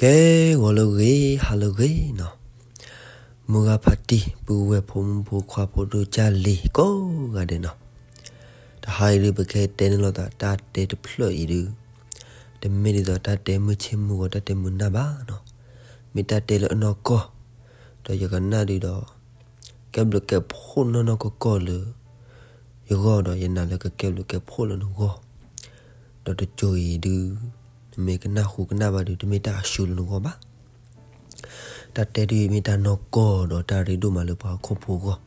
ကဲ ဂီၤလၢအဂ့ၤ ဟါလၢအဂ့ၤနီၤ, မုၢ်ဂၤဖးတံၢ် ပုၢ်ဝဲၢ်ဖိမုၣ်ဖိခွါဖိဒိၣ်ကၢ်လံၤကိးဂၤဒဲးနီၤ, တဟါအံၤဒုး ပကတဲန့ၢ်လိာ်သးတၢ်တဲတဖျၢၣ်အံၤဒုး, တမ့ၢ်ဒ်သိးတၢ်တဲမုၢ်ဆ့မုၢ်ဂီၤ တၢ်တဲမုၢ်နၤဘၣ်နီၤ, မ့ၢ်တၢ်တဲလၢအနီၢ်ကီၢ်, ဒီးယကနၣ်ဒုးဒီး ကဲဘျုးကဲဖှိၣ်နီၢ်နီၢ်ကီၢ်ကီၢ်လၢယဂီၢ်ဒီး ယနာ်လၢကကဲဘျုးကဲဖှိၣ်လၢနဂီၢ်, ဒီးတစိၤအံၤဒုး နမ့ၢ်ကနၣ်ဃုကနၣ်ဘၣ်ဒုး တမ့ၢ်တၢ်အဆူၣ်လၢနဂီၢ်ဘၣ်. တၢ်တဲဒုးမ့ၢ်တၢ်နီၢ်ကီၢ်ဒီးတၢ်ရ့ဒိၣ်မးလၢပှၤဟီၣ်ခိၣ်ဖိအဂီၢ်,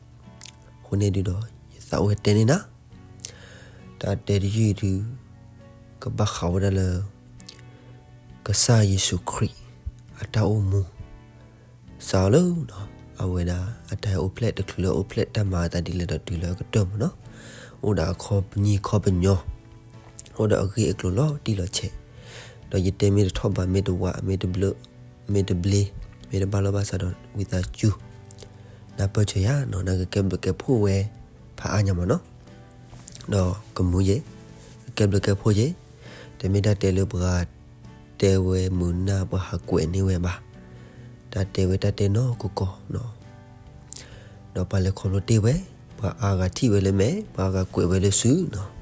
အဃိန့ၣ်ဒုးဒီး ယသးအိၣ်ဟဲတဲန့ၢ်နၤ, တၢ်တဲတယုၢ်အံၤဒုး ကဘၣ်ဃးဝဲဒၣ်လၢ ကစၢ်ယ့ၣ်ၡူးခရံာ် အတၢ်အိၣ်မူ စးလၢ အဝဲဒၣ်အတၢ်ဟဲအိၣ်ဖျဲၣ် တချုးလၢအိၣ်ဖျဲၣ်တၢ်မၤအသးဒ်လဲၣ်ဒီးတုၤလၢအကတၢၢ်မးနီၤ, အိၣ်ဒီးအခီပညီခီပညီ, အိၣ်ဒီးအဂ့ၢ်အကျိၤလီၤတံၢ်လီၤဆဲး, ဒီးယတဲမ့ၢ်တထီၣ်ဘး မ့ၢ်တဝး မ့ၢ်တဘျုး မ့ၢ်တဘျ့ မ့ၢ်တဘၣ်လီၢ်ဘၣ်စးဒီး ဝံသးစူၤ နၢ်ပၢၢ်စၢၤယၤနီၤ, နကကဲဘျုးကဲဖှိၣ်ဝဲဖးအါညါမးနီၤ, ဒီးကမူယဲ ကကဲဘျုးကဲဖှိၣ်ယဲ, တမ့ၢ်တၢ်တဲလၢပှၤတဲဝဲမုာ်နၢ် ပှၤဟးကွဲးန့ၢ်ဝဲဘၣ်, တၢ်တဲဝဲတၢ်တဲနီၢ်ကီၢ်ကီၢ်နီၤ, ဒီးပှၤလဲၤခီဖျိတ့ၢ်ဝဲ, ပှၤအါဂၤထံၣ်ဝဲလၢမဲာ် ပှၤအါဂၤကွဲးဝဲလၢစုနီၤ,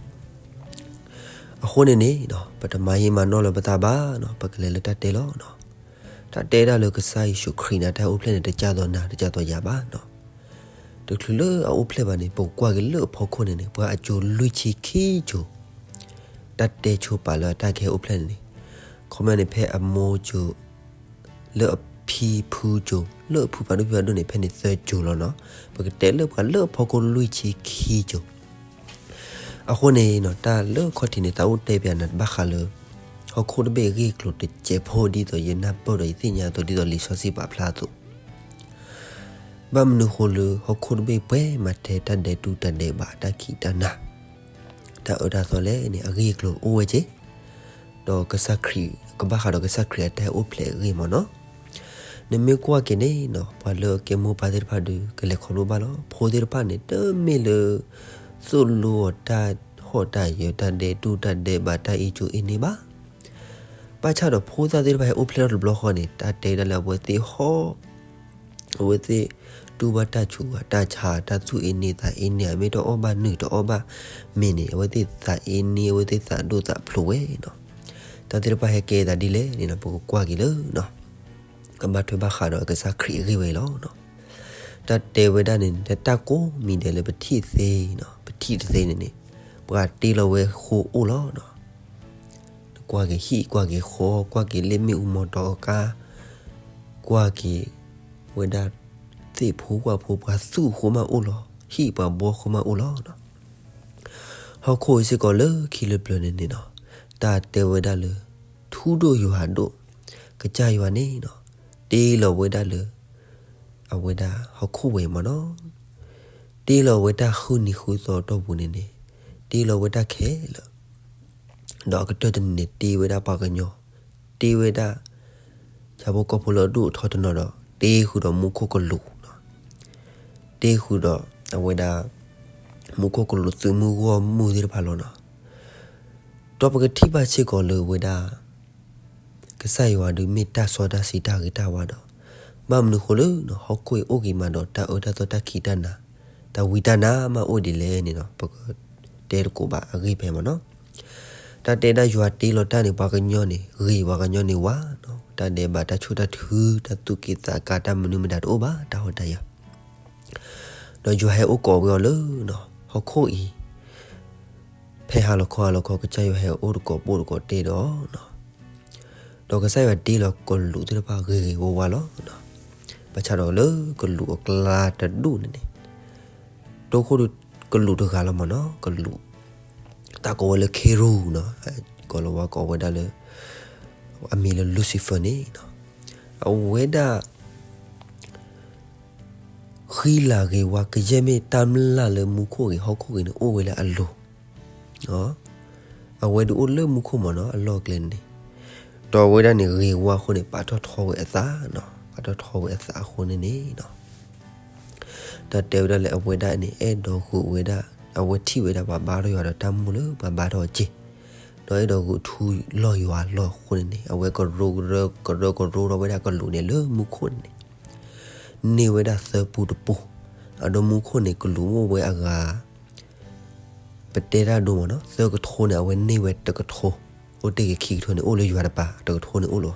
အဃိန့ၣ်န့ၣ် ပတမၤယံာ်မၤနီၢ်လၢပသးဘၣ်နီၤ, ပကလဲၤလၢတၢ်တဲလီၤနီၤ, တၢ်တဲဒၣ်လၢကစၢ်ယ့ၣ်ၡူးခရံာ်န့ၣ် တၢ်အိၣ်ဖျဲၣ်န့ၣ် တကၢ်သိးနၤ တကၢ်သိးယၤဘၣ်နီၤ, တချုးလၢအအိၣ်ဖျဲၣ်ဘၣ်န့ၣ် ပကကွၢ်က့ၤလၢအဖီခိၣ်န့ၣ်န့ၣ် ပှၤအစိၤလွံၢ်ဆံခံစိၤ တၢ်တဲဆိပာ်လၢတၢ်ကဟဲအိၣ်ဖျဲၣ်န့ၣ်န့ၣ်, ခီပညီန့ၣ် ဖဲအမိၢ်စိၤ လၢအဖံဖုစိၤ လၢအဖုဖးဒိၣ်ဖံဖးဒိၣ်န့ၣ် ဖဲန့ၣ်သၢစိၤလီၤနီၤ, ပကတဲလၢပှၤလၢအဖီခိၣ်လွံၢ်ဆံခံစိၤ အဃိန့ၣ်နီၤ တၢ်လၢခီၣ်ထံးန့ၣ် သးအိၣ်တဲပၠးနၤတဘၣ်ဃးလၢ ဟီၣ်ခိၣ်တဘ့ၣ်အဂ့ၢ်အကျိၤတစဲးဖိဒ်သိးယနၢ်ပၢၢ်ဒီးယသ့ၣ်ညါအသိး ဒ်သိးလံာ်စီဆှံပာ်ဖျါအသိး, ဘၣ်မနုၤဃိလၢဟီၣ်ခိၣ်တဘ့ၣ်ပှဲၤမၤထဲတၢ်ဒဲးတူၢ်တၢ်ဒဲးဘး တၢ်ခံးတၢ်နၤ တၢ်အၢတၢ်သီလဲၣ်န့ၣ် အဂ့ၢ်အကျိၤအိၣ်ဝဲက့ၤ, ဒီးကစၢ်ခရံာ် ကဘၣ်ဃးဒီးကစၢ်ခရံာ်အတၢ်ဟဲအိၣ်ဖျဲၣ်အဂ့ၢ်မးနီၤ, နမ့ၢ်ကွၢ်က့ၤန့ၣ်နီၤ ပှၤလၢအကဲမိၢ်ပၢ်သ့ၣ်တဖၣ်ဒီး ကလဲၤခီဖျိဘၣ်လီၤ, ဖိသ့ၣ်တဖၣ်န့ၣ် တမ့ၢ်လၢ သိၣ်လိအီၤတၢ်ဟီၣ်တၢ်ယၢၤ တၢ်ဒဲးတူၢ်တၢ်ဒဲးဘး တၢ်အ့ၣ်ကၠိအ့ၣ်န့ၢ်ဘၣ် ဘၣ်ဆၣ်ဒီးဖိသၣ်သ့ၣ်တဖၣ်ဟဲအိၣ်ဖျဲၣ်ထီၣ်တဘျီဃီန့ၣ် တၢ်တဲဒၣ်လၢအဝဲသ့ၣ်ဟီၣ်, အဝဲသ့ၣ်တူၢ်ဘၣ်တၢ်ဆူးဘၣ်တၢ်ဆါ တၢ်သူၣ်အ့ၣ်န့ၢ်သးအ့ၣ်န့ၢ် မ့ၢ်တအီၣ်ဘၣ်နုာ်တအီၣ်ဘၣ်မ့ၤန့ၣ် အဝဲသ့ၣ်သးအ့ၣ်န့ၢ် အဝဲသ့ၣ်သးဒိၣ်သးဖျိးဝဲနီၤ, တၢ်သ့ၣ်တဖၣ်ဟဲကဲအသးဒ်လဲၣ်န့ၣ်နီၤ ပကကွၢ်က့ၤလၢ ကဘၣ်ထွဲဘၣ်ဃးဒီးကစၢ်ခရံာ်အဂ့ၢ်ဝဲအံၤလီၤ. တၢ်တဲဝဲဒၣ်န့ၣ် တၢ်ကိးမံၤဒဲးလၢပထံၣ်သ့နီၤ, ပထံၣ်တသ့န့ၣ်န့ၣ် ပှၤတ့လီၤဝဲဃိအိၣ်လီၤ. ကွၢ်က့ၤဟံၣ် ကွၢ်က့ၤဃီ ကွၢ်က့ၤလ့ၣ်မ့ၣ်အူမီတီအကါ, ကွၢ်က့ၤဝဲဒၣ်သ့ၣ်ဖိဝၣ်ဖိ ပှၤသူၣ်အဃိမးအိၣ်လီၤ, ဟံၣ်ပှၤဘှီအဃိမးအိၣ်လီၤ. ဟီၣ်ခိၣ်စ့ၢ်ကီးလၢခံလၢပျၢၤန့ၣ်န့ၣ်နီၤ, တၢ်တဲဝဲဒၣ်လၢ ထူဒိၣ်ယွၤဒိၣ်, ကစၢ်ယွၤန့ၣ်နီၤ, တ့လီၤဝဲဒၣ်လၢ အဝဲဒၣ်ဟီၣ်ခိၣ်ဝဲအံၤမးနီၤ, တ့လီၤဝဲတၢ်ဃုနံၤဃုသီအတီၢ်ပူၤန့ၣ်န့ၣ်, တ့လီၤဝဲတၢ်ခဲလၢာ် ဒီးအကတၢၢ်တနံၤန့ၣ် တ့ဝဲဒၣ်ပှၤကညီ, တ့ဝဲဒၣ် ဆၣ်ဖိကီၢ်ဖိလၢအဒိၣ်အထီတနီၤဒီး တ့ဃုာ်ဒီးမူခိၣ်ကလူး, တ့ဃုာ်ဒီးအဝဲဒၣ် မူခိၣ်ကလူးသုးမုၢ်ဂီၢ်မုၢ်သ့ၣ်တဖၣ်လီၤနီၤ. ဒီးပကထံၣ်ဘၣ်စ့ၢ်ကီးလၢဝဲဒၣ် ကစၢ်ယွၤဒုးမ့ၢ်တၢ်စီတၢ်ဆှံတၢ်ဂ့ၤတၢ်ဝါဒီး ဘၣ်မနုၤဃိလၢ ဟီၣ်ခိၣ်အံၤအိၣ်က့ၤမးဒီးတၢ်အၢတၢ်သီတၢ်ခံးတၢ်နၤ တၢ်ဝံတၢ်နါမးအိၣ်ဒ်လဲၣ်န့ၣ်ဒီး ပကတဲသကိးဘၣ်အဂ့ၢ်ဖဲမးနီၤ. တၢ်တဲဒၣ်ယွၤတ့လီၤတၢ်န့ၣ် ပှၤကညီန့ၣ် ဂ့ၤ ပှၤကညီန့ၣ်ဝါနီၤ, တၢ်ဒဲးဘးတၢ်ဆိၣ်တၢ်ထု တၢ်သူၣ်က့ၣ်သးကါ တၢ်မနုၤမတၤတအိၣ်ဘၣ် တၢ်ဟီၣ်တၢ်ယၢၤ ဒီးယွၤဟဲအိၣ်ကိးဝဲအီၤလၢ ဟီၣ်ခိၣ်အံၤ ဖဲဟါလီၤခီဟါလီၤခီ ကစၢ်ယွၤဟဲအိၣ်တကိးပိာ်တကိးတဲဒီး ဒီးကစၢ်ယွၤတ့လီၤကလူးသ့ၣ်တဖၣ်ဂ့ၤဂ့ၤဝါဝါလီၤ. ဘၣ်ဆၣ်ဒီးလၢကလူးအကျါတဒူၣ်န့ၣ်န့ၣ် တိခိၣ်ကလူးတဂၤလီၤမးနီၤ, ကလူး တၢ်ကိးဝဲလၢ ခ့ရူၢ်နီၤ, ကိးလီၤဝါကိးဝဲဒၣ်လၢ အမံၤလၢ Lucifer န့ၣ်နီၤ, အဝဲဒၣ် ဃံလၤဂ့ၤဝါ ကယဲၢ်မ့ၢ်တၢ်မျၢ်လၢမူခိၣ်ဂ့ၤ ဟီၣ်ခိၣ်ဂ့ၤန့ၣ် အိၣ်ဝဲလၢအလိၤ အဝဲဒၣ်အိၣ်လၢမူခိၣ်မးနီၤ အလီၢ်အကျဲန့ၣ်, ဒီးအဝဲဒၣ်န့ၣ်ဂ့ၤဝါအဃိန့ၣ် ပာ်ထီၣ်ထီဝဲအသးနီၤ, ပာ်ထီၣ်ထီဝဲအသးအဃိန့ၣ်န့ၣ်နီၤ, တၢ်တဲဝဲဒၣ်လၢအဝဲဒၣ်န့ၣ် အဲၣ်ဒိးဃုာ်ဝဲဒၣ် အဝဲထံၣ်ဝဲဒၣ်ပှၤဘါထီၣ်ယွၤဒီးတၢ်မိၣ်လၢပှၤဘါထီၣ်အီၤစ့ၢ်, ဒီးအဲၣ်ဒိးဂုာ်ထူလီၢ်ယွၤလီၢ်အဃိန့ၣ်န့ၣ် အဝဲကရၢကရိထီၣ်ဝဲဒၣ်ကလူးန့ၣ်လၢမူခိၣ်န့ၣ်န့ၣ် န့ၢ်ဝဲဒၣ်သၢပူတပူ, အဒီမူခိၣ်န့ၣ် ကလူးအိၣ်ဝဲအဂၤ ပတဲတၢ်ဒိမ့ၢ်နီၤ သၢကထိန့ၣ် အဝဲန့ၢ်ဝဲတကထိ, အိၣ်တ့ၢ်က့ၤခံကထိန့ၣ် အိၣ်လၢယွၤတပၤ တကထိန့ၣ်အိၣ်လီၤ.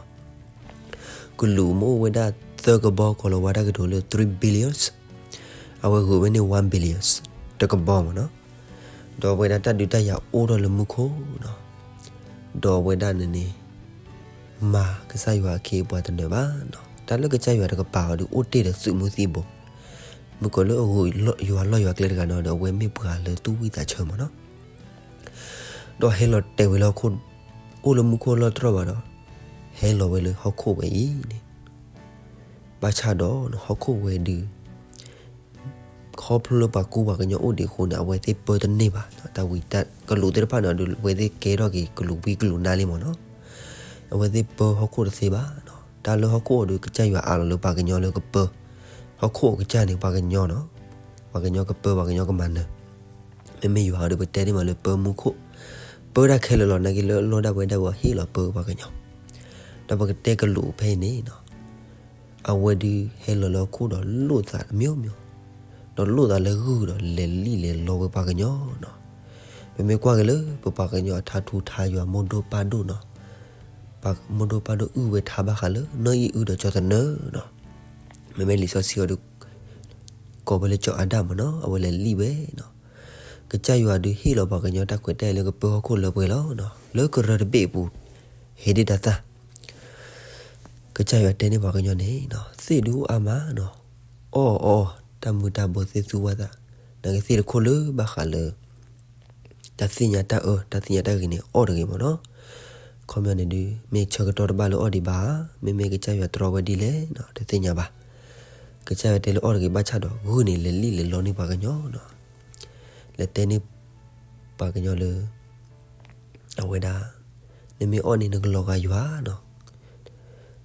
ကလူးမ့ၢ်အိၣ်ဝဲဒၣ်သၢကဘီ ကီၤလၤဝါတၢ်ကတိၤလၢ three billions, အဝဲဂုာ်ဝဲန့ၢ် one billions တကဘီမ့ၢ်နီၤ. ဒီးအဝဲဒၣ်တၢ်ဒုးတၢ်ယၤအိၣ်ထီၣ်လၢမူခိၣ်နီၤ, ဒီးအဝဲဒၣ်န့ၣ်န့ၣ် မၤကစၢ်ယွၤအခ့အပှၤတနၢၤဘၣ်နီၤ. တၢ်လၢကစၢ်ယွၤတကပၤအီၤဒီး အိၣ်တ့ၢ်ဒီးသုးမုၢ်သံၣ်ဘိ, မုၣ်ကီၤလၢအဂုာ်ယွၤလီၢ်ယွၤကျဲတဂၤနီၤဒီး အဝဲမ့ၢ်ပှၤလၢသူၣ်ဝံၣ်သးဆၢမ့ၢ်နီၤ. ဒီးဟဲလီၤတဲာ်ဝဲလၢဟီၣ်ခိၣ်, အိၣ်လၢမူခိၣ်လီၢ်တရီၢ်ဘၣ်ဒီး ဟဲလီၤဝဲလၢဟီၣ်ခိၣ်ဝဲအံၤန့ၣ်, ဘၣ်ဆၣ်ဒီးဟီၣ်ခိၣ်ဝဲဒုး ခီဖျိလၢပှၤကူပှၤကညီအိၣ်ဒံးအဃိန့ၣ် အဝဲသ့ၣ်ပၢတန့ၢ်ဘၣ်, တၢ်ဝံတၢ်ကလူးသ့ၣ်တဖၣ်န့ၣ်ဒီး အဝဲသ့ၣ်ကဲထီၣ်က့ၤကလူးဝံကလူးနါလံမ့ၢ်နီၤ. အဝဲသ့ၣ်ပၢဟီၣ်ခိၣ်တသ့ဘၣ်နီၤ. တၢ်လၢဟီၣ်ခိၣ်အီၤဒီး ကစၢ်ယွၤအးလီၤလၢပှၤကညီလၢကပၢ, ဟီၣ်ခိၣ်အကစၢ်န့ၣ် ပှၤကညီနီၤ, ပှၤကညီကပၢ ပှၤကညီကမၤနၢၤ. မ့မ့ၢ်ယွၤအီၤဒီး ပတဲန့ၢ်မးလၢပၢမူခိၣ်, ပၢတၢ်ခဲလၢာ်လီၤ နာ်က့လၢအလီၢ်ဒၣ်ဝဲဒၣ်ဝဲဟ့ၣ်လီၤပၢပှၤကညီ, ဒီးပကတဲကလူးဖဲအံၤန့ၣ်နီၤ အဝဲဒုးဟဲလီၤလၢဟီၣ်ခိၣ်ဒီးလိၣ်သးတမံၤမံၤ, ဒီးလိၣ်သးလၢဂုၢ်ဒီးလဲၤလံၣ်လဲၤလီဝဲပှၤကညီနီၤ. ပမ့ၢ်ကွၢ်က့ၤလၢပပှၤကညီအထါထူထါယွၤမိၢ်ဒိၣ်ပၢ်ဒိၣ်နီၤ, မိၢ်ဒိၣ်ပၢ်ဒိၣ်အုၣ်ဝဲထါဘၣ်ဃးလၢ နီၢ်အံၣ်အုဒီးကၠီသနၢၣ်နီၤ. မ့မ့ၢ်လံာ်စီဆှံအီၤဒီး ကိးဝဲလၢကၠီၤအၤဒၣ်မ့ၢ်နီၤ, အဝဲလဲၤလံၣ်ဝဲနီၤ. ကစၢ်ယွၤဒုးဟ့ၣ်လီၤပှၤကညီတၢ်ခွဲးတၢ်ယာ်လၢကပၢဟီၣ်ခိၣ်လၢပှဲၤလီၤနီၤ. လၢကရၢတဘ့ၣ်အပူၤ ဟ့ၣ်ဒ့ၣ်တၢ်သၣ် ကစၢ်ယွၤတဲန့ၢ်ပှၤကညီန့ၣ်နီၤ, သ့ၣ်ဒုးအိၣ်အါမးနီၤ, အီၣ်အီၣ် တၢ်မုၢ်တၢ်ဘိသ့ၣ်သူဝဲသး, နာ်က့သ့ၣ်တခိၣ်လၢဘၣ်ဃးလၢ တၢ်သ့ၣ်ညါတၢ်အၢ တၢ်သ့ၣ်ညါတၢ်ဂ့ၤန့ၣ် အီၣ်တဂ့ၤမ့ၢ်နီၤ. ခီပညီန့ၣ်ဒုး မ့ၢ်ဆၢကတီၢ်တဘၣ်လၢအီၣ်ဒံးဘၣ်, မ့မ့ၢ်ကစၢ်ယွၤတြီဝဲဒ်လဲၣ်နီၤ တသ့ၣ်ညါဘၣ်. ကစၢ်ယွၤတဲလၢအီၣ်တဂ့ၤ ဘၣ်ဆၣ်ဒီး ဂုၢ်န့ၣ်လဲၤလံၣ်လဲၤလီန့ၢ်ပှၤကညီနီၤ, လဲၤတဲန့ၢ်ပှၤကညီလၢ အဝဲဒၣ် နမ့ၢ်အီၣ်န့ၣ်နကလီၤဂာ်ယွၤနီၤ.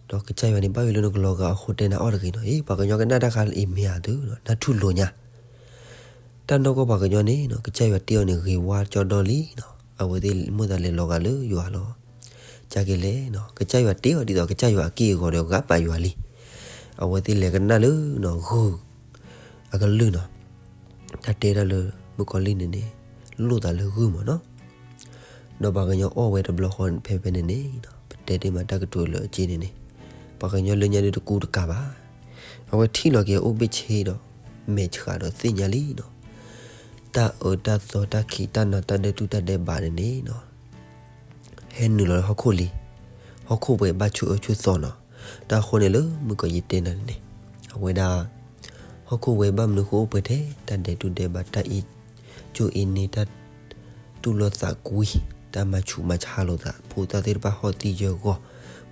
ဒီးကစၢ်ယွၤန့ၣ် ဘၣ်ယိၣ်လၢနကလီၤဂာ်အဃိတဲနၤအီၣ်တဂ့ၤနီၤ. အ့ ပှၤကညီကနၣ်တၢ်ဃါလၢအံၤမ့ၢ်ဧါသုနီၤ, နၢ်ထူၣ်လိာ်ညါ. တၢ်နီၢ်ကီၢ်ပှၤကညီန့ၣ်နီၤ ကစၢ်ယွၤတ့အီၤန့ၣ် ဂ့ၤဝါကၠီဒီလံနီၤ, အဝဲသ့ၣ်မိၣ်သးလဲၤလီၤဂာ်လၢယွၤလီၤ. ကက့ၤလဲၣ်နီၤ, ကစၢ်ယွၤတ့အီၤဒ်သိးကစၢ်ယွၤအက့ၢ်အဂီၤဒီးဂာ်ပာ်ယွၤလံ. အဝဲသ့ၣ်လဲၤကနၣ်လၢနီၤ ဂုၢ် အကလုၢ်နီၤ, တၢ်တဲတၢ်လၢမုၣ်ကီၤလံၢ်န့ၣ်န့ၣ် လိၣ်သးလၢဂုၢ်မ့ၢ်နီၤ. ဒီးပှၤကညီအီၣ်ဝဲတဘျီဃီဖဲဖဲန့ၣ်န့ၣ်နီၤ, ပတဲတ့ၢ်မးတၢ်ကတိၤလၢအက့န့ၣ်န့ၣ်, ပှၤကညီလၢညါဒုးတကူတကၤဘၣ်. အဝဲထံၣ်လီၤက့ၤအအိၣ်ဘ့ၣ်ဆ့ဒီး မဲာ်ဆှးဒီးသ့ၣ်ညါလံနီၤ. တၢ်အၢတၢ်သီတၢ်ခံးတၢ်နၤတၢ်ဒဲးတူၢ်တၢ်ဒဲးဘးန့ၣ်န့ၣ်နီၤ ဟဲနုာ်လီၤလၢဟီၣ်ခိၣ်လံ, ဟီၣ်ခိၣ်ဝဲဘၣ်ဆူၣ်အၢဆူၣ်သီနီၤ. တၢ်အဃိန့ၣ်လၢမုၣ်ကီၤယတဲနၤန့ၣ်န့ၣ်, အဝဲဒၣ် ဟီၣ်ခိၣ်ဝဲဘၣ်မနုၤဃိအိၣ်ပှဲၤထဲ တၢ်ဒဲးတူၢ်ဒဲးဘး တၢ်အ့ၣ်ကၠိအ့ၣ်န့ၢ် တၢ်တူၢ်လိာ်သးကွံ, တၢ်မၤဆူးမၤဆါလိာ်သး, ဖိသၣ်သ့ၣ်တဖၣ်ဟီၣ်သံယၢၢ်ဂီၢ်,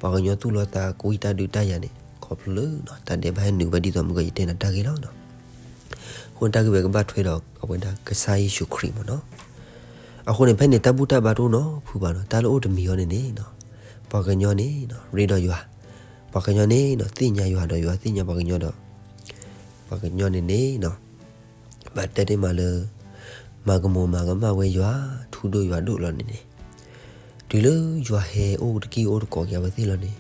ပှၤကညီတူၢ်လိာ်သးကွံ တၢ်ဒုးတၢ်ယၤန့ၣ် ခီဖျိလၢ တၢ်ဒဲးဘးဟဲနုာ်ဝဲဒ်သိးမုၣ်ကီၤယတဲနၤတၢ်ဂ့ၢ်လီၤ. အဃိန့ၣ်တၢ်ဂ့ၢ်ဝဲကဘၣ်ထွဲဒီးအဝဲဒၣ်ကစၢ်ယ့ၣ်ၡူးခရံာ်မ့ၢ်နီၤ. အဃိန့ၣ် ဖဲန့ၣ်တၢ်ဘူၣ်တၢ်ဘါတအိၣ်နီတဖုဘၣ်နီၤ. တၢ်လၢအိၣ်တမံၤအံၤန့ၣ်န့ၣ်နီၤ, ပှၤကညီန့ၣ်နီၤ ရ့ဒီးယွၤ, ပှၤကညီန့ၣ်နီၤ သ့ၣ်ညါယွၤဒီးယွၤသ့ၣ်ညါပှၤကညီဒီး ပှၤကညီန့ၣ်န့ၣ်နီၤ ဘၣ်တဲတ့ၢ်မးလၢ မၤကမူးမၤကမၣ်ဝဲယွၤ, ထူဒိၣ်ယွၤဒိၣ်လီၤန့ၣ်န့ၣ်, တုၤလၢယွၤဟဲအိၣ်တက့ၢ်အိၣ်တကိးက့ၤအဝဲသ့ၣ်လီၤန့ၣ်,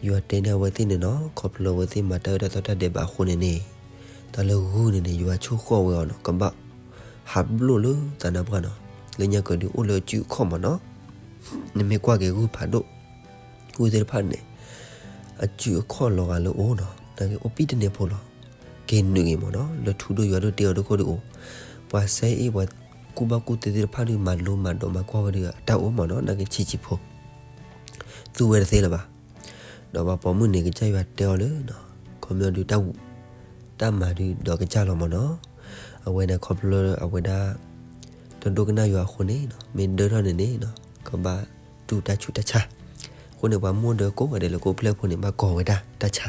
ယွၤတဲန့ၢ်အဝဲသ့ၣ်န့ၣ်နီၤ, ခီဖျိလၢအဝဲသ့ၣ်မၤတၢ်အၢတၢ်သီတၢ်ဒဲးဘးအဃိန့ၣ်န့ၣ်, တၢ်လၢဂုၢ်န့ၣ်န့ၣ် ယွၤဆိၣ်ဃီၣ်ဝဲအီၤနီၤ, ကဘၣ်ဟးဘျိၣ်လၢသးနါပှၢ်နီၤ, လၢညါကဒုးအိၣ်လၢအစုအခီၣ်မ့ၢ်နီၤ. နမ့ၢ်ကွၢ်က့ၤဂုၢ်ဖးဒိၣ် ဂုၢ်သ့ၣ်တဖၣ်န့ၣ် အစုအခီၣ်လီၤဂာ်လၢအအိၣ်နီၤ, နာ်က့အိၣ်ပံၣ်တန့ၢ်ဖိလီၤ. က့ၤနုာ်ဂ့ၤမ့ၢ်နီၤ, လၢထူဒိၣ်ယွၤဒိၣ်တ့အီၤဒိၣ်ခိၣ်ဒုးအိၣ်, ပှၤစဲအ့ၣ်ပှၤကူၣ်ဘၣ်ကူၣ်သ့သ့ၣ်တဖၣ်ဒုး မၤလိမၤဒိးမၤကွၢ်ဝဲဒုး အတၢ်အိၣ်မ့ၢ်နီၤ, နာ်က့ဆံးဆံးဖိ သူဝဲတသ့လၢၤဘၣ်. ဒီးပှၤပိာ်မုၣ်န့ၣ် ကစၢ်ယွၤတဲအီၤလၢနီၤ, ခီပညီဒုး တၢ်မၤဒုးဒီးကစၢ်လီၤမ့ၢ်နီၤ, အဝဲန့ၣ်ခီဖျိလၢအဝဲဒၣ် တဒိကနၣ်ယွၤအဃိန့ၣ်နီၤ, မ့ၢ်ဒၢထီၣ်န့ၣ်န့ၣ်နီၤ, ကဘၣ်တူၢ်တၢ်ဆူးတၢ်ဆါ, အဃိန့ၣ် ပှၤမိၢ်ဒၢကိးဂၤဒဲးလၢကအိၣ်ဖျဲၣ်ဖိန့ၣ် ဘၣ်ကိးဝဲဒၣ်တၢ်ဆါ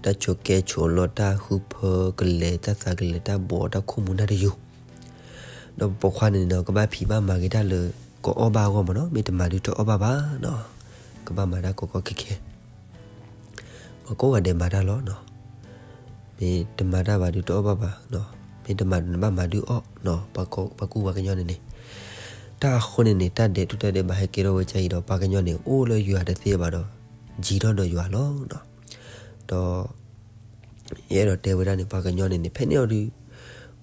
တၢ်ဆိးကဲဆိးလီၤ တၢ်ဃုဖၢကလဲၤ တၢ်သးကလဲၤ တၢ်ဘှီး တၢ်ခိၣ်မူၤနၢ်တယုၢ်, ဒီးပပိာ်ခွါန့ၣ်နီၤ ကဘၣ်ဖံးဘၣ်မၤက့ၤတၢ်လၢ ကအီၣ်ဘၣ်အဂီၢ်မ့ၢ်နီၤ, မ့ၢ်တမၤဒုးတအီၣ်ဘၣ်ဘၣ်နီၤ, ကဘၣ်မၤတၢ်ကီကီခဲခဲ ပှၤကိးဂၤဒဲးမၤတၢ်လီၤနီၤ, မ့ၢ်တမၤတၢ်ဘၣ်ဒုးတအီၣ်ဘၣ်ဘၣ်နီၤ, မ့ၢ်တမၤဒုးနဘၣ်မၤဒုးအီၣ်နီၤ, ပှၤကူပှၤကညီန့ၣ်န့ၣ်, တၢ်အဃိန့ၣ်န့ၣ် တၢ်ဒဲးတူၢ်တၢ်ဒဲးဘးဟဲကဲထီၣ်ဝဲဒ်အံၤဒီး ပှၤကညီန့ၣ် အိၣ်လၢယွၤတသ့ဘၣ်ဒီး ယံၤထီၣ်ဒီးယွၤလီၤ. ဒီး ယအဲၣ်ဒိးတဲဝဲဒၣ်န့ၣ် ပှၤကညီန့ၣ်န့ၣ် ဖဲန့ၣ်အီၤဒုး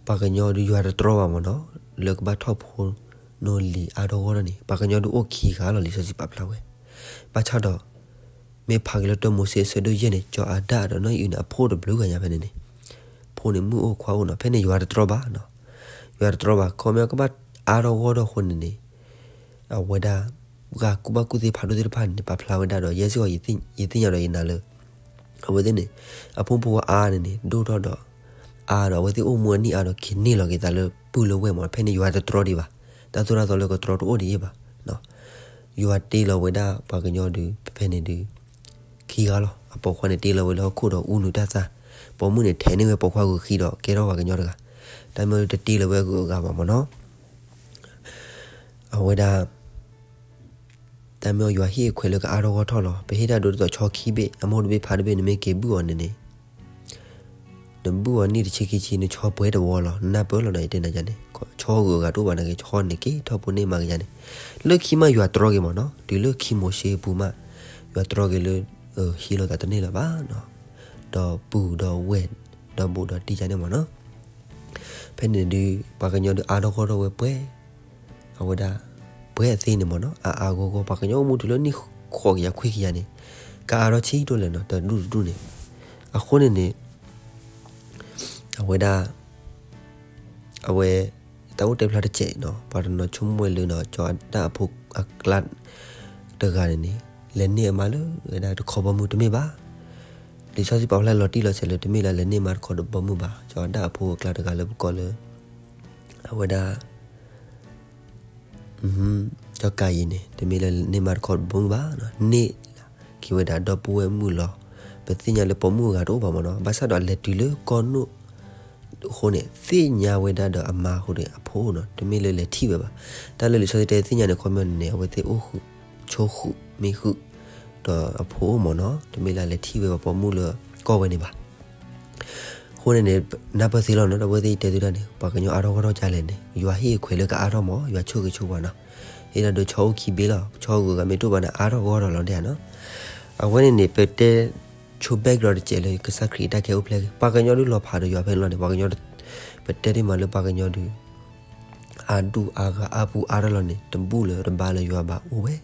ပှၤကညီဒုးယွၤတတြီဘၣ်မ့ၢ်နီၤ, လၢကဘၣ်ထီၣ်ဖိနီၢ်လံၤအါထီၣ်ဂီၢ်ထီၣ်န့ၣ် ပှၤကညီဒုးအိၣ်ခံဂၤလီၤ. လံာ်စီဆှံပာ်ဖျါဝဲ ဘၣ်ဆၣ်ဒီး မ့ၢ်ဖးက့ၤလၢတၢမိၤၡ့အဆၢဒိၣ်ယဲၢ်န့ၣ် စီၤအၤဒၣ်ဒီးနီၢ်အံၣ်န့ၣ် အဖိတဘျုးဂၤညါဖဲန့ၣ်န့ၣ်, ဖိန့ၣ်မုၣ်အိၣ်ခွါအိၣ်နီၤ, ဖဲန့ၣ်ယွၤတတြီဘၣ်နီၤ, ယွၤတတြီဘၣ် ခီမ့ၢ်ကဘၣ်အါထီၣ်ဂီၢ်ထီၣ်အဃိန့ၣ်န့ၣ် အဝဲဒၣ် ပှၤကူၣ်ဘၣ်ကူၣ်သ့ဖးဒိၣ်သ့ၣ်တဖၣ်န့ၣ် ပာ်ဖျါဝဲဒၣ်ဒီး ယဲစ့ၢ်ကီး ယသ့ၣ်ညါဒီးယနာ်လၢ အဝဲသ့ၣ်န့ၣ် အဖိမုၣ်ဖိခွါအါန့ၣ်န့ၣ် ဒိၣ်ထီၣ်ဒီး အါဒီး အဝဲသ့ၣ်အိၣ်မူအနံၣ်အါဒီး က့ၤန့ၢ်လီၤက့ၤသးလၢပုၢ်လၢဝဲၢ်မ့ၢ်နီၤ, ဖဲန့ၣ်ယွၤတတြီဒံးဘၣ်, တၢ်သိၣ်တၢ်သီလၢကတြီတအိၣ်ဒံးဘၣ် ယွၤတ့လီၤဝဲဒၣ်ပှၤကညီဒုး ဖဲန့ၣ်ဒုး ခံဂၤလီၤ. အပိာ်ခွါန့ၣ်တ့လီၤဝဲလၢဟီၣ်ခိၣ်ဒီးအူနုာ်တၢ်သၣ်, ပိာ်မုၣ်န့ၣ်ထဲန့ၢ်ဝဲပိာ်ခွါဂုာ်ဃံဒီးကဲထီၣ်ပှၤကညီတဂၤ, တၢ်မ့ၢ်တတ့လီၤဝဲအဂုၤအဂၤဘၣ်မ့ၢ်နီၤ. အဝဲဒၣ် တၢ်မ့ၢ်အီၤယွၤဟ့ၣ်အခွဲးလၢကအါထီၣ်ဂီၢ်ထီၣ်လီၤ. ပဟ့ၣ်တၢ်ဒိဒ်သိးဆီခံဘ့ၣ် အမိၢ်တဘ့ၣ်ဖးတဘ့ၣ် နမ့ၢ်က့ၤဘုၣ်အီၤန့ၣ်န့ၣ် နဘုၣ်အီၤနံၣ်တဆံခံဆံ နဆီပှဲၤတဝီလီၤ, နနၢ်ပၢၢ်လီၤဒီး ယတဲနၤယၤန့ၣ် ဆီဂုၤအဂၤတအိၣ်ဘၣ်နာ်က့ ဆီန့ၣ်က့ၤထီၣ်ဖိန့ၢ်မၤကယၤန့ၣ်, လၢခံမးယွၤတြီက့ၤမ့ၢ်နီၤ, တုၤလၢခံမိၤၡ့အပူၤမး ယွၤတြီက့ၤလၢ ဟံးလိာ်သးတန့ၢ်လၢၤဘၣ်နီၤ, ဒီးပုၢ်ဒီးဝဲၢ် ဒီးဘူးဒီးတံၢ်ယါန့ၣ်မ့ၢ်နီၤ. ဖဲန့ၣ်ဒုး ပှၤကညီဒုးအါထီၣ်ဂီၢ်ထီၣ်ဝဲပှဲၤ အဝဲဒၣ် ပှဲၤအသ့န့ၣ်မ့ၢ်နီၤ, အါအါဂီၢ်ဂီၢ် ပှၤကညီအိၣ်မူတုၤလၢနံၣ်ဃိးကယၤခွံကယၤန့ၣ် ကအါထီၣ်ဆံးဒိၣ်လဲၣ်နီၤ, တဒူၣ်တဒူၣ်န့ၣ်, အဃိန့ၣ်န့ၣ် အဝဲဒၣ် အဝဲ တၢ်အိၣ်တဲဖျါတစဲးနီၤ, ပှၤတနီၤဆိကမိၣ်ဝဲလၢနီၤ ကၠီၤအၤဒၣ်အဖိအကျါတဂၤန့ၣ်န့ၣ် လဲၤန့ၢ်အမါလၢဝဲဒၣ်တခီဘီမုၢ်တမ့ၢ်ဘၣ်. လံာ်စီဆှံပာ်ဖျါလီၤတံၢ်လီၤဆဲးလၢတမ့ၢ်လၢလဲၤန့ၢ်မါတခီဘီမုၢ်ဘၣ်, ကၠီၤအၤဒၣ်အဖိအကျါတဂၤလၢပကိးလၢ အဝဲဒၣ် ကၠီၤကၤယံၤန့ၣ် တမ့ၢ်လၢန့ၢ်မါတခီဘီမုၢ်ဘၣ်, န့ၢ်က့ၤဝဲဒၣ်ဒီပုၢ်ဝဲၢ်မုၣ်လီၤ. ပသ့ၣ်ညါလၢပိာ်မုၣ်အဂၤတအိၣ်ဘၣ်မ့ၢ်နီၤ, ဘၣ်ဆၣ်ဒီးအလဲၤတုၤလၢကီၢ်နိၣ်အဃိန့ၣ် သ့ၣ်ညါဝဲဒၣ်ဒီးအမါအဃိန့ၣ် အဖိအိၣ်နီၤ, တမ့ၢ်လၢလဲၤထံၣ်ဝဲဘၣ်. တၢ်လၢလံာ်စီဆှံတဲသ့ၣ်ညါန့ၣ် ခီပညီန့ၣ်န့ၣ် အဝဲသ့ၣ်အိၣ်ဃုာ် ဆိဃုာ်မ့ၢ်ဃုာ် ဒီးအဖိအိၣ်မ့ၢ်နီၤ, တမ့ၢ်လၢလဲၤထံၣ်ဝဲပှၤပိာ်မုၣ်လၢကီၢ်ဝဲန့ၣ်ဘၣ်. အဃိန့ၣ်န့ၣ် နၢ်ပၢၢ်သ့လီၤနီၤ, ဒီပုၢ်ဝဲၢ်သ့ၣ်တဲသုတၢ်န့ၣ် ပှၤကညီအါထီၣ်ဂီၢ်ထီၣ်ဒ်လဲၣ်န့ၣ် ယွၤဟ့ၣ်အခွဲးလၢကအါထီၣ်မ့ၢ် ယွၤဆိၣ်ဂ့ၤဆိၣ်ဝါနီၤ, ဟ့ၣ်တၢ်ဒိးဆီအိၣ်ခံဘ့ၣ်လီၤ, ဆီဂုၤအဂၤမ့ၢ်တအိၣ်ဘၣ်န့ၣ် အါထီၣ်ဂီၢ်ထီၣ်လီၤဒ်နီၤ. အဝဲန့ၣ်န့ၣ် ပတဲ ဆိ background တစဲးလၢကစၢ်ခရံာ်အတၢ်ခဲအိၣ်ဖျဲၣ်ဂ့ၤ, ပှၤကညီဒုးလီၤဖးဒီးယွၤဖဲန့ၣ်လီၤန့ၣ် ပှၤကညီ ပတဲတ့ၢ်မးလၢပှၤကညီဒုး အါဒူၣ်အါဂၤအါပူၤအါထီၣ်လီၤန့ၣ် တဘူၣ်လၢတဘါလၢယွၤဘၣ်အိၣ်ဝဲ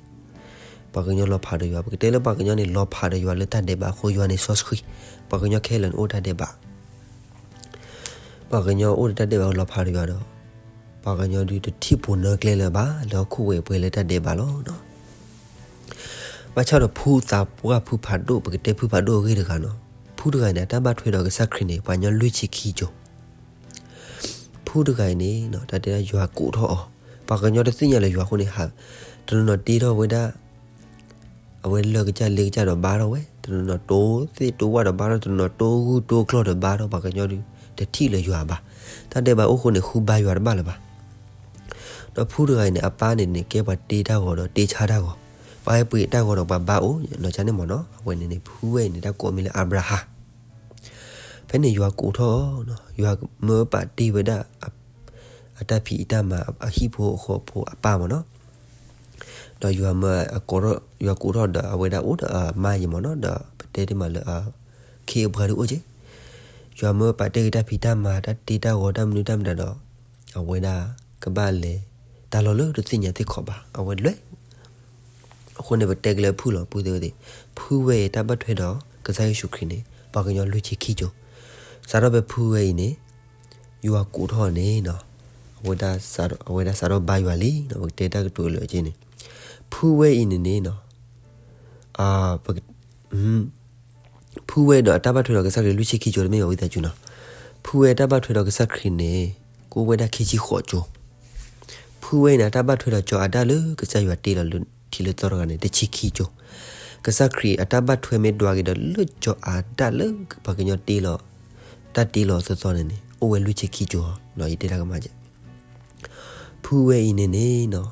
ပှၤကညီလီၤဖးဒီးယွၤ, ပကတဲလၢပှၤကညီန့ၣ် လီၤဖးဒီးယွၤလၢတၢ်ဒဲးဘးအဃိ ယွၤန့ၣ်စီဆှံ, ပှၤကညီခဲလၢာ်န့ၣ်အိၣ်တၢ်ဒဲးဘး, ပှၤကညီအိၣ်ဒီးတၢ်ဒဲးဘးလီၤဖးဒီးယွၤဒီး ပှၤကညီဒုးတထံၣ်ပိာ်နၢကျဲလၢၤဘၣ် လၢဟီၣ်ခိၣ်ဝဲပှဲၤလၢတၢ်ဒဲးဘးလီၤ. ဘၣ်ဆၣ်ဒီးဖုသးပှၢ်ဖုဖးဒိၣ် ပကတဲဖုဖးဒိၣ်အဂ့ၢ်တဂၤနီၤ, ဖုတဂၤန့ၣ် အတၢ်ဘၣ်ထွဲဒီးကစၢ်ခရံာ်န့ၣ် ပှၤကညီလွံၢ်ဆံခံကၠိၤ ဖုတဂၤအံၤန့ၣ် တၢ်တဲဒၣ်ယွၤကိးထီၣ်အီၤ, ပှၤကညီတသ့ၣ်ညါလၢယွၤအဃိန့ၣ် ဟး တနီၤနီၤတ့ထီၣ်ဝဲဒၣ် အဝဲလၢကစၢ်လ့ကစၢ်ဒီးဘါထီၣ်ဝဲ, တနီၤနီၤတိသ့ၣ်တိဝၣ်ဒီးဘါထီၣ်, တနီၤနီၤတိဂုၢ်တိကျီၢ်ဒီးဘါထီၣ်, ပှၤကညီဒုး တထံၣ်လၢယွၤဘၣ်. တၢ်ဒဲးဘးအိၣ်အဃိန့ၣ် ဃုဘါယွၤတဘၣ်လၢၤဘၣ်. ဒီးဖုတဂၤအံၤန့ၣ် အပၢ်န့ၣ်န့ၣ် ကဲပှၤတ့တၢ်ဂီၤဒီးတ့ဆါတၢ်ဂီၤ, ပှၤဟဲပှ့ၤတၢ်ဂီၤဒီးပှၤဘါအိၣ်နီၤ, ကန့ၣ်မ့ၢ်နီၤ, အဝဲန့ၣ်န့ၣ် ဖုဝဲအံၤန့ၣ် တၢ်ကိးမံၤလၢအၤဘြၤဟၣ် ဖဲန့ၣ်ယွၤကိးထီၣ်အီၤ, ယွၤမၢပာ်တ့ၢ်ဝဲဒၣ် အတၢ်ဖံးတၢ်မၤ အဟံၣ်ဖိဃီဖိအပၢ်မ့ၢ်နီၤ, ဒီးယွၤမၢအကိးထီၣ်, ယွၤကိးထီၣ်ဒီးအဝဲဒၣ်အိၣ်ဒီးအမါယံၤမ့ၢ်နီၤ, ဒီးပတဲတ့ၢ်မးလၢအခ့အပှၤဒုးအိၣ်က့ၤ, ယွၤမၢပာ်တ့ၢ်က့ၤတၢ်ဖံးတၢ်မၤ တၢ်တ့တၢ်ဂီၤ တၢ်မနုၤတၢ်မတၤဒီး အဝဲဒၣ်ကဘၣ်လဲၤ တၢ်လီၢ်လၢတသ့ၣ်ညါသ့ၣ်ခီဘၣ် အဝဲလဲၤ အဃိန့ၣ် ပတဲက့ၤလၢဖုလီၤ ပုၢ်သ့ၣ်ဝဲၢ်သ့ၣ်, ဖုဝဲအံၤတၢ်ဘၣ်ထွဲဒီးကစၢ်ယ့ၣ်ၡူးခရံာ်န့ၣ် ပှၤကညီလွံၢ်ဆံခံကၠိၤ, စးထီၣ်ဖဲဖုဝဲအံၤန့ၣ် ယွၤကိးထီၣ်န့ၣ်နီၤ, အဝဲဒၣ်စးထီၣ်ဘါယွၤလံနီၤ, ပကတဲတၢ်ကတိၤလၢက့န့ၣ်, ဖုဝဲအံၤန့ၣ်န့ၣ်နီၤ, ဖုဝဲဒီးအတၢ်ဘၣ်ထွဲဒီးကစၢ်ခရံာ်လွံၢ်ဆံခံကၠိၤတမ့ၢ်ဘၣ်ဝံသးစူၤနီၤ, ဖုဝဲတၢ်ဘၣ်ထွဲဒီးကစၢ်ခရံာ်န့ၣ် ကအိၣ်ဝဲဒၣ်ခံဆံဃိးကၠိၤ, ဖုဝဲအံၤန့ၣ် အတၢ်ဘၣ်ထွဲဒီးစီၤအၤဒၣ်လၢကစၢ်ယွၤတ့လီၤလၢထံလၢသီတဂၤန့ၣ် တဆံခံကၠိၤ, ကစၢ်ခရံာ်အတၢ်ဘၣ်ထွဲမ့ၢ်ဒွးက့ၤဒီးလၢစီၤအၤဒၣ်လၢပှၤကညီတ့လီၤတၢ်တ့လီၤအသီသီန့ၣ်န့ၣ် အိၣ်ဝဲလွံၢ်ဆံခံကၠိၤနီၤ, ယတဲတၢ်ကမၣ်ကဲ ဖုဝဲအံၤန့ၣ်န့ၣ်နီၤ,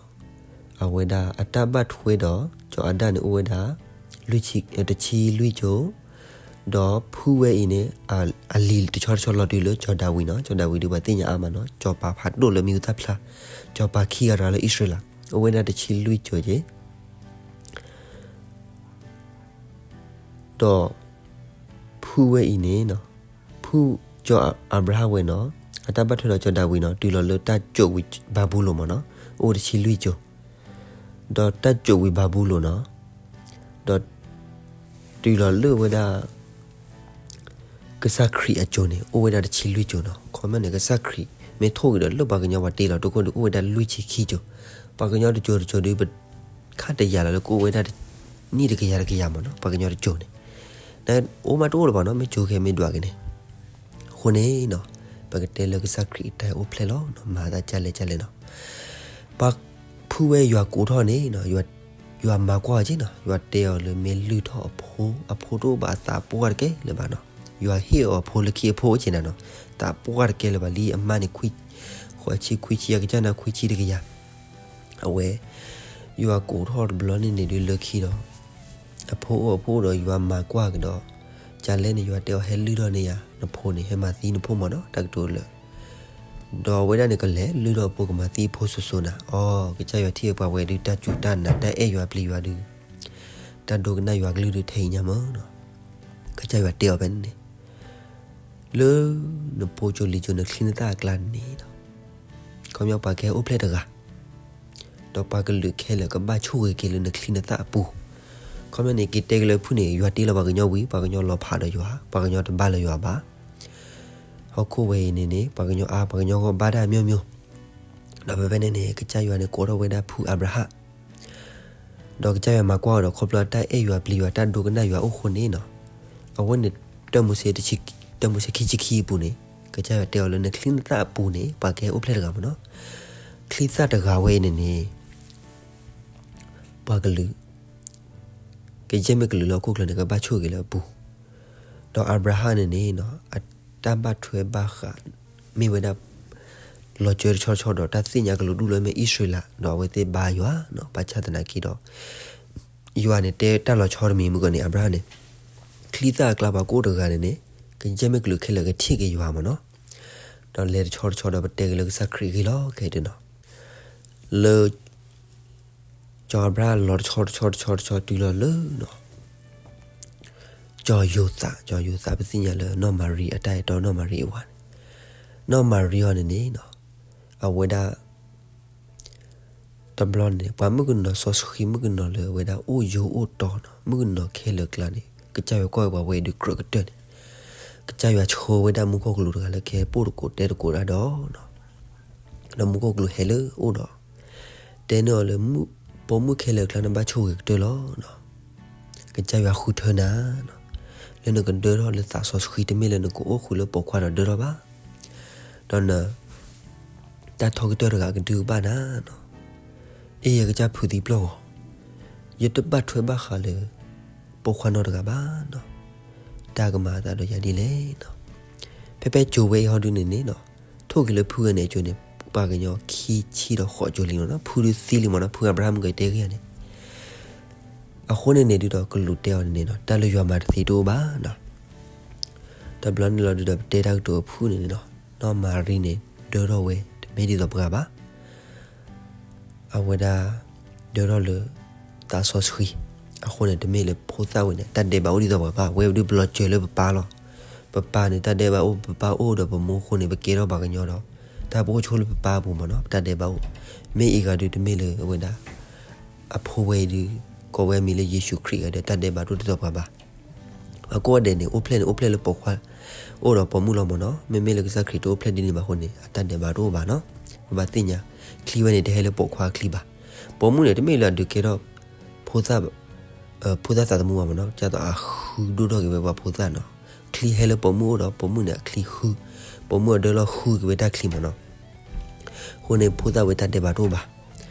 အဝဲဒၣ်အတၢ်ဘၣ်ထွဲဒီးစီၤအၤဒၣ်န့ၣ်အိၣ်ဝဲဒၣ် တဆံလွံၢ်ကၠိၤ, ဒီးဖုဝဲအံၤန့ၣ် အလံၤတဆီတဆီလီၤတုၤလၢစီၤဒၤဝံးနီၤ, စီၤဒၤဝံးဒုးပှၤသ့ၣ်ညါအါမးနီၤ, စီၤပၤဖးဒိၣ်လၢမံၤဟူသၣ်ဖျါ, စီၤပၤခံဂၤတဂၤလၢအံၣ်စရ့လး အိၣ်ဝဲဒၣ်တဆံလွံၢ်ကၠိၤက့ၤ ဒီး ဖုဝဲအံၤန့ၣ်, ဖုကၠီၤအၤဘြၤဟၣ်ဝဲနီၤ, အတၢ်ဘၣ်ထွဲဒီးကၠီၤဒၤဝံးနီၤ, တုၤလီၤလၢတၢ်ကိးဝံၤဘၤဘူလိၣ်မ့ၢ်နီၤ, အိၣ်တဆံလွံၢ်ကၠိၤ, ဒီးတၢ်ကိးဝံၤဘၤဘူလိၣ်နီၤ, ဒီး တုၤလီၤလၢဝဲဒၣ် ကစၢ်ခရံာ်အကၠိၤန့ၣ် အိၣ်ဝဲဒၣ်တဆံလွံၢ်ကၠိၤနီၤ. ခီပညီန့ၣ် ကစၢ်ခရံာ်မ့ၢ်ထိၣ်ဂ့ၤဒီးလၢပှၤကညီပှၤတ့လီၤတိခိၣ်ဒီး အိၣ်ဝဲဒၣ်လွံၢ်ဆံခံကၠိၤ, ပှၤကညီတကၠိၤတကၠိၤဒီး ပ ခါတယာ်လီၤလၢကအိၣ်ဝဲဒၣ် နံၣ်တကယၤတကယၤမ့ၢ်နီၤ, ပှၤကညီတကၠိၤန့ၣ်, နအိၣ်မးတအိၣ်လၢၤဘၣ်နီၤ, မ့ၢ်ကၠိၤခဲမ့ၢ်ဒွးက့ၤန့ၣ်, အဃိန့ၣ်နီၤ, ပကတဲလၢကစၢ်ခရံာ်အတၢ်အိၣ်ဖျဲၣ်လီၤ, မၤသးကလဲၣ်ကလဲၣ်နီၤ, ပှၤဖုဝဲယွၤကိးထီၣ်န့ၣ်, ယွၤမၤကွၢ်အီၤက့နီၤ, ယွၤတဲအီၤလၢမ့ၢ်လုၢ်ထီၣ်အဖိ, အဖိတအိၣ်ဘၣ်အသးပှၢ်တကဲလၢၤဘၣ်နီၤ, ယွၤဟ့ၣ်အီၤအဖိလၢခံအဖိအိၣ်က့နၤနီၤ, သးပှၢ်တကဲလၢၤဘၣ်လံ, အမါန့ၣ် ဃိးဆံခွံဆံ အကစၢ်န့ၣ်ခွံဆံတကယၤ အဝဲ ယွၤကိးထီၣ်တဘျီန့ၣ်န့ၣ်ဒုးလၢခံဒီး, အဖိအိၣ်အဖိအိၣ်ဒီးယွၤမၤကွၢ်ကဒီး, ကလဲၣ်န့ၣ် ယွၤတဲအီၤဟဲလုၢ်ထီၣ်န့ၢ်ယၤနဖိန့ၣ်, ဟဲမၤသံနဖိမ့ၢ်နီၤ, တၢ်ကတိၤလၢ ဒီးအဝဲဒၣ်န့ၣ်ကလဲၤလုၢ်ထီၣ်အဖိကမၤသံအဖိစိၤစိၤနၤ, အီ ကစၢ်ယွၤထံၣ်ပှၤဝဲဒုးတၢ်စူၤတၢ်နာ်တၢ်အဲၣ်ယွၤပျံၤယွၤဒုး, တၢ်ဒိကနၣ်ယွၤကလုၢ်ဒုးထဲအံၤညါမ့ၢ်နီၤ, ကစၢ်ယွၤတဲအီၤဖဲန့ၣ်န့ၣ် လၢ နဖိကၠိလံၤကၠိ နချံနသၣ်အကျါန့ၣ်နီၤ, ခီပညီပှၤကဟဲအိၣ်ဖျဲၣ်တဂၤ, ဒီးပှၤကလုာ်ခဲလၢာ်ကဘၣ်ဆိၣ်ဂ့ၤက့ၤလၢနချံနသၣ်အပူၤ, ခီပညီန့ၣ် က့ၤတဲက့ၤလၢဖုန့ၣ် ယွၤတ့လီၤပှၤကညီဝံၤ ပှၤကညီလီၤဖးဒီးယွၤ, ပှၤကညီတဘါလၢယွၤဘၣ်, ဟီၣ်ခိၣ်ဝဲအံၤန့ၣ်န့ၣ် ပှၤကညီအါ ပှၤကညီဂီၢ်ဘါတၢ်အမျိုးမျိုး, ဒီးဖဲဖဲန့ၣ်န့ၣ် ကစၢ်ယွၤန့ၣ်ကိးထီၣ်ဝဲဒၣ်ဖုအၤဘြၤဟၣ် ဒီးကစၢ်ယွၤမၤကွၢ်အီၤဒီးခီဖျိအတၢ်အဲၣ်ယွၤပျံၤယွၤတၢ်ဒိကနၣ်ယွၤအိၣ်ဃိန့ၣ်နီၤ, အဝဲန့ၣ် တၢမိၤၡ့ခံဆံခံဆံအပူၤန့ၣ်, ကစၢ်ယွၤတဲအီၤလၢနချံနသၣ်အပူၤန့ၣ် ပှၤကဟဲအိၣ်ဖျဲၣ်တဂၤမ့ၢ်နီၤ, ချံသၣ်တဂၤဝဲအံၤန့ၣ်န့ၣ် ပှၤကလုာ် ကယဲၢ်မ့ၢ်ကလုာ်လၢဟီၣ်ခိၣ်ချၢန့ၣ် ကဘၣ်ဆိၣ်ဂ့ၤလၢအပူၤ, ဒီးအၤဘြၤဟၣ်န့ၣ်န့ၣ် အတၢ်ဘၣ်ထွဲဘၣ်ဃး မ့ၢ်ဝဲဒၣ် လီၤစၢၤတဆီတဆီဒီး တၢ်သ့ၣ်ညါကလုာ်ဒူၣ်လၢမ့ၢ်အံၣ်စရ့လး ဒီးအဝဲသ့ၣ်ဘါယွၤနီၤ, ဘၣ်ဆၣ်သနာ်က့ဒီး ယွၤန့ၣ်တဲတၢ်လီၤဆီတမံၤမုၢ်ကီၢ်န့ၣ် အၤဘြၤဟၣ်န့ၣ် ချံသၣ်အကျါပှၤကအိၣ်တဂၤန့ၣ်န့ၣ် ကယဲၢ်မ့ၢ်ကလုာ်ခဲလၢာ်ကထံၣ်က့ၤယွၤမ့ၢ်နီၤ, ဒီးလဲၤတဆီတဆီဒီးပတဲက့ၤလၢကစၢ်ခရံာ်အဂ့ၢ်လီၤ ခဲအံၤဒုးနီၤ, လၢ စီၤအၤဘြၤဟၣ်လီၤတဆီတဆီတဆီတဆီတုၤလီၤလၢ စီၤယိၤသး, စီၤယိၤသးပသ့ၣ်ညါလၢနီၢ်မၤရံအတၢ်အဲၣ်တီနီၢ်မၤရံအဝၤန့ၣ်, နီၢ်မၤရံအီၤန့ၣ်န့ၣ် အဝဲဒၣ် တဘျီန့ၣ် ပှၤမုၣ်ကနီၤစီဆှံမုၣ်ကနီၤလၢအဝဲဒၣ်အိၣ်ယိအိၣ်တီနီၤ, မုၣ်ကနီၤခဲလၢာ်ကျါန့ၣ် ကစၢ်ယွၤကွၢ်ဝဲပှၤဝဲအံၤဒုးကြၢးကတၢၢ်န့ၣ်, ကစၢ်ယွၤဆှၢဝဲဒၣ်မူခိၣ်ကလူးတဂၤလၢကဟဲပိၢ်တကိးတဲတကိးတၢ်ဒီး ဒီးမူခိၣ်ကလူးဟဲလၢအအိၣ်ဒီး တဲန့ၢ်အီၤလၢ ပိာ်မုၣ်ခဲလၢာ်ကျါန့ၣ်ဘၣ်ဆိၣ်ဂ့ၤကတၢၢ်လီၤ. ကစၢ်ယွၤဃုထၢနၤ လၢနကဒၢထီၣ်လၢသးစီဆှံ တမ့ၢ်လၢနကအိၣ်ဃုာ်လၢပိာ်ခွါဒီးဒၢထီၣ်ဘၣ်. ဒီးန တၢ်ထီကတၢၢ်တဂၤကဒုးကဘၣ်နၤ အ့ၣ် ယကစၢ်ဖုးသံပျီၢ်ဂီၤ, ယတဘၣ်ထွဲဘၣ်ဃးလၢ ပိာ်ခွါနီတဂၤဘၣ်နီၤ, တၢ်ကမၤအသးဒီးယၤဒ်လဲၣ်နီၤ. ဖဲဖဲကၠိဝဲအံၤဟီဒုန့ၣ်န့ၣ်နီၤ, ထိၣ်က့ၤလၢဖုဂၤန့ၣ်အကၠိန့ၣ် ပှၤကညီခံဆံဒီးဃိးကၠိလံနီၤ, ဖုဒုသံလံမ့ၢ်နီၤ, ဖုအၤဘြၤဟၣ်မုၣ်ကတဲဂ့ၢ်ယၤန့ၣ်. အဃိန့ၣ်န့ၣ်ဒုဒီးကလူးတဲအီၤန့ၣ်နီၤ, တၢ်လၢယွၤမၤတသ့တအိၣ်ဘၣ်နီၤ. တဘျီန့ၣ်လီၤဒုဒီးပတဲတၢ်ကတိၤအဖုၣ်န့ၣ်နီၤ, နီၢ်မၤရံန့ၣ် ဒၢထီၣ်ဝဲ တမ့ၢ်ဒ်သိးပှၤဘၣ် အဝဲဒၣ် ဒၢထီၣ်လၢ သးစီဆှံ, အဃိန့ၣ် တမ့ၢ်လၢဖိသၣ်ဝဲန့ၣ် တၢ်ဒဲးဘးအိၣ်ဒ်သိးပှၤဘၣ်, ဝဲဒုးဘျီစၢၤလၢပပၢ်လီၤ. ပပၢ်န့ၣ် တၢ်ဒဲးဘးအိၣ်, ပပၢ်အိၣ်ဒီးပမိၢ်အဃိန့ၣ် ပကဲထီၣ်ပှၤကညီဒီး တၢ်ပအိၣ်ဆိလၢပပၢ်အပူၤမ့ၢ်နီၤ, ပတၢ်ဒဲးဘးအိၣ်. မ့ၢ်အံၤဂၤဒုးတမ့ၢ်လၢအဝဲဒၣ် အဖိဝဲအံၤဒုး ကိးဝဲအမံၤလၢယ့ၣ်ၡူးခရံာ်ဂၤဒီး တၢ်ဒဲးဘးတအိၣ်ဒ်သိးပှၤဘၣ်. ပှၤကိးဂၤဒဲးန့ၣ် အိၣ်ဖျဲၣ်န့ၣ် အိၣ်ဖျဲၣ်လၢပိာ်ခွါ အိၣ်ဒီးပိာ်မုၣ်လီၤမ့ၢ်နီၤ, မ့မ့ၢ်လၢကစၢ်ခရံာ်တအိၣ်ဖျဲၣ်ဒ်န့ၣ်ဘၣ်အဃိန့ၣ် အတၢ်ဒဲးဘးတအိၣ်ဘၣ်နီၤ. ပဘၣ်သ့ၣ်ညါ ချံဝဲန့ၣ် တဟဲလၢပိာ်ခွါချံဘၣ်. ပိာ်မုၣ်န့ၣ် တမ့ၢ်လၢအဒုးကဲထီၣ် ဖိသၣ် ဖိသၣ်သးသမူဘၣ်မ့ၢ်နီၤ, ဒ်သိးအဃုဒိၣ်ထီၣ်က့ၤဝဲပှၤဖိသၣ်နီၤ. ချံဟဲလၢပိာ်မုၣ်အအိၣ်ဒီး ပိာ်မုၣ်န့ၣ်အချံဃု, ပိာ်မုၣ်အဒၢလီၢ်ဃုက့ၤဝဲတၢ်ချံမ့ၢ်နီၤ. အဃိန့ၣ် ဖိသၣ်ဝဲတၢ်ဒဲးဘးတအိၣ်ဘၣ်.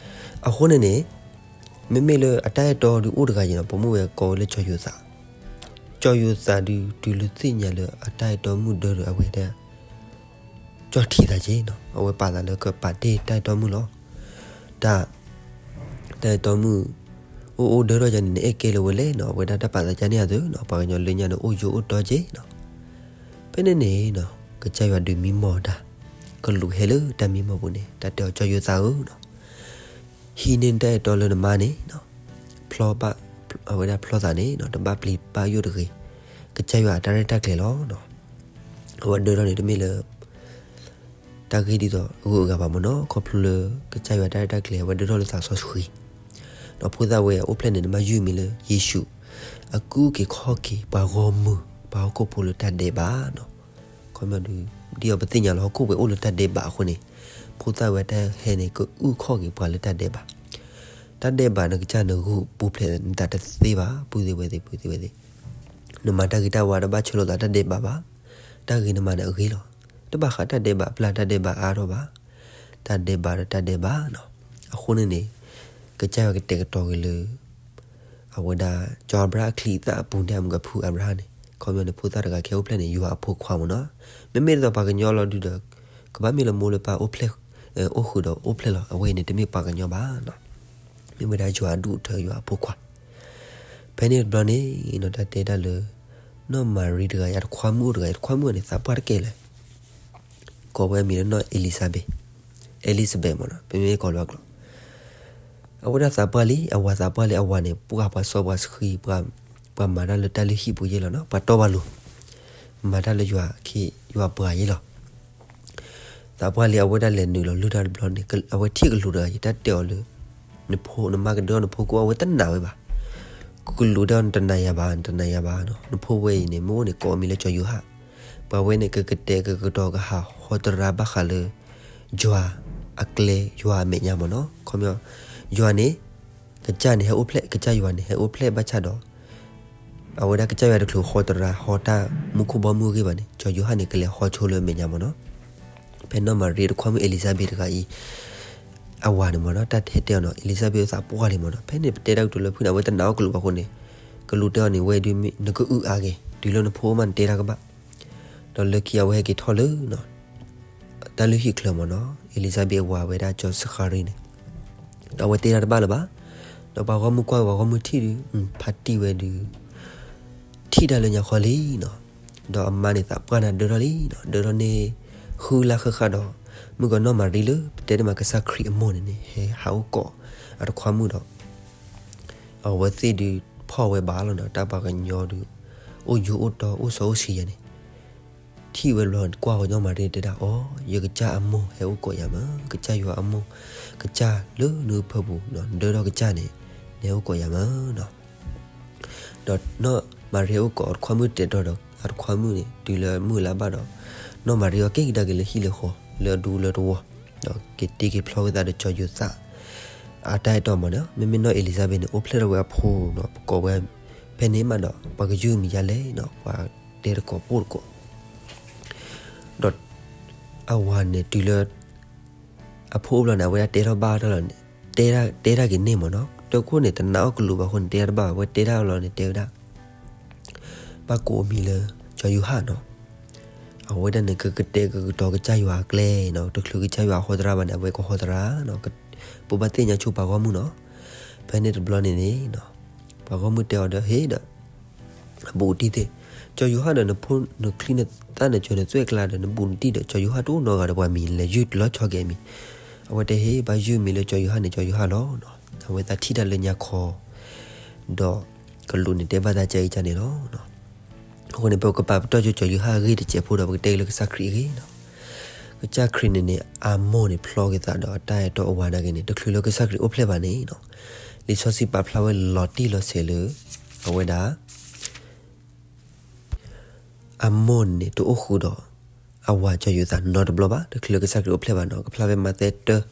အဃိန့ၣ်န့ၣ် မ့မ့ၢ်လၢအတၢ်အဲၣ်တီဒုးအိၣ်တဂၤယံၤနီၤ, ပိာ်မုၣ်ဝဲကိးဝဲလၢကၠီၤယိၤသး. ကၠီၤယိၤသးဒုး တုၤလၢသ့ၣ်ညါလၢအတၢ်အဲၣ်တီမုၣ်ဒၢဒီးအဝဲဒၣ် ကၠီၣ်ထံသးက့နီၤ, အဝဲပာ်သးလၢကပာ်တ့ၢ်တၢ်အဲၣ်တီမုၣ်လီၤ. တၢ် တၢ်အဲၣ်တီမုၣ် အိၣ်အိၣ်ဒၢထီၣ်ယၤန့ၣ် နအဲၣ်ကဲလၢၤဝဲလဲၣ်နီၤ, အဝဲဒၣ်တၢ်ပာ်သးကါန့ၣ်အသိးနီၤ, ပှၤကညီလၢညါန့ၣ် အိၣ်ယိအိၣ်တီက့နီၤ. ဖဲန့ၣ်န့ၣ်နီၤ ကစၢ်ယွၤဒုးမံမီၢ်တၢ်, ကလူးဟဲလၢတၢ်မံမီၢ်ပူၤန့ၣ် တၢ်တဲအီၤ ကၠီၤယိၤသးဧၢနီၤ, ဟံးန့ၢ်နတၢ်အဲၣ်တီလၢနမါန့ၣ်, ဖျီဘၣ်, အဝဲဒၣ်ဖျီသးန့ၣ် တဘၣ်ပျံၤဘၣ်ယိၣ်တဂ့ၤ, ကစၢ်ယွၤအတၢ်ရဲၣ်တၢ်ကျဲၤလီၤ. အဝဲဒၢထီၣ်န့ၣ် တမ့ၢ်လၢ တၢ်ဂ့ၢ်ဒ်သိးဂုၤအဂၤဘၣ်မ့ၢ်နီၤ, ခီဖျိလၢ ကစၢ်ယွၤတၢ်ရဲၣ်တၢ်ကျဲၤ အဝဲဒၢထီၣ်လၢသးစီဆှံ, ဒီးဖိသၣ်ဝဲအအိၣ်ဖျဲၣ်န့ၣ် နဘၣ်ယုၢ်မံၤလၢယ့ၣ်ၡူး, အကအုၣ်က့ၤခီၣ်က့ၤ ပှၤဂီၢ်မုၢ်, ပှၤဟီၣ်ခိၣ်ဖိလၢတၢ်ဒဲးဘးနီၤ. ခီပညီဒ်အံၤ ပသ့ၣ်ညါလၢဟီၣ်ခိၣ်ဝဲအိၣ်လၢတၢ်ဒဲးဘးအဃိန့ၣ်, ဖိသၣ်ဝဲတၢ်ဟဲန့ၣ် ကအုၣ်ခီၣ်က့ၤပှၤလၢတၢ်ဒဲးဘး, တၢ်ဒဲးဘးန့ၣ် ကစၢ်နဂုၢ်ပူၤဖျဲးနသးတသ့ဘၣ်, ပုၢ်သ့ၣ်ဝဲၢ်သ့ၣ် ပုၢ်သ့ၣ်ဝဲၢ်သ့ၣ်, နမၤတၢ်ဂ့ၤတၢ်ဝါတဘၣ်ဆၢလိာ်သးတၢ်ဒဲးဘးဘၣ်, တၢ်ဂ့ၤနမၤန့ၣ်အဂ့ၤလီၤ. တဘၣ်ဃးတၢ်ဒဲးဘးပျၢ် တၢ်ဒဲးဘးအါထီၣ်ဘၣ်, တၢ်ဒဲးဘးဒီးတၢ်ဒဲးဘးနီၤ. အဃိန့ၣ်န့ၣ် ကစၢ်ယွၤကတဲာ်ကတီၤက့ၤလၢ အဝဲဒၣ် စီၤအၤဘြၤဟၣ်အချံအသၣ်အပူၤန့ၣ် အမုၢ်ကဖုအၤဘြၤဟၣ်န့ၣ် ခီပညီန့ၣ် ဖိသၣ်တဂၤကဟဲအိၣ်ဖျဲၣ်န့ၣ် ယွၤအဖိခွါမ့ၢ်နီၤ. မ့မ့ၢ်ဒ်သိးပှၤကညီလီၤဒုးဒီး ကဘၣ်မ့ၢ်လၢမိၢ်လၢပၢ်အိၣ်ဖျဲၣ်, အိၣ်ဃုာ်ဒီးအိၣ်ဖျဲၣ်လီၤ. အဝဲအံၤန့ၣ်တမ့ၢ်ပှၤကညီဘၣ်နီၤ. မ့ၢ်ဝဲဒၣ်ယွၤအဒူၣ်အထၢ ယွၤအဖိခွါ. ဖဲန့ၣ်တဘျီန့ၣ် တၢ်တဲဒၣ်လၢ နီၢ်မၤရံတဂၤအံၤ အတခွါမုၣ်အိၣ်တဂၤအံၤ အတခွါမုၣ်န့ၣ် သးပှၢ်တကဲလၢၤ ကိးဝဲအမံၤလၢနီၢ်အ့လံၤစဘ့း, Elizabeth မ့ၢ်နီၤ, ပမ့ၢ်ကိးလၢအကျိာ်, အဝဲဒၣ်သးပှၢ်လံ, အဝၤသးပှၢ်လံ, အဝၤန့ၣ် ပှၤပှၤစီပှၤဆှံ, ပှၤမၤတၢ်လၢတၢ်လုၢ်ဟံၣ်ပူၤယဲလီၤနီၤ, ပှၤတီပှၤလိၤ, မၤတၢ်လၢယွၤခ့ယွၤပှၤယဲလီၤ. သးပှၢ်လံ အဝဲဒၣ်လဲၤနုာ်လီၤလုၢ်တၢ်တဘျီန့ၣ် အဝဲထံၣ်ကလူးတဂၤအံၤ တၢ်တဲအီၤလၢ နဖိနမါကဒၢအီၤနဖိကိး အဝဲတနာ်ဝဲဘၣ်. ကလူးတဲအီၤ နတနာ်ယၤဘၣ်, နတနာ်ယၤဘၣ်နီၤ, နဖိဝဲအံၤန့ၣ် မ့ၢ်အိၣ်န့ၣ် ကိးအမံၤလၢစီၤယိၤဟၣ်, ပှၤဝဲန့ၣ်ကကတဲာ်ကတီၤကဟးဟီသရၣ်ဘၣ်ဃးလၢ ယွၤအကျဲ ယွၤအမဲာ်ညါမ့ၢ်နီၤ, ခီပညီ ယွၤန့ၣ် ကစၢ်န့ၣ်ဟဲအိၣ်ဖျဲၣ်, ကစၢ်ယွၤန့ၣ် ဟဲအိၣ်ဖျဲၣ်ဘၣ်ဆၣ်ဒီး အဝဲဒၣ်ကစၢ်ယွၤတချုးဟီသရၣ် ဟီတၢ်မူခိၣ်ဘီမုၢ်အဂ့ၢ်ဘၣ်န့ၣ် စီၤယိၤဟၣ်န့ၣ် ကလဲၤဟီဆိလၢအမဲာ်ညါမ့ၢ်နီၤ. ဖဲနီၢ်မၤရံတခွါမုၣ်အ့လံၤစဘ့းတဂၤအံၤ အဝၤန့ၣ်မ့ၢ်နီၤ တၢ်ဟဲတဲအီၤနီၤ အ့လံၤစဘ့းသးပှၢ်လံမ့ၢ်နီၤ. ဖဲန့ၣ်ပတဲတၢ်ကတိၤလၢဖုၣ်န့ၣ် အဝဲတနာ်အီၣ်ကလူးဘၣ်အဃိန့ၣ် ကလူးတဲအီၤန့ၣ် ဝဲဒုးနကအုၣ်အါက့ၤ တုၤလၢနဖိအိၣ်မးနတဲတၢ်ကဘၣ်. ဒီးလၢခံအဝဲဟဲက့ၤထီၣ်လၢ တၢ်လုၢ်ဟံၣ်ချၢမ့ၢ်နီၤ အ့လံၤစဘ့းအဝၤဝဲဒၣ်စီၤစဃၤရံန့ၣ် ဒီးအဝဲတဲတၢ်တဘၣ်လၢၤဘၣ်. ဒီးပှၤဂီၢ်မုၢ်ကွၢ်ဝဲ ပှၤဂီၢ်မုၢ်ထံၣ်ဒုး ဖါတံၢ်ဝဲဒုး ထံၣ်တၢ်လၢညါခီလံနီၤ. ဒီးအမါန့ၣ်သးပှၢ်န့ၣ်ဒၢထီၣ်လံနီၤ ဒၢထီၣ်န့ၣ် ဃုလါဃၣ်ဃၣ်ဒီး မုၣ်ကီၤနီၢ်မၤရံလၢ ပတဲတမးကစၢ်ခရံာ်အမိၢ်န့ၣ်န့ၣ် ဟဲဟးအိၣ်ကိးအတခွါမုၣ်ဒီး အဝဲသ့ၣ်ဒုးဖီၣ်ဝဲဘၣ်လီၤနီၤ တၢ်ပှၤကညီဒုး အိၣ်ယိၤအိၣ်တီအိၣ်စီအိၣ်ဆံးယဲန့ၣ် ထံၣ်ဝဲတဘျီကွၢ်ဝဲနီၢ်မၤရံတဲဒၣ်အီၤ ယကစၢ်အမိၢ်ဟဲအိၣ်ကိးယၤမး ကစၢ်ယွၤအမိၢ် ကစၢ်လၢနဖၢပူၤ ဒၢထီၣ်ကစၢ်န့ၣ် နဟဲအိၣ်ကိးယၤမးနီၤ. ဒီးနီၢ်မၤရံအိၣ်ကိးအတခွါမုၣ်တဲာ်တီၤဒီး အတခွါမုၣ်န့ၣ် တုၤလၢမုၢ်လါဘၣ်ဒီး နီၢ်မၤရံအီၤက့ၤကဒါက့ၤလၢဟံၣ်လၢဃီ လၢအဒူလၢတဝီ ဒီးက့ၤတ့က့ၤဖျီဝဲသးဒီးစီၤယိၤသး အတၢ်အဲၣ်တီမ့ၢ်နီၤ မ့မ့ၢ်နီၢ်အ့လံၤစဘ့းန့ၣ် အိၣ်ဖျဲၣ်ထီၣ်ဝဲအဖိနီၤ ပကိးဝဲ ဖဲန့ၣ်မးဒီး ပှၤကယုၢ်မံၤယါလဲၣ်နီၤ ပှၤတဲတကိးပိၢ်တကိး ဒီး အဝၤန့ၣ်တုၤလၢ အဖိအိၣ်ဘျီန့ၣ် အဝဲဒၣ်တဲထီၣ်ဘၣ်ထီၣ်လီၤန့ၣ် တဲတၢ်က့ၤန့ၢ်မ့ၢ်နီၤ တခိၣ်န့ၣ် တနာ်အီၣ်ကလူးဘၣ်အဃိန့ၣ် တဲတၢ်တဘၣ်ဘၣ် အဝဲတဲတၢ်လီၤန့ၣ် တဲဝဲဒၣ် ဘၣ်ကိးအမံၤလၢ စီၤယိၤဟၣ်နီၤ အဝဲဒၣ်န့ၣ် ကကတဲာ်ကတီၤကစၢ်ယွၤအကျဲနီၤ တချုးကစၢ်ယွၤဟီသရၣ်ဘၣ်န့ၣ် အဝဲကဟီသရၣ်နီၤ ပဘၣ်သ့ၣ်ညါဆိပှၤဂီၢ်မုၢ်နီၤ ဖဲန့ၣ်တဘျီန့ၣ်န့ၣ် ပှၤဂီၢ်မုၢ်တဲအီၤဒီး ဟ့ၣ်ဒီး အဘူးအတံၢ်သ့ၣ် စီၤယိၤဟၣ်ဒီးနဖိနချံနသၣ်နကၠီၤနသွဲၣ်ကျါဒီး နဘူးနတံၢ်ဒီး စီၤယိၤဟၣ်တအိၣ်နီတဂၤဒီး ပှၤမံၤလဲၤယုၢ်လီၤဆီက့ၤအမံၤ အဝဲတဲဟ့ၣ် ဘၣ်ယုၢ်မံၤလၢစီၤယိၤဟၣ်န့ၣ် စီၤယိၤဟၣ်လီၤ အဝဲသးထံၣ်တၢ်လၢညါခီ ဒီးကလူးန့ၣ်တဲဘၣ်သးကအံၤကန့ၣ်လီၤ. အဃိန့ၣ် ပကပာ်ပတီၢ်ကၠိစီၤယိၤဟၣ်အဂ့ၢ်တစဲးဖိဒီး ပကတဲက့ၤလၢကစၢ်ခရံာ်အဂ့ၢ်နီၤ. ကစၢ်ခရံာ်န့ၣ်န့ၣ် အမိၢ်န့ၣ်ဖျီက့ၤသးဒီးအတၢ်အဲၣ်တီအဝၤနာ်က့န့ၣ် တချုးလၢကစၢ်ခရံာ်အိၣ်ဖျဲၣ်ဘၣ်န့ၣ်နီၤ လံာ်စီဆှံပာ်ဖျါဝဲလီၤတံၢ်လီၤဆဲးလၢ အဝဲဒၣ် အမိၢ်န့ၣ်တအိၣ်ဃုာ်ဒီး အဝၤစီၤယိၤသးနီတဘျီဘၣ် တချုးလၢကစၢ်ခရံာ်အိၣ်ဖျဲၣ်ဘၣ်နီၤ. ကဖျါဖဲမးသဲတၢ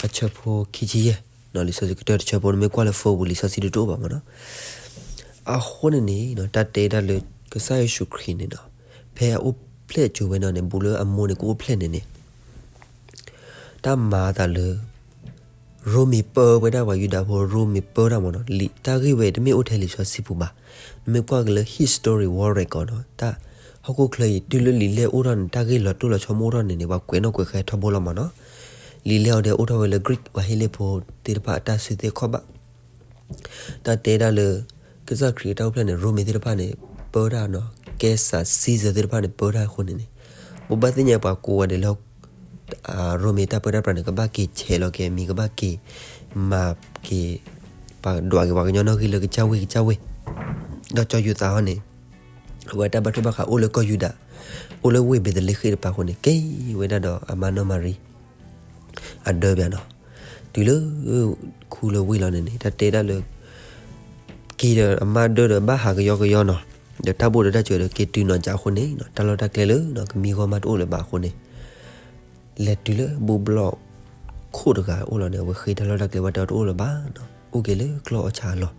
အဆၢဖိခံဆံယဲၢ် လံာ်စီဆှံကတၢၢ်တဆၢဖိ နမ့ၢ်ကွၢ်လၢ Facebook လံာ်စီဆှံဒုးတအိၣ်ဘၣ်မ့ၢ်နီၤ. အဃိန့ၣ်န့ၣ် တၢ်တဲဒၣ်လၢ ကစၢ်ယ့ၣ်ၡူးခရံာ်န့ၣ်နီၤ ဖဲအအိၣ်ဖျဲၣ်ကၠိဝဲနီၤန့ၣ် ဘူးလၢအမိၢ်န့ၣ်ကအိၣ်ဖျဲၣ်န့ၣ်န့ၣ် တၢ်မၤအသးလၢ ရိမ့ၤပၢဝဲဒၣ်ပှၤယူဒၤဖိ ရိမ့ၤပၢတၢ်မ့ၢ်နီၤ လံာ်တၢ်ဂ့ၢ်ဝဲတမ့ၢ်အိၣ်ထဲလံာ်စီဆှံပူၤဘၣ်. နမ့ၢ်ကွၢ်က့ၤလၢ history record နီၤ တၢ်ဟီၣ်ခိၣ်ချၢအံၤ တုၤလၢလံာ်လဲၢ်အိၣ်ထီၣ်န့ၣ် တၢ်ဂ့ၢ်လီၤတိၢ်လီၤဆီမ့ၢ်အိၣ်ထီၣ်န့ၣ်န့ၣ် ပှၤကွဲးနီၣ်ကွဲးဃဲထီဘိလီၤမ့ၢ်နီၤ. လံာ်လဲၢ်အီၤဒဲးအိၣ်ထီၣ်ဝဲလၢ Greek ပှၤဟ့လ့ၣ်ဖိသ့ၣ်တဖၣ်အတၢ်စုသ့ၣ်ခီၣ်ဘၣ် တၢ်တဲဒၣ်လၢ ကစၢ်ခရံာ်အတၢ်အိၣ်ဖျဲၣ်န့ၣ် ရိမ့ၤသ့ၣ်တဖၣ်န့ၣ် ပၢတၢ်နီၤ ကဲစး Caesar သ့ၣ်တဖၣ်န့ၣ် ပၢတၢ်အဃိန့ၣ်န့ၣ် ပဘၣ်သ့ၣ်ညါပှၤကိးဂၤဒဲးလၢ ရိမ့ၤတၢ်ပၢတၢ်ပြးန့ၣ် ကဘၣ်က့ၤဆဲးလီၤက့ၤအမံၤ ကဘၣ်က့ၤ မၤက့ၤ ပှၤဒွးက့ၤပှၤကညီနီၣ်ဂံၢ်လၢကစၢ်ဝ့ၢ်ကစၢ်ဝ့ၢ်, ဒီးစီၤယိၤသးဟီန့ၣ် အဝဲတၢ်ဘၣ်ထိၣ်ဘၣ်ဃးအိၣ်လၢကီၢ်ယူဒၤ, အိၣ်လၢဝ့ၢ်ဘ့းသလ့ဃ့ၣ်တပၤအဃိန့ၣ် က့ၤဝဲဒၣ်ဒီးအမါနီၢ်မၤရံ အဒၢပၠးနီၤ, တုၤလၢ ခူလၢဝ့ၢ်လီၤန့ၣ်န့ၣ် တၢ်တဲဒၣ်လၢ က့ၤဒီးအမါဒၢဒီးဘၣ်ဟးကယီကယီနီၤ, ဒီးတၢ်ဘိၣ်ဒီးတၢ်စၢၤဒီးက့ၤတုၤနီၤကးအဃိန့ၣ် တၢ်လီၢ်တၢ်ကျဲလၢ ကမံဂီၢ်မးတအိၣ်လၢၤဘၣ်အဃိန့ၣ် လဲၤတုၤလၢဘူၣ်ဘျီၣ်ခိၣ်တဂၤအိၣ်လီၤန့ၣ် အဝဲဃ့တၢ်လီၢ်တၢ်ကျဲဝဲတအိၣ်လၢၤဘၣ်နီၤ, အိၣ်က့ၤလၢကျီၢ်အီၣ်ဆၣ်အလီၢ်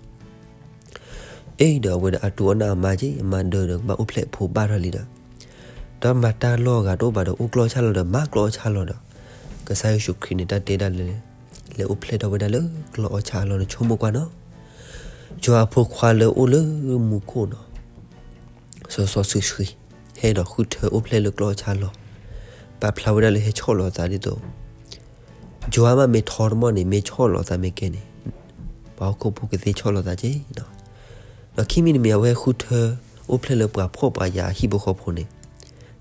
အ့ၣ်ဒီးအဝဲဒီးအတူၢ်အီၣ်နၢ်အမါက့ၤ အမါဒၢဒီးကဘၣ်အိၣ်ဖျဲၣ်ဖိဘၣ်ထီၣ်လံဒီး, ဒီးမၤတၢ်လီၢ်အဂၤတအိၣ်ဘၣ်ဒီး အိၣ်ကျီၢ်အီၣ်ဆၣ်လီၢ်ဒီး မၤကျီၢ်အီၣ်ဆၣ်လီၢ်ဒီး, ကစၢ်ယ့ၣ်ၡူးခရံာ်န့ၣ် တၢ်တဲဒၣ်လၢ လဲၤအိၣ်ဖျဲၣ်ထီၣ်ဝဲဒၣ်လၢကျီၢ်အီၣ်ဆၣ်အလီၢ်န့ၣ် ဆိကမိၣ်ကွၢ်နီၤ, ယွၤအဖိခွါလၢအိၣ်လၢမူခိၣ်နီၤ စီၤစီၤၡံဆှံ ဟဲဒီးဃုထၢအိၣ်ဖျဲၣ်လၢကျီၢ်အီၣ်ဆၣ်အလီၢ်, ပာ်ဖျါဝဲဒၣ်လၢဟဲဆီၣ်လီၤအသးဒ်သိး ယွၤမးမ့ၢ်ထီတမီၢ်န့ၣ် မ့ၢ်ဆီၣ်လီၤသးမ့ၢ်ကဲန့ၣ်, ပှၤဟီၣ်ခိၣ်ဖိကသ့ဆီၣ်လီၤသးက့ၤနီၤ, ဒီးခံမံၤတမံၤအဝဲဃုထၢအိၣ်ဖျဲၣ်လၢပှၤဖှီၣ်ပှၤယာ်အဟံၣ်ဖိဃီဖိန့ၣ်,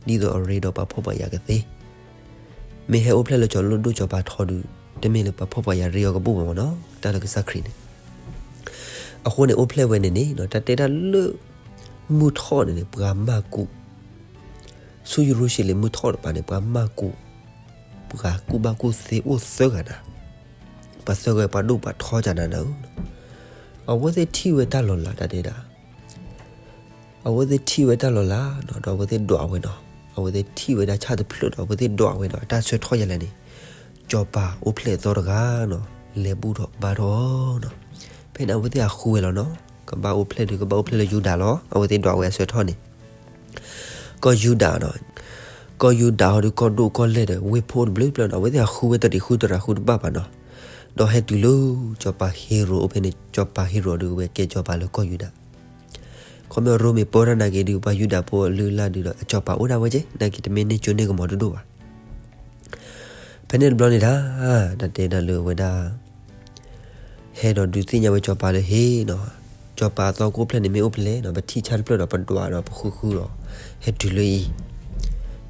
ဒ်သိးအရ့ဒီးပှၤဖှီၣ်ပှၤယာ်ကသ့ မ့ၢ်ဟဲအိၣ်ဖျဲၣ်လၢစီၤလီၣ်ဒိၣ်စီၤပၤထီဒုး, တမ့ၢ်လၢပှၤဖှီၣ်ပှၤယာ်ရ့အီၤကဘူၣ်ဘၣ်မ့ၢ်နီၤ, တၢ်လၢကစၢ်ခရံာ်န့ၣ်, အဃိန့ၣ်အိၣ်ဖျဲၣ်ဝဲန့ၣ်န့ၣ် တၢ်တဲဒၣ်လၢ မုၢ်ထီၣ်န့ၣ်န့ၣ် ပှၤမၤကူး, ဆူယရူၤၡလ့ၣ်မုၢ်ထီၣ်တပၤန့ၣ် ပှၤမၤကူး, ပှၤကူၣ်ဘၣ်ကူၣ်သ့အိၣ်သၢဂၤနၤ, ပှၤသၢဂၤပှၤဒိၣ်ပှၤထီကနၤနၤဧၢ, အဝဲသ့ၣ်ထံၣ်ဝဲတၢ်လီၤလးတၢ်တဲဒၣ် အဝဲသ့ၣ်ထံၣ်ဝဲတၢ်လီၤလးနီၤ, ဒီးအဝဲသ့ၣ်ဒွးဝဲနီၤ, အဝဲသ့ၣ်ထံၣ်ဝဲဒၣ်ဆၣ်တဖျၢၣ်ဒီး အဝဲသ့ၣ်ဒွးဝဲဒီး အတၢ်ဆၢထီၣ်ယဲလဲၣ်န့ၣ်, စီၤပၤအိၣ်ဖျဲၣ်အသီတဂၤနီၤ, လဲၤဘူၣ်ထီၣ်ဘါထီၣ်နီၤ, ဖဲန့ၣ်အဝဲသ့ၣ်ဟးဃုဝဲလီၤနီၤ, ကဘၣ်အိၣ်ဖျဲၣ်ဒီး ကဘၣ်အိၣ်ဖျဲၣ်လၢယူဒၤလီၤ, အဝဲသ့ၣ်ဒွးဝဲအဆၢထီၣ်န့ၣ် ကီၢ်ယူဒၤနီၤ, ကီၢ်ယူဒၤဟီဒီးကီၢ်ဒိၣ်ကီၢ်လဲၢ်ဒီး ဝ့ၢ်ဖိတဘျုးဘျီနီၤ, အဝဲသ့ၣ်ဟးဃုဝဲတရံးဃုတရံးဃုတဘၣ်ဘၣ်နီၤ, ဒီးဟဲတုၤလၢ စီၤပၤဟ့ရိာ်အိၣ်ဖဲန့ၣ်, စီၤပၤဟ့ရိာ်ဒီးဝဲကဲစီၤပၤလၢကီၢ်ယူဒၤ, ခီမ့ၢ်ရိမ့ၤပၢတၢ်နာ်က့ၤဒုး ပှၤယူဒၤဖိအလုၢ်အလၢ်ဒုးဒီး အစီၤပၤအိၣ်ဒၣ်ဝဲက့ၤ နာ်က့ၤတမ့ၢ်န့ၢ်ကၠိန့ၢ်ကမီၤတဒိၣ်ဘၣ် ဖဲန့ၣ်တဘျီန့ၣ်ဒၣ်, တၢ်တဲဒၣ်လၢအဝဲဒၣ် ဟဲဒီးဒုးသ့ၣ်ညါဝဲစီၤပၤလၢဟ့ၣ်နီၤ, စီၤပၤအသီကအိၣ်ဖျဲၣ်န့ၣ်မ့ၢ်အိၣ်ဖဲလဲၣ်နီၤ, ပထံၣ်ဆၣ်တဖျၢၣ်ဒီးပဒွးဒီးပဃုဃုဒီး ဟဲတုၤလၢအံၤ,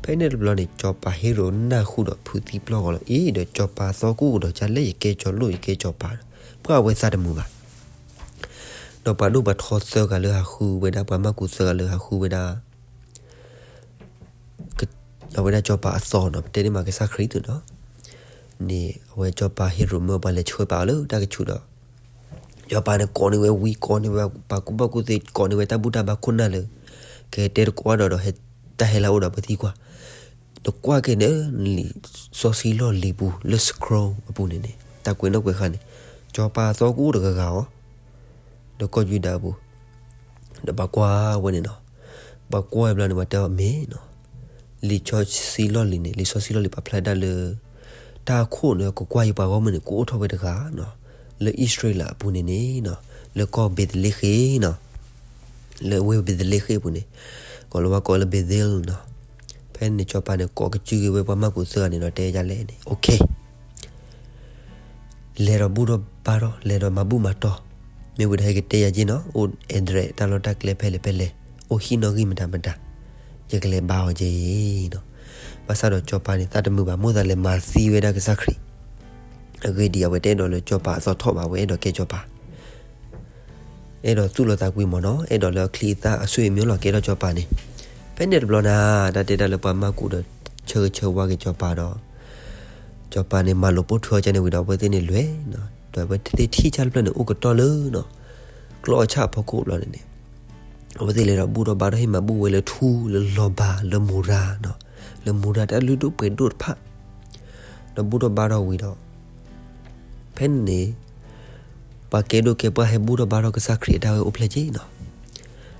ဖဲန့ၣ်တဘျီန့ၣ် စီၤပၤဟ့ရိာ်နၢ်ဟူဒီးဖုးသံပျီၢ်ဂီၤလီၤ, အ့ ဒီးစီၤပၤအသီကအိၣ်ကဒီးကလဲၣ်, ယကဲစီၤလိၣ်ယကဲစီၤပၤ, ပှၤအဝဲသးတမုာ်ဘၣ် ဒီးပှၤဒိၣ်ပှၤထီသၢဂၤလၢဟးဃုဝဲဒၣ် ပှၤမၢ်ကူးသၢဂၤလၢဟးဃုဝဲဒၣ် အဝဲဒၣ်စီၤပၤအသီနီၤ, ပတဲန့ၢ်မးကစၢ်ခရံာ်သုနီၤ, န့ၣ်အဝဲစီၤပၤဟ့ရိာ်မၢပှၤလဲၤဆှၢပာ်အီၤလၢတၢ်ကဆူးဒီး, စီၤပၤန့ၣ်ကိးန့ၢ်ဝဲဝံ ကိးန့ၢ်ဝဲပှၤကူၣ်ဘၣ်ကူၣ်သ့ ကိးန့ၢ်ဝဲတၢ်ဘူၣ်တၢ်ဘါခိၣ်နၢ်လၢ ကတဲတကိးဒီးဒီး တၢ်ဟဲလၢအအိၣ်ဒီးပသံကွၢ် နကွၢ်က့ၤန့ၣ် လံာ်စီဆှံလီၢ်လံၤပူၤလၢ scroll အပူၤန့ၣ်န့ၣ် တၢ်ကွဲးနီၣ်ကွဲးဃါန့ၣ် စီၤပၤအသီကအိၣ်တဂၤဂၤအီၤ ဒီးကီၢ်ယူဒၤအပူၤ ဒီးပှၤကွၢ်ဝဲန့ၣ်နီၤ, ပှၤကွၢ်ဝဲဘျီန့ၣ် ပှၤတဲအီၤမ့ၢ်နီၤ, လံာ်စီဆှံလီၢ်လံၤန့ၣ် လံာ်စီဆှံလီၢ်လံၤပာ်ဖျါဒၣ်လၢ တၢ်အခိၣ်န့ၣ် ကကွၢ်ယပှၤဂီၢ်မုၢ်န့ၣ် ကအိၣ်ထီၣ်ဝဲတဂၤနီၤ, လၢအံၣ်စရ့လးအပူၤန့ၣ်န့ၣ်နီၤ, လၢကီၢ်ဘ့းသလ့ဃ့နီၤ, လၢဝ့ၢ်ဘ့းသလ့ဃ့အပူၤန့ၣ်, ကိးလၢဝဲကိးလၢ Bethel နီၤ, ဖဲန့ၣ်စီၤပၤန့ၣ် ကိးကစုက့ၤဝဲပှၤမၢ်ကူးသၢဂၤန့ၣ်ဒီးတဲယၤလဲၣ်န့ၣ် okay လဲၤဒီးဘူၣ်ထီၣ်ဘါထီၣ် လဲၤဒီးမၤဘူၣ်မၤတီၢ်, မ့ၢ်ဝံၤဒီးဟဲက့ၤတဲယၤက့ၤနီၤ, အိၣ် address တၢ်လီၢ်တၢ်ကျဲဖဲလဲၣ်ဖဲလဲၣ်, အိၣ်ဟံၣ်နီၣ်ဂံၢ်မတၤမတၤ, ယကလဲၤဘါအီၤက့ၤနီၤ, ဘၣ်ဆၣ်ဒီးစီၤပၤန့ၣ် သးတမုာ်ဘၣ် မိၣ်သးလဲၤမၤသံဝဲဒၣ်ကစၢ်ခရံာ်, အဂ့ၢ်ဒ်အံၤ အဝဲတအဲၣ်ဒိးလၢစီၤပၤအသီထီၣ်ဘၣ် အဝဲအဲၣ်ဒိးကဲစီၤပၤ အဲၣ်ဒိးသူၣ်လီၤသးကွံမ့ၢ်နီၤ, အဲၣ်ဒိးလၢအချံအသၣ်အဆွေအမျိုးလီၤ ကဲထီၣ်စီၤပၤန့ၣ်, ဖဲန့ၣ်တဘျီန့ၣ် တၢ်တဲတၢ်လၢပှၤမၢ်ကူးဒီး ဆၢဂ့ၤဆၢဝါက့ၤစီၤပၤဒီး, စီၤပၤန့ၣ် မၤလိာ်ပိာ်ထွဲအီၤကန့ၣ်ဝံၤဒီး အဝဲသ့ၣ်န့ၣ်လဲၤနီၤ, ဒီးအဝဲသ့ၣ်ထံၣ်ဆၣ်တဖျၢၣ်န့ၣ် အိၣ်ကတီၢ်လၢနီၤ, ကျီၢ်အီၣ်ဆၣ်အဖီခိၣ်ဘျီန့ၣ်န့ၣ်, အဝဲသ့ၣ်လဲၤဒီးဘူၣ်ထီၣ်ဘါထီၣ်ဟ့ၣ်မၤဘူၣ်ဝဲလၢထူလၢလီၤဘၤလၢမူရၤနီၤ, လၢမူရၤတၢ်လုၢ်ဒိၣ်ပှ့ၤဒိၣ်တဖၣ်, ဒီးဘူၣ်ထီၣ်ဘါထီၣ်ဝံၤဒီး ဖဲန့ၣ်န့ၣ် ပှၤကဲဒိၣ်ကဲပှၢ်ဟဲဘူၣ်ထီၣ်ဘါထီၣ်ကစၢ်ခရံာ်အတၢ်ဝဲအိၣ်ဖျဲၣ်က့ၤနီၤ,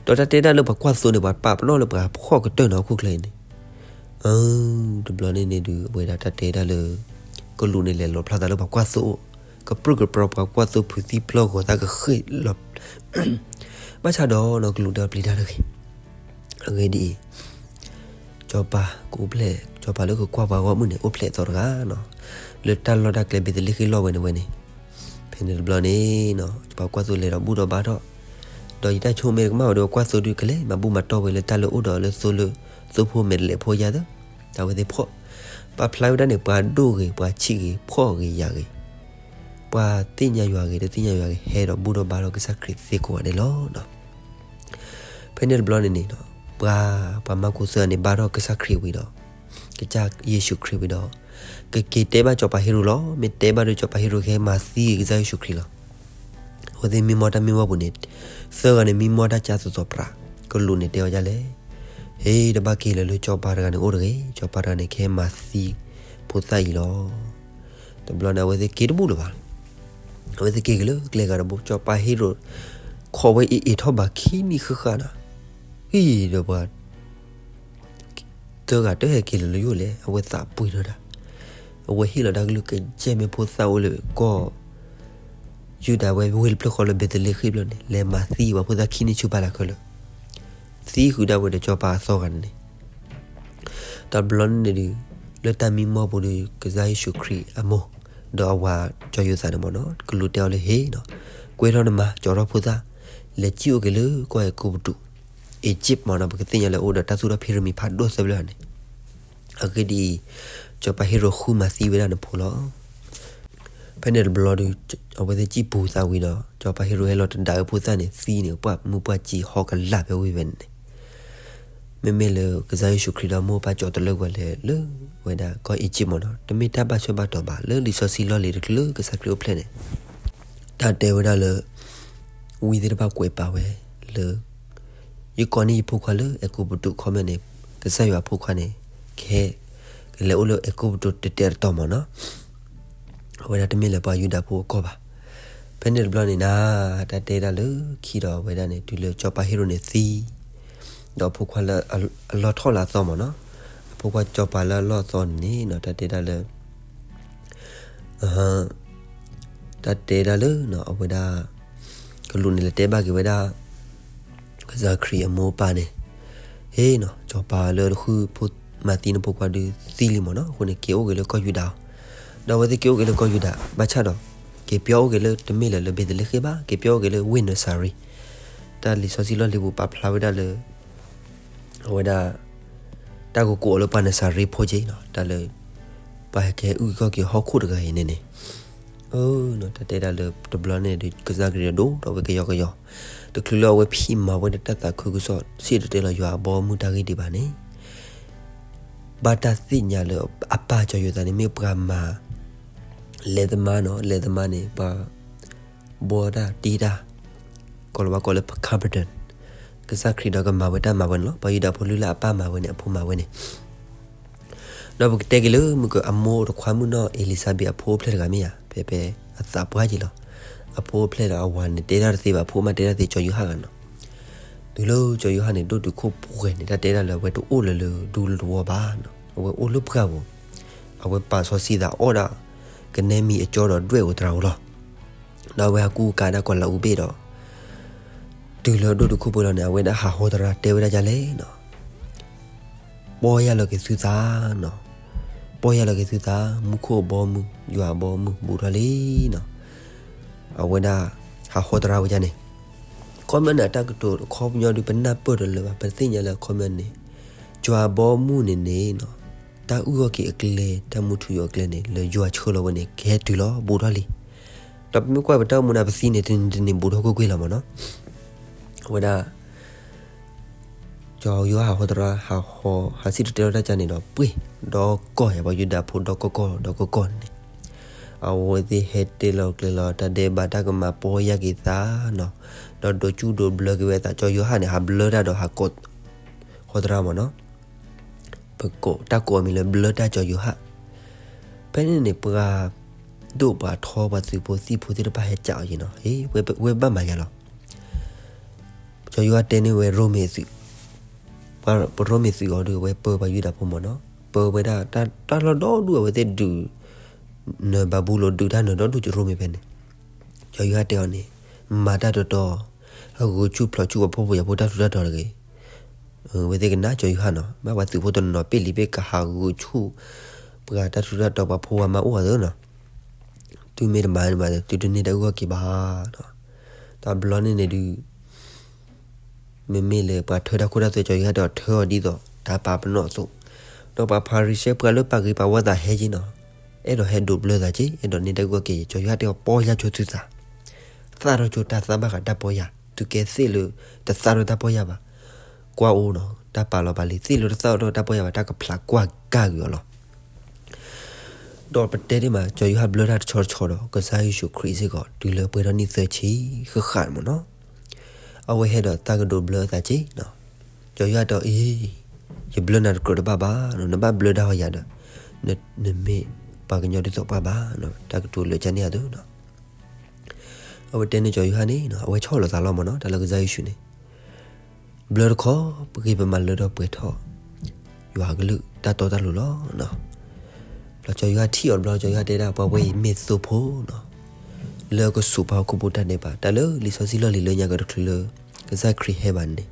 ဒီးတၢ်တဲဒၣ်လၢပှၤကွၢ်သိန့ၣ် ပှၤပာ်ပနီၣ်လၢပှၤဖှီၣ်ကတၢၢ်နီၤ ဟီၣ်ခိၣ်ချၢအံၤန့ၣ်, အၢ တဘျီန့ၣ်န့ၣ်ဒုး အဝဲဒၣ်တၢ်တဲဒၣ်လၢ ကလူးန့ၣ်လဲၤလီၣ်ဖျါသးလၢပှၤကွၢ်သိအိၣ်, ကပြုၢ်ကပြီၤပှၤကွၢ်သိဖုးသံပျီၢ်ဂီၤသးကဃ့ၢ်လီၤ, ဘၣ်ဆၣ်ဒီးနီၤ ကလူးတပျံၤတၢ်တဂ့ၤ, အဂ့ၢ်ဒ်အံၤ စီၤပၤကအိၣ်ဖျဲၣ် စီၤပၤလၢကကွၢ်ပှၤဂီၢ်မုၢ်န့ၣ် အိၣ်ဖျဲၣ်အသီတဂၤနီၤ, လၢတၢ်လီၢ်တၢ်ကျဲဘ့းသလ့ဃ့ၣ်လီၢ်ဝဲန့ၣ်ဝဲန့ၣ်, ဖဲန့ၣ်တဘျီန့ၣ်နီၤ ပှၤကွၢ်သိလဲၤဒီးဘူၣ်ထီၣ်ဘါထီၣ်, ဒီးယတၢ်ဆိကမိၣ်မ့ၢ်ကမၣ်ဝဲဒီးပှၤကွၢ်သိဒုးကလဲၤ မၤဘူၣ်မၤတီၢ်ဝဲလၢတၢ်လၢအိၣ်ဒီးလၢသိလၢ သိဖိမဲာ်တလဲးဖိယါသၢ, တၢ်ဝဲသ့ၣ်ဖှီၣ်, ပာ်ဖျါဝဲဒၣ်န့ၣ် ပှၤဒိၣ်ဂ့ၤ ပှၤဆံးဂ့ၤ ဖှီၣ်ဂ့ၤယာ်ဂ့ၤ, ပ ပှၤသ့ၣ်ညါယွၤဂ့ၤ တသ့ၣ်ညါယွၤဂ့ၤ ဟဲဒီးဘူၣ်ထီၣ်ဘါထီၣ်ကစၢ်ခရံာ်သ့ကိးဂၤဒဲးလီၤ. ဖဲန့ၣ်တဘျီန့ၣ်န့ၣ် ပှၤ ပှၤမၢ်ကူးသၢဂၤန့ၣ် ဘါထီၣ်ကစၢ်ခရံာ်ဝံၤဒီး ကစၢ်ယ့ၣ်ၡူးခရံာ်ဝံၤဒီး ကက့ၤတဲဘၣ်စီၤပၤဟ့ရိာ်လီၤ. မ့ၢ်တဲဘၣ်ဒီးစီၤပၤဟ့ရိာ်ကဟဲမၤသံကစၢ်ယ့ၣ်ၡူးခရံာ်လီၤ. အဝဲသ့ၣ်မံမီၢ်တၢ်မံမီၢ်ပူၤန့ၣ် သၢဂၤန့ၣ် မံမီၢ်တၢ်ကၢ်သိးသိးပြး ကလူးန့ၣ်တဲအီၤဒ်လဲၣ်, ဟ့ၣ် တဘၣ်က့ၤလၢၤလၢစီၤပၤတဂၤန့ၣ်အိၣ်တဂ့ၤ, စီၤပၤတဂၤန့ၣ်ကဟဲမၤသံဖိသၣ်အံၤလီၤ. တဘျီန့ၣ် အဝဲသ့ၣ်က့ၤတဘူၣ်လၢၤဘၣ်. အဝဲသ့ၣ်က့ၤက့ၤလၢကျဲဂၤတဘိ စီၤပၤဟ့ရိာ် ခိးဝဲအ့ၣ်အ့ၣ်ထီၣ်ဘးခံနံၣ်ဃၣ်ဃၣ်နီၤ, ဟံၣ်ဒီးပှၤ သၢဂၤတဟဲက့ၤလၢၤလၢယိၣ်လဲၣ်, အဝဲသးပှ့ၤထီၣ်ဒၣ်, အဝဲဟ့ၣ်လီၤတၢ်ကလုၢ်ကယဲၢ်မ့ၢ်ဖိသၣ်အိၣ်လၢကီၢ် ယူဒၤဝဲဝ့ၢ်တဖျၢၣ်ဃီလၢဘ့းသလ့ဃ့ၣ်ဖျၢၣ်န့ၣ် လဲၤမၤသံပှၤဖိသၣ်ခံနံၣ်ဆူပာ်လၢ်ခဲလၢာ်, သံဃုာ်ဒၣ်ဝဲဒီးစီၤပၤအသီဂၤန့ၣ်န့ၣ်, တဘျီန့ၣ်န့ၣ်ဒုး လၢတၢ်မံမီၢ်ပူၤဒီး ကစၢ်ယ့ၣ်ၡူးခရံာ်အမိၢ် ဒီးအဝၤစီၤယိၤသးန့ၣ်မ့ၢ်နီၤ ကလူးတဲအီၤလၢဟ့ၣ်နီၤ, ကွဲထီၣ်နမါ ကၠီထီၣ်ဖိသၣ် လဲၤစံၣ်အိၣ်က့ၤလၢကီၢ်အဲၤကူပတူး Egypt မ့ၢ်နီၤ, ပကသ့ၣ်ညါလၢအိၣ်ဒီးတၢ်သူၣ်ထီၣ်ဖံးရမံၤဖးဒိၣ်သၢဖျၢၣ်န့ၣ် အဂ့ၢ်ဒ်အံၤ, စီၤပၤဟ့ရိာ်ဃုမၤသံဝဲဒၣ်နဖိလီၤ. ဖဲန့ၣ်တဘျီဒီး အဝဲသ့ၣ်စံၣ်ပူၤသးဝံၤဒီး စီၤပၤဟ့ရိာ်ဟဲလီၤတဒါအဖိသၣ်န့ၣ်သံန့ၣ် ပှၢ်မုၢ်ပှၢ်စံာ်ဟီကလာ်ဖဲဝ့ၢ်ဝဲန့ၣ်န့ၣ်, မ့မ့ၢ်လၢကစၢ်ယ့ၣ်ၡူးခရံာ်ဒီးမိၢ်ပၢ်ကၠီတလၢကွံာ်လၢ လၢဝဲဒၣ်ကီၢ် Egypt မ့ၢ်နီၤ, တမ့ၢ်တၢ်ဘၣ်ဆၢဘၣ်တီၤဘၣ် လၢလံာ်စီဆှံလီၢ်လံၤတကလုာ်ကစၢ်ခရံာ်အိၣ်ဖျဲၣ်န့ၣ် တၢ်တဲဝဲဒၣ်လၢ ဝံသ့ၣ်တဖၣ်ကွဲးပာ်ဝဲလၢ ယကိးန့ၢ်ယဖိခွါလၢအဲၤကူပတူး ခီပညီန့ၣ် ကစၢ်ယွၤအဖိခွါန့ၣ် ကဟဲ ကလဲၤအိၣ်လၢအဲၤကူပတူးတတဲာ်တတီၤမ့ၢ်နီၤ, အဝဲဒၣ်တမ့ၢ်လၢပှၤယူဒၤဖိအကီၢ်ဘၣ်. ဖဲန့ၣ်တဘျီန့ၣ်နၤ တၢ်တဲဒၣ်လၢခံဒီးအဝဲဒၣ်န့ၣ် တုၤလၢစီၤပၤဟ့ရိာ်န့ၣ်သံ ဒီးအဖိခွါလၢအလီၢ်ထီၣ်လၢအသီမ့ၢ်နီၤ, အဖိခွါစီၤပၤလၢအလီၢ်အသီန့ၣ်န့ၣ်နီၤ တၢ်တဲဒၣ်လၢ တၢ်တဲဒၣ်လၢ အဝဲဒၣ် ကလူးန့ၣ်လဲၤတဲဘၣ်က့ၤဝဲဒၣ် ကစၢ်ခရံာ်အမိၢ်အပၢ်န့ၣ်, ဟ့ၣ်နီၤ စီၤပၤလၢဃုဖိ မၤသံနဖိခွါဒုးသံလံမ့ၢ်နီၤ, အဃိန့ၣ် က့ၤအိၣ်က့ၤလၢကီၢ်ယူဒၤအီၤ, ဒီးအဝဲသ့ၣ်က့ၤအိၣ်က့ၤလၢကီၢ်ယူဒၤ ဘၣ်ဆၣ်ဒီး က့ၤပၠီအိၣ်က့ၤလၢ တမ့ၢ်လၢၤလၢဘ့းသလ့ဃ့ၣ်ဘၣ်, က့ၤပၠီအိၣ်က့ၤလၢဝ့ၢ်နစၤရ့း, တၢ်လံာ်စီဆှံလီၢ်လံၤပူၤပာ်ဖျါဝဲဒၣ်လၢ အဝဲဒၣ် တၢ်ကကိးအီၤလၢပှၤနစၤရ့းဖိက့နီၤ, တၢ်လၢ ပှၤဟဲကဟဲအုၣ်က့ၤခီၣ်က့ၤဟီၣ်ခိၣ်တဂၤအံၤန့ၣ်န့ၣ်, အၢ တၢ်တဲဒၣ်လၢတဘျီန့ၣ်ဒီး ကစၢ်ခရံာ်ဒီးဒိၣ်ထီၣ်ဝဲကယီကယီ, တချုးလၢအဝဲဖံးမၤဝဲဒီးတၢ်သးခုကစီၣ် စံၣ်တဲၤတဲလီၤယွၤအဘီအမုၢ်တၢ်ဂ့ၢ်ဒံးဘၣ်န့ၣ် ဘၣ်တၢ်သ့ၣ်ညါလၢအပၢ်စီၤယိၤသးန့ၣ် မ့ၢ်ပှၤမၤ လဲၤသမါနီၤ, လဲၤသမါန့ၣ် ပှၤ ဘှီတၢ်တ့တၢ် ကိးလီၤဝဲကိးလၢ carpenter, ကစၢ်ခရံာ်ဒီးကမၤဝဲတၢ်မၤဝဲန့ၣ်လီၤ. ပှၤယူဒၤဖိလုၢ်လၢ်အပၢ်မၤဝဲန့ၣ် အဖိမၤဝဲန့ၣ်, ဒီးပကတဲက့ၤလၢမုၢ်က အမိၢ်တခွါမုၣ်နီၢ်အ့လံၤစါဘ့းအဖိအိၣ်ဖျဲၣ်တဂၤမ့ၢ်ဧါ, ဖဲဖဲအသးပှၢ်က့ၤလီၤ. အဖိအိၣ်ဖျဲၣ်ဒီးအဝၤန့ၣ် တဲတၢ်တသ့ဘၣ်, အဖိမ့ၢ်တဲတၢ်သ့ စီၤယိၤဟၣ်ဂၤနီၤ. တုၤလၢစီၤယိၤဟၣ်န့ၣ် ဒိၣ်တုာ်ခိၣ်ပှဲၤန့ၣ် တၢ်တဲဒၣ်လၢအဝဲတအိၣ်လၢၤလၢဒူလၢတဝီဘၣ်နီၤ, အဝဲအိၣ်လၢပှၢ်ပူၤ, အဝဲပာ်စီဆှံသးအီၣ်ဒၣ် ကနဲမံၤအကၠီဒီးဒွဲၣ်အူသရၣ်ဧိၤလီၤ. ဒီးအဝဲဟးကူကၤဒၣ်ကီးလးအူဘ့ၣ်ဒီး တုၤလၢဒိၣ်တုာ်ခိၣ်ပှဲၤလီၤန့ၣ် အဝဲဒၣ်ဟးဟီသရၣ်တဲဝဲဒၣ်ဒ်လဲၣ်နီၤ, ပီၢ်ယၢ်လီၤက့ၤသုသးနီၤ, ပီၢ်ယၢ်လီၤက့ၤသုသး, မူခိၣ်အဘီအမုၢ် ယွၤအဘီအမုၢ်ဘူးထီၣ်လံနီၤ. အဝဲဒၣ်ဟးဟီသရၣ်ဝဲဒၣ်န့ၣ်, ခီပညီန့ၣ် အတၢ်ကတိၤအခီပညီဒုး ပနၢ်ပၢၢ်တလၢၤဘၣ်, ပသ့ၣ်ညါလၢအခီပညီန့ၣ် ယွၤအဘီအမုၢ်န့ၣ်န့ၣ်နီၤ, တၢ်အုၣ်အီၣ်က့ၤအကျဲ တၢ်မူထူယိာ်အကျဲန့ၣ် လၢယွၤဆှၢလီၤဝဲန့ၣ် ကဟဲတုၤလီၤ ဘူးထီၣ်လံ. ဒီးပမ့ၢ်ကွၢ်ပတၢ်အိၣ်မူန့ၣ် ပသံန့ၣ် တနံၤတနံၤဘူးထီၣ်ကွ့ၢ်ကွ့ၢ်လီၤမ့ၢ်နီၤ. အဝဲဒၣ် စီၤယိၤဟၣ်ဟးဟီသရၣ် ဟးဟီ ဟးစံၣ်တဲၤတဲလီၤတၢ်ကါန့ၣ်ဒီးပှ့ၤ, ဒီကီၢ်ယၤ ပှၤယူဒၤဖိဒီကီၢ်ကီၢ်ဒီကီၢ်ကီၢ်န့ၣ်, အဝဲသ့ၣ်ဟဲတဲလီၤကျဲၤလီၤတၢ်ဒဲးဘးတၢ်ကမၤ ပီၢ်ယၢ်က့ၤသးနီၤ, ဒီးဒိးစူၣ်ဒိးဘျၢက့ၤဝဲသး, စီၤယိၤဟၣ်န့ၣ် ဟးဘျၢတၢ်ဒီးဟးကိး ဟီသရၣ်မ့ၢ်နီၤ, ပကိးတၢ်ကိးအမံၤလၢဘျၢတၢ်စီၤယိၤဟၣ်. ဖဲန့ၣ်န့ၣ် ပှၤဒိၣ်ပှၤထီ ပှၤသုးဖိသံၣ်ဖိသ့ၣ်တဖၣ်ဟဲကးအီၤက့ၤနီၤ, ဝဲဘၣ်မၤယၤလီၤ. စီၤယိၤဟၣ်တဲန့ၢ်ဝဲရိမ့ၤအသုး, ပှၤရိမ့ၤသုးအီၤဒီး အဝဲပၢပှၤယူဒၤဖိမ့ၢ်နီၤ, ပၢဝဲဒၣ်တၢ်လီၢ်ဒီဒူၣ် အဝဲသ့ၣ်ဒုး နၢၤဘၤဘူလိၣ် ဒုးတၢ်နၢၤဒီဒူၣ်ရိမ့ၤဖဲန့ၣ်, စီၤယိၤဟၣ်တဲအီၤန့ၣ်, မၤတၢ်တတီၤ, ဟးဂုာ်ဆူၣ်ဖျိးဆူၣ်ပှၤဖှီၣ်ဖိယာ်ဖိတၢ်ထူးတၢ်တီၤတဂ့ၤ. အဝဲသ့ၣ်ကနၣ်စီၤယိၤဟၣ်နီၤ, ဘၣ်ပှၤသုးဖိတနီၤနီၤ ပ့ၢ်လံာ်ပ့ၢ်ကဟးဂုာ်ဆူၣ် ပှၤတၢ်ထူးတၢ်တီၤ ပှၤဖိဝၤမါအိၣ်အသိးနီၤ, သုမ့ၢ်တမၤန့ၣ်မး သုတန့ၢ်တၢ်အုၣ်အီၣ်က့ၤဘၣ်နီၤ. တဘျီန့ၣ်န့ၣ်ဒုး မ့မ့ၢ်လၢပှၤထၢတၢ်ခိတၢ်သွဲ စီၤယိၤဟၣ်ဒီးထၢအီၤဒ်သိး တၢ်ပာ်ပနီၣ်အသိး, ဒီးပှၤဖၤရံၤၡဲ ပှၤလၢပာ်ဂ့ၤပာ်ဝီသးဟဲက့ၤနီၤ, အဲၣ်ဒိးဟဲဒိးဘျၢသးက့ၤ, အဲၣ်ဒိးန့ၢ်တၢ်ဂုၢ်က့ၤ, ကၠီၤယိၤဟၣ်တဲအီၤ ပီၢ်ယၢ်ဆိသုသး, သၣ်ထီၣ်ဆိတၢ်သၣ်ဘၣ်ဃးတၢ်ပီၢ်ယၢ်, သုကဲသ့ၣ်လၢ တသၣ်ထီၣ်တၢ်ပီၢ်ယၢ်ဘၣ်, ကွၢ်အိၣ်နီၤ, တၢ်ပာ်လီၤပာ်လံ သ့ၣ်လၢတသၣ်ထီၣ်တၢ်ပီၢ်ယၢ်ဘၣ် တၢ်ကဖျးကွၢ်ကၢ်ကွံာ်အီၤလီၤ. ဒီးပတဲတ့ၢ်မး ကၠီၤယိၤဟၣ်ဘျၢတၢ်တဆီတဆီဒီး ကစၢ်ယ့ၣ်ၡူးခရံာ်စ့ၢ်ကီး တုၤလၢပှဲၤထီၣ်နံၣ်သၢဆံဃၣ်ဃၣ်န့ၣ်မ့ၢ်နီၤ, အဝဲဟဲဒီးသးကဒိးဘျၢအသးက့ၤနီၤ, ကၠီၤယိၤဟၣ်တဲအီၤ အံၤ, ယဘျၢနၤတကြၢးတဘၣ်ဘၣ်နီၤ, နဘၣ်ဘျၢဒၣ်ဟီယၤဒီး နမ့ၢ်ပှၤကညီဒ်သိးပှၤဘၣ်နီၤ, တၢ်ကတိၤလၢကန့ၢ်အသိးနီၤ. အဝဲတဲန့ၣ်ကၠီၤယိၤဟၣ်န့ၣ်နီၤ, အဝဲဆီၣ်လီၤသးလီၤမ့ၢ်နီၤ, တၢ်လၢကစၢ်ယ့ၣ်ၡူးန့ၣ် ဘျၢတခီ ပဂ့ၤပမၤလၢထီၣ်ပှဲၤထီၣ် ယွၤအကလုၢ်တၢ်တီတၢ်လိၤလီၤနီၤ. ဘျီကၠီၤယိၤဟၣ်ထံၣ်အီၤတဘျီ ကၠီၤယိၤဟၣ်တဲဒၣ် ပှၤဝဲအံၤမ့ၢ်သိဖိနီၤ, လၢကစူးပှၤဟီၣ်ခိၣ်ဖိတၢ်ဒဲးဘး, တၢ်လၢလံာ်စီဆှံလီၢ်လံၤလၢညါကတချုးလၢ ကစၢ်ခရံာ်ဟဲဘၣ်န့ၣ်,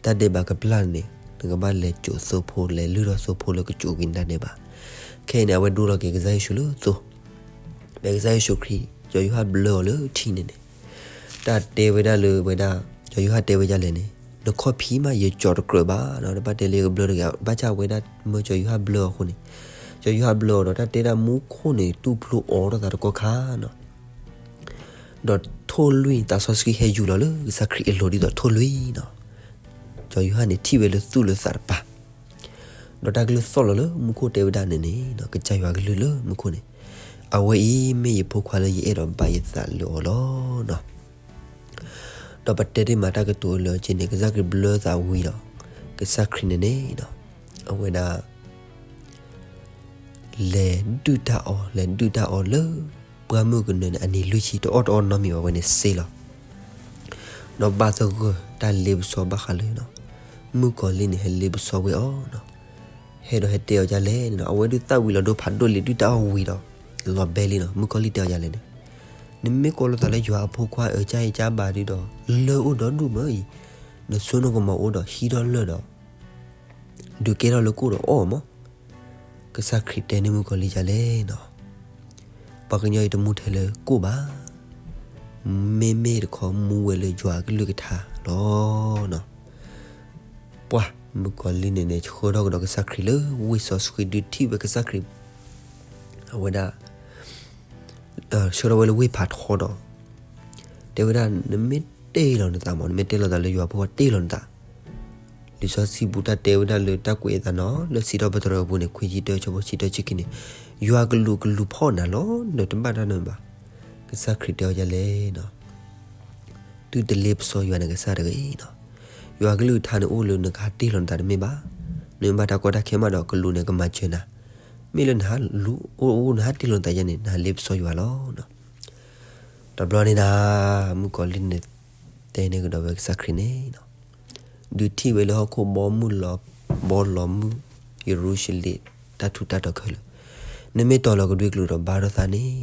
တၢ်ဒဲးဘးကပျၢ်န့ၣ် နကဘၣ်လဲၤစိာ်သိဖိ လဲၤလုၢ်ထီၣ်သိဖိလၢကစိာ်ကွံာ်နတၢ်ဒဲးဘး. ခဲအံၤန့ၣ် အဝဲဒိလီၤက့ၤကစၢ်ယ့ၣ်ၡူးလၢသိ ဖဲကစၢ်ယ့ၣ်ၡူးခရံာ် ကၠီၤယိၤဟၣ်ဘျၢအီၤလၢထံန့ၣ်န့ၣ်, တၢ်တဲဝဲဒၣ်လၢဝဲဒၣ်, ကၠီၤယိၤဟၣ်တဲဝဲဒ်လဲၣ်န့ၣ်, နခီၣ်ဖံးမးယကၠီၤတကြၢးဘၣ်နီၤ, တဘၣ်တဲလၢယကဘျၢတဂ့ၤ, ဘၣ်ဆၣ်ဝဲဒၣ်မၢကၠီၤယိၤဟၣ်ဘျၢအီၤအဃိန့ၣ်, ကၠီၤယိၤဟၣ်ဘျၢအီၤဒီး တၢ်တဲဒၣ်မူခိၣ်န့ၣ် တူၢ်ဖျိအိးထီၣ်သးတကီၢ်ခါနီၤ, ဒီးထိၣ်လွံၢ်သးစီဆှံဟဲယူၤလီၤလၢကစၢ်ခရံာ်အလိၤဒ်သိးထိၣ်လွံၢ်နီၤ. ကၠီၤယိၤဟၣ်န့ၣ်ထံၣ်ဝဲလၢသူၣ်လၢသးတပၤ ဒီးတၢ်ကလုၢ်သီၣ်လီၤလၢမူခိၣ်တဲဝဲဒၣ်န့ၣ်န့ၣ်, ကစၢ်ယွၤကလုၢ်လၢမူခိၣ်န့ၣ်, အဝဲအံၤမ့ၢ်ယဖိခွါလၢယအဲၣ်ဒိးဘၣ်ယသးလၢအီၤလီၤနီၤ. ဒီးပတဲတ့ၢ်မးတၢ်ကတိၤလၢက့န့ၣ်, ကစၢ်ခရံာ်ဘျၢသးဝံၤဒီး ကစၢ်ခရံာ်န့ၣ်န့ၣ်, အဝဲဒၣ် လဲၤဒုၣ်တၢ်အီၣ်, လဲၤဒုၣ်တၢ်အီၣ်လၢ ပှၢ်မုၢ်ကနၢန့ၣ် အနံၤလွံၢ်ဆံ တအီၣ်တအီနီတမံၤဘၣ် ဝဲန့ၣ်စ့လီၤ. ဒီးဘၣ်သဂၢၢ်တၢ်လ့ပစီဘၣ်ဃးလၢ မုၣ်ကီၤလံၢ်န့ၣ် ဟဲလ့ပစီဝဲအီၤနီၤ. ဟဲဒီးဟဲတဲအီၤဒ်လဲၣ်န့ၣ်, အဝဲဒုးသၣ်ဝံၤလီၤဒိဖးဒိၣ်လံာ်ဒုၣ်တၢ်အီၣ်ဝံၤဒီး လီၤဘဲလံနီၤ. မုၣ်ကီၤလံၢ်တဲအီၤဒ်လဲၣ်န့ၣ်, နမ့ၢ်ကိးလီၤသးလၢယွၤအဖိခွါဧၢ, ကၢ်အံၤကၢ်ဘၣ်ဒုဒီး လၢအိၣ်ဒီဒူၣ်မၢအံၤ, နဆိနကမီၤအိၣ်ဒီးဟံးထီၣ်လၢၢ်ဒီး ဒုးကဲထီၣ်လၢကိၣ်ဒီးအီၣ်မး. ကစၢ်ခရံာ်တဲန့ၢ်မုၣ်ကီၤလံၢ်ဒ်လဲၣ်နီၤ, ပှၤကညီအံၤတမူထဲလၢကိၣ်ဘၣ်, မ့မ့ၢ်တခီမူဝဲလၢယွၤအကလုၢ်ကထါလီၤ. ပှၤမုၣ်ကီၤလံၢ်န့ၣ်န့ၣ် ဆှၢထီၣ်ကဒီးကစၢ်ခရံာ်လၢဝ့ၢ်စီဆှံ ဒုးထံၣ်ဝဲကစၢ်ခရံာ်, အဝဲဒၣ် ဆှၢထီၣ်ဝဲလၢဝ့ၢ်ဖးထီဒီး တဲဝဲဒၣ် နမ့ၢ်တ့ၢ်လီၤနသးမး, နမ့ၢ်တ့ၢ်လီၤသးလၢယွၤဖိခွါ တ့ၢ်လီၤနသး. လံာ်စီဆှံပူၤတၢ်တဲဝဲဒၣ်လၢတၢ်ကွဲးအသးနီၤ လၢစံးထီၣ်ပတြၢၤအပူၤန့ၣ် ခွံဆံတၢ ဆၢဖိဆံတၢ ဆံခံန့ၣ်, ယွၤကလူးကလူးဖီၣ်နၤလီၤ, နတဘၣ်တၢ်နီတမံၤဘၣ်. ကစၢ်ခရံာ်တဲအီၤဒ်လဲၣ်နီၤ, သုတလ့ပစီယွၤနကစၢ်တဂ့ၤနီၤ. ယွၤကလုၢ်ကထါန့ၣ်အိၣ်လၢနကဟးတ့ၢ်လီၤနသးတမ့ၢ်ဘၣ်. နမ့ၢ်ဘၣ်တၢ်ကီတၢ်ခဲမးဒီး ကလူးန့ၣ်ကမၤစၢၤနၤ. မ့ၢ်လၢနဟးလူၤအိၣ်အိၣ် နဟးတ့ၢ်လီၤနသးယဲန့ၣ် နဟးလ့ပစီယွၤလီၤ. တဘျီန့ၣ်ဒၣ် မုၣ်ကီၤလံၢ်န့ၣ် တဲန့ၢ်ကဒီးဝဲကစၢ်ခရံာ်န့ၣ်, ဒုးထံၣ်ဝဲလၢဟီၣ်ခိၣ်ဘီမုၢ်လီၤဘီလီၤမုၢ် ယရူၤၡလ့ၣ် တၢ်ထူးတၢ်တီၤခဲလၢာ်, နမ့ၢ်တီၤလီၤကဒွံကျိာ်ဒီးဘါထီၣ်သးန့ၣ်,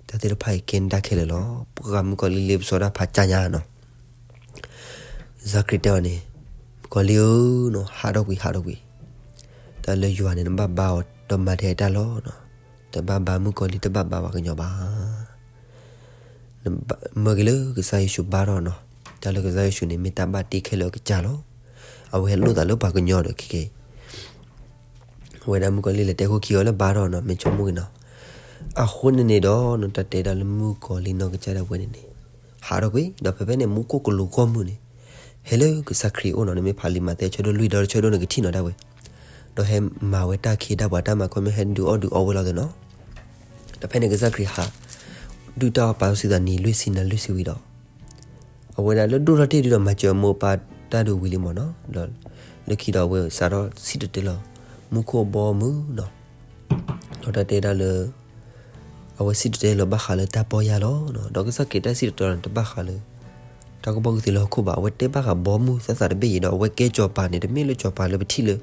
တၢ်သ့ၣ်တဖၣ်အံၤကဲနတၢ်ခဲလၢာ်လီၤ. ပှၤမုၣ်ကီၤလံၢ်လ့ပစီဒၣ်ဖးကၠါညါနီၤ. ကစၢ်ခရံာ်တဲအီၤန့ၣ်, မုၣ်ကီၤလံၢ်ဧၢ, ဟးထီၣ်ကွံာ် ဟးထီၣ်ကွံာ်, တၢ်လၢယွၤန့ၣ် နဘၣ်ဘါအီၤဒီးမၤထဲအတၢ်လီၤ. တဘၣ်ဘါမုၣ်ကီၤလံၢ် တဘၣ်ဘါပှၤကညီဘၣ်. မၢက့ၤလၢကစၢ်ယ့ၣ်ၡူးဘါထီၣ်နီၤ. တၢ်လၢကစၢ်ယ့ၣ်ၡူးန့ၣ် မ့ၢ်တၢ်ဘၣ်တ့ခဲလၢာ်အကစၢ်လီၤ. အဝဲဟဲလိၣ်သးလၢပှၤကညီဒီးခဲက့ၤ အဝဲဒၣ်မုၣ်ကီၤလံၢ်လဲၤတဲခိၣ်ခံအီၤလၢဘါထီၣ်နီၤ, မ့ၢ်ဆိကမိၣ်က့ၤနီၤ. အဃိန့ၣ်န့ၣ်ဒီး တၢ်တဲဒၣ်လၢမုၣ်ကီၤလံၢ်နီၢ်ကစၢ်ဒၣ်ဝဲန့ၣ်န့ၣ်, ဟးထီၣ်ကွံာ် ဒီးဖဲဖဲန့ၣ် မူခိၣ်ကလူးဂီၢ်မုၢ်န့ၣ် ဟဲလၢကစၢ်ခရံာ်အအိၣ်နီၤ. နမ့ၢ်ဖးလံာ်မးသဲ ဆၢဒိၣ်လွံၢ်ဒီးဆၢဒိၣ်န့ၣ် ကထံၣ်နီၤဒၣ်ဝဲ, ဒီးဟဲမၤဝဲတၢ်ခ့တၢ်ပှၤတၢ်မၤခီ မ့ၢ်ဟဲဒုးအီၣ်ဒုးအီဝဲလီၤသ့နီၤ. ဒီးဖဲန့ၣ်ကစၢ်ခရံာ်ဟး ဒုၣ်တၢ်အီၣ်ပာ်စီဆှံသးနံၤလွံၢ်ဆံနၤလွံၢ်ဆံဝံၤဒီး အဝဲဒၣ်လၢဒိၣ်ထီၣ်တ့ၢ်ဒုဒီး မၤစၢၤအမိၢ်အပၢ်တၢ်ဒုးဝံၤလံမ့ၢ်နီၤ. ဒီးလၢခံဒီးအဝဲစးထီၣ်စံၣ်တဲၤတဲလီၤ မူခိၣ်ဘီမုၢ်နီၤ. ဒီးတၢ်တဲဒၣ်လၢ အဝဲစံၣ်တဲၤတဲလီၤဘၣ်ဃးလၢတၢ်ပီၢ်ယၢ်လီၤ. ဒီးကစၢ်ခရံာ်တၢ်စံၣ်တဲၤတဲလီၤန့ၣ် တဘၣ်ဃးလၢ တၢ်ကဘီကသ့လၢဟီၣ်ခိၣ်ဘၣ်. အဝဲတဲဘၣ်ဃးဘီမုၢ်သၣ်သၣ်တဘ့ၣ်အံၤဒီး အဝဲကဲစီၤပၤန့ၣ် တမ့ၢ်လၢစီၤပၤလၢပထံၣ်လၢ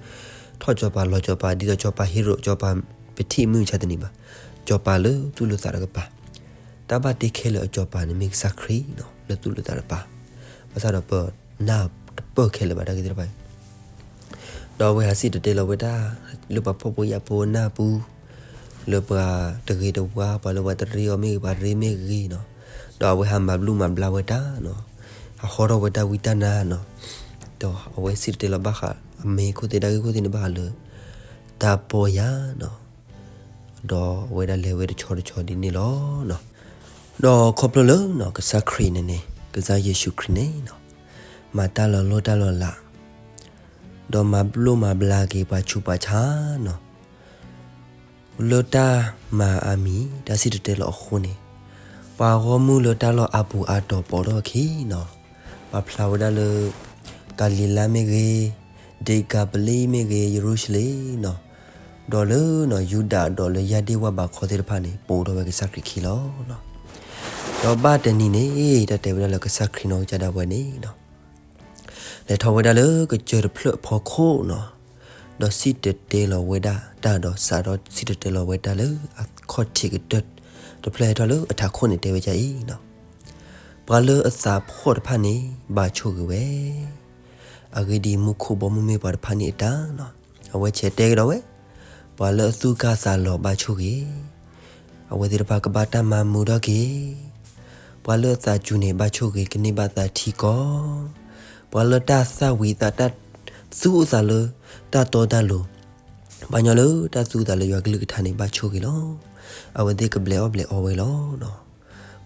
ထီၣ်စီၤပၤလီၤစီၤပၤ ဒ်သိးစီၤပၤဟ့ရိး စီၤပၤပထံၣ်မုၢ်မဆါတနံၤဘၣ်. စီၤပၤလၢသူၣ်လၢသးတကပၤ တၢ်ဘၣ်တ့ခဲလၢာ်အစီၤပၤန့ၣ် မ့ၢ်ကစၢ်ခရံာ်နီၤ လၢသူၣ်လၢသးတကပၤ. ဘၣ်ဆၣ်ဒီးပနၢ်တပၢၢ်ခဲလၢာ်ဘၣ်တၢ်ဂ့ၢ်သ့ၣ်တဖၣ်အံၤ. ဒီးအဝဲဟးစံၣ်တဲၤတဲလီၤဝဲဒၣ် လၢပှၤဖှီၣ်ဖိယာ်ဖိအနၢ်ပူၤ, လၢပှၤတဂ့ၤတဝါ ပှၤလၢပှၤတရ့အီၤမ့ၢ်ဂ့ၤ ပှၤတရ့မ့ၢ်ဂ့ၤနီၤ. ဒီးအဝဲဟးမၤဘျုးမၤဘျါဝဲတၢ်နီၤ, ဟးဟီထီၣ်ဝဲတၢ်ဝံတၢ်နါနီၤ. ဒီးအဝဲစံၣ်တဲၤတဲလီၤဘၣ်ဃး အမ့ၢ်ခိၣ်သ့ၣ်တၢ်ဂ့ၢ်ခိၣ်သ့ၣ်န့ၣ်ဘၣ်ဃးလၢ တၢ်ပီၢ်ယၢ်နီၤ. ဒီးအဝဲဒၣ်လဲၤဝဲတဆီတဆီဒ်န့ၣ်လီၤ. ဒီးခီဖျိလၢကစၢ်ခရံာ်န့ၣ်န့ၣ် ကစၢ်ယ့ၣ်ၡူးခရံာ်န့ၣ် မၤတၢ်လီၤလိၢ်တၢ်လီၤလး ဒီးမၤဘျိၣ်မၤဘျါက့ၤပှၤဆူးပှၤဆါနီၤ လၢတၢ်မၤအါမံၤ တၢ်စံၣ်တဲၤတဲလီၤအဃိန့ၣ် ပှၤဂီၢ်မုၢ်လၢတၢ်လီၢ်အါပူၤအါတီၤပိာ်ထီၣ်အခံနီၤ ပာ်ဖျါဝဲဒၣ်လၢ ကၤလံၤလါမ့ၢ်ဂ့ၤ, ဒ့ကၤပလံမ့ၢ်ဂ့ၤ, ယရူၤၡလ့ၣ်နီၤ ဒီးလၢ ယူဒၤဒီးလၢယၢ်ဒ့ၣ်ဝၣ်ဘးခီသ့ၣ်တဖၣ်န့ၣ် ပိာ်ထီၣ်ဝဲကစၢ်ခရံာ်ခံလီၤ. ဒီးဘၣ်တနံၤန့ၣ် တၢ်တဲဝဲဒၣ်လၢကစၢ်ခရံာ်နီၢ်ကစၢ်ဒၣ်ဝဲန့ၣ် လဲၤထီၣ်ဝဲဒၣ်လၢကစၢၢ်တဖျၢၣ်အဖီခိၣ်နီၤ ဒီးစံၣ်တဲၤတဲလီၤဝဲဒၣ်တၢ်ဒီးစးထီၣ်စံၣ်တဲၤတဲလီၤဝဲတၢ်လၢအခီၣ်ထံးကတၢၢ်တဖျၢၣ်ဟဲထီၣ်လၢအထးခိၣ်န့ၣ်တဲဝဲဒ်အံၤနီၤ ပှၤလၢအသးဖှီၣ်တဖၣ်န့ၣ် ဘၣ်ဆိၣ်ဂ့ၤဝဲ အဂ့ၢ်ဒ်အံၤ မူခိၣ်ဘီမုၢ်မ့ၢ်ပှၤတဖၣ်န့ၣ်အတၢ်နီၤ အဝဲဆဲးတဲကဒီးဝဲ ပှၤလၢအသူၣ်ကၢ်သးလီၤဘၣ်ဆိၣ်ဂ့ၤ အဝဲသ့ၣ်တဖၣ်ကဘၣ်တၢ်မၤမုာ်ထီၣ်က့ၤ ပှၤလၢအသးစူၤန့ၣ် ဘၣ်ဆိၣ်ဂ့ၤ ကန့ၢ်ဘၣ်သးထံကီၢ် ပှၤလၢတၢ်သၣ်ဝံၤသးတၢ် သူၣ်အသးလၢတၢ်တီတၢ်လိၤ ပှၤကညီလၢတၢ်သူၣ်အသးလၢယွၤကလုၢ်ကထါန့ၣ် ဘၣ်ဆိၣ်ဂ့ၤလီၤ. အဝဲသ့ၣ်ကဘျဲးအီၣ်ဘျဲးအီဝဲလီၤ.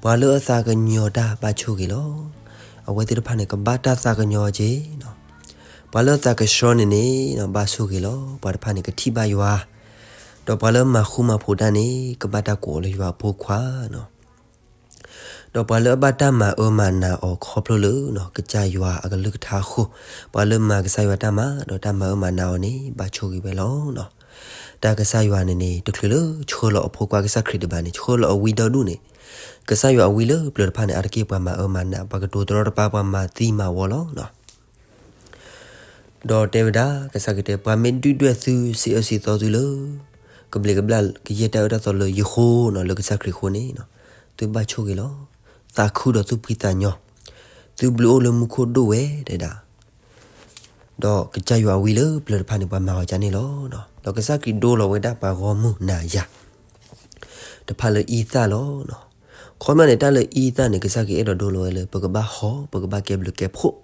ပှၤလၢအသးကညီၤတၢ်ဘၣ်ဆိၣ်ဂ့ၤလီၤ. အဝဲသ့ၣ်တဖၣ်န့ၣ် ကဘၣ်တၢ်သးကညီၤက့ၤနီၤ. ပှၤလၢအသးကဆှီန့ၣ်န့ၣ် ဘၣ်ဆိၣ်ဂ့ၤလီၤ. ပှၤတဖၣ်န့ၣ် ကထံၣ်ဘၣ်ယွၤ ဒီးပှၤလၢမၤဃူမၤဖိးတၢ်န့ၣ် ကဘၣ်တၢ်ကိးအီၤလၢယွၤအဖိခွါနီၤ. ဒီးပှၤလၢအဘၣ်တၢ်မၤအၢမၤနးအီၤခီဖျိလၢ ကစၢ်ယွၤအကလုၢ်ကထါအဃိ, ပှၤလၢမၤကစၢ်ယွၤတၢ်မၤ ဒီးတၢ်မၤအၢမၤနးအီၤန့ၣ် ဘၣ်ဆိၣ်ဂ့ၤဝဲလီၤ. တၢ်ကစၢ်ယွၤန့ၣ်န့ၣ် တချုးလၢဆှၢလီၤအဖိခွါကစၢ်ခရံာ်ဒံးဘၣ်န့ၣ် ဆှၢလီၤအဝံဒီဒူၣ်န့ၣ်, ကစၢ်ယွၤအဝံလၢပျၢၤတဖၣ်န့ၣ် အါတက့ၢ်ပှၤမၤအၢမၤနး, ပှၤကတိၤတရီတပါ, ပှၤမၤသံမၤဝီလီၤ. ဒီးတဲဝဲဒၣ်, ကစၢ်ခရံာ်တဲ, ပှၤမ့ၢ်ဒုၣ်ဒွဲၣ်သု, စံးအၢစံးသီသုလၢ ကဘျံးကဘျၣ်ကယဲၢ်တၢ်အၢတၢ်သီလၢယဃိနီၤ, လၢကစၢ်ခရံာ်ဃိန့ၣ်, သုဘၣ်ဆိၣ်ဂ့ၤလီၤ. သးခုဒီးသူၣ်ဖှံသးညီ, သုဘျုးအိၣ်လၢမူခိၣ်ဒိၣ်ဝဲတဲဒၣ်. ဒီးကစၢ်ယွၤအဝံလၢပျၢၤတဖၣ်န့ၣ် ပှၤမၤအီၤကန့ၣ်လီၤ. ဒီးကစၢ်ခရံာ်ဒိလီၤဝဲဒၣ်ပှၤဂီၢ်မုၢ်နၤယၤ တဖၣ်လၢအံသၣ်လီၤ. ခီပညီန့ၣ် တၢ်လၢအံသၣ်န့ၣ် ကစၢ်ခရံာ်အဲၣ်ဒိးဒိလီၤဝဲလၢ ပကဘၣ်ဟီ, ပကဘၣ်ကဲဘျုးကဲဖှိၣ်,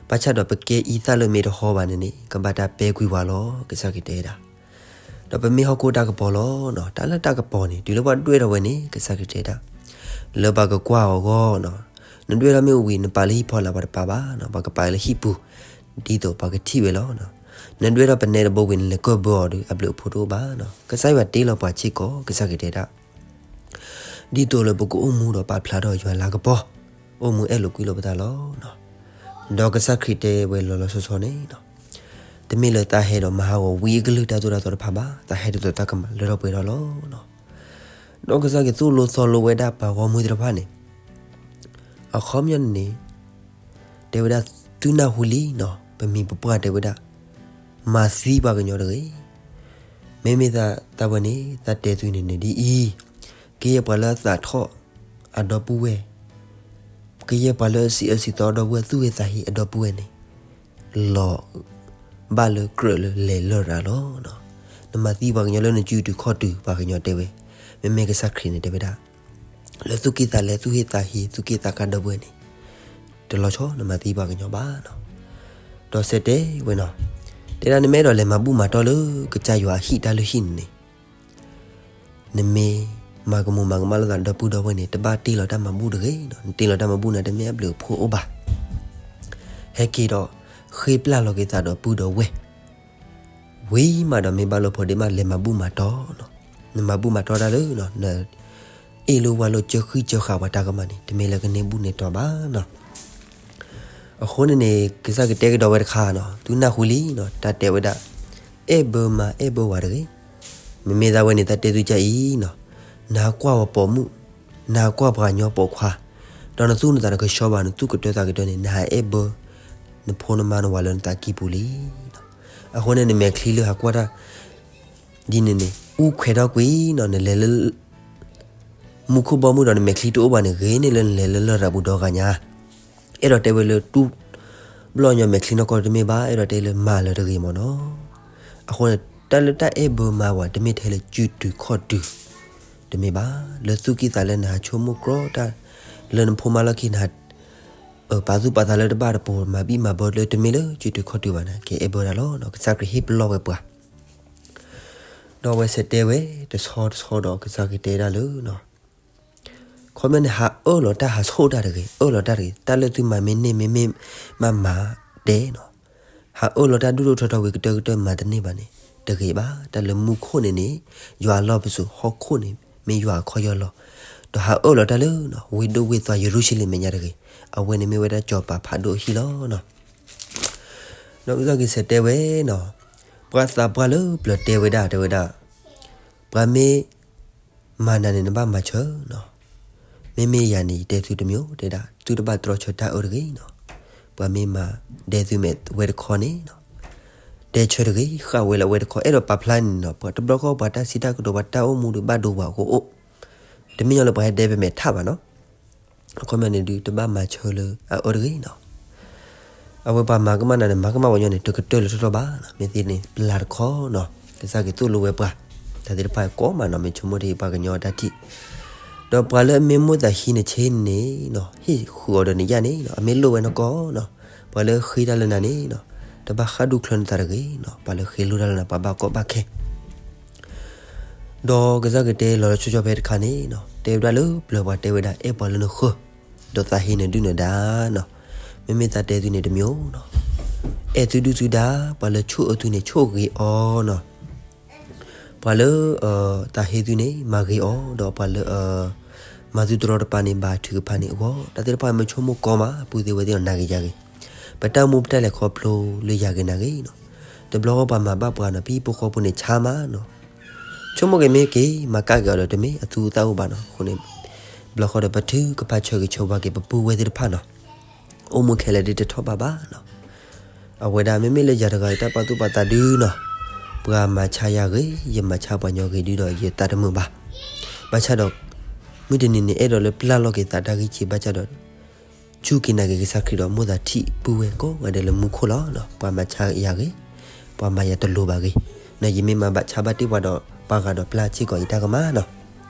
ဘၣ်ဆၣ်ဒီးပကဲအံသၣ်လၢမ့ၢ်တဟီဘၣ်န့ၣ်န့ၣ် ကဘၣ်တၢ်ပဲာ်ကွံာ်ပှၤလီၤ, ကစၢ်ခရံာ်တဲဒၣ်. ဒီးပမ့ၢ်ဟီၣ်ခိၣ်တၢ်ကပီၤလီၤ. တၢ်လၢတၢ်ကပီၤန့ၣ် တုၤလၢပှၤဒွဲၣ်ထီၣ်ဝဲန့ၣ် ကစၢ်ခရံာ်တဲဒၣ်, လၢပှၤကကွၢ်အီၤအဂီၢ်, နဒွဲၣ်ထီၣ်မ့ၣ်အူဝံၤ နပာ်လၢဟံၣ်ဖီလာ် ပှၤတပာ်ဘၣ်, ပှၤကပာ်လၢဟံၣ်ပူၤ, ဒ်သိးပှၤကထံၣ်ဝဲလီၤ. နဒွဲၣ်ထီၣ်ပနဲတဘိဝံၤ နလဲၤကၢၢ်ဘၢအီၤဒီး အဘျုးအဖှိၣ်တအိၣ်ဘၣ်. ကစၢ်ယွၤတ့လီၤပှၤစ့ၢ်ကီး, ကစၢ်ခရံာ်တဲဒၣ်, ဒ်သိးလၢပကအိၣ်မူဒီးပာ်ဖျါထီၣ်ယွၤလၤကပီၤ, အိၣ်မူအဲၣ်လိာ်ကွံလိာ်ပသးလီၤ. ဒီးကစၢ်ခရံာ်တဲဝဲလီၤလီၤဆီဆီန့ၣ်, တမ့ၢ်လၢသးဟဲဒီးမၤဟးဂီၤဝံအကလုၢ်တၢ်သိၣ်တၢ်သီတဖၣ်ဘၣ်, သးဟဲဒ်သိးတၢ်ကမၤလၢထီၣ်ပှဲၤထီၣ်လီၤ. ဒီးကစၢ်ခရံာ်သိၣ်လိသီလိဝဲဒၣ်ပှၤဂီၢ်မုၢ်သ့ၣ်တဖၣ်န့ၣ်, အခီပညီန့ၣ် တဲဝဲဒၣ်, သုနၢ်ဟူလံနီၤ, ပမိၢ်ပပှၢ်တဲဝဲဒၣ်, မၤသံပှၤကညီတဂ့ၤ. မ့မ့ၢ်သးဝဲန့ၣ် သးတဲသုန့ၣ်န့ၣ်ဒ်အံၤ, ကယဲၢ်ပှၤလၢအသးထီၣ်အဒီပုၢ်ဝဲၢ်, ကယဲၢ်ပှၤလၢအစံးအၢစံးသီအဒီပုၢ်ဝဲၢ်, သူၣ်ဟ့သးဟ့အဒီပုၢ်ဝဲၢ်န့ၣ် လီၤဘၣ်လၢကြၢးလၢလဲၤလၢၢ်ရၤလီၤ. နမၤသံပှၤကညီလၢနစုတုၤခီၣ်တုၤပှၤကညီတဲဝဲ, မ့မ့ၢ်ကစၢ်ခရံာ်န့ၣ်တဲဝဲဒၣ်, လၢသူၣ်က့သးလဲ, သူၣ်ဟ့သးဟ့, သူၣ်က့သးကါဒီပုၢ်ဝဲၢ်န့ၣ်, တလီၤဆီနမၤသံပှၤကညီဘၣ်. ဒီးစဲးတဲဝဲနီၤ, တဲဒၣ်နမ့ၢ်အဲၣ်ဒိးလဲၤမၤဘူၣ်မၤတီၢ်လၢကစၢ်ယွၤအဟံၣ်တၢ်လုၢ်ဟံၣ်န့ၣ်န့ၣ် နမ့ၢ်မၤကမူၤမၤကမၣ်လိာ်သးဒီပုၢ်ဒီဝဲၢ်န့ၣ် တဘၣ်တ့လီၤတၢ်မၤဘူၣ်တဂ့ၤနီၤ, နတ့လီၤတၢ်မၤဘူၣ်န့ၣ် တမ့ၢ်အဘျုးအဖှိၣ်အိၣ်ဘၣ်. ဟဲက့ၤဒီး ဃ့ပျၢ်လီၤက့ၤသးဒီပုၢ်ဒီဝဲၢ် ဝံၤမးဒီးမ့ၢ်ဘၣ်လိာ်ဖိးဒ့မး လဲၤမၤဘူၣ်မၤတီၢ်နီၤ. နမၤဘူၣ်မၤတီၢ်တၢ်လၢ နအ့ၣ်လိာ်ဝါလိာ် ကၢဃံကၢဃာ်ပှၤတၢ်ကမၣ်န့ၣ် တမ့ၢ်လၢကန့ၢ်ဘူၣ်န့ၢ်တီၢ်ဘၣ်နီၤ. အဃိန့ၣ်န့ၣ် ကစၢ်ကတဲကဒီးဝဲတခါနီၤ, သုနၢ်ဟူလံနီၤ, တၢ်တဲဝဲဒၣ်, အဲၣ်ဘၢမါအဲၣ်ဘၢဝၤတဂ့ၤ. မ့မ့ၢ်သးဝဲန့ၣ် တၢ်တဲသုကအံၤနီၤ, နဟးကွၢ်ဝဲပိာ်မုၣ်, နဟးကွၢ်ပှၤကညီပိာ်ခွါ, ဒီးနသူၣ်နသးတကဆှီဘၣ်, နသူၣ်ကတၢၢ်သးကတၢၢ်န့ၣ် နဟးအဲၣ်ဘၢ နဖိနမါနဝၤလၢနသးကံၢ်ပူၤလံ. အဃိန့ၣ် နမဲာ်ချံလၢဟးကွၢ်တၢ် ဒ်န့ၣ်န့ၣ် အူခွဲးထီၣ်ကွံာ်နီၤ, နလဲၤလၢ မူခိၣ်ဘီမုၢ်ဒီးနမဲာ်ချံတအိၣ်ဘၣ်န့ၣ် ဂ့ၤန့ၢ်လၢနလဲၤလၢလရာ်ပူၤဒီဂၤညါ. အဲၣ်ဒိးတဲဝဲလၢတူၢ်ဘျီၣ်ညီမဲာ်ချံနီၢ်ကီၢ်တမ့ၢ်ဘၣ်, အဲၣ်ဒိးတဲလၢမၤလၢတဂ့ၤမ့ၢ်နီၤ. အဃိန့ၣ် တၢ်လၢတၢ်အဲၣ်ဘၢမါဝၤ တမ့ၢ်ထဲလၢစုတုၤခီၣ်တုၤ တမ့ၢ်ဘၣ်, လၢသူၣ်ကံၢ်သးလဲနဟးဆိကမိၣ်ကြီတၢ်လၢနဖိမါလီၢ်ခံ နဟး ပာ်သူၣ်ပာ်သးလၢတဘၣ်တပိၤ မၤဘံၣ်မၤဘၢလၢတမ့ၢ်လၢစုတုၤခီၣ်တုၤဘၣ်န့ၣ် ကအဲၣ်ဘၢတၢ်လီၤ. ကစၢ်ခရံာ်ဟ့ၣ်ပလီၢ်ဝဲပှၤ ဒီး ဒီးအဝဲစံးတဲဝဲ တဆီတဆီဒီးကစၢ်ခရံာ်တဲဒၣ်လၢ ခီပညီန့ၣ် ဟးအၢၣ်လီၤတၢ် ဟးဆိၣ်တၢ်တဂ့ၤ, အၢၣ်လီၤတၢ်တဂ့ၤ, တၢ်လၢသုမၤမ့ၢ်န့ၢ်မ့မ့ၢ် မၤမၤဒဲးနီၤ. ဟးအၢၣ်လီၤတၢ်ဒိၣ်ဒိၣ်ထီထီဝံၤ ကတၢၢ်ကတၢၢ်မၤတန့ၢ်ဘၣ်န့ၣ် တဂ့ၤဘၣ်. တၢ်လၢမူခိၣ်န့ၣ်န့ၣ် ယွၤအလီၢ်ပစိာ်, ဟီၣ်ခိၣ်န့ၣ် မ့ၢ်ယွၤအခီၣ်ယီၢ်လီၤ. ဒီးဟးအၢၣ်လီၤတၢ်လၢ ဝ့ၢ်ဒိၣ်ဝ့ၢ်သွါယရူၤၡလ့ၣ်မဲာ်ညါတဂ့ၤ. အဝဲန့ၣ်မ့ၢ်ဝဲဒၣ်စီၤပၤဖးဒိၣ်အဟံၣ်လီၤနီၤ. ဒီးကစၢ်ခရံာ်စံးတဲဝဲနီၤ, ပှၤသးပှၢ်လၢပျၢၤတဲဝဲဒၣ် တဲဝဲဒၣ်, ပှၤမ့ၢ်မၤနၤန့ၣ် နဘၣ်မၤဆၢနီၤ. မ့မ့ၢ်ယၤန့ၣ် ယတဲသုတမံၤ, တဲဒၣ် သုတဘၣ်တြီဆၢတၢ်အၢတဂ့ၤနီၤ. ပှၤမ့ၢ်မၤဒဲးသုမဲာ်ဝဲတခီန့ၣ်နီၤ, ဒဲးဆၢတဂ့ၤ, ဃၣ်ဝဲလၢအဝဲတခီ, အဲၣ်ဒိးပာ်ဖျါန့ၣ်နီၤ, ပှၤတဘျီဃီပှၤတၢ်စံးတၢ်ကတိၤ ပှၤတၢ်အိၣ်မူဒီးဘၣ်ဒိပှၤအဃိအိၣ်, တမ့ၢ်ညီလၢပှၤဟဲဒဲးပမဲာ်ထးဘၣ်နီၤ. အခီပညီန့ၣ်ဒုး တဘၣ်မၤဆၢလၢအအၢတဂ့ၤနီၤ. အဝဲပှၤမၤကမၣ်နၤန့ၣ် မၤကမၣ်ပှၤညီန့ၣ် တကတၢၢ်လၢထီထီၣ်ဘၣ်နီၤ. မ့ၢ်သ့န့ၣ် ပျၢၤတခီနီၤ, ကစၢ်ခရံာ်သိၣ်လိဝဲပှၤ, တၢ်သ့ၣ်တဖၣ်ကိးမးနီၤ, မ့ၢ်ဆိကမိၣ်ထံပှၤကညီတၢ်ထံၣ်, ဒီးပှၤလၢအမ့ၢ်မိၣ်သးဟံးနဆ့န့ၣ်နီၤ, ဟ့ၣ်ဃုာ်အီၤဒီးနယၣ်န့ၣ်နီၤ, အမ့ၢ်လိၣ်ဝဲနီၢ်ကီၢ်နီၤ. ပှၤလၢဃ့တၢ်လၢနၤန့ၣ်နီၤ, တဘၣ်ဃၣ်ဒူၣ်ချၢနသးတဂ့ၤနီၤ. ပှၤလၢဃ့လိၣ်တၢ်လၢနၤ ပှၤဘၣ်ကီဘၣ်ခဲ ဒီးကစၢ်ခရံာ်တဲလီၤလၢဆိကၠီဖဲတခါန့ၣ်နီၤ, တဲဝဲဒၣ်လၢပျၢၤပှၤတဲဝဲဒၣ် အဲၣ်ပှၤလၢနဃၢၤ, ဒီးသးဟ့နဒုၣ်နဒါနီၤ. မ့မ့ၢ်သးတဲသုန့ၣ်တမံၤနီၤ, အဲၣ်သုဒုၣ်သုဒါ, ပှၤလၢဆိၣ်အၢသုန့ၣ် ဆိၣ်ဂ့ၤအီၤနီၤ. ပှၤလၢ သးဟ့သုန့ၣ် မၤဂ့ၤအီၤ, ဒီးပှၤလၢ မၤသုတရီတပါန့ၣ် ဘၣ်ထုကဖၣ်န့ၣ်အဂီၢ်, တၢ်သ့ၣ်တဖၣ်မ့ၢ်ဆိကမိၣ်ကီမး ပုၢ်သ့ၣ်ဝဲၢ်သ့ၣ်နီၤ, နၤဂ့ၤယၤဂ့ၤ, ပတၢ်အိၣ်မူပတၢ်လဲၤခီဖျိလၢယၤဂ့ၤနၤဂ့ၤနီၤ. တဘျီဃီပှၤမၤဘၣ်ပှၤနီၤ, ပဟံၣ်ဖိဃီဖိန့ၣ်ဆါမးနီၤ. ဆိကမိၣ်က့ၤမ့ၢ်က့ၤ မၤကၣ်က့ၤအီၤဒီး တမ့ၢ်အသူအသၣ်အိၣ်ဘၣ်နီၤ. အဃိန့ၣ် ဘျီဃီဒီး ပထုကဖၣ်ဆၢဂ့ၤဆၢဝါက့ၤ ပပုၢ်ဝဲၢ်သ့ၣ်တဖၣ်နီၤ. အိၣ်မူခဲလၢာ်ဒ်တထီၣ်ဘးဘၣ်နီၤ. အဝဲဒၣ်မ့မ့ၢ်လၢယၤတဂၤအံၤ တၢ်ပာ်သူၣ်ပာ်သးဒုနီၤ, ပှၤမၤဆါယၤဂ့ၤ, ယမၤဆါပှၤညီဂ့ၤဒုဒီး ယသးတမုာ်ဘၣ်. ဘၣ်ဆၣ်ဒီး မုၢ်တနံၤန့ၣ် အဲၣ်ဒိးလၢပျၢ်လီၤက့ၤသးတၢ်ဂံၢ်ဆံးဘၣ်ဆၣ်ဒီး စူၢ်က့ၤနာ်က့ၤကစၢ်ခရံာ်ဒီး မိၣ်သးထံၣ်ပုၢ်ဝဲၢ်ကိးဂၤဒဲးလၢမူခိၣ်လီၤနီၤ. ပှၤမၤဆါယၤဂ့ၤ, ပှၤမၤယၤတလိၤဘၣ်ဂ့ၤ, ယမ့ၢ်မၤဘၣ်ဆါဘၣ်တ့ၢ်ပှၤဒီး ပှၤဂၤဒီးပျၢ်စ့ၢ်ကီးယတၢ်ကမၣ်နီၤ.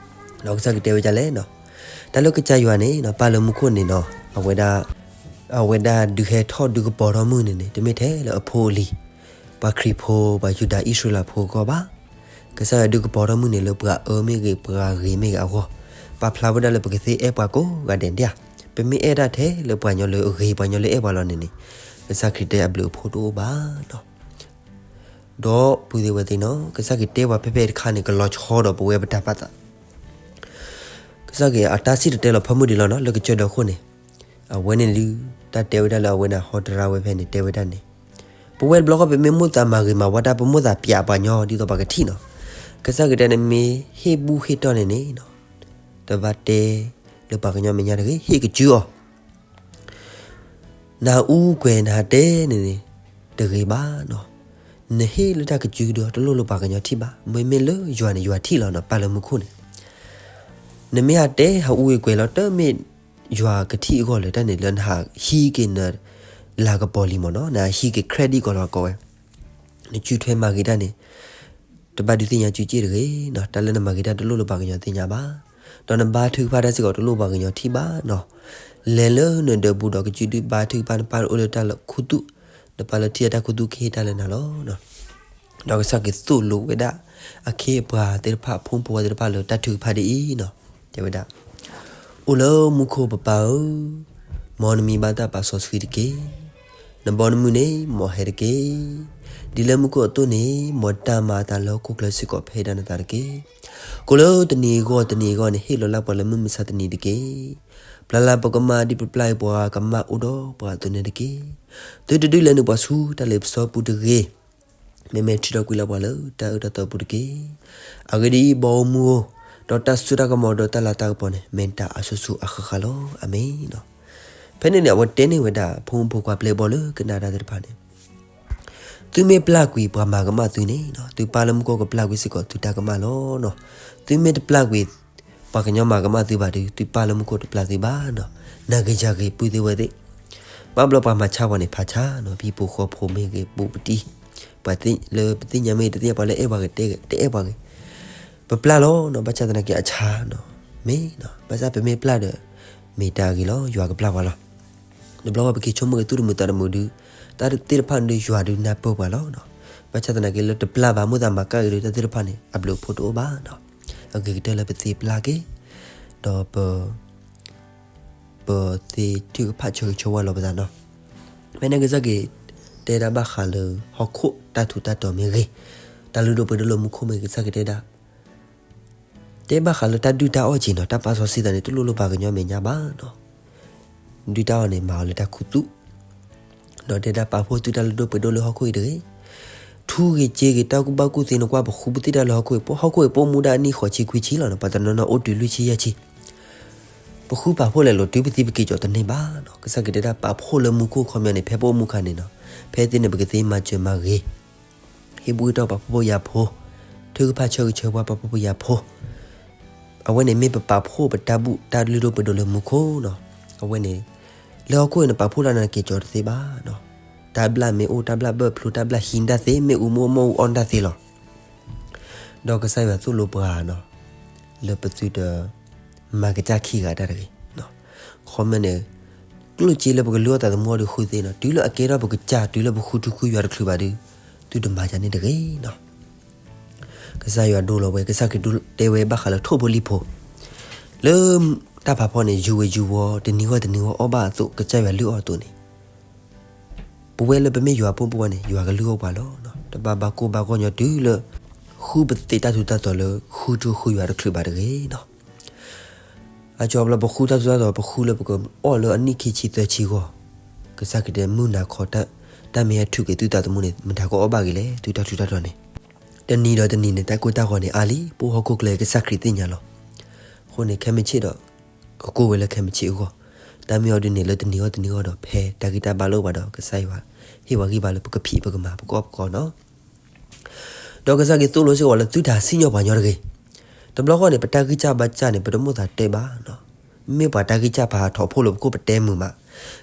ဒီးကစၢ်ခရံာ်တဲဝဲဒ်လဲၣ်နီၤ, တၢ်လၢကစၢ်ယွၤန့ၣ်နီၤ, ပၢ်လၢမူခိၣ်န့ၣ်နီၤ, အဝဲဒၣ် အဝဲဒၣ်ဒုးဟဲထီၣ်ဒုးကပီၤထီၣ်မုၢ်န့ၣ်န့ၣ် တမ့ၢ်ထဲလၢအဖိအလံၤ, ပှၤခရံာ်ဖိ ပှၤယူဒၤအံၣ်စရ့လးဖိအဂီၢ်ဘၣ်. ကစၢ်ယွၤဒုးကပီၤထီၣ်မုၢ်န့ၣ်လၢပှၤအၢမ့ၢ်ဂ့ၤ ပှၤဂ့ၤမ့ၢ်ဂ့ၤအဂီၢ်, ပာ်ဖျါဝဲဒၣ်လၢပကသ့အဲၣ်ပှၤကိးဂၤဒဲးဒၣ်ဧါ. ပမ့ၢ်အဲၣ်တၢ်ထဲလၢပှၤညီလၢအဂ့ၤ ပှၤညီလၢအဲၣ်ပှၤလီၤန့ၣ်န့ၣ်, ကစၢ်ခရံာ်တဲအဘျုးအဖှိၣ်တအိၣ်ဘၣ်နီၤ. ဒီးပုၢ်သ့ၣ်ဝဲၢ်သ့ၣ်နီၤ, ကစၢ်ခရံာ်တဲပှၤဖဲဖဲတခါန့ၣ် ကလီၤဆီဒီးပဝဲပတၢ်ပာ်သး ကစၢ်ခရံာ်အတၢ်စံၣ်တဲၤတဲလီၤဖၢမုၢ်ဒံးလီၤနီၤ, လၢကစၢၢ်ဒီခိၣ်န့ၣ်, အဝဲန့ၣ်ဒုး တၢ်တဲဝဲဒၣ်လၢအဝဲန့ၣ် ဟီတရါဝဲဖဲန့ၣ် တဲဝဲဒၣ်န့ၣ်, ပဝဲတဘျီဃီပမ့ၢ်မိၣ်သးမၤဂ့ၤမၤဝါတၢ် ပမိၣ်သးပျးပှၤညီဒ်သိးပှၤကထံၣ်နီၤ, ကစၢ်ခရံာ်တဲန့ၣ်မ့ၢ်ဟ့ၣ်ဘူၣ်ဟ့ၣ်တီၢ်န့ၣ်န့ၣ်နီၤ, တဘၣ်တဲလၢပှၤကညီမဲာ်ညါတဂ့ၤ, ဟ့ၣ်ကစုအီၤ နဟးအူကွဲၤနဟးတဲန့ၣ်န့ၣ် တဂ့ၤဘၣ်နီၤ, နဟ့ၣ်လၢတၢ်ကစုဒီးတလိၣ်လၢပှၤကညီထံၣ်ဘၣ်, မ့မ့ၢ်လၢယွၤန့ၣ် ယွၤထံၣ်လီၤနီၤ, ပၢ်လၢမူခိၣ်န့ၣ်, နမ့ၢ်ဟးတဲဟးအူကွဲၤလီၤ တမ့ၢ်ယွၤကထံၣ်အဂီၢ်လၢတၢ်န့ၣ်လၢနဟးဟံးက့ၤန လၤကပီၤလံမ့ၢ်နီၤ, နဟံးက့ၤ credit ကီးလီၤကီးဝဲ, နစုထွဲမၤဂ့ၤတၢ်န့ၣ် တဘၣ်ဒုးသ့ၣ်ညါစုစ့ၢ်တဂ့ၤနီၤ, တၢ်လၢနမၤဂ့ၤတၢ်တလိၣ်လၢပှၤကညီသ့ၣ်ညါဘၣ်, ဒီးနဘါထုကဖၣ်တၢ်စ့ၢ်ကီးတလိၣ်ပှၤကညီထံၣ်ဘၣ်နီၤ, လဲၤလၢနဒၢးပူၤဒီးကစုဒုးဘါထုကဖၣ် နပၢ်အိၣ်လၢတၢ်လၢခူသူၣ်, နပၢ်လၢထံၣ်အတၢ်ခူသူၣ်ကဟ့ၣ်တၢ်လၢနၤလီၤ. ဒီးကစၢ်ခရံာ်သိၣ်လိဝဲဒၣ် အခ့အပှၤသ့ၣ်တဖၣ် ဖိမုၣ်ဖိခွါသ့ၣ်တဖၣ်လၢတၢ်ထုကဖၣ်ဒ်အံၤနီၤ, တဲဝဲဒၣ်, အိၣ်လၢမူခိၣ်ပပၢ်ဧၢ, မ်နမံၤဘၣ်တၢ်ပာ်စီဆှံတက့ၢ်. နဘီနမုၢ်န့ၣ် မ်ဟဲတက့ၢ်. ဒ်လၢမူခိၣ်အသိးန့ၣ် မ်တၢ်မၤအသးလၢဟီၣ်ခိၣ်ချၢစ့ၢ်ကီးဖဲဒၣ်နသးတက့ၢ်. ကိးလၢတနံၤအဂီၢ်တနံၤအဂီၢ်န့ၣ် ဟ့ၣ်လီၤလၢပှၤလၢမုၢ်မဆါတနံၤတက့ၢ်. ပျၢ်လၢပကမၣ်ဒ်ပပျၢ်ပှၤကမၣ်အိၣ်ဒီးပှၤအသိးန့ၣ်တက့ၢ်. သုတဒုးလဲၤနုာ်ပှၤဆူတၢ်လ့ပစီပူၤတဂ့ၤ. မ့မ့ၢ်ထုးထီၣ်ကွံာ်လၢပှၤလၢတၢ်အၢတၢ်သီပူၤတက့ၢ်. အဂ့ၢ်ဒ်အံၤ, ဘီမုၢ်ဧၢ, ဒီးတၢ်စိတၢ်ကမီၤဒီးတၢ်လၤတၢ်ကပီၤန့ၣ် မ့ၢ်တၢ်အစိၤစိၤအဃၣ်ဃၣ်လီၤ. အၤမ့ၣ်. ဖဲန့ၣ်န့ၣ် အဝဲတဲန့ၢ်ဝဲဒၣ် ဖိမုၣ်ဖိခွါပျဲၢ်ဘီၣ်လၢကနၣ်တၢ်သ့ၣ်တဖၣ်န့ၣ်, သုမ့ၢ်ပျၢ်ကွံာ်ပှၤမၤကမၣ်သုန့ၣ်, သုပၢ်လၢမူခိၣ်ကပျၢ်ကွံာ်စ့ၢ်ကီးသုတၢ်ကမၣ်လီၤ. သုမ့ၢ်တပျၢ်ကွံာ် ပှၤကညီမၤကမၣ်သုဘၣ်ဒီး သုပၢ်လၢမူခိၣ်တပျၢ်သုဘၣ်နီၤ. နၤဂ့ၤယၤဂ့ၤ ပုၢ်သ့ၣ်ဝဲၢ်သ့ၣ်, ဘၣ်ဘျီပှၤမၤဆါပှၤန့ၣ်ဖးဆါနီၤ, ပဟံၣ်ဖိဃီဖိမ့ၢ်ဂ့ၤ ဘူးပတံၢ်, ပှၤလၢပသ့ၣ်ညါမ့ၢ်ဂ့ၤ တသ့ၣ်ညါ ပှၤလၢအဲၣ်ပှၤဂ့ၤ တအဲၣ်ပှၤဂ့ၤ, ပပျၢ်လီၤနီၤ. ဘၣ်ဆၣ်သနာ်က့အဆါနီၤ, မ့ၢ်နီၤ, ဘၣ်ဆၣ်ပမ့ၢ်ပျၢ်ဒီး မ့ၢ်တၢ်ဂ့ၤလီၤ, ယွၤကပျၢ်ပှၤလီၤ. တဘျီဘၣ်ပက့ၤဆိကမိၣ်က့ၤသူၣ်တမုာ်သးတမုာ်ဒုး, တၢ်သ့ၣ်တဖၣ်န့ၣ်ဒုး ယွၤဒုးနၢ်ပၢၢ်ပှၤလီၤနီၤ. ဘၣ်ဆၣ်သနာ်က့လၢတပျၢ်ဘၣ် မ့ၢ်သးမၤကၣ်ဂ့ၤဒီးတၢ်သ့ၣ်တဖၣ်န့ၣ် အဘျုးအဖှိၣ်တအိၣ်ဘၣ်နီၤ. အဂ့ၤကတၢၢ်လၢပသ့ပျၢ်က့ၤ ဒီးပ ပသ့ထုကဖၣ်ဆၢဂ့ၤဆၢဝါလီၤပသးနီၤ. ဖဲန့ၣ်ကစၢ်ခရံာ်တဲဒၣ်ဘၣ်ဃးလၢဟီၣ်ခိၣ်တၢ်ထူးတၢ်တီၤမ့ၢ်ဂ့ၤ, တၢ်လုၢ်ဒိၣ်ပှ့ၤဒိၣ်လၢမူခိၣ်မ့ၢ်ဂ့ၤ ကစၢ်ခရံာ်တဲဒၣ် တဲဘၣ်ဃးလၢတၢ်ဒုၣ်တၢ်အီၣ်က့ၤနီၤ, တၢ်ပာ်စီဆှံသးန့ၣ် တလိၣ်လၢပှၤကညီမဲာ်ညါဘၣ်နီၤ. ဒုၣ်တၢ်အီၣ်န့ၣ် မၤအီၤလၢတၢ်ခူသူၣ် ဒီးတဲဒၣ်ပာ်ဖှိၣ်သုတၢ်လုၢ်ဒိၣ်ပှ့ၤဒိၣ်လၢဟီၣ်ခိၣ်အံၤတဂ့ၤ. ထူဂ့ၤက့ၤဂ့ၤ တၢ်ကူၣ်ဘၣ်ကူၣ်သ့န့ၣ် ကွၢ်ပဃုပသ့ၣ်တၢ်လၢဟီၣ်ခိၣ်အံၤ, ဟီၣ်ခိၣ်အံၤပအိၣ်မူဒၣ်အနံၣ်ဃိးဆံခွံဆံလီၤနီၤ, ပှၤတနီၤနီၤအိၣ်တုၤလွံၢ်ဆံယဲၢ်ဆံ. ပဃုပာ်ဖှိၣ်လဲၤလိာ်တုၤပသံပက့ၤကီၤတန့ၢ်ဘၣ်နီၤ. ကစၢ်ခရံာ်တဲဒၣ်ပာ်ဖှိၣ်လၢမူခိၣ်ခီပညီန့ၣ် ဖဲပအိၣ်မူအခါန့ၣ်နီၤ, ဖဲသ့န့ၣ် ပကသ့မၤစၢၤမၤဂ့ၤ ဟ့ၣ်ဘူၣ်ဟ့ၣ်တီၢ်ပှၤဖှီၣ်ဖိယာ်ဖိ, ထုကဖၣ်ဆၢဂ့ၤဆၢဝါပှၤဖှီၣ်ဖိယာ်ဖိ, အဝဲန့ၣ်မ့ၢ်ပပာ်ဖှိၣ်ပတၢ်ဘူၣ်တၢ်လုၢ်ဒိၣ်ပှ့ၤဒိၣ်လၢမူခိၣ်နီၤ. အဝဲန့ၣ် လၢဟီၣ်ခိၣ်အံၤန့ၣ် ပာ်ဖှိၣ်တၢ်န့ၣ်က့ၤကီၤတသ့ဘၣ်နီၤ. တၢ်ဘျၣ်မ့ၢ်အိၣ် တၢ်ဘျၣ်ဘၢၣ်ဖျိ တၢ်ဘျၣ်ဟံးတၢ်သ့ မ့ၣ်အူမ့ၣ်အီၣ်အိၣ်တၢ်သ့လီၤ. ဒီးကစၢ်ယွၤသိၣ်လိပှၤနီၤ လၢပသုတ မၤကစၢ်ခံဂၤတၢ်တဂ့ၤ. ခီမ့ၢ်န့ၣ် ကျိၣ်စ့လၢပကလုၢ်အီၣ်သးသမူအီၤဒီးဃုသ့နီၤ, တုၤလၢအကဲထီၣ်ပကစၢ် တုၤလၢပဃုထူဃုယွၤတချုးဘၣ်ဒီး သုတမၤယၤန့ၣ်တဂ့ၤနီၤ. ကစၢ်ယွၤဒိလီၤဝဲ ကစၢ်ခရံာ်တဲဝဲဘၣ်ဃးလၢထိၣ်ဖိလံၣ်ဖိ လၢတၢ်ဖးဖီန့ၣ် ယူၤဝဲယူၤဝီၤ တနံၤဂီၢ်တနံၤဂီၢ်အီၣ်ဘၣ်အသိး ကစၢ်ယွၤလုၢ်အီၣ်အသိးန့ၣ် ပဝဲလၢပမ့ၢ်ယွၤဖိမုၣ်ဖိခွါန့ၣ် ယွၤကလုၢ်အီၣ်ပှၤလီၤ. တဘၣ်ဘၣ်ကိၢ်ဘၣ်ဂီၢ်ညီတုၤလၢ ဃုပသ့တၢ်ထူးတၢ်တီၤလၢ ဃုထူဃုယွၤတချုးဘၣ်တဂ့ၤနီၤ. အကီဘျီပဃုတၢ်ထူးတၢ်တီၤ ပဃုလၢပကအီၣ်လၢအနံၣ်ခံဆံသၢဆံဂီၢ်, ကစၢ်ခရံာ်တဲမုၢ်နၤခီ တၢ်မ့ၢ်ဟဲထုးက့ၤသုသးသမူန့ၣ် မတၤကအီၣ်ဘၣ်ဂ့ၤလဲၣ် သုတၢ်ထူးတၢ်တီၤန့ၣ်. တနံၤဒီးတနံၤန့ၣ် တၢ်ကိၢ်တၢ်ဂီၤန့ၣ်အါလံ, ပအိၣ်ဟီၣ်ခိၣ်ချၢကစၢ်ခရံာ်သ့ၣ်ညါလီၤ. အဃိန့ၣ် ခဲမုၢ်ဆ့ၣ်ဒီး ကကိၢ်ဝဲလၢခဲမုၢ်ဆ့ၣ်အဂီၢ်, တၢ်မ့ၢ်အီၤဒ်န့ၣ်လၢတနံၤဂီၢ်တနံၤဂီၢ်ဒီး ဖဲတၢ်ဂံၢ်တၢ်ဘါလိၣ်ဘၣ်ဒီး ကစၢ်ယွၤဟ့ၣ်ပှၤဂံၢ်ဘါလၢပကဖံးပကမၤ ပကအီၣ်ပကအီနီၤ. ဒီးကစၢ်ခရံာ်သိၣ်လိစ့ၢ်ကီးလၢသုတဟးစံၣ်ညီၣ်ပှၤကညီတဂ့ၤ. တဘျီဃီန့ၣ် ပတၢ်ဂံၢ်စၢ်ဘါစၢ်န့ၣ် ပတမိၣ်သးတဲဘၣ်နီၤ. မ့ၢ်ပှၤတၢ်ဂံၢ်စၢ်ပဟးထီၣ်ဖှိၣ်လၢပခိၣ်ပတဲမုာ်မး.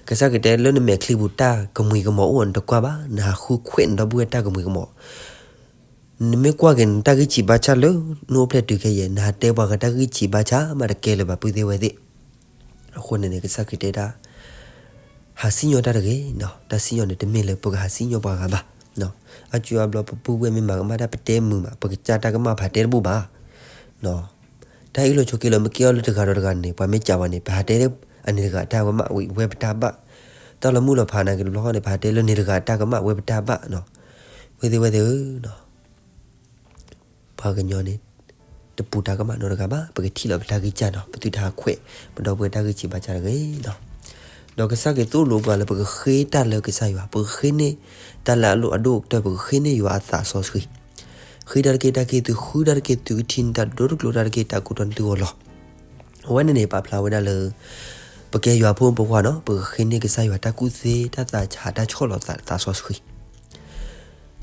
ကစၢ်ခရံာ်တဲလၢနမဲာ်ချံပူၤတၢ်ကမှံၤကမီၤအိၣ် နတကွၢ်ဘၣ်, နဟးဃုခွဲးနဒီပုၢ်ဝဲၢ်တၢ်ကမှံၤကမီၤ နမ့ၢ်ကွၢ်က့ၤနတၢ်ဂံၢ်ဆံးဘါစၢ်လၢနအိၣ်ဖျဲၣ်တုၤခဲအံၤ နဟးတဲပှၤကတၢ်ဂံၢ်ဆံးဘါစၢ်မးတကဲလၢၤဘၣ် ပုၢ်သ့ၣ်ဝဲၢ်သ့ၣ်. အဃိန့ၣ်န့ၣ် ကစၢ်ခရံာ်တဲဒၣ် ဟးစံၣ်ညီၣ်တၢ်တဂ့ၤနီၤ. တၢ်စံၣ်ညီၣ်န့ၣ် တမ့ၢ်လၢပကဟးစံၣ်ညီၣ်ပှၤဂၤဘၣ်. အကီအဘျီပပုၢ်ဝဲၢ်မ့ၢ်မၤကမၣ်တၢ် ပတဲမုာ်မး, ပကစၢ်တၢ်ကမၣ်ပဟးတဲတဘူၣ်ဘၣ်. တၢ်အ့ၣ်လိာ်ဆိးက့လိာ် မ့ၢ်ကဲအီၤလၢတဂၤဒီးတဂၤန့ၣ် ပှၤမ့ၢ်စံးဝဲန့ၣ် ပဟးတဲအန့ၣ်တဂၤတၢ်ကမၣ်ဝံၤ ဝဲပတၢ်ဘၣ်. တၢ်လီၤမုၢ်လီၤဖးနာ်က့တဘျီဃီန့ၣ် ပဟးတဲလၢန့ၣ်တဂၤတၢ်ကမၣ်ဝဲပတၢ်ဘၣ်နီၤ. ပုၢ်သ့ၣ်ဝဲၢ်သ့ၣ်ဧၢ ပှၤကညီန့ၣ် တပူၤတၢ်ကမၣ်နီတဂၤဘၣ်, ပကထံၣ်လီၤပတၢ်ဂံၢ်စၢ်နီၤ, ပသုတဟးခွဲး ပဒီပုၢ်ဝဲၢ်တၢ်ဂံၢ်စံးဘါစၢ်တဂ့ၤနီၤ. ဒီးကစၢ်ခရံာ်သိၣ်လိပှၤလၢပကဃ့တၢ်လၢကစၢ်ယွၤ, ပကဃ့န့ၢ်တၢ်လၢအလိၣ်အဒိၣ်ကတၢၢ်, ပကဃ့န့ၢ်ယွၤအသးစီဆှံ. ဃ့တၢ်တက့ၢ် တၢ်က့ၢ်သုဃုတၢ်တက့ၢ် သုကထံၣ်န့ၢ်တၢ်ဒိတကျိၤ တၢ်တက့ၢ်တၢ်ကိးထီၣ်န့ၢ်သုဂီၢ်လီၤ. အဝဲန့ၣ်န့ၣ် ပာ်ဖျါဝဲဒၣ်လၢ ပကဲယွၤဖိမုၣ်ဖိခွါနီၤ, ပကဃ့န့ၢ်ကစၢ်ယွၤတၢ်ကူၣ်သ့ တၢ်သးဆး တၢ်ဆီၣ်လီၤသး သးစီဆှံ.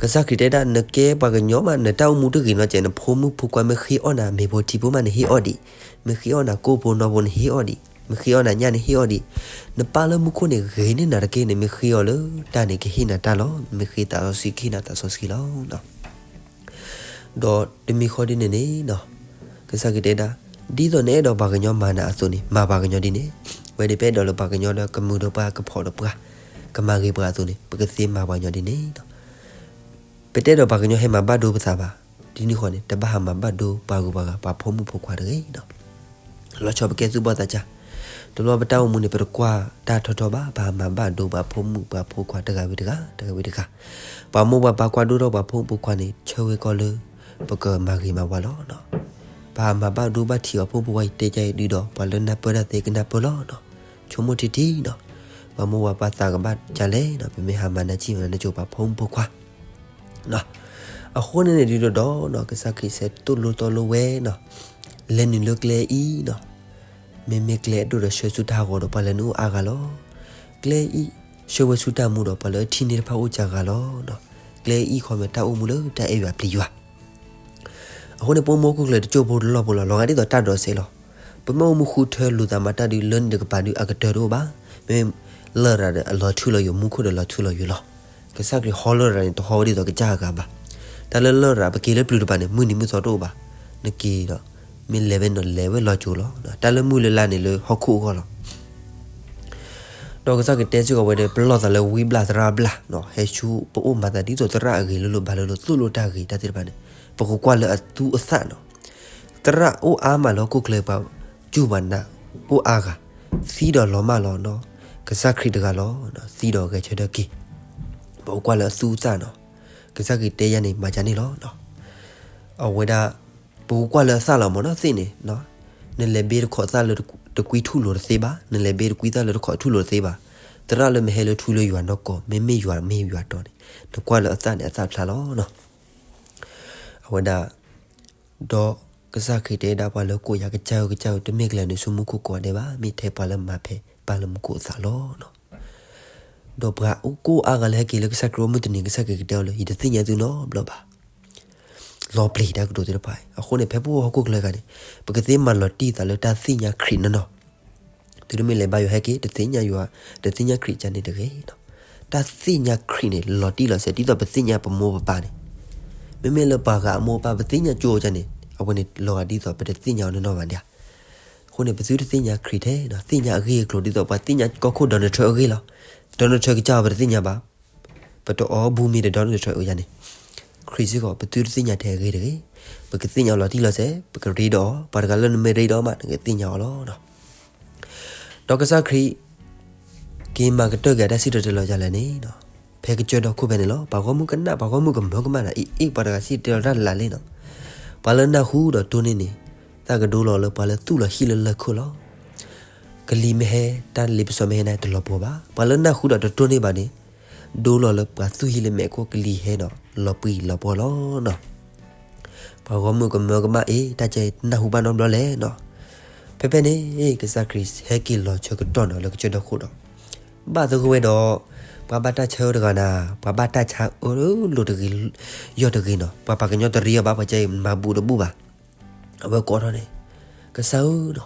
ကစၢ်ခရံာ်တဲဒၣ် နကဲပှၤကညီမး နတၢ်အိၣ်မူတဂ့ၤနီတစဲး, နဖိမုၣ်ဖိခွါမ့ၢ်ဃ့အီၣ်နၤ မ့ၤဖိထံဖိမး နဟ့ၣ်အီၣ်ဒံး, မ့ၢ်ဃ့အီၣ်နၤကိၣ်ဖိနီၣ်ဖိ နဟ့ၣ်အီၣ်ဒံး, မ့ၢ်ဃ့အီၣ်နၤညၣ် နဟ့ၣ်အီၣ်ဒံး, နပၢ်လၢမူခိၣ်န့ၣ် ဂ့ၤန့ၢ်နၤတက့ၢ်န့ၣ် မ့ၢ်ဃ့အီၤလၢတၢ်န့ၣ် ကဟ့ၣ်နၤတၢ်လီၤ, မ့ၢ်ဃ့သးစီဆှံ ကဟ့ၣ်နၤသးစီဆှံလီၤ. ဒီးတမံၤဃီဒ်န့ၣ်န့ၣ် ကစၢ်ခရံာ်တဲဒၣ် ဒ်သိးနအဲၣ်ဒိးပှၤကညီမၤနၤအသိးန့ၣ် မၤပှၤကညီဒ်န့ၣ်, ဝဲဒၣ်ပအဲၣ်ဒိးလၢပှၤကညီဒီးကမုာ်ဒီးပှၤ ကဖှီၣ်ဒီးပှၤ ကမၤဂ့ၤပှၤအသိးန့ၣ် ပကသ့မၤပှၤကညီဒ်န့ၣ်. ပတအဲၣ်ဒိးပှၤကညီဟဲမၤဘၣ်ဒိပသးဘၣ်, ဒ်န့ၣ်ဃီန့ၣ် တဘၣ်ဟးမၤဘၣ်ဒိပှၤဂုၤပှၤဂၤ ပှၤဖိမုၣ်ဖိခွါတဂ့ၤ. လီၤဆီပကဲသူၣ်ဘီၣ်သးစၢ်, တဘျီပတၢ်အိၣ်မူန့ၣ် ပတကွၢ်တၢ်ထီထီဘၣ်, ပဟးမၤဘၣ်ဒိပှၤဖိမုၣ်ပှၤဖိခွါတဂၤဝံၤတဂၤ တဂၤဝံၤတဂၤ, ပှၤမိၢ်ပှၤပၢ်ကွၢ်ဒိၣ်ထီၣ်ပှၤဖိမုၣ်ဖိခွါန့ၣ် ဆၢဝဲကီးလၢ ပကမၤဂ့ၤမၤဝါလီၤ. ပဟးမၤဘၣ်ဒိဘၣ်ထံးပှၤဖိမုၣ်ဖိခွါအံၤ တဲကါအံၤဒုဒီး ပှၤလၢနၢ်ပၢၢ်တၢ်သ့ကနၢ်ပၢၢ်လီၤ. ဆိကမိၣ်ထံထံနီၤ, ပှၤမိၢ်ပှၤပၢ်သးကဘၣ်ဒ်လဲၣ်နီၤ, ပမ့ၢ်ဟးမၤနၢၤကံၣ်မၤနၢၤကၠိပှၤဖိမုၣ်ဖိခွါ အဃိန့ၣ်န့ၣ်ဒုဒီးနီၤ ကစၢ်ခရံာ်စဲးသိၣ်လိသီလိဝဲနီၤ, လဲၤနုာ်လၢကျဲအံၤနီၤ, မ့မ့ၢ်ကျဲအဒိၣ်ဒီးဆှၢဆူတၢ်ဟးဂီၤဒီး ပှၤလၢနအိၣ်အါဂၤလီၤ. ကျဲအံၤ ဆှၢဝဲဆူတၢ်မူဒီး ပှၤလၢအထံၣ်န့ၢ်တဖၣ်အိၣ်စှၤဂၤလီၤ. ကျဲအံၤခီမ့ၢ်တၢ်အိၣ်မူလၢတၢ်အဲၣ်ယွၤပျံၤယွၤ အဃိန့ၣ် ပအိၣ်မူခိၣ်ကျၢၢ်တစိၢ်ဖိတလီၢ်ဖိလီၤ. လီၤဂာ်ဒ်သိးတၢ်ဒိးစဲးလီၤ. ပမ့ၢ်အိၣ်မူဃုထၢလိာ်သးမၤတၢ်ဒုး လၢန့ၣ်တကပၤဒုး အကတၢၢ်တအိၣ်ဘၣ်. မ့ၢ်လရာ်ဒီးအလီၤထူလီၤယိာ် မူခိၣ်ဒီးလီၤထူလီၤယိာ်လီၤ. ကစၢ်ခရံာ်ဟီလရာ်န့ၣ် တဟီဝဲဒ်သိးကစၢ်အဂၤဘၣ်. တၢ်လၢလရာ် ပက့ၤလၢပျုၤတပၤန့ၣ် မုၢ်နံၤမုၢ်သီတအိၣ်ဘၣ်. နက့ၤဒီး မ့ၢ်လဲၤဝဲန့ၣ် လဲၤဝဲလီၤစိၤလီၤ. တၢ်လၢမုၢ်လၢ်လၢ်န့ၣ် လၢဟီၣ်ခိၣ်အဂီၢ်လီၤ. ဒီးကစၢ်ခရံာ်တဲစ့ၢ်ကီးဝဲဒီး ပလီၢ်သးလၢဝံဘျၣ်သရၣ်ဘျၣ်နီၤ, ဟဲဆူပအိၣ်မၤသးဒ်သိးသရၣ်အဂ့ၤလိၤလိၤ ဘၣ်လိၤလိၤ သိၣ်လိတၢ်ဂ့ၤတၢ်သ့ၣ်တဖၣ်န့ၣ်, ပကကွၢ်လၢအသူအသၣ်နီၤ. သရၣ်အိၣ်အါမးလၢဟီၣ်ခိၣ်ချၢပှၤစူၢ်ပှၤနာ်အိၣ်အါဂၤ, သံဒီးလီၤမၢ်လီၤနီၤ, ကစၢ်ခရံာ်တဂၤလီၤ, သံဒီးဂဲၤဆၢထၢၣ်က့ၤ, ပကကွၢ်လၢအသူအသၣ်နီၤ. ကစၢ်ခရံာ်တဲယၤန့ၣ် မၤကန့ၣ်လီၤ. အဝဲဒၣ် ပကကွၢ်လၢအသၣ်လီၤမ့ၢ်နီၤ သ့ၣ်န့ၣ်, နလဲၤဘ့တခီးသၣ်လၢတကွံထူၣ်လိၤတသ့ဘၣ်, နလဲၤဘ့တကွံသၣ်လၢတခီးထူၣ်လိၤတသ့ဘၣ်. သရၣ်လၢမ့ၢ်ဟဲလၢထူလၢယွၤနီၢ်ကီၢ် မ့မ့ၢ်ယွၤမ့ၢ်ယွၤတီၤန့ၣ်, နကွၢ်လၢအသၣ်န့ၣ် အသၣ်ဖျါလီၤနီၤ. အဝဲဒၣ် ဒီးကစၢ်ခရံာ်တဲဒၣ်ပှၤလၢကိးယၤ ကစၢ်ဧၢ ကစၢ်ဧၢ တမ့ၢ်ကလဲၤနုာ်ဆူမူခိၣ်ကိးဂၤဒဲးဘၣ်, မ့ၢ်ထဲပှၤလၢမၤဖဲးပၢ်လၢမူခိၣ်အသးလီၤနီၤ. ဒီးပှၤအိၣ်ကိးအါဂၤလၢဟဲက့ၤလၢကစၢ်ခရံာ်အိၣ်မုၢ်တနံၤ ကစၢ်ခရံာ်ကတဲအီၤလၢ ယတသ့ၣ်ညါသုနီတဘျီဘၣ်. လီၤပျံၤတၢ်ကတိၤသ့ၣ်တဖၣ်အံၤ, အဃိန့ၣ် ဖဲပအိၣ်ဟီၣ်ခိၣ်ချၢအခါန့ၣ် ပကသ့မၤလီၤတံၢ်သးလၢတၢ်သ့ၣ်ညါခရံာ်နီၢ်နီၢ်. သုတမ့ၢ်လဲၤဘါယွၤဟဲက့ၤ တသ့ၣ်ညါယွၤ တသ့ၣ်ညါခရံာ်ကန့ၣ်တဂ့ၤနီၤ. တၢ်သ့ၣ်ညါခရံာ်န့ၣ် လီၤတံၢ်လီၤဆဲး ဒ်သိးပသ့ၣ်ညါပမိၢ်ပပၢ်န့ၣ်, မ့မ့ၢ်လၢပှၤဂၤအမိၢ်အပၢ် ပသ့ၣ်ညါကၠိအီၤန့ၣ် အဝဲန့ၣ်လီၤဂာ်ဒ်သိး ပတသ့ၣ်ညါအီၤနီၢ်နီၢ်ဘၣ်ဒၣ်. အဃိန့ၣ် ပသုတသ့ၣ်ညါခရံာ်ထဲနီၤ, သ့ၣ်ညါအဂ့ၢ်အကျိၤ ဒ်သိးပှၤသ့ၣ်ညါကီၢ်ခိၣ် Donald Trump အဂ့ၢ်လီၤ. Donald Trump ကစၢ်အီၤ ပတသ့ၣ်ညါဘၣ်. ပတအီဘူမံၤဒီး Donald Trump ယၤန့ၣ်, ခရံာ်စ့ၢ်ကီး ပသုတသ့ၣ်ညါထဲအဂ့ၢ်တဂ့ၤ. ပကသ့ၣ်ညါအီၤလီၤတံၢ်လီၤဆဲး, ပကရ့ဒီးအီၤ, ပှၤတဂၤလၢနမ့ၢ်ရ့ဒီးမး နကသ့ၣ်ညါအီၤလီၤ. ဒီးကစၢ်ခရံာ် က့ၤမၤကတၢၢ်က့ၤအတၢ်စံၣ်တဲၤတဲလီၤဒ်လဲၣ်န့ၣ်, ဖဲကစၢၢ်ဒီခိၣ်ဖဲန့ၣ်လီၤ. ပှၤဂီၢ်မုၢ်ကနၣ် ပှၤဂီၢ်မုၢ်ကမၢကမၣ်နီၤ, အ့ၣ် အ့ၣ် ပှၤတဂၤစံၣ်တဲၤတဲလီၤတၢ်လၢ်လၢ်လံနီၤ. ပှၤလၢနၢ်ဟူဒီးတိၢ်န့ၢ်န့ၣ်, သးကဒိလီၤလၢပှၤလၢသူၣ်လီၤဟံၣ်လၢလၢၢ်ခိၣ်လီၤ. ကလံၤမ့ၢ်ဟဲ တၢ်လ့ပစီမ့ၢ်ဟဲန့ၣ် တလီၤပှီၤဘၣ်. ပှၤလၢနၢ်ဟူဒီးတတိၢ်န့ၢ်ဘၣ်န့ၣ်, ဒိလီၤလၢပှၤသူၣ်ဟံၣ်လၢမဲာ်ခိၣ် ကလံၤဟဲဒီးလီၤပှံၤလီၤပှီၤလီၤနီၤ. ပှၤဂီၢ်မုၢ်ကမၢကမၣ် အ့ၣ် တၢ်ကဲနၢ်ဟူဘၣ်နီတဘျီလဲၣ်နီၤ. ဖဲဖဲန့ၣ် ကစၢ်ခရံာ်ဟဲက့ၤလီၤဆၢကတီၢ်နီၤ လၢကစၢၢ်ဒီခိၣ်ဒီး, ဘၣ်သဂၢၢ်ဝဲဒီး ပှၤဘၣ်တၢ်ဆါအၢတဂၤနၤ, ပှၤဘၣ်တၢ်ဆါအၢလိၤတဂ့ၤ, ယီၢ်တဂ့ၤနီၤ, ပှၤပှၤကညီတရံအီၤဘၣ်, ပှၤကဲအံၤမၤဘူၣ်တဘူၣ်ဘၣ်. အဝဲကိးထီၣ်န့ၣ်, ကစၢ်ဧၢနီၤ,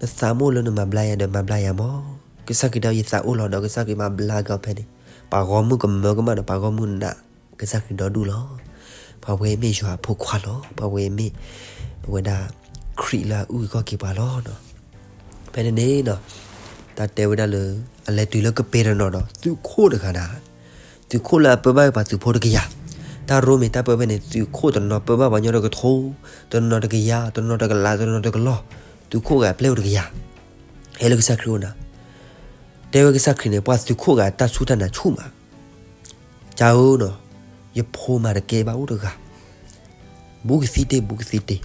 နသးမ့ၢ်အိၣ်လၢနမၤဘျါယၤဒီး မၤဘျါယၤမး. ကစၢ်ခရံာ်တဲ ယသးအိၣ်လီၤဒီး ကစၢ်ခရံာ်မၤဘျါက့ၤအီၤဖဲန့ၣ်, ပှၤဂီၢ်မုၢ်ကမၢကမၣ်ဒီး ပှၤဂီၢ်မုၢ်နာ် ကစၢ်ခရံာ်ဒီဒူၣ်လီၤ. ပှၤဝဲမ့ၢ်ယွၤအဖိခွါလီၤ. ပှၤဝဲမ့ၢ် အဝဲဒၣ် ခရံာ်လၢအအုၣ်က့ၤခီၣ်က့ၤပှၤလီၤ. ဖဲန့ၣ်န့ၣ်နီၤ, တၢ်တဲဝဲဒၣ်လၢ အလဲၤတုၤလၢကပ့းရနီၣ်ဒီး သုးခိၣ်တဂၤနၤ, သုးခိၣ်လၢအပၢဘၣ်ပှၤသုးဖိတကယၤ, တၢ်ရိမ့ၤတၢ်ပၢဖဲန့ၣ် သုးခိၣ်တနီၤပၢဘၣ်ပှၤကညီတကထိ, တနီၤတကယၤ, တနီၤတကလး, တနီၤတကလီၤ, သုးခိၣ်ဂၤအပျဲၢ်အိၣ်တကယၤ, ဟဲလၢကစၢ်ခရံာ်အအိၣ်နၤ. တဲဝဲကစၢ်ခရံာ်န့ၣ် ပှၤသုးခိၣ်ဂၤအတၢ်စူၢ်တၢ်နာ်ဆူၣ်မး, ကစၢ်ဧၢနီၤ, ယဖိမၤတကဲဘၣ်အိၣ်တဂၤ, ဘူးကသံတ့ၢ် ဘူးကသံတ့ၢ်,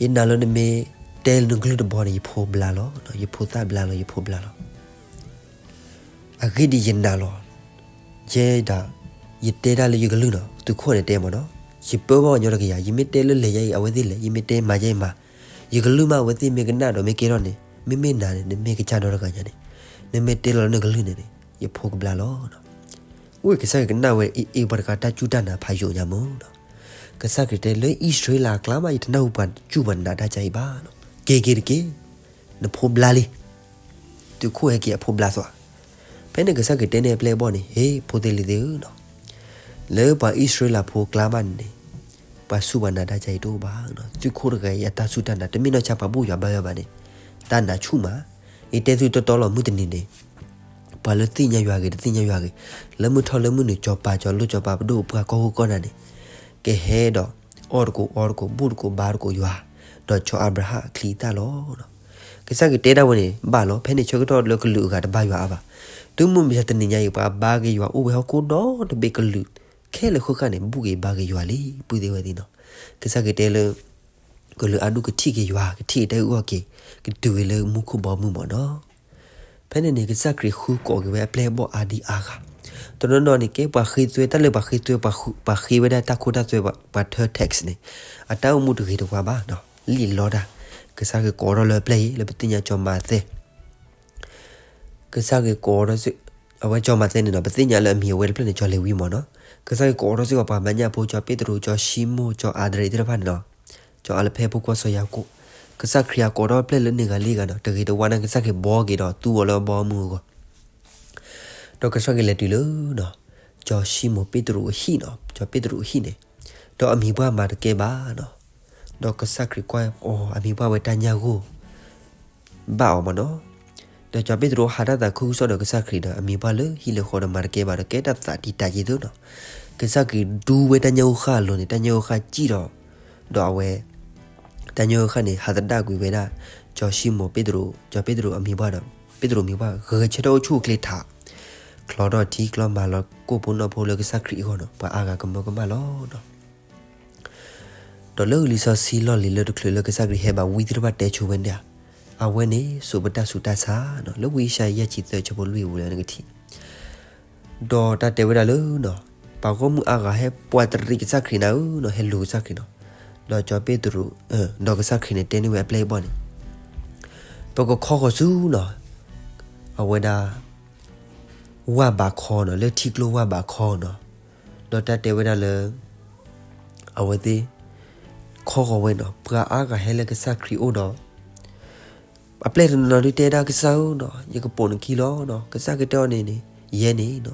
ယနာ်လၢနမ့ၢ်တဲလၢနကလုၢ်တဘီန့ၣ် ယဖိဘျါလီၤ, ယဖိသၣ်ဘျါလီၤ, ယဖိဘျါလီၤ. အဂ့ၢ်ဒ်အံၤ ယနာ်လီၤ, ယဲဒၣ် ယတဲတၢ်လၢယကလုၢ်နီၤ, သုးခိၣ်န့ၣ်တဲမ့ၢ်နီၤ, ယပၢဘၣ်ပှၤကညီတကယၤ, ယမ့ၢ်တဲလၢလဲၤယဲအံၤ အဝဲသ့ၣ်လဲၤ, ယမ့ၢ်တဲမၤယဲအံၤမၤ, ယကလုၢ်မး အဝဲသ့ၣ်မ့ၢ်ကနၣ်ဒီးမ့ၢ်ကဲထီၣ်န့ၣ်, မ့မ့ၢ်နၤန့ၣ် နမ့ၢ်ကစၢ်ဒီတဂၤညါန့ၣ်, နမ့ၢ်တဲလီၤလၢနကလုၢ်န့ၣ်န့ၣ် ယဖိကဘျါလီၤ. ဝ့ၢ်ကစၢ်ခရံာ်ကနၣ်ဝဲအ့ၣ်အ့ၣ် ပှၤတဂၤတၢ်စူၢ်တၢ်နာ်ဖးယိာ်ညါမ့ၢ်နီၤ, ကစၢ်ခရံာ်တဲလၢအံၣ်စရ့လးအကျါမး ယတနၢ်ဟူပှၤစူၢ်ပှၤနာ်တၢ်ကါအံၤဘၣ်နီၤ, က့ၤက့ၤတက့ၢ်, နဖိဘျါလံ, သုးခိၣ်ဟဲက့ၤအဖိဘျါသွး. ဖဲန့ၣ်ကစၢ်ခရံာ်တဲန့ၢ်အပျဲၢ်အဘီၣ်န့ၣ်, ဟ့ၣ် ဖိသ့ၣ်လံၤသ့ၣ်ဧၢနီၤ, လၢပှၤအံၣ်စရ့လးဖိအကျါမးန့ၣ်န့ၣ်, ပှၤစူၢ်ပှၤနာ်တၢ်ကါအံၤတအိၣ်ဘၣ်နီၤ, သုးခိၣ်တဂၤအံၤအတၢ်စူၢ်တၢ်နာ် တမ့ၢ်နီၢ်ဆါပှၤဘူၣ်ယွၤဘါယွၤဘၣ်န့ၣ်, တၢ်နာ်ဆူၣ်မး. ယတဲသုတီတီလီၤ မုၢ်တနံၤန့ၣ် ပှၤလၢသ့ၣ်ညါယွၤဂ့ၤ တသ့ၣ်ညါယွၤဂ့ၤ, လၢမုၢ်ထီၣ်လၢမုၢ်နုာ် စီၤပၤ စီၤလိၣ် စီၤပၤပဒိၣ် ပှၤကီၢ်ခိၣ်ကီၢ်နၢ်န့ၣ် ကဟဲဒီး အီၣ်တကိး အီတကိး ဘူၣ်တကိး ဘါတကိးယွၤ, ဒီးစီၤအၤဘြၤဟၣ်အချံအသၣ်လီၤ. ကစၢ်ခရံာ်တဲဒၣ်ဝဲန့ၣ် ဘၣ်လီၤ. ဖဲန့ၣ်ဆၢကတီၢ်လၢကလုာ်အဂၤတဘါယွၤအါဘၣ်. တုၤမုၢ်မဆါတနံၤညါအံၤ ပှၤဘါက့ၤယွၤအိၣ်ဝဲဟီၣ်ခိၣ်ဒီတဘ့ၣ်ကလုာ် ခဲလၢာ်ဃၣ်ဃၣ်န့ၣ် ဘူၣ်က့ၤဘါက့ၤယွၤလံ ပုၢ်သ့ၣ်ဝဲၢ်သ့ၣ်နီၤ. ကစၢ်ခရံာ်တဲလၢ ကလုာ်အါဒူၣ်ကထံၣ်က့ၤယွၤ ကထံၣ်က့ၤတၢ်အုၣ်အီၣ်က့ၤ ကတုၤဝဲလၢမူခိၣ်ဘီမုၢ်မ့ၢ်နီၤ. ဖဲန့ၣ်န့ၣ် ကစၢ်ခရံာ်ဃုကိးက့ၤဝဲအပျဲၢ်အဘီၣ်အါဒံအါဂၤ, တနီၤနီၤန့ၣ် ကဲပှၤဃ့သွဲ တၢ်လၢပှၤဃ့သွဲ ပှၤဃ့ဝဲဒၣ်တၢ်ခိတၢ်သွဲ ပှၤထၢ tax န့ၣ် အတၢ်အိၣ်မူတဂ့ၤတဝါဘၣ်နီၤ လံၣ်လီတၢ်. ကစၢ်ခရံာ်ကိးထီၣ်လၢအပျဲၢ်အံၤ လၢပသ့ၣ်ညါစီၤမးသဲ ကစၢ်ခရံာ်ကိးထီၣ်စ့ၢ် အဝဲစီၤမးသဲန့ၣ်နီၤ ပသ့ၣ်ညါလၢအမံၤအဝဲတဖျၢၣ်န့ၣ် စီၤလ့ၤဝံမ့ၢ်နီၤ. ကစၢ်ခရံာ်ကိးထီၣ်စ့ၢ်ကီးပှၤမဲာ်ညါဖိ စီၤပ့းတရူး စီၤၡံမိၣ် စီၤအၤဒရ့းသ့ၣ်တဖၣ်န့ၣ်နီၤ, စီၤအၤလဖဲဖိခွါစီၤယၤကိာ်, ကစၢ်ခရံာ်အကိးထီၣ်အပျဲၢ်လၢန့ၢ်ဂၤလံဂၤနီၤ တဂ့ၤတဝါန့ၣ် ကစၢ်ခရံာ်ဘှီက့ၤဒီးသူအီၤလၢအဘီအမုၢ်အဂီၢ် ဒီးကစၢ်ခရံာ်လဲၤတုၤလၢ စီၤၡံမိၣ်ပ့းတရူးအဟံၣ်နီၤ, စီၤပ့းတရူးအဟံၣ်န့ၣ်, ဒီးအမံၤပှၢ်မၤတကဲဘၣ်နီၤ. ဒီးကစၢ်ခရံာ်ကွၢ်အီၤ အမံၤပှၢ်ဝဲတၢ်ညၣ်ဂိၢ် ဘၣ်အီၤမ့ၢ်နီၤ. ဒီးကၠီၤပ့းတရူးဟးတၢ်သးခုကစီၣ်ဒီးကစၢ်ခရံာ်ဒီးအမံၤပှၢ်လၢဟံၣ်လၢဃီဒီးမၤတကဲဘၣ်ဒီးကဲတၢ်သးတံာ်တာ်က့ၤသုနီၤ. ကစၢ်ခရံာ်ဒူဝဲတၢ်ညၣ်အူဃၢ်အလိၤန့ၣ် တၢ်ညၣ်အူဃၢ်စံၣ်ဒီး, ဒီးအဝဲ တၢ်ညၣ်အူဃၢ်န့ၣ် ဟးသဒၣ်ကွံာ်ဝဲဒၣ် ကၠီၤၡံမိၣ်ပ့းတရူး, ကၠီၤပ့းတရူးအမံၤပှၢ်ဒီး ပ့းတရူးမံၤပှၢ် ဂဲၤဆၢထၢၣ်အိၣ်ဆူၣ်အိၣ်ချ့ထး, ချီထီၣ်ထံချီမၤလီၤ ကိၣ်ဖိနီၣ်ဖိလၢကစၢ်ခရံာ်အဂီၢ်နီၤ, ပှၤအါဂၤကမၢကမၣ်လီၤနီၤ. ဒီးလၢလံာ်စီဆှံလီၢ်လံၤလၢတချုးလၢကစၢ်ခရံာ်ဟဲဘၣ် ဝံသ့ၣ်တဖၣ်တဲဆိဝဲန့ၣ်ဧါ, အဝဲန့ၣ် စိးပတၢ်ဆူးတၢ်ဆါနီၤ, လၢဝံယၡါယၤ ယဲၢ်ဆံသၢ ဆၢဖိလွံၢ်အပူၤလၢနကထံၣ် ဒီးတၢ်တဲဝဲဒၣ်လၢနီၤ, ပှၤဂီၢ်မုၢ်အါဂၤဟဲပှၤတရံးကစၢ်ခရံာ်နၤဧၢနီၤ, ဟဲလူၤကစၢ်ခရံာ်နီၤ. ဒီးကၠီၤပ့းတရူး, ဒီးကစၢ်ခရံာ်န့ၣ်တဲန့ၢ်ဝဲအပျဲၢ်အဘီၣ်န့ၣ်, ပကခီဃီၤဆူနီၤ, အဝဲဒၣ် ဝၢ်ဘးခီနီၤ, လၢထံကျိဝၢ်ဘးခီနီၤ. ဒီးတၢ်တဲဝဲဒၣ်လၢ အဝဲသ့ၣ် ခီဃီၤဝဲနီၤ, ပှၤအါဂၤဟဲလၢကစၢ်ခရံာ်အိၣ်ဒီး အပျဲၢ်တနီၤနီၤဒုးတဲဒၣ်ကစၢ်ဧၢနီၤ, ယကပိာ်နခံလီၤနီၤ, ကစၢ်ကတဲအီၤန့ၣ်န့ၣ်, ယဲန့ၣ်နီၤ,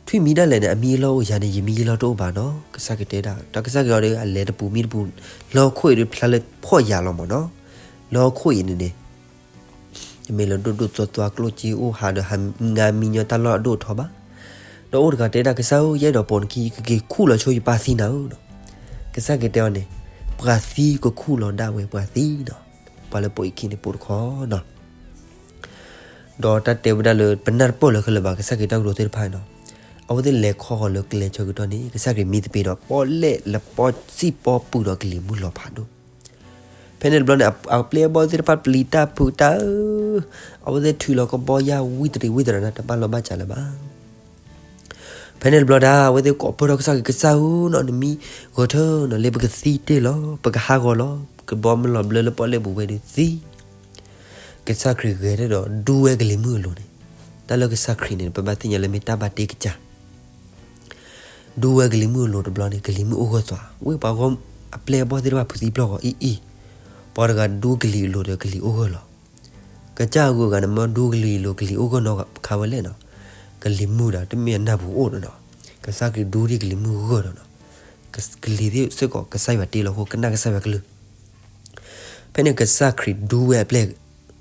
ထွံၣ်မံၤဒၣ်လဲာ်န့ၣ် အမံၤအလီၢ်အိၣ်, ယၤန့ၣ် ယမံၤအလီၢ်တအိၣ်ဘၣ်နီၤ, ကစၢ်ကတဲဒၣ်. ဒီးကစၢ်က့ၤအီၤဒီး အလဲၤတပူၤမံတပူၤ, လၢဟီၣ်ခိၣ်အံၤဒီးဖျါလၢဖှီၣ်ယာ်လီၤမၢ်နီၤ, လၢဟီၣ်ခိၣ်အံၤန့ၣ်န့ၣ် တမ့ၢ်လၢဒိၣ်ဒိၣ်သွါသွါကျိၣ်စ့အိၣ်ဟးဒီးဟးငါမံညီတၢ်လီၢ်အဒိၣ်အထီဘၣ်. ဒီးအိၣ်တဂၤတဲဒၣ်ကစၢ်ဧၢ, ယအဲၣ်ဒိးပိာ်နခံ ယကက့ၤခူၣ်လီၤဆိယပၢ်သံနၤဧၢနီၤ. ကစၢ်က့ၤတဲအီၤန့ၣ်, ပှၤသံကခူၣ်လီၤဒၣ်ဝဲပှၤသံနီၤ, ပှၤလၢပိာ်ယခံန့ၣ်ပိာ်တခီနီၤ. ဒီးတၢ်တဲဝဲဒၣ်လၢပနၢ်တပၢၢ်လၢၤခဲလၢာ်ဘၣ် ကစၢ်ခရံာ်တၢ်ကတိၤသ့ၣ်တဖၣ်နီၤ. အဝဲသ့ၣ်လဲၤခီဃီၤလၢကျဲဆၢကတီၢ်န့ၣ် ကစၢ်ခရံာ်မံသပ့ၤဒီး ပီၣ်လဲၣ်လၢပီၣ်စံၣ်ပီၣ်ပုၢ်ဒီးကလံၤမုၢ်လီၤဖးဒိၣ်. ဖဲန့ၣ်တဘျီန့ၣ် အပျဲၢ်အဘီၣ်သ့ၣ်တဖၣ်ပျံၤတၢ်ဖုးတၢ်ဧၢ, အဝဲသ့ၣ်ထုးလီၤကဘီယၢ်ဝံၣ်တရံးဝံၣ်တရၤနၤ တဘၣ်လီၤဘၣ်စးလၢၤဘၣ်. ဖဲန့ၣ်တဘျီဒၣ် အဝဲသ့ၣ်ကိးပၢၢ်ထီၣ်ကစၢ်ခရံာ် ကစၢ်ဧၢနီၤ, နမံဂဲၤထၢၣ်နီၤ, လၢပကသံတ့ၢ်လီၤ, ပကဟးဂီၤလီၤ, ကဘီမုၢ်လီၤဘျၢလၢပီၣ်လဲၣ်ပူၤဝဲဒီးသံ. ကစၢ်ခရံာ်ဂဲၤထၢၣ်ဒီးဒူဝဲကလံၤမုၢ်အလိၤန့ၣ်, တၢ်လၢကစၢ်ခရံာ်န့ၣ် ပဘၣ်သ့ၣ်ညါလၢမ့ၢ်တၢ်ဘၣ်တ့ကစၢ် ဒူဝဲကလံၤမုၢ်အလိၤတဘျီန့ၣ် ကလံၤမုၢ်အိၣ်ဂၢၢ်သွး, ဝဲပှၤဂီၢ်, အပျဲၢ်အဘီၣ်သ့ၣ်တဖၣ်ဖုးသံပျီၢ်ဂီၤအံၤအံၤ, ပှၤတဂၤဒူကလံၤအလိၤဒီးကလံၤအိၣ်ဂၢၢ်လီၤ. ကစၢ်အဂုၤအဂၤန့ၣ် မ့ၢ်ဒူကလံၤအလိၤ ကလံၤအိၣ်ဂၢၢ်နီတခါဝဲလဲၣ်နီၤ, ကလံၤမုၢ်ဒီးတမ့ၢ်အနၢ်ပူၤအိၣ်ဒီးနီၤ, ကစၢ်ခရံာ်ဒူဒံးကလံၤမုၢ်ဂၢၢ်ဒီးနီၤ, ကလံၤသ့ၣ်စ့ၢ်ကီး ကစၢ်ယွၤတ့လီၤအဃိ ကနၣ်ကစၢ်ယွၤကလုၢ်. ဖဲန့ၣ်ကစၢ်ခရံာ်ဒူဝဲအပျဲၢ်,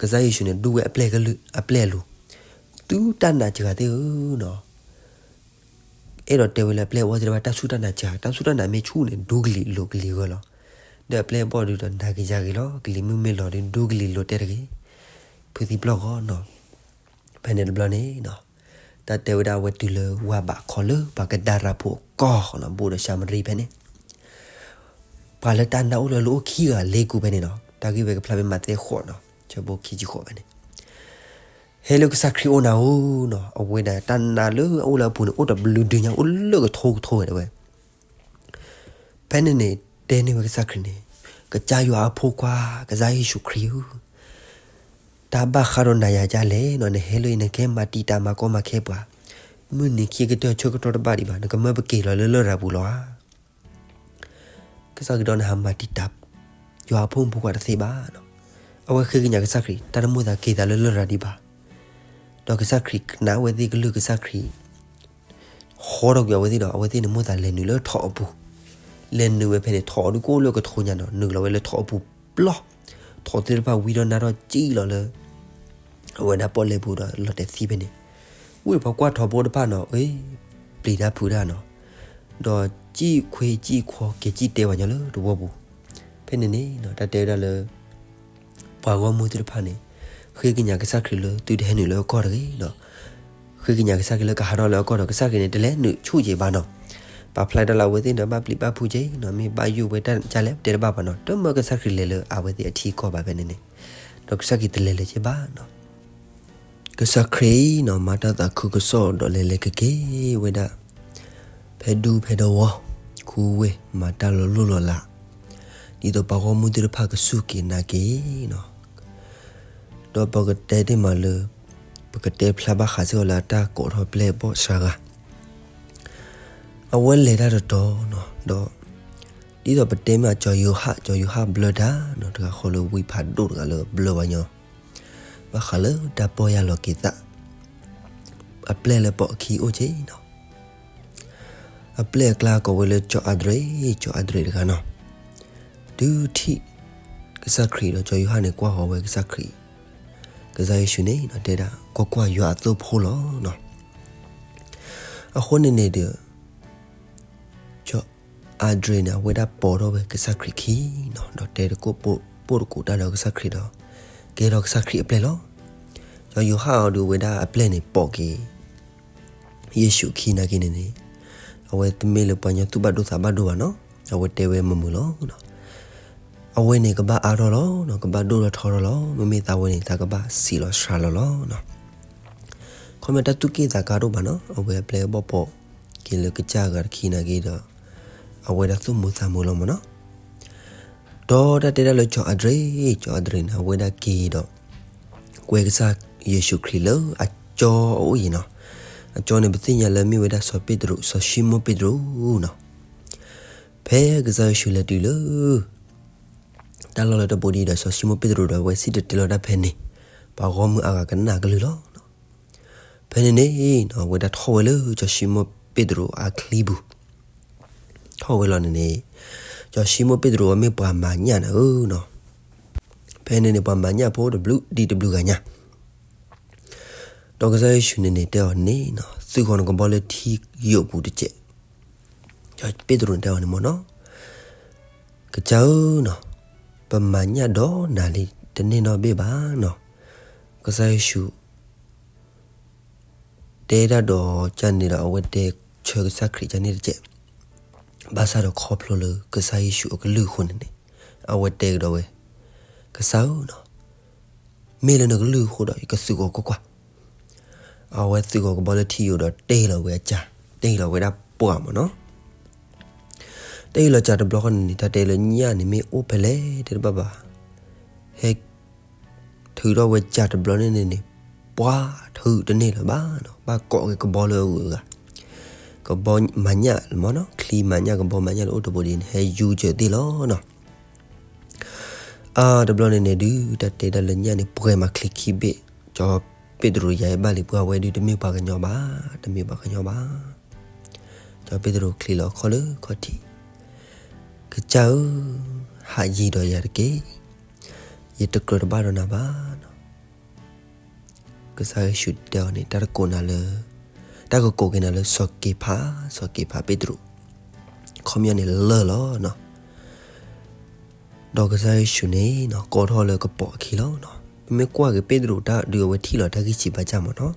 ကစၢ်ယ့ၣ်ၡူးန့ၣ် ဒူဝဲအပျဲၢ်ကလုၢ်, အပျဲၢ်အလိၤ, သုတၢ်နာ်စှၤသ့ၣ်ဧၢနီၤ, အဲၣ်ဒိးတဲဝဲလၢအပျဲၢ်အဘီၣ်သ့ၣ်တဖၣ် တၢ်စူၢ်တၢ်နာ်စှၤ, တၢ်စူၢ်တၢ်နာ်မ့ၢ်ဆူၣ်န့ၣ် ဒူကလံၤအလိၤကလံၤဂၢၢ်လီၤ. ဒီးအပျဲၢ်အဘီၣ်ဒုးဒီးနာ်က့ၤယၤက့ၤလီၤ, ကလံၤမုၢ်မ့ၢ်လီၤဒီး ဒူကလံၤလိၤတဲတဂ့ၤ, ဖုးသံပျီၢ်ဂီၤနီၤ. ဖဲန့ၣ်တဘျီန့ၣ်နီၤ, တၢ်တဲဝဲဒၣ်အဝဲတုၤလၢဝၢ်ဘးခီလၢပှၤကဒါရၣ်ဖိအကီၢ်နီၤ, ဘူးဒီးၡၤမရံဖဲန့ၣ်, ပှၤလၢတၢ်နာ်အိၣ်လၢအလိၤအိၣ်ခံဂၤလ့ကူၣ်ဖဲန့ၣ်နီၤ, တၢ်ဂ့ၢ်ဝဲကဖျါဖဲမးသဲဃိးနီၤ, ဆၢဖိခံဆံဃိးဖဲန့ၣ် ဟဲလၢကစၢ်ခရံာ်အအိၣ်နၤဧၢနီၤ, အဝဲဒၣ်တၢ်နာ်လၢအအိၣ်လၢအပူၤန့ၣ် အိၣ်တဘျုးဒုညါ အိၣ်လၢကထိကထိဝဲဒၣ်ဝဲ. ဖဲန့ၣ်န့ၣ် တဲန့ၢ်ဝဲကစၢ်ခရံာ်န့ၣ်, ကစၢ်ယွၤအဖိခွါ ကစၢ်ယ့ၣ်ၡူးခရံာ်ဧၢ, တၢ်ဘၣ်ဃးဒီးနၤယၤဒ်လဲၣ်နီၤ, နဟဲလၢအံၤ နကဟဲမၤတံာ်တာ်မၤကီမၤခဲပှၤ, မုၢ်နံၤခံကတၢၢ်ဆၢကတီၢ်တဘၣ်ဒံးဘၣ်, နကမၢပက့ၤလီၤလၢလရာ်ပူၤလီၤဧါ. ကစၢ်ခရံာ်ဒီးနဟးမၤတံာ်တာ် ယွၤအဖိမုၣ်ဖိခွါတသ့ဘၣ်နီၤ. အဝဲဃ့ကညးကစၢ်ခရံာ် တၢ်တမိၣ်သးက့ၤသးလၢလရာ်ဒံးဘၣ်. ဒီးကစၢ်ခရံာ်ကနၣ်အဝဲသ့ၣ်ကလုၢ်, ကစၢ်ခရံာ် ဟီထီၣ်ကွံာ်အဝဲသ့ၣ်ဒီး အဝဲသ့ၣ်န့ၣ်မိၣ်သးလဲၤနုာ်လၢထိးအပူၤ, လဲၤနုာ်ဝဲဖဲန့ၣ် ထိးအီၤဒုးကအိၣ်လၢကထိညါနီၤ, နုာ်လီၤဝဲလၢထိးအပူၤပျီ, ထိးသ့ၣ်တဖၣ်ဝံထီၣ်နါထီၣ်စံၣ်လီၤလၢ အဝဲဒၣ်ပီၣ်လဲၣ်ပူၤဒီးလီၤတဲာ်သံဖဲန့ၣ်, ဝံၤပှၤကွၢ်ထိးဖိတဖၣ်နီၤ, အ့, ပျံၤတၢ်ဖုးတၢ်နီၤ, ဒီးစံၣ်ခွ့စံၣ်ခွီက့ၤစံၣ်တဲပှၤညီလၢတဝီပူၤ. ဖဲန့ၣ်န့ၣ် တၢ်တဲဝဲဒၣ်လၢ ပှၤဂီၢ်မုၢ်သ့ၣ်တဖၣ်န့ၣ် ဃ့ကညးကစၢ်ခရံာ်လၢသုတဟဲနုာ်လၢအကီၢ်တဂ့ၤဒီး ဃ့ကညးကစၢ်ခရံာ်လၢကဟးထီၣ်လၢအကီၢ်ဒီး ကစၢ်ခရံာ်န့ၣ် တလဲၤနုာ်ဆူၣ်က့ၤဘၣ်နီၤ. ပာ်ဖျါဒၣ်လၢအဝဲသ့ၣ်န့ၣ် ဘၣ်ပျံၤဘၣ်ဖုးက့ၤနီၤ, မ့ၢ်ဘၣ်ယိၣ်ဝဲတၢ်ဒ်လဲၣ် ပတဲတဘၣ်ဘၣ်နီၤ, တမၢကစၢ်ခရံာ်လဲၤလၢအဝဲသ့ၣ်အထံအကီၢ်ဘၣ်ဖဲန့ၣ်န့ၣ်, ဒီးကစၢ်ခရံာ်တလဲၤလၢၤက့ၤဘၣ်နီၤ. ကစၢ်ခရံာ်နီၤ မၤတၢ်သးခုကစီၣ်ဒီးလဲၤလဲၤက့ၤက့ၤဝဲဒၣ် ဖဲဒူဖဲဒဝီ ခူဝ့ၢ် မၤတၢ်လီၤလိၢ်လီၤလး ဒ်သိးပှၤဂီၢ်မုၢ်သ့ၣ်တဖၣ်ကစူၢ်က့ၤနာ်က့ၤနီၤ. ဒီးပကတဲတ့ၢ်မးလၢ ပကတဲဖျါဘၣ်ဃးစ့ၢ်ကီးလၢအတၢ်ကိးထီၣ်ပျဲၢ်အဘီၣ်စှၤဂၤ အဝဲလဲၤတၢ်တတီၤနီၤ, ဒီး ဒ်သိးပတဲမ့ၢ်ကၠီၤယိၤဟၣ်, ကၠီၤယိၤဟၣ်ဘျၢတၢ်နီၤ, တဂၤဃီလၢဝံဖးဒိၣ်တဂၤလၢဘျၢပှၤညီ, ဘၣ်ဃးလၢတၢ်ပီၢ်ယၢ်လီၤက့ၤသး, အပျဲၢ်လၢပိာ်အခံအိၣ်က့ၤနီၤ. အပျဲၢ်အကျါကိးဝဲလၢကၠီၤအၤဒြ့း, ကၠီၤအၤဒြ့းတဂၤနီၤ, တုၤထံၣ် ကစၢ်ခရံာ်ဒီးကၠီၤယိၤဟၣ်န့ၣ် ကွၢ်ဃီၤဝဲကစၢ်ခရံာ်, က ကစၢ်ယ့ၣ်ၡူးန့ၣ်တဲဒၣ် ကွၢ်ကွၢ်, ယွၤအသိဖိလီၤ. အဃိန့ၣ်န့ၣ်ဒီး စီၤအၤဒြ့းန့ၣ် အဝဲဒၣ်ပိာ်ထီၣ်ဝဲကစၢ်ခရံာ်ခံနီၤ, ဒီးတဲသကိးပိာ်သကိးတၢ်ဒီးကစၢ်ခရံာ်ဒီး ကဲထီၣ်ကစၢ်ခရံာ်အပျဲၢ်လီၤ. စီၤယိၤဟၣ်အီၤဒုးဝဲဒၣ်အပျဲၢ်န့ၣ် ပိာ်က့ၤ ယ့ၣ်ၡူးခံနာ်က့န့ၣ်န့ၣ် အဝဲတမ့ၢ်လၢပှၤကညီသူၣ်ဘၣ်ဒိသးဘၣ်ဒိဘၣ်နီၤ, အဝဲတဲဝဲမုာ်မုာ်လီၤ. အဝဲန့ၣ်ကဘၣ်အါထီၣ်လီၤ, ကဘၣ်ဒိၣ်ထီၣ်ထီထီၣ်လီၤ, မ့မ့ၢ်သးဝဲန့ၣ် သးကဘၣ်စံးလီၤစှၤလီၤလီၤ. ခီမ့ၢ်တၢ်သူၣ်က့ၣ်သးကါတအိၣ်ဘၣ်နီၤ, အဝဲအပျဲၢ်ဘၣ်ပိာ်က့ၤလၢကစၢ်အဂၤတခံနာ်က့ဒီး အဝဲဒၣ်သူၣ်မုာ်သးမုာ်လီၤမးနီၤ. ဒီးတၢ်တဲဒၣ်လၢစီၤအၤဒြ့း, စီၤအၤဒြ့းန့ၣ် အဝဲဒၣ်က့ၤဒီး ကွဲကစၢ်ယ့ၣ်ၡူးခရံာ်လၢအကၠီအအိၣ်အံၤနီၤ. အကၠီန့ၣ် ပသ့ၣ်ညါလၢမ့ၢ်ဝဲဒၣ်စီၤပ့းတရူး, စီၤၡံမိၣ်ပ့းတရူးနီၤ. ဖဲကစၢ်ယ့ၣ်ၡူးလဲၤတုၤလၢ တၢ်လီၢ်လၢတၢ်ဘိဒံးဒီး စီၤၡံမိၣ်ပ့းတရူးဒီး အဝဲစံၣ်တဲၤတဲလီၤတၢ်ဖဲန့ၣ်, ပှၤဂီၢ်မုၢ်အါဂၤကနၣ်ကလုၢ်လီၤ. ဖဲန့ၣ်န့ၣ် အဝဲဒၣ်ထီၣ်ဝဲလၢစီၤၡံမိၣ်ပ့းတရူးအချံပူၤ, ထီၣ်ဝဲလီၤန့ၣ်န့ၣ် စီၤၡံမိၣ်ပ့းတရူးအမ့ၢ်ပှၤမၤညၣ်န့ၣ်ဧၢနီၤ. ဖဲန့ၣ်န့ၣ် ပှၤမၤညၣ်ဖိတဘျုးဒံးတဘျုးဂၤညါ ဒီးကစၢ်ယ့ၣ်ၡူးန့ၣ်န့ၣ် တဲအီၤန့ၣ်နီၤ, သုးဃီၤနကဘီလၢထံယိာ်ပူၤတစဲး. စီၤပ့းတရူးန့ၣ်တဲအီၤန့ၣ်မးနီၤ, ကစၢ်ဧၢနီၤ, ပမၤညၣ်ဒီးနၤလံ တန့ၢ်နီတဘ့ၣ်ဘၣ်နီၤ. ကစၢ်ယ့ၣ်ၡူး တဲဒၣ်ဒီးကန့ၣ်ဒီး အဝဲတဲဆၢကစၢ်ခရံာ်ကန့ၣ်တစဲး. ဘၣ်ဆၣ်ဒီးခီဖျိလၢကစၢ်ယ့ၣ်ၡူးအကလုၢ်အဃိန့ၣ်န့ၣ်, အဝဲတဲကဒီးဝဲ, ကစၢ်ဧၢနီၤ, မ့ၢ်လၢနကလုၢ်အဃိဒီး ယကသုးဂီၤကွၢ်ကွၢ်. အဝဲသုးဂီၤကဘီလၢထံယိာ်ဒီး တ့ၢ်လီၤဝဲအစၢ်, တ့ၢ်လီၤဝဲဒၣ်ပှၢ်မးနီၤ. တ့ၢ်လီၤစၢ်တဘျီဃီန့ၣ်န့ၣ် တၢ်တဲလၢညၣ်န့ၣ်မ့ၢ်အိၣ်ဖဲလဲၣ်တဲတဘၣ်ဘၣ်, ဟဲ ထုးထီၣ်ဝဲစၢ်တဘျီန့ၣ်န့ၣ်န့ၣ်, ပှၤထုးတန့ၢ်လၢၤဘၣ်နီၤ, ဘၣ်ကိးက့ၤကဘီလၢအဂုၤအဂၤ, ကဘီမၤညၣ်မးနီၤ, ချံမၤညၣ် ကဘီမၤညၣ်လၢအိၣ်တဘိဒံးန့ၣ် ဟဲယူၤစၢၤသ့ၣ်လီၤနီၤ. အတဘျီန့ၣ်န့ၣ်ဒုး တၢ်တဲဒၣ်လၢညၣ်န့ၣ် ပှဲၤမၤချံခံဘ့ၣ်, စီၤပ့းတရူးယၤအံၤဘၣ်လံ, ပှၤဝဲဒုးတမ့ၢ်ပှၤကညီဘၣ်, တမ့ၢ်ပှၤကညီဘၣ်. စီၤပ့းတရူးချံးလီၤအခီၣ်လၢခီၣ်ထံး, ကစၢ်ဧၢ, ဟးယံၤဒီးယၤတက့ၢ်, ယတကြၢးတဘၣ်ဒီးနၤဘၣ်နီၤ. ကစၢ်ယ့ၣ်ၡူးတဲအီၤန့ၣ် တၢ်တကိးနၤလၢ, တၢ်ကကိးက့ၤနၤလၢစီၤက့ၤဖး, စီၤက့ၤဖးပ့းတရူး, ခီပညီန့ၣ်လၢၢ်လီၤနီၤ. ဒီးကစၢ်ယ့ၣ်ၡူးန့ၣ်နီၤ ကိးထီၣ်လၢကပိာ်အခံလီၤနီၤ. ပမ့ၢ်ကွၢ်က့ၤပ့းတရူးတၢ်ဒုး အဝဲထံၣ်လီၤတၢ်ဂံၢ်စၢ်ဘါစၢ်မးနီၤ.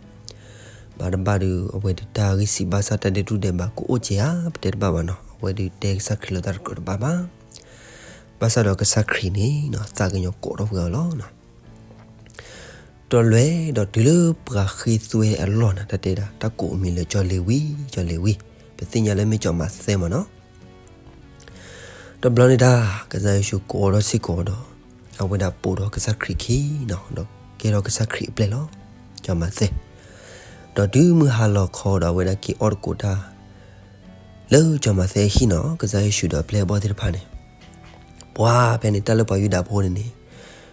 ဘၣ်တဘၣ်ဒုး အဝဲဒုးတၢ်ဂံၢ်စၢ်ဘါစၢ် တၢ်ဒဲးတူၢ်ဒဲးဘးကအိၣ်ကဲဧါ ပတဲတဘၣ်ဘၣ်နီၤ. အဝဲဒုးတဲကစၢ်ခရံာ်လၢတၢ်တကြၢးတဘၣ်ဘၣ်. ဘၣ်ဆၣ်ဒီးကစၢ်ခရံာ်န့ၣ်နီၤ သးကညီၤကိးထီၣ်ဝဲအီၤလီၤနီၤ. ဒီးလဲၤဒီးတုၤလၢပှၤဃ့သွဲအလီၢ်န့ၣ် တၢ်တဲဒၣ် တၢ်ကိးအမံၤလၢစီၤလ့ၤဝံ, စီၤလ့ၤဝံ, ပသ့ၣ်ညါလၢမ့ၢ်စီၤမးသဲမးနီၤ. တဘျီန့ၣ်တၢ် ကစၢ်ယ့ၣ်ၡူးကိးထီၣ်စ့ၢ်ကီးဒီး အဝဲဒၣ်ပိာ်ထီၣ်ကစၢ်ခရံာ်ခံနီၤ, ဒီးကဲထီၣ်ကစၢ်ခရံာ်အပျဲၢ်လီၤ, စီၤမးသဲ. ဒီးတုၤမုၢ်ဟါလီၤခီဒီး အဝဲဒၣ်က့ၤအီၣ်သကိးတၢ် လၢစီၤမးသဲအဟံၣ်နီၤ, ကစၢ်ယ့ၣ်ၡူးဒီးအပျဲၢ်အဘီၣ်သ့ၣ်တဖၣ်န့ၣ်, ပှၤဖဲန့ၣ် တၢ်လၢပှၤယူဒၤဖိန့ၣ်န့ၣ်,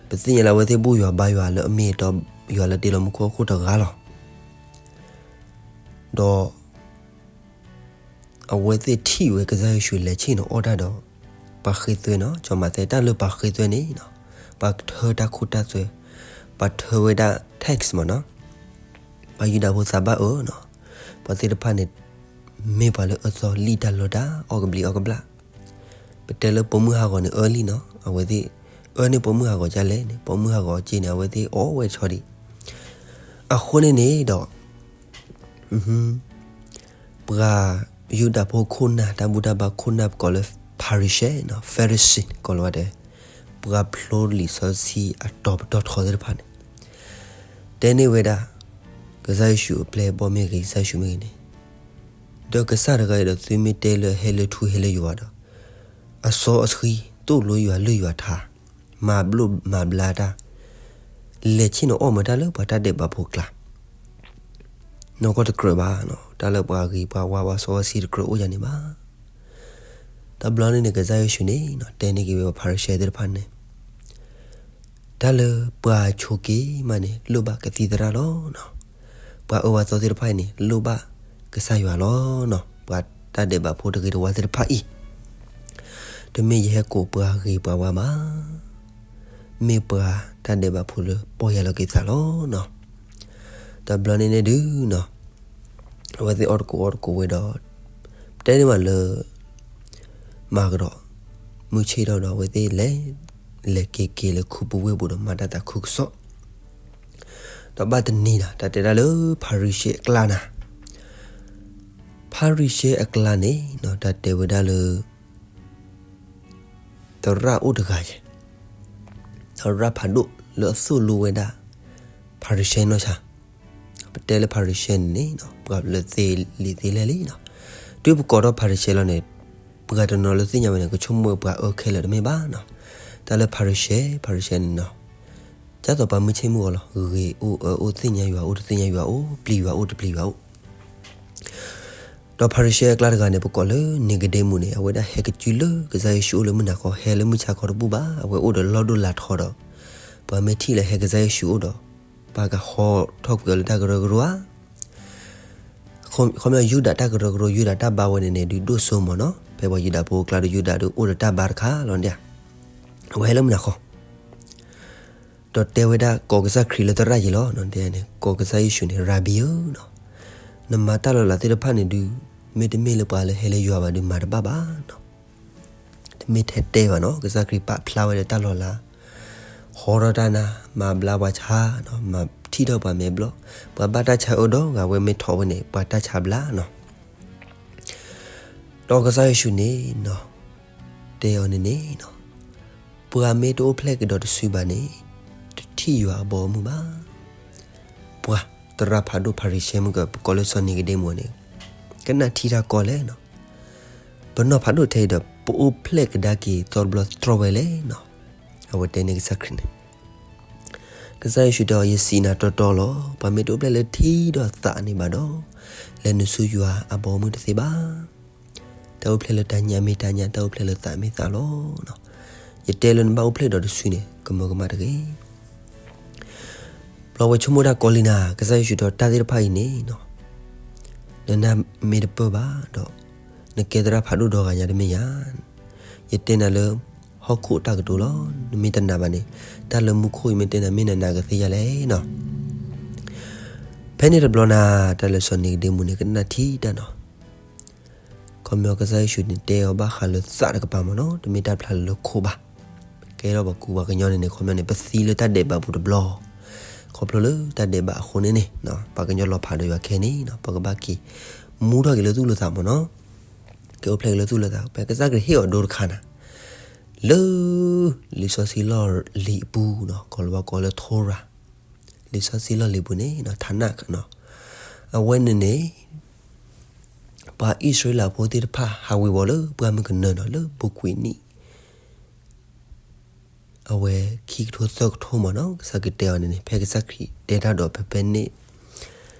ပသ့ၣ်ညါလၢအဝဲသ့ၣ်ဘူၣ်ယွၤဘါယွၤလၢအမ့ၢ်အတီ ယွၤလၢတ့လီၤမူခိၣ်အခိၣ်တဂၤလီၤ. ဒီး အဝဲသ့ၣ်ထံၣ်ဝဲကစၢ်ယ့ၣ်ၡူးလဲၤဆ့ၣ်နီၤအီၣ်တၢ်ဒီး ပှၤဃ့သွဲနီၤ, စီၤမးသဲ တၢ်လၢပှၤဃ့သွဲန့ၣ်နီၤ, ပှၤထၢတၢ်ခိတၢ်သွဲ, ပှၤထၢဝဲဒၣ် tax မးနီၤ, ပှၤယူဒၤဖိသးဘၣ်အၢနီၤ, ပှၤသ့ၣ်တဖၣ်န့ၣ် မ့ၢ်ပှၤလၢအၢသီလံာ်တၢ်လီတၢ် အီၣ်ကဘျံးအီၣ်ကဘျၣ်, ပတဲလၢပိာ်မုၣ်ဟးဂီၤန့ၣ်အၢလံနီၤ, အဝဲသ့ၣ် အၢန့ၢ်ပိာ်မုၣ်ဟးဂီၤဒ်လဲၣ်န့ၣ်, ပိာ်မုၣ်ဟးဂီၤစ့န့ၣ် အဝဲသ့ၣ်အီၣ်ဝဲဆီဒံး, အဃိန့ၣ်န့ၣ်ဒီး ပှၤယူဒၤဖိခိၣ်နၢ် တၢ်ဘူၣ်တၢ်ဘါခိၣ်နၢ် ပကိးလၢ ဖၤရံၤၡဲနီၤ, ဖၤရံၤၡဲ ကိးလီၤဝဲဒၣ် ပှၤဖျိလံာ်စီဆှံအတီၤပတီၢ်ထီသ့ၣ်တဖၣ်န့ၣ် တဲန့ၢ်ဝဲဒၣ် ကစၢ်ယ့ၣ်ၡူးအပျဲၢ်အဘီၣ်မ့ၢ်ဂ့ၤ ကစၢ်ယ့ၣ်ၡူးမ့ၢ်ဂ့ၤန့ၣ်, ဒီးကစၢ်တဂၤအံၤဒီး သုမ့ၢ်တဲလၢဟဲလၢထူဟဲလၢယိာ်ဒီး အစီအဆှံ သိၣ်လိယွၤလုၢ်ယွၤထါ, မၤဘျိၣ်မၤဘျါတၢ်, လဲၤဆ့ၣ်နီၤအီၣ်မၤတၢ်လၢပှၤတၢ်ဒဲးဘးဖိကျါ နီၢ်ကီၢ်တကြၢးဘၣ်, တၢ်လၢပှၤဂ့ၤပှၤဝါ ပှၤစီဆှံတကြၢးအိၣ်ယၤန့ၣ်ဘၣ်. တဘျီန့ၣ်န့ၣ် ကစၢ်ယ့ၣ်ၡူးန့ၣ် တဲန့ၢ်က့ၤဝဲဖၤရံၤၡဲသ့ၣ်တဖၣ်န့ၣ်, တၢ်လၢပှၤဆိးက့ၤမးန့ၣ် လိၣ်ဘၣ်ကသံၣ်သရၣ်လီၤ. ပှၤအၢပှၤသီသ့ၣ်တဖၣ်အံၤန့ၣ် လိၣ်ဘၣ်ကစၢ်ယွၤလီၤ. ပှၤတၢ်ဒဲးဘးဖိတဂ့ၤတဝါသ့ၣ်တဖၣ်အံၤ, တမ့ၢ်ယဟဲကိးပှၤဂ့ၤပှၤဝါဘၣ်. မ့ၢ်ပှၤတၢ်ဒဲးဘးဖိလၢပီၢ်ယၢ်လီၤက့ၤသးလီၤနီၤ. တဘျီန့ၣ်န့ၣ်ဒုးနီၤ, အဝဲသ့ၣ်အီၣ်တကိးအီၣ်တကိးဝဲဒီး တဲန့ၢ်မးလၢ မၤကဒီး မုၢ်ဆ့ၣ်ထီၣ်ဒီး အဝဲသ့ၣ်လဲၤ လဲၤက့ၤက့ၤလၢခူပူၤဝ့ၢ်ပူၤဒီး မၤတၢ်သးခုကစီၣ် ဒီးဘၣ်တနံၤနီၤ တၢ်တဲဒၣ်လၢဖၤရံၤၡဲအကျါနၤ, ဖၤရံၤၡဲအကျါန့ၣ်နီၤ တၢ်တဲဝဲဒၣ်လၢ သရၣ်အိၣ်တဂၤယဲၢ်, သရၣ်ဖးဒိၣ်လၢအသိၣ်လိဝဲဒၣ် ဖၤရံၤၡဲနီၢ်ဆါ, ပတဲလၢဖၤရံၤၡဲန့ၣ်န့ၣ် ပှၤလၢသ့လံာ်သ့လဲၢ်လံနီၤ, တုၤပကိးထီၣ်ဖၤရံၤၡဲလီၤန့ၣ် ပှၤတနီၤလၢသ့ၣ်ညါဝဲန့ၣ် ကဆိကမိၣ်ဝဲပှၤအၢခဲလၢာ်တမ့ၢ်ဘၣ်နီၤ, တၢ်လၢဖၤရံၤၡဲ ဖၤရံၤၡဲန့ၣ်နီၤ ဒ်သိးပှၤမုၢ်ဆ့ၣ်မုၢ်ဂီၤလီၤ, ဂ့ၤအိၣ်အၢအိၣ် သ့ၣ်ညါယွၤအိၣ် တသ့ၣ်ညါယွၤအိၣ်, ပျံၤယွၤအိၣ် တပျံၤယွၤအိၣ် ဒီးဖၤရံၤၡဲအကျါတဂၤန့ၣ် ပကိးလၢနံၤကဒ့မူးန့ၣ် အဝဲဒၣ်ဟဲကစုလၢကစၢ်ယ့ၣ်ၡူးအိၣ်လၢမုၢ်နၤခီ, ဟဲလၢမုၢ်ဆါခီတဘူၣ်ဘၣ်, အဝဲအိၣ်ဒီးလီၢ်ဒိၣ်လၢထီဒီး ပှၤမ့ၢ်ထံၣ်လၢဟဲကစၢ်ယ့ၣ်ၡူးအိၣ်ဒီး ပှၤကဟီထီၣ်ကွံာ်အီၤလၢတၢ်ကရၢကရိဧါ ခီဖျိယူဒၤတၢ်ကရၢကရိ ယူဒၤတၢ်ဘါဝဲန့ၣ်န့ၣ် ဒုးဒိၣ်စိမးနီၤ, ဖဲပှၤယူဒၤဖိအကျါဒီး ယူဒၤဒီးအိၣ်ဒီးတၢ်ဘါတခါလီၤန့ၣ်, အဝဲဟဲလၢမုၢ်နၤခီ ဒီးတဲဝဲဒၣ်ကိးကစၢ်ခရံာ်လၢသရၣ်ယံၤလီၤ, တဲန့ၣ် ကိးကစၢ်ယ့ၣ်ၡူးန့ၣ် ရၤဘံဧၢနီၤ, နမၤတၢ်လီၤလးသ့ၣ်တဖၣ်န့ၣ်ဒုး မ့တမ့ၢ်လၢပှၤလၢဟဲလၢယွၤဘၣ်ဒုးမၤတဘၣ်ဘၣ်နီၤ, တမ့ၢ်ထဲတဲဘၣ်နီၤ, ကစၢ်ခရံာ်ပာ်ဖျါဝဲလၢတၢ်လီၤလး ဟီထီၣ်တၢ်နါ, မၤဘျါပှၤဆါ, မၤထံၣ်ထီၣ်ပှၤမဲာ်ဘျီၣ်, ပှၤဘၣ်တၢ်ဆါအၢဒီးဂၤဝဲမ့ၢ်ထီၣ်ဝဲန့ၣ် ပှၤတၢ်ဆါဘျါနီၤ, ဒီးကစၢ်ယ့ၣ်ၡူးန့ၣ်နီၤ, တဲအီၤန့ၣ်န့ၣ်နီၤ, ပှၤမ့ၢ်တအိၣ်ဖျဲၣ်ကဒီးတစုဘၣ်န့ၣ် တထံၣ်ယွၤအဘီအမုၢ်ဘၣ်, ပှၤသရၣ်ဖးဒိၣ်ဖၤရံၤၡဲမုၢ်က ပကိးလၢစီၤနံၤကဒ့မူးန့ၣ် ကနၣ်ထံတၢ်ကီလဲၣ်နီၤ, ပနီၢ်ဖးဒိၣ်ထဲအံၤဒီး ပအိၣ်ဖျဲၣ်ကဒါက့ၤသီတဘျီတြီဝဲလဲၣ်နီၤ, အဝဲတဲန့ၢ်ကစၢ်ခရံာ်န့ၣ် ကစၢ်ယ့ၣ်ၡူးတဲအီၤ ယစံးနၤတီတီလီၤ, ပှၤမ့ၢ်တအိၣ်ဖျဲၣ်လၢထံဒီးသးန့ၣ်ဘၣ်ဒီး လဲၤနုာ်ဆူယွၤအဘီအမုၢ်တသ့ဘၣ်, တၢ်အိၣ်ဖျဲၣ်လၢတၢ်ညၣ်မ့ၢ်တၢ်ညၣ်, တၢ်အိၣ်ဖျဲၣ်လၢသးမ့ၢ်သးလီၤ, ယတဲလၢနဘၣ်အိၣ်ဖျဲၣ်ဒီးတစုန့ၣ် ကမၢကမၣ်တဂ့ၤ ဘျီဝဲဆိကမိၣ်တၢ်ကီလံနၤ, ကစၢ်ယ့ၣ်ၡူးဒီးတၢ်သ့ၣ်တဖၣ်အံၤန့ၣ်နီၤ, နနၢ်မ့ၢ်တပၢၢ်ဘၣ်ဒီး နကဲသရၣ်ဖးဒိၣ်ဒီဂၤညါတမ့ၢ်ဧါ, ယတဲနၤလၢ ဟီၣ်ခိၣ်တၢ်ကတိၤလီၤ, နမ့ၢ်တနာ်ဘၣ်န့ၣ် တၢ်လၢမူခိၣ်အံၤမ့ၢ်တဲနၤ မ့ၢ်နနာ်ကသ့ယၤလဲၣ်နီၤ, ဖဲန့ၣ်တဘျီနၤ တၢ်လၢစီၤနံၤကဒ့မူးန့ၣ် ကနၣ်ထံတၢ်နီၤ ခီပညီကစၢ်ယ့ၣ်ၡူးန့ၣ် တဲအီၤဘၣ်ဃးလၢသးတကပၤမ့ၢ်နီၤ, တမ့ၢ်တၢ်ဖျါလၢခိၣ်ဘၣ်, ကဲထီၣ်ပှၤကူပှၤကညီန့ၣ်န့ၣ် ခီပညီန့ၣ် ပသံလၢတၢ်ဒဲးဘးပူၤတဘျီ, ခီဖျိလၢတၢ်ဒဲးဘးအဃိန့ၣ်န့ၣ် ပှၤကညီလီၤဖးဒီးယွၤခဲအံၤန့ၣ်နီၤ ပှၤကဘၣ်က့ၤ မူထီၣ်က့ၤလၢသူၣ်လၢသးမ့ၢ်နီၤ, က့ၤအိၣ်ဖျဲၣ်က့ၤလၢသူၣ်လၢသး, ဖဲကစၢ်ခရံာ်ဟ့ၣ်အီၤဒိတခါနၤ, လၢ လံာ်စီဆှံလီၢ်လံၤအပူၤနီၤ, ကိးလၢပှၤကိးလၢထိရၤ, လံာ်စီဆှံလီၢ်လံၤပူၤန့ၣ်နီၤ ထးနးနီၤ, အဝဲန့ၣ်န့ၣ် ပှၤအံၣ်စရ့လးဖိသ့ၣ်တဖၣ် ဟးဝ့ၤဝီၤလၢပှၢ်မုၢ်ကနၢနီၤ လၢဘူးကွံာ်နံၣ် အဝဲခံကထိသၢကထိမ့ၢ်နီၤ, ကစၢ်ခရံာ်တဲအီၤန့ၣ်န့ၣ် ဖဲကစၢ်ခရံာ်တဲတၢ်ဒီးဖဲဖဲန့ၣ်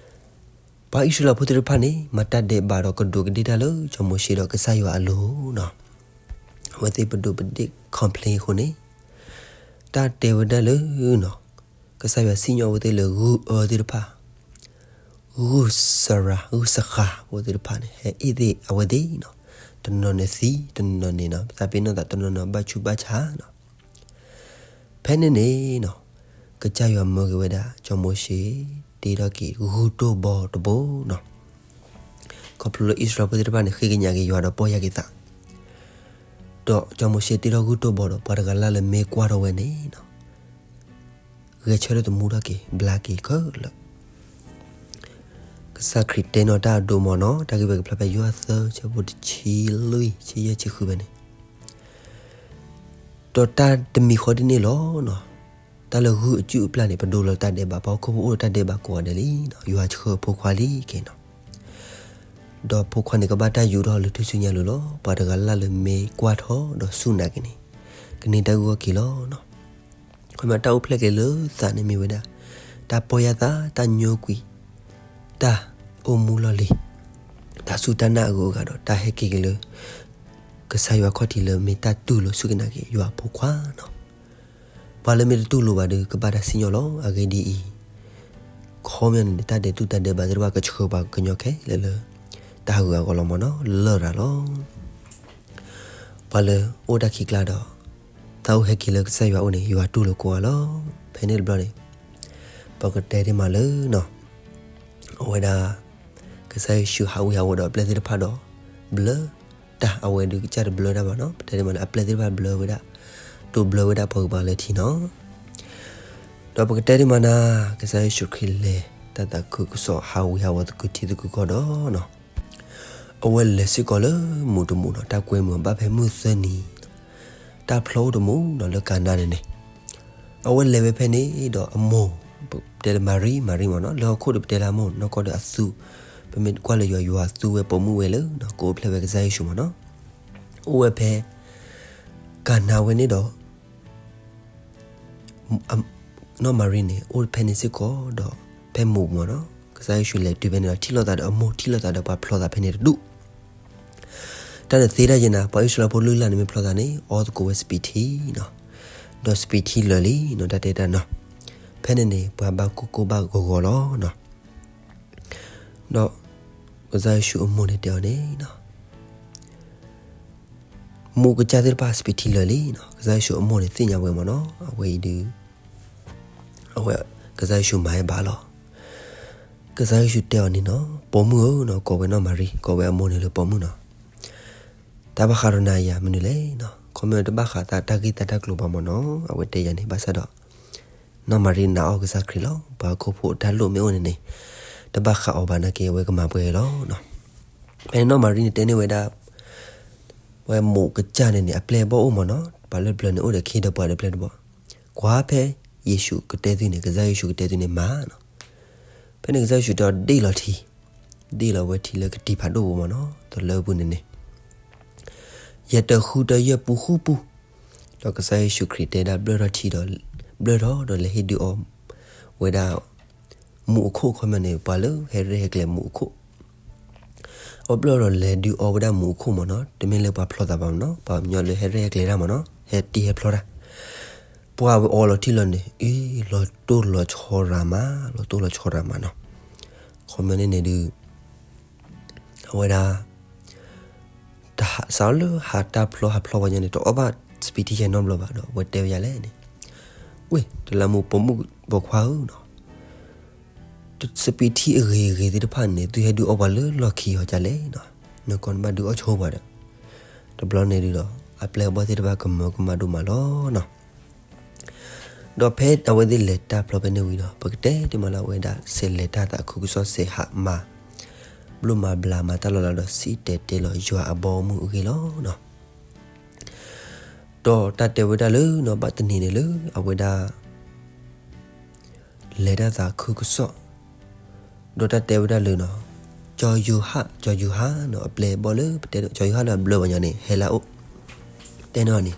ပှၤအံၣ်စရ့လးဖိသ့ၣ်တဖၣ်န့ၣ် မၤတၢ်ဒဲးဘးဒီးကဒူးကဒ့ၣ်တၢ်လၢစီၤမိၤၡ့ဒီးကစၢ်ယွၤအလိၤနီၤ, အဝဲသ့ၣ်ပဒူးပဒ့ၣ် complain အဃိန့ၣ် တၢ်တဲဝဲဒၣ်လၢနီၤ, ကစၢ်ယွၤစံၣ်ညီၣ်အဝဲသ့ၣ်လၢဂုၢ်အၢသ့ၣ်တဖၣ် ဂုၢ်စရၤ ဂုၢ်စဃၤဖိသ့ၣ်တဖၣ်န့ၣ် ဟဲအ့ၣ်သ့ၣ်အဝဲသ့ၣ်နီၤ, တနီၤန့ၣ်သံ တနီၤန့ၣ်နီၤ သးပ့ၤနီၣ်သး တနီၤန့ၣ်ဘၣ်ဆူးဘၣ်ဆါနီၤ, ဖဲန့ၣ်န့ၣ်နီၤ, ကစၢ်ယွၤမၢက့ၤဝဲဒၣ် စီၤမိၤၡ့ တ့ထီၣ်က့ၤဂုၢ်တိၢ်ဘီတဘိနီၤ, ခီဖျိလၢအံၣ်စရ့လးဖိသ့ၣ်တဖၣ်န့ၣ် ဃ့ကညးက့ၤယွၤဒီးပီၢ်ယၢ်က့ၤသး ဒီးစီၤမိၤၡ့တ့ထီၣ်ဂုၢ်တိၢ်ဘီဒီး ပှၤတဂၤလၢ်လၢမ့ၢ်ကွၢ်ထီၣ်ဝဲန့ၣ်နီၤ, ဂဲၤဆၢထၢၣ်သမူထီၣ်က့ၤ ဘျါက့ၤခဲလၢာ်, ကစၢ်ခရံာ်တဲနီၣ်တၢ်အဒိၣ်မ့ၢ်နီၤ, တၢ်ဂ့ၢ်ဝဲကဖျါဖဲယိၤဟၣ်သၢ ဆၢဖိတဆံလွံၢ် ဆံယဲၢ် ဆံဃုဖဲန့ၣ် ဒီးတၢ်တမံၤဃီဒ်န့ၣ်လီၤနီၤ, တၢ်လၢဂုၢ်အစုၣ်အပျၢ်န့ၣ် ပဒိလီၤတၢ်ဒဲးဘး, ပှၤဟီၣ်ခိၣ်ဖိအိၣ်ဒီးတၢ်ဒဲးဘးကိးဂၤဒဲးလံနီၤ, ယွၤဆှၢအဖိခွါလံက့ၤနီၤ, ဒီးဖိခွါန့ၣ်ကဘၣ်တၢ်ယူးထီၣ်လၢထူၣ်စုညါလိၤလီၤ, ပှၤတဂၤလၢ်လၢမ့ၢ်ကွၢ်ထီၣ်ဒီးစူၢ်နာ်က့ၤန့ၣ် ကန့ၢ်တၢ်အုၣ်အီၣ်က့ၤလီၤနီၤ. ခီမ့ၢ်တၢ်အိၣ်ဖျဲၣ်က့ၤလၢသးန့ၣ်မ့ၢ်ဝဲဒၣ် တၢ်ပီၢ်ယၢ်သး, တၢ်ညိကွံာ်, တၢ်အိၣ်မူလီၢ်လံၤ, တၢ်စူၢ်တၢ်နာ်အဂုၤအဂၤဒီး တၢ်ဟဲက့ၤက့ၤလၢ ကစၢ်ယွၤခီၣ်ထံးလၢမ့ၢ်တၢ်တူၢ်လိာ်စူၢ်က့ၤနာ်က့ၤယွၤအဖိခွါနီၤ. ပှၤလၢမ့ၢ်တတူၢ်လိာ်ဘၣ်ဒီး ကဘၣ်တၢ်စံၣ်ညီၣ်လီၤ. အဂ့ၢ်ဒ်အံၤ, ခီပညီန့ၣ် တၢ်ဒဲးတူၢ်တၢ်ဒဲးဘးသ့ၣ်တဖၣ်ကဆှၢပှၤကညီခဲလၢာ်လၢ တၢ်ဟးဂူာ်ဟးဂီၤလီၤမ့ၢ်နီၤ, လၢၢ်တၢ်လီၤ. ပှၤလၢအိၣ်တၢ်ခံးကျါဒီး သးအိၣ်ဟဲက့ၤလၢကစၢ်ယွၤအိၣ်န့ၣ် ယွၤတူၢ်လိာ်ကိးဂၤလီၤ. ဖဲန့ၣ်တဘျီန့ၣ် ပကတဲတ့ၢ်မးလၢ အဝဲဒၣ် ကစၢ်ယ့ၣ်ၡူးဟးဝံဟးဝီဒီးအပျဲၢ်သ့ၣ်တဖၣ်ဒီး ဘျၢတၢ် အဝဲဒုးကစၢ်တဘျၢတၢ်ဘၣ်နီၤ. ပတဲတ့ၢ်မးလၢအပျဲၢ်သ့ၣ်တဖၣ်ဘျၢဝဲဒၣ်, တိာ်ဘျၢဝဲဒၣ်ပှၤဂုၤပှၤဂၤလၢထံနီၤ. ဒီးပကတဲတ့ၢ်မးနၤ ကစၢ်ယ့ၣ်ၡူးခရံာ်လဲၤတၢ်သးခုကစီၣ် ဟးဝံဟးဝီသကုၤထံသကုၤကီၢ်ဒီး အဝဲလဲၤစ့ၢ်ကီးလၢမူးတမူးနီၤ, တၢ်ကွဲမုာ်ဘၣ်ဖဲမုၢ်သၢနံၤ, တၢ်ဖျီအိၣ်တမူးနီၤ လၢကၤနါန့ၣ်န့ၣ်, အဝဲလဲၤဝဲဖဲန့ၣ်ဒီးအမိၢ်, ပတဲလၢမၤရံ, မၤရံမ့ၢ်နီၤ, လၢဟီၣ်ခိၣ်ဒီးပတဲလၢအမိၢ်, နီၢ်ကီၢ်ဒီးအသူ, ပမ့ၢ်ကွၢ်လၢယွၤ, ယွၤသူဝဲပိာ်မုၣ်ဝဲလၢ ကအိၣ်ဖျဲၣ်ဝဲကစၢ်ယ့ၣ်ၡူးမ့ၢ်နီၤ, အိၣ်ဝဲဖဲ ကၤနါဝဲန့ၣ်ဒီး နီၢ်မၤရံန့ၣ် အိၣ်ဖဲန့ၣ်စ့ၢ်ကီးဒီး ဖဲမူးမ့ၢ်နီၤ, ကစၢ်ယ့ၣ်ၡူးလဲၤတုၤဖဲန့ၣ်ဒီး ထံၣ်လိာ်သးဒီးအမိၢ်, ထံၣ်လိာ်သးဒီးပှၤဖျီသးဖဲန့ၣ်တဒူၣ်. တၢ်န့ၣ်သ့တၢ်ယဲနၤ, ပှၤအံၣ်စရ့လးဖိလုၢ်လၢ်န့ၣ်မ့ၢ်ဖျီသးန့ၣ် အီသကိးဝဲစပံးထံနီၤ, ဒီးစပံးထံလၢာ်လံနီၤ, တၢ်တဲတၢ်နီၤ, ဖဲန့ၣ်န့ၣ် ပှၤဘၣ်ကိၢ်ကိၢ်ဘၣ်ဂီၤဂီၤလီၤနီၤ. ဒီးကစၢ်ယ့ၣ်ၡူးအမိၢ်န့ၣ်တဲအီၤန့ၣ်နီၤ မူးကစၢ်သ့ၣ်တဖၣ်စပံးထံလၢာ်လံနီၤ, ကစၢ်ယ့ၣ်ၡူးအမိၢ်န့ၣ်သ့ၣ်ညါဝဲမ့ၢ်နီၤ, အဝဲအံၤဒုး အဝဲ ကစၢ်ယ့ၣ်ၡူးမၤဝဲဘၣ်လီၤ. ကစၢ်ယ့ၣ်ၡူးတဲအီၤန့ၣ်နီၤ, ပိာ်မုၣ်ဧၢနီၤ, ကိးဝဲနီၢ်မၤရံ, ကိးဝဲအမိၢ်န့ၣ်လၢပိာ်မုၣ်နီၤ, တၢ်ဘၣ်ဃးဒီးနၤယၤမနုၤလဲၣ်နီၤ, ခီမ့ၢ်တဘၣ်ဃးသးတၢ်ဂ့ၢ်သးတၢ်ကျိၤဘၣ်မ့ၢ်နီၤ, အဝဲတဲယၤန့ၣ်, ဘၣ်ဆၣ်ဒီး နီၢ်မၤရံနာ်အီၤကစၢ်ခရံာ်လီၤ, ပှၤဟီၣ်ခိၣ်ဖိအတၢ်လိၣ်မ့ၢ်အိၣ်န့ၣ်န့ၣ် တဘၣ်ဃးအီၤဘၣ်နာ်က့ အဝဲကမၤပှဲၤလီၤနီၤ. ဖဲန့ၣ်နီၢ်မၤရံန့ၣ်တဲန့ၢ်ဝဲဒၣ် ဝဲမူးကစၢ်န့ၣ်န့ၣ် အပျဲၢ်အဘီၣ်အိၣ်မ့ၢ်နီၤ, ပှၤလၢပျၢၤန့ၣ်အိၣ်ဒီးခ့ဒီးပှၤဒီးပျဲၢ်တဘီၣ်, ကွၢ်ဖဲယ့ၣ်ၡူးကတဲသုန့ၣ်, ကစၢ်ယ့ၣ်ၡူးကတဲသုန့ၣ်မၤနီၤ. ဖဲန့ၣ်ကစၢ်ယ့ၣ်ၡူးတဲအီၤဒ့ၣ်လီၤထံ, ဒ့ၣ်လီၤဝဲထံလၢကတံၤဖးဒိၣ်ပူၤမ့ၢ်နီၤ, တလၢပူၤန့ၣ်န့ၣ် ယတဃုတယဲၢ်ပူၤဃုပူၤ, ဒီးကစၢ်ယ့ၣ်ၡူးခရံာ်တဲဒၣ်ဘျၢထီၣ်ထံဒီး ဘျၢထီၣ်ဒီးလဲၤဟ့ၣ်ဒုးအီၤဝဲဒၣ် မူးအခိၣ်, ခီမ့ၢ်န့ၣ် ပှၤလၢဟဲရဲၣ်ဟဲကျဲၤမူးအခိၣ်, အီၣ်ဘျၢထီၣ်ဒီးလဲၤဒုးအီဝဲဒၣ်မူးအခိၣ်မ့ၢ်နီၤ, တမ့ၢ်လၢပှၤဖျီသးဘၣ်မ့ၢ်နီၤ, ပှၤကညီလၢဟဲရဲၣ်ဟဲကျဲၤတၢ်မ့ၢ်နီၤ, ဟဲတ့ဟဲဖျီတၢ်, ပှၤဝဲအီလီၤထံလီၤန့ၣ် အ့ လီၤတိၢ်လီၤဆီရၤမး, လီၤတိၢ်လီၤဆီရၤမးနီၤ, ခီမ့ၢ်န့ၣ်န့ၣ်ဒုး အဝဲဒၣ် တဟးစးလၢဟးတၢ်ဖျီဟးဖျီဝဲညါန့ၣ် တအီၣ်ဘၣ်စပံးထံယဲနီတဘျီဘၣ်ဒီး အဝဲတဲဝဲယၤလဲၣ်န့ၣ်, ဝ့ၢ် တလးမူးပိာ်မုၣ်ပိာ်ခွါဧၢနီၤ, စပံးထံအဂ့ၤဂ့ၤသ့ၣ်တဖၣ်န့ၣ် သုဟဲဒုးအီၣ်ပှၤလၢလီၢ်ခံအီၤဒ်လဲၣ်နီၤ, နကီၢ်နဘၣ်ဒုးအီၣ်ဆိပှၤဒီး, တဘျီန့ၣ်ဒုးဒီး အပျဲၢ်အဘီၣ်သ့ၣ်တဖၣ်ကမၢကမၣ်ဒိၣ်မးလီၤနီၤ. ဒီးဖဲအဝဲသ့ၣ်လဲၤတၢ်ဖျီဖဲန့ၣ်ဝံၤဒီး ပကတဲတ့ၢ်မးလၢအဝဲဒၣ် စဲးလဲၤတၢ်သးခုကစီၣ် စဲးဟးမၤ ဘျိၣ်မၤဘျါမၤတၢ်လီၤလးဒီး စံၣ်တဲၤတဲလီၤယွၤအဘီအမုၢ်အဂ့ၢ်လီၤနီၤ. ဒီးတၢ်တဲဝဲဒၣ်လၢနီၤ ဘၣ်တနံၤန့ၣ်လၢအဝဲဒၣ် လဲၤတၢ်သးခုကစီၣ်, ဒီးတၢ်တဲဝဲဒၣ်လၢနီၤ, ကၠီယိၤဟၣ်, ကၠီယိၤဟၣ်နီၤ, အပျဲၢ်အဘီၣ်လၢပတဲကၠီယိၤဟၣ်လၢအဘျၢပှၤညါန့ၣ် ဟဲလၢအအိၣ်, တဲန့ၢ်အီၤန့ၣ်,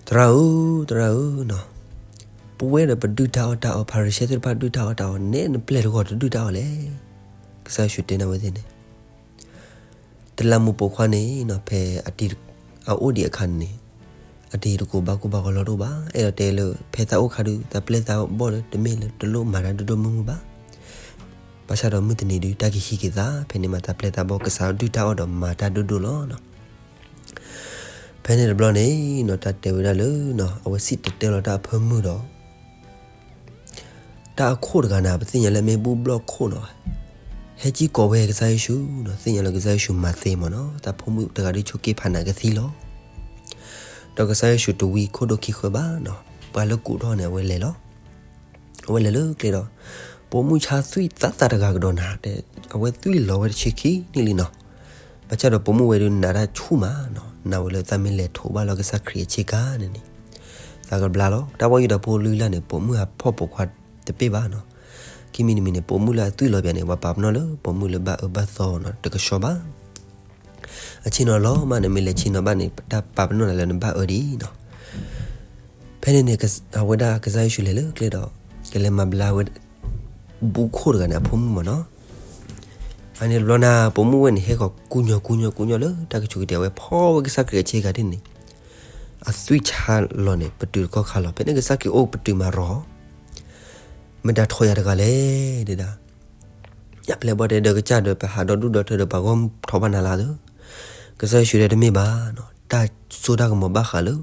သရၣ်ဧၢ, သရၣ်ဧၢနီၤ, ပဝဲဒီးပဒုၣ်တၢ်အီၣ်တၢ်အီ, ဖၤရံၤၡဲသ့ၣ်တဖၣ်ဒုၣ်တၢ်အီၣ်တၢ်အီ, နဲနပျဲၢ်တဂီၤတဒုၣ်တၢ်အီၣ်လဲၣ်. ကစၢ်ယ့ၣ်ၡူးတဲန့ၢ်ဝဲသ့ၣ်န့ၣ် တလးမူးပိာ်ခွါန့ၣ်နီၤ ဖဲအအိၣ်ဒံးအခါန့ၣ်န့ၣ်, အတဟံးတကိးဘါကူဘါဂီၤလီၤတအိၣ်ဘၣ်. အဲၣ်ဒိးတဲလၢ ဖဲသးအိၣ်အခါဒုး သးပျဲၢ်သးဘီၣ်ဒီး တမ့ၢ်လၢတလိၣ်မၤတၢ်ဒိၣ်ဒိၣ်မုၢ်မုၢ်ဘၣ်. ဘၣ်ဆၣ်ဒီးမုၢ်တနံၤဒုး တၢ်ကဟံးက့ၤသး ဖဲန့ၣ်မး သးပျဲၢ်သးဘီၣ်ကစးဒုၣ်တၢ်အီၣ်ဒီးမၤတၢ်ဒိၣ်ဒိၣ်လီၤနီၤ. ဖဲန့ၣ်တဘျီန့ၣ်နီၤ တၢ်တဲဝဲဒၣ်လၢနီၤ အဝဲစံၣ်တဲၤတဲလီၤတၢ်အဖၢမုၢ်ဒီး တၢ်အခိၣ်တဂၤန့ၣ် ပသ့ၣ်ညါလၢမ့ၢ်ဘူၣ်ဘျီၣ်ခိၣ်နီၤ, ဟဲကံၢ်ကိးဝဲကစၢ်ယ့ၣ်ၡူးနီၤ, သ့ၣ်ညါလၢကစၢ်ယ့ၣ်ၡူးမၤသ့မ့ၢ်နီၤ, တၢ်ဖိမုၣ်တဂၤဒုးဆိးက့ဖးနးကသံလီၤ. ဒီးကစၢ်ယ့ၣ်ၡူးတဝံခိၣ်ဒိၣ်ခံဃၢဘၣ်နီၤ, ပှၤလၢကူးထီၣ်န့ၣ် အဝဲလဲၤလီၤ. အဝဲလဲၤလၢကျဲဒီး ပိာ်မုၣ်ဆါသွံၣ်သးသးတဂၤကဒီးနၤ, အဝဲသွံၣ်လီၤဝဲတဆံခံနံၣ်လံနီၤ. ဘၣ်ဆၣ်ဒီးပိာ်မုၣ်ဝဲဒုးနးတၢ်ဆူၣ်မးနီၤ, နးဝဲလၢသးမ့ၢ်လဲၤထိးဘၣ်လီၤကစၢ်ခရံာ်အဆ့ကၤန့ၣ်န့ၣ်, သးကဘျါလီၤ. တၢ်ဝဲယူၢ်ဒီးဖိလုၢ်လၢ်န့ၣ် ပိာ်မုၣ်ဟးဖီၣ်ပိာ်ခွါတပ့ၢ်ဘၣ်နီၤ. ခံမံၤတမံၤန့ၣ် ပိာ်မုၣ်လၢအသွံၣ်လီၤပၠးန့ၣ် ပှၤပာ်ပနီၣ်လၢပိာ်မုၣ်လၢဘၣ်အၢဘၣ်သီနီၤ တကဆှီဘၣ်. အဆ့ၣ်နီၤလီၤမးန့ၣ် မ့ၢ်လဲၤဆ့ၣ်နီၤဘၣ်န့ၣ် တၢ်ပာ်ပနီၣ်နၤလၢနဘၣ်အၢဒ်အံၤနီၤ. ဖဲန့ၣ်န့ၣ် အဝဲဒၣ်ကစၢ်ယ့ၣ်ၡူးလဲၤလၢကျဲဒီး ကလဲၤမၤဘျါဝဲ ဘူၣ်ခိၣ်တဂၤန့ၣ် အဖိမုၣ်မ့ၢ်နီၤ. အန့ၣ်တဘျီန့ၣ် ပိာ်မုၣ်ဝဲန့ၣ် ဟဲဃီၤကူညီကူညီကူညီလၢတၢ်ကဆူးကတ့ၢ် အဝဲဖီၣ်ဝဲကစၢ်ခရံာ်အဆ့ကၤဒ်န့ၣ် အသွံၣ်ဆါလီၤန့ၣ် ပတုာ်တကီၢ်ခါလီၤ. ဖဲန့ၣ်ကစၢ်ခရံာ်အိၣ်ပတုာ်မၤရီၤ မတၤထိးယၤတဂၤလဲၣ်ဒၣ်. အပျဲၢ်ဘီၣ်တဲဒီးကစၢ်ဒီး ပဟးဒီဒူၣ်ဒီထၢဒီး ပှၤဂီၢ်ထီၣ်ဘၣ်နၤလၢသၢ. ကစၢ်ယ့ၣ်ၡူးတဲတမ့ၢ်ဘၣ်နီၤ, တၢ်စိတၢ်ကမီၤဘၣ်ဃးလၢ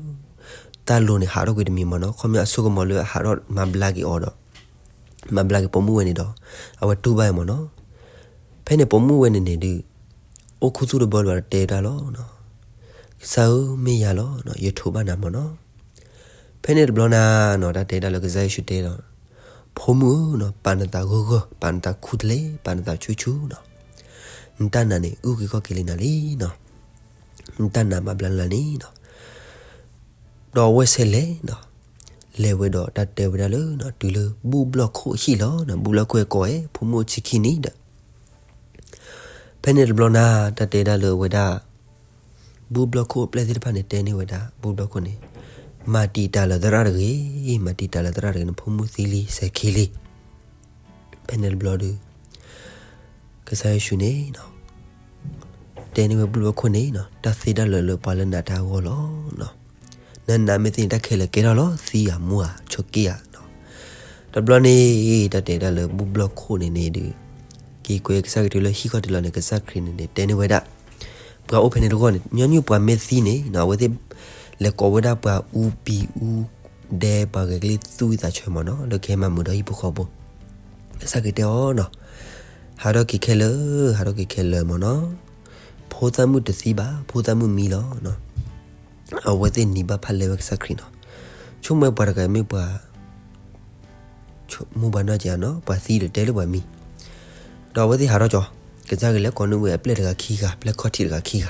တ တၢ်လိၤန့ၣ်ဟးထီၣ်ကွံာ်တမံၤမ့ၢ်နီၤ, ခီပညီအစိကမီၤလၢအဟးထီၣ်မၤဘျါက့ၤအီၤဒီး မၤဘျါက့ၤပိာ်မုၣ်ဝဲန့ၣ်ဒီး အဝဲတူၢ်ဘၣ်အီၤမ့ၢ်နီၤ. ဖဲန့ၣ်ပိာ်မုၣ်ဝဲန့ၣ်န့ၣ်ဒုး အိၣ်ခူသူၣ်တဘီလၢၤဘၣ်ဒီးတဲတၢ်လီၤ, ကစၢ်ဧၢ မ့ၢ်ယၤလီၤ, ယထိးဘၣ်နၤမ့ၢ်နီၤ. ဖဲန့ၣ်တဘျီနၤနီၤ တၢ်တဲဒၣ်လၢကစၢ်ယ့ၣ်ၡူးတဲဒီး, ဖိမုၣ်ဧၢနီၤ, ပာ်နသးဂၢၢ်ဂၢၢ်, ပာ်နသးခူတလဲ, ပာ်နသးဆူၣ်ဆူၣ်နီၤ. နတၢ်နာ်န့ၣ် အုၣ်က့ၤခီၣ်က့ၤလံနၤလံနီၤ. နတၢ်နာ်မၤဘျါလၢနၤန့ၣ်နီၤ. ဒီးအဝဲဆဲးလဲၤနီၤ, လဲၤဝဲဒီးတၢ်တဲဝဲဒၣ်လၢ တုၤလၢဘူၣ်ဘျီၣ်ခိၣ်အဟံၣ်လီၤ. ဘူၣ်ဘျီၣ်ခိၣ်အကိးဝဲ ဖိမုၣ်အိၣ်ဆံခံနံၣ်ဒီး ဖဲန့ၣ်တဘျီနၤ တၢ်တဲဒၣ်လၢအဝဲဒၣ် ဘူၣ်ဘျီၣ်ခိၣ်အပျဲၢ်သ့ၣ်တဖၣ်န့ၣ် တဲန့ၢ်ဝဲဒၣ် ဘူၣ်ဘျီၣ်ခိၣ်န့ၣ်, မၤတံာ်တာ်လၢသရၣ်တဂ့ၤ, မၤတံာ်တာ်လၢသရၣ်တဂ့ၤ, နဖိမုၣ်သံလံ စဲၤခံလံ. ဖဲန့ၣ်တဘျီဒီး ကစၢ်ယ့ၣ်ၡူးန့ၣ် တဲန့ၢ်ဝဲဘူၣ်ဘျီၣ်ခိၣ်န့ၣ်နီၤ, တၢ်သ့တၢ်လၢာ်လၢပှၤလၢနာ်တၢ်အဂီၢ်လီၤ. နနာ်မ့ၢ်သ့န့ၣ် တၢ်ခဲလၢာ်ကဲထီၣ်လီၤ, သံဧါမူဧါဆိးက့ဧါနီၤ. တဘျီန့ၣ် တၢ်တဲဒၣ်လၢဘူၣ်ဘျီၣ်ခိၣ်န့ၣ်န့ၣ်ဒုး က့ၤကွဲကစၢ်ခရံာ်တုၤလၢဟံၣ်ခီၣ်ထံးလီၤန့ၣ် ကစၢ်ခရံာ်န့ၣ်န့ၣ် တဲန့ၢ်ဝဲဒၣ် ပှၤအိၣ်ဖဲန့ၣ်တဂီၢ်န့ၣ် ညီနုၢ်ပှၤမ့ၢ်သံန့ၣ်နီၤ အဝဲသ့ၣ် လဲၤကိးဝဲဒၣ်ပှၤအူပံၤအူဒဲ ပှၤဂဲၤကလံၣ်သူၣ်ဝံသးဆၢမ့ၢ်နီၤ လၢကဟဲမၤမုာ်ဒီးဟံၣ်ဖိဃီဖိ. ကစၢ်ခရံာ်တဲအီၤနီၤ, ဟးထီၣ်က့ၤခဲလၢာ်, ဟးထီၣ်က့ၤခဲလၢာ်မ့ၢ်နီၤ. ဖိသၣ်မုၣ်တသံဘၣ်, ဖိသၣ်မုၣ်မံလီၤ. အဝဲသ့ၣ်နံၤဘၣ်ဖးလဲဝဲကစၢ်ခရံာ်နီၤ. ဆိကမိၣ်ပှၤတဂၤမ့ၢ်ပှၤ မူဘၣ်နီၢ်က့နီၤ, ပှၤသံဒီးတဲလၢပှၤမံ. ဒီးအဝဲသ့ၣ်ဟးထီၣ်ကၠီ, ကစၢ်ခရံာ်လဲၤကိးန့ၢ်ဝဲအပျဲၢ်တဂၤခံဂၤ, ပျဲၢ်ခီၣ်ထံးတဂၤခံဂၤ.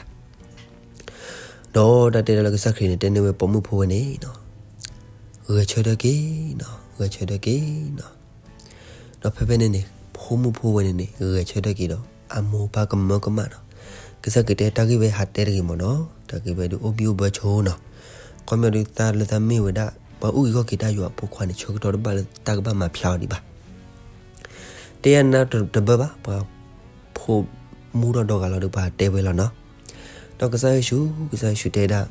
ဒီးတၢ်တဲဒၣ်လၢကစၢ်ခရံာ်န့ၣ် တဲန့ၢ်ဝဲပိာ်မုၣ်ဖိဝဲန့ၣ်နီၤ, ဂဲၤဆၢထၢၣ်က့ၤနီၤ, ဂဲၤဆၢထၢၣ်က့ၤနီၤ. ဒီးဖဲဖဲန့ၣ်န့ၣ် ဖိမုၣ်ဖိဝဲန့ၣ်န့ၣ် ဂဲၤဆၢထၢၣ်က့ၤဒီး အမိၢ်ပၢ်ကမၢကမၣ်နီၤ. ကစၢ်ခရံာ်တဲတၢ်ဂ့ၢ်ဝဲဟးတဲတဂ့ၤမ့ၢ်နီၤ, တၢ်ဂ့ၢ်ဝဲဒုးအိၣ်ဘံၣ်အိၣ်ဘၢဆိနီၤ. ခီပညီဒုးသးလၢသးမ့ၢ်ဝဲဒၣ် ပှၤအုၣ်က့ၤခီၣ်က့ၤတၢ်ယွၤအဖိခွါန့ၣ် ဆၢကတီၢ်တဘၣ်လၢတၢ်ကဘၣ်မၤဖျါအီၤဒံးဘၣ်. တဲယၤနၤတဘၢဘၣ်, ပှၤဖိမူထီၣ်ဒီဂၤလီၤဒီး ပှၤတဲဝဲလီၤနီၤ. ဒီးကစၢ်ယ့ၣ်ၡူး, ကစၢ်ယ့ၣ်ၡူးတဲဒၣ်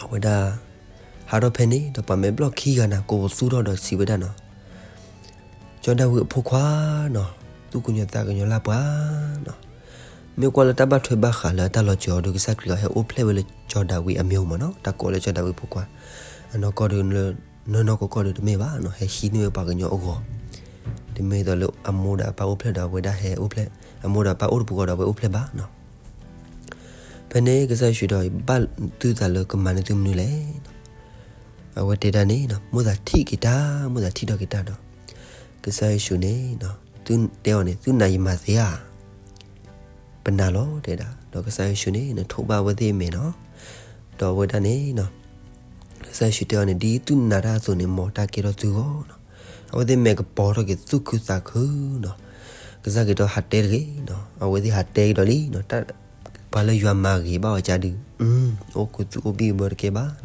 အဝဲဒၣ် ဟးထီၣ်ဖဲန့ၣ် ဒီးပှၤမဲာ်ဘျီၣ်ခံဂၤန့ၣ် ကိးပသူထီၣ်ဒီးစံးဝဲဒၣ်နီၤ, စီၤဒၤဝံးအဖိခွါနီၤ, သူၣ်ကညီၤသးကညီၤလၢ်ပှၤနီၤ. မ့ၢ်ကွၢ်လၢတၢ်ဘၣ်ထွဲဘၣ်ဃးလၢတၢ်လီၤစၢၤအီၤဒီး ကစၢ်ခရံာ်အီၤဟဲအိၣ်ဖျဲၣ်ဝဲလၢစီၤဒၤဝံးအမၠိမ့ၢ်နီၤ, တၢ်ကိးလၢစီၤဒၤဝံးအဖိခွါ, အနီၢ်ကီၢ်ဒီး နီၢ်နီၢ်ကီၢ်ကီၢ်ဒီးတမ့ၢ်ဘၣ်နီၤ, ဟဲဟံးန့ၢ်ဝဲပှၤကညီအဂီၤ, တမ့ၢ်သိးလၢအမိၢ်ဒီးအပၢ်အိၣ်ဖျဲၣ်ဒီးအဝဲဒၣ်ဟဲအိၣ်ဖျဲၣ်, အမိၢ်ဒီးအပၢ်အိၣ်တပူၤဃီဒီးအဝဲအိၣ်ဖျဲၣ်ဘၣ်နီၤ. ဖဲန့ၣ်ကစၢ်ယ့ၣ်ၡူးဒီး ဘၣ်သုသးလၢကမၤန့ၢ်သုမနုၤလဲၣ်. အဝဲတဲဒၣ်န့ၣ် မိၣ်သးထံၣ်က့ၤတၢ်, မိၣ်သးထံၣ်ထီၣ်က့ၤတၢ်ဒီး ကစၢ်ယ့ၣ်ၡူးန့ၣ် တဲအီၤန့ၣ် သုနာ်ယမၤသ့ဧါ. ပနာ်လီၤ တဲဒၣ်. ဒီးကစၢ်ယ့ၣ်ၡူးန့ၣ် နထိးဘၣ်အဝဲသ့ၣ်အမဲာ်နီၤ. ဒီးအဝဲဒၣ်န့ၣ် ကစၢ်ယ့ၣ်ၡူးတဲအီၤန့ၣ် ဒ်သုနာ်တၢ်အသိးန့ၣ် မ်တၢ်ကဲထီၣ်သုဂီၢ်နီၤ. အဝဲသ့ၣ်မဲာ်ကပီၤထီၣ်က့ၤသူၣ်ခုသးခုနီၤ. ကစၢ်ခရံာ်တဲအီၤဟးတဲတဂ့ၤနီၤ. အဝဲသ့ၣ်ဟးတဲကဒီးလံနီၤ. ပှၤလၢယွၤမၤဂ့ၤဘၣ်အီၤကဒီး အိၣ်ခူသူၣ်အိၣ်ဘံၣ်အိၣ်ဘၢတကဲဘၣ်နီၤ.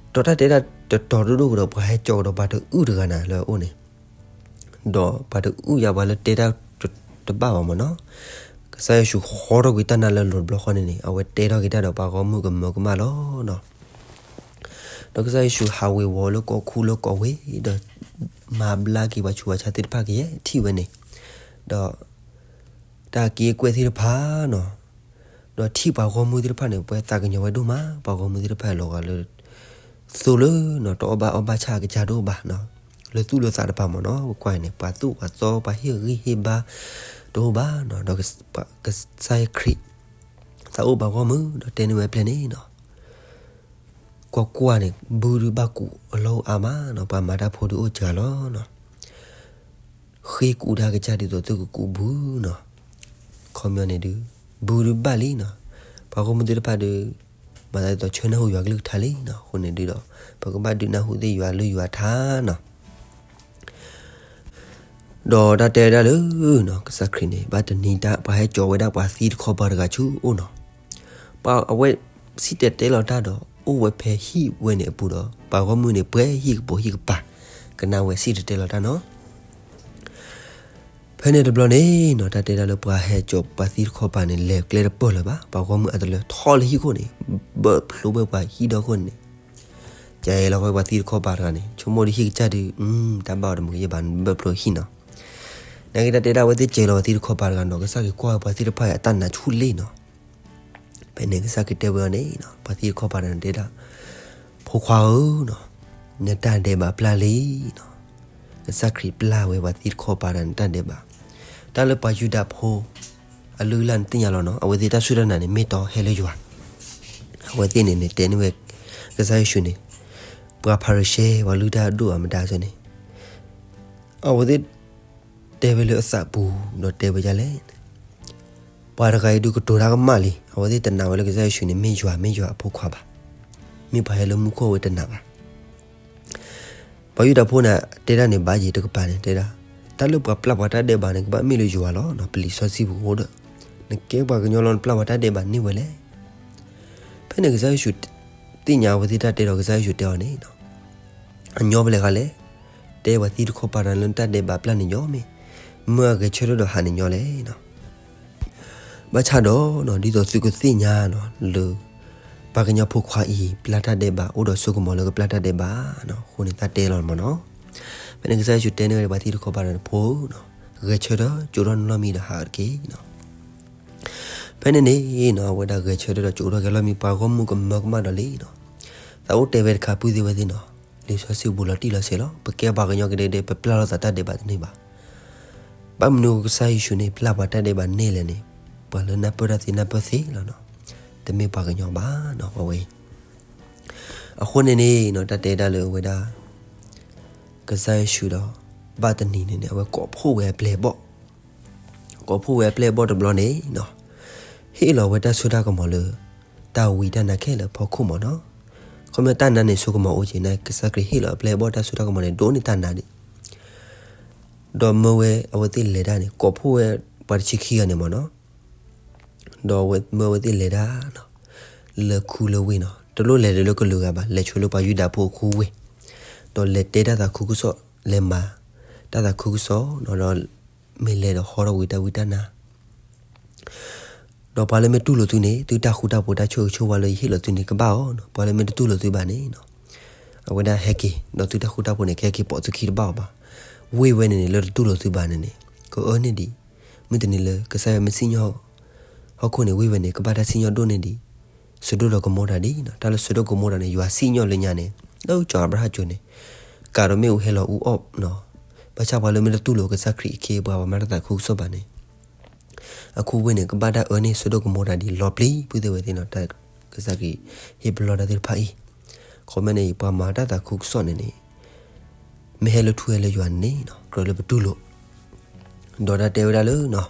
ဒီးတၢ်တဲဒၣ်တတီၤဒိၣ်ဒိၣ်ကဒီး ပှၤဟဲကၠီကဒီးပှၤတအုၣ်တဂၤနၤလၢအအိၣ်န့ၣ် ဒီးပှၤတအုၣ်ယၤပှၤလၢတဲတၢ်တဘၣ်ဘၣ်မ့ၢ်နီၤ. ကစၢ်ယ့ၣ်ၡူးဃီထီၣ်ကွံာ်တၢ်နါလၢအလိၤတဘျီဃီန့ၣ်န့ၣ် အဝဲတဲထီၣ်က့ၤတၢ်ဒီးပှၤဂီၢ်မုၢ်ကမၢကမၣ်လီၤနီၤ. ဒီးကစၢ်ယ့ၣ်ၡူးဟးဝ့ၤဝီၤလၢကီၢ်ခူလၢကီၢ်ဝ့ၢ်ဒီး မၤဘျါက့ၤပှၤဆူးပှၤဆါသ့ၣ်တဖၣ်ကယဲၢ်ထံၣ်ဝဲန့ၣ်, ဒီး တၢ်က့ၤကွဲးသ့ၣ်တဖၣ်နီၤ, ဒီးထံၣ်ပှၤဂီၢ်မုၢ်သ့ၣ်တဖၣ်န့ၣ် ပှၤသးကညီၤဝဲဒိၣ်မး, ပှၤဂီၢ်မုၢ်သ့ၣ်တဖၣ်လီၤဂာ်လၢ သိလၢနီၤ တအီၣ်ဘၣ်အီဘၣ်ဆၣ်အကစၢ်တအိၣ်ဘၣ်နီၤ, လၢသူၣ်လၢသးတပၤမ့ၢ်နီၤ, ကွၢ်န့ၣ် ပှၤသူၣ်ပှၤသီပှၤဟ့ၣ်ဂံၢ်ဟ့ၣ်ဘါတအိၣ်ဘၣ်နီၤ, ဒီးကစၢ်ခရံာ် သးအိၣ်ပှၤဂီၢ်မုၢ် ဒီးတဲန့ၢ်ဝဲအပျဲၢ်န့ၣ်နီၤ ကွၢ်ကွၢ်န့ၣ် ဘုဒုးဘၣ်ကူးအလီၢ်အိၣ်အါမးနီၤ, ပှၤမၤတၢ်ဖိဒုးအိၣ်စှၤလီၤနီၤ, ဃ့ကူးတၢ်ကစၢ်ဒ်သိးသုကကူးဘုနီၤ, ခီပညီန့ၣ်ဒုး ဘုဒုးဘၣ်လံနီၤ, ပှၤဂီၢ်မုၢ်သ့ၣ်တဖၣ်ဒုး မၤသးဒ်သိးဆၢနၢ်ဟူယွၤကလုၢ်ကထါလံနီၤ, အဃိန့ၣ်ဒုးဒီး ပကဘၣ်ဒုးနၢ်ဟူသ့ၣ်ယွၤလၢယွၤထါနီၤ ဒီးတၢ်တဲဒၣ်လၢ ကစၢ်ခရံာ်န့ၣ် ဘၣ်တနံၤတၢ် ပှၤဟဲကၠီဝဲဒၣ်ပှၤသံတခီပၤတဂၤဆူအအိၣ်နီၤ, ပှၤအဝဲစံၣ်တဲၤတဲလီၤတၢ်ဒီး အိၣ်ဝဲဖဲဟံၣ်ဝဲန့ၣ်အပူၤဒီး ပှၤဂီၢ်မုၢ်န့ၣ် ပှဲၤဟံၣ်ကပိာ်ဟံၣ်ကပၤ ကနၣ်ဝဲစံၣ်တဲၤတဲလီၤတၢ်နီၤ ဖဲန့ၣ်တဘျီန့ၣ်နီၤ တၢ်တဲဒၣ်လၢပှၤဟဲကၠီပှၤသံတခီပၤန့ၣ် လဲၤကျဲတပၢၢ်လၢၤဘၣ်, ပှၤဂီၢ်မုၢ်အတလၢထီၣ်လၢဟံၣ်ခိၣ်န့ၣ် ဘၢၣ်ဖျိဝဲပှၤဟံၣ်ဒီခိၣ်န့ၣ် ကဲလီၤဝဲပှၤသံတခီပၤတဂၤန့ၣ် ဆိကမိၣ်ဒ်ဟံၣ်ကစၢ်ဒုး တၢ်ဘၣ်အီၤတမုာ်ကယဲၢ်ဘၣ် ဘၢၣ်ဖျိဟံၣ်နီၤ. နာ်က့တၢ်တဲဒၣ်ဝဲသ့ၣ်ကဲလီၤပှၤသံတခီပၤတဂၤနီၤ ကစၢ်ခရံာ်ကွၢ်ဝဲပှၤသံတဖၣ်အံၤအတၢ်နာ်ဆူၣ်လ့ၣ်နီၤ. ဖဲန့ၣ်ကစၢ်ခရံာ်တဲဝဲအီၤန့ၣ် ပှၤသံတခီပၤတဂၤန့ၣ်တဲဒၣ် ဖိခွါဧၢ, နတၢ်ဒဲးဘးပျၢ်လံနီၤ. ကစၢ်ခရံာ်ပျၢ်ဝဲပှၤသံတခီပၤဒီးနတၢ်ဒဲးဘး, တၢ်လၢပှၤယူဒၤဖိ အလုၢ်အလၢ်န့ၣ်သ့ၣ်ညါလီၤနီၤ. အဝဲသ့ၣ်တၢ်စူၢ်တၢ်နာ်န့ၣ် မ့ၢ်တီဟဲလၢယွၤ, အဝဲသ့ၣ်န့ၣ်န့ၣ် တဲန့ၢ်ဝဲ ကစၢ်ယ့ၣ်ၡူးန့ၣ်, ပှၤဖၤရံၤၡဲ ပှၤလုၢ်တၢ်အဒိၣ်အမတၤစ့ၢ်န့ၣ်, အဝဲသ့ၣ်တဲဝဲလၢအသးပူၤ ဒီးတဲဝဲဒ်လဲၣ်, ပှၤတဂၤအံၤဒုးကတိၤတၢ်ကမၣ်လံ. အဝဲသ့ၣ်တနာ်ဝဲလၢကစၢ်ယ့ၣ်ၡူးန့ၣ် မ့ၢ်ယွၤ မ့ၢ်ယွၤအဖိခွါဘၣ်, မ့ၢ်ပှၤဟဲလၢမူခိၣ်ဝဲတနာ်ဘၣ်. ပှၤယူဒၤဖိန့ၣ် တဲဒၣ်န့ၣ် ဘၣ်ယံၤတကပၤန့ၣ် တဲဒၣ်, တၢ်လၢပှၤပျၢ်ပှၤတၢ်ဒဲးဘးန့ၣ် ကဘၣ်မ့ၢ်လၢယွၤလီၤ. ပလံာ်စီဆှံပူၤအိၣ်ဒီး, နကဲပှၤကညီလီၤ နပျၢ်ပှၤတၢ်ဒဲးဘးန့ၢ်ဝဲလဲၣ်. ဖဲန့ၣ်ကစၢ်ယ့ၣ်ၡူးသ့ၣ်ညါအဝဲသ့ၣ်တၢ်တဲဒီး ကစၢ်ယ့ၣ်ၡူးတဲအီၤန့ၣ်, အညီဖဲလဲၣ်ဃီလဲၣ်, တဲပှၤသံတခီပၤဒီးလၢနတၢ်ဒဲးဘးပျၢ်န့ၣ်ညီမ့ၢ်, မၢအဂဲၤဆၢထၢၣ်ဒီးဟးန့ၣ်ညီလဲၣ်. ဘၣ်ဆၣ်ဒီး ဒ်သိးသုကသ့ၣ်ညါနီၤ လၢ ပှၤကညီဖိခွါအံၤ ပျၢ်တၢ်ဒဲးဘး အိၣ်ဒီးစိကမီၤလၢကပျၢ်တၢ်ဒဲးဘးနီၤ အဃိန့ၣ် တၢ်တဲလီၤမ့ၢ်နီၤ. ဖဲန့ၣ်ကစၢ်ယ့ၣ်ၡူးတဲန့ၢ်ဝဲဒၣ်ပှၤသံတခီပၤဒီး ဖိဧၢ, ဂဲၤဆၢထၢၣ် ကၠိထီၣ်နလီၢ်မံဒီးဟးတက့ၢ်နီၤ. ဖဲန့ၣ်န့ၣ်နီၤ အဝဲဒၣ်ဂဲၤဆၢထၢၣ်ဒီးကၠိထီၣ်က့ၤလီၢ်မံ ပှၤဂီၢ်မုၢ်ကမၢကမၣ်ဒီးလံနီၤ. သးအိၣ်တဲဝဲတခါ ပုၢ်သ့ၣ်ဝဲၢ်သ့ၣ်နီၤ, လံာ်စီဆှံပူၤလီၤတံၢ်လီၤဆဲးလီၤ. ပကဲပှၤကညီကဒဲကဒဲ ပပျၢ်လိာ်သးတၢ်ဒဲးဘးတန့ၢ်ဘၣ်. ဘၣ်မနုၤကစၢ်ယ့ၣ်ၡူးန့ၣ် ပျၢ်ပှၤတၢ်ဒဲးဘးန့ၢ်လဲၣ်န့ၣ်, ပှၤလၢနၢ်ပၢၢ်တၢ်သ့နၢ်ပၢၢ်သ့လီၤနီၤ. တမ့ၢ်ပှၤကညီဘၣ်နီၤ ပဝဲအံၤ. အဃိန့ၣ်န့ၣ်နီၤ တၢ်တဲဒၣ်လၢအဝဲဒၣ် ကစၢ်ယ့ၣ်ၡူးဒီး ဘၣ်တနံၤန့ၣ်န့ၣ် အဝဲကိးဖှိၣ်ဝဲအပျဲၢ်အဘီၣ်, ကိးဖှိၣ်ဝဲအပျဲၢ်အဘီၣ်တဘျီန့ၣ်နီၤ, ဟ့ၣ်လီၤဝဲတၢ်စိတၢ်ကမီၤလၢ တၢ်ဝံတၢ်နါခဲလၢာ်အဖီခိၣ်မ့ၢ်နီၤ. ခီဖျိတၢ်နါန့ၣ် စိကမီၤအိၣ်က့ၤန့ၣ် ကစၢ်ခရံာ်ဟ့ၣ်လီၤအပျဲၢ်အဘီၣ်တၢ်စိတၢ်ကမီၤန့ၣ် ဒိၣ်န့ၢ်တၢ်နါဒံး ဒီးမၢဝဲအဝဲသ့ၣ်လဲၤတၢ်န့ၣ် ကိးဖှိၣ်ဝဲပှၤတဆံခံဂၤန့ၣ်မ့ၢ်နီၤ, ဒီးမၢအဝဲသ့ၣ်လဲၤတၢ်နီၤ, လၢခူလၢဝ့ၢ်နီၤ, တလိၣ်လဲၤလၢကလုာ်ဂၤဘၣ်, လဲၤဆူလၢပှၤယူဒၤဖိအခူဝ့ၢ်, ဒီးလဲၤတဲတၢ်သးခုကစီၣ်, လဲၤမၤတၢ်သးခုကစီၣ်နီၤ, ဒီးမ့ၢ်လဲၤဒီးဟီထီၣ်ဝံတၢ်ဝံတၢ်နါ ဒီးပှၤလၢမ့ၢ်တူၢ်လိာ်သုန့ၣ် သုတၢ်ဃူတၢ်ဖိးတၢ်ဆိၣ်ဂ့ၤဆိၣ်ဝါလၢယဟ့ၣ်လီၤသုန့ၣ်ကဘၣ်အီၤနီၤ, ပှၤလၢမ့ၢ်တတူၢ်လိာ်သုဘၣ်န့ၣ်နီၤ, အဝဲဒၣ်ဟဲက့ၤ, ဒီးသုတၢ်ဃူတၢ်ဖိးန့ၣ် ကဟဲက့ၤပိာ်သုခံတဘၣ်အီၤဘၣ်. ဝ့ၢ်ဝဲန့ၣ်န့ၣ် လၢတတူၢ်လိာ်သုဘၣ်န့ၣ်န့ၣ် ကအၢန့ၢ်ဒံး, မုၢ်တနံၤလၢကစၢ်ယွၤမ့ၢ်စံၣ်ညီၣ်ဟီၣ်ခိၣ်န့ၣ် ဝ့ၢ်ဝဲန့ၣ် ကဘၣ်တၢ်စံၣ်ညီၣ်ဒိၣ်န့ၢ်ဒံး စဒိၣ်ဒီးကမိရၤဒံးနီၤ. တၢ်လၢစဒိၣ်ကမိရၤန့ၣ် ယွၤစံၣ်ညီၣ်လၢညါန့ၣ် လၢကီၤအၤဘြၤဟၣ်ကၠိန့ၣ် ကးဒီးမ့ၣ်အူဟဲလီၤအူအီၣ်နီၤ. ဘၣ်ဆၣ်ပှၤလၢမ့ၢ်တတူၢ်လိာ်ကစၢ်ခရံာ်အခံ ပှၤမၤတၢ်သးခုကစီၣ်ဘၣ်န့ၣ် အခူဝ့ၢ်န့ၣ် ကဘၣ်တၢ်အၢန့ၢ်စဒိၣ်ကမိရၤဒံးလီၤပျံၤ ပုၢ်သ့ၣ်ဝဲၢ်သ့ၣ်နီၤ. တၢ်ကစၢ်ခရံာ်ဟ့ၣ်ပလီၢ်တၢ်သ့ၣ်တဖၣ်အံၤ ခီမ့ၢ်န့ၣ် ပှၤမၤတၢ်သးခုကစီၣ်န့ၣ်န့ၣ် မ့ၢ်ဟဲလၢထူဟဲလၢယွၤန့ၣ်နီၤ ကြၢးလၢပတူၢ်လိာ် ဒီးတၢ်တဲဝဲဒၣ်လၢနီၤ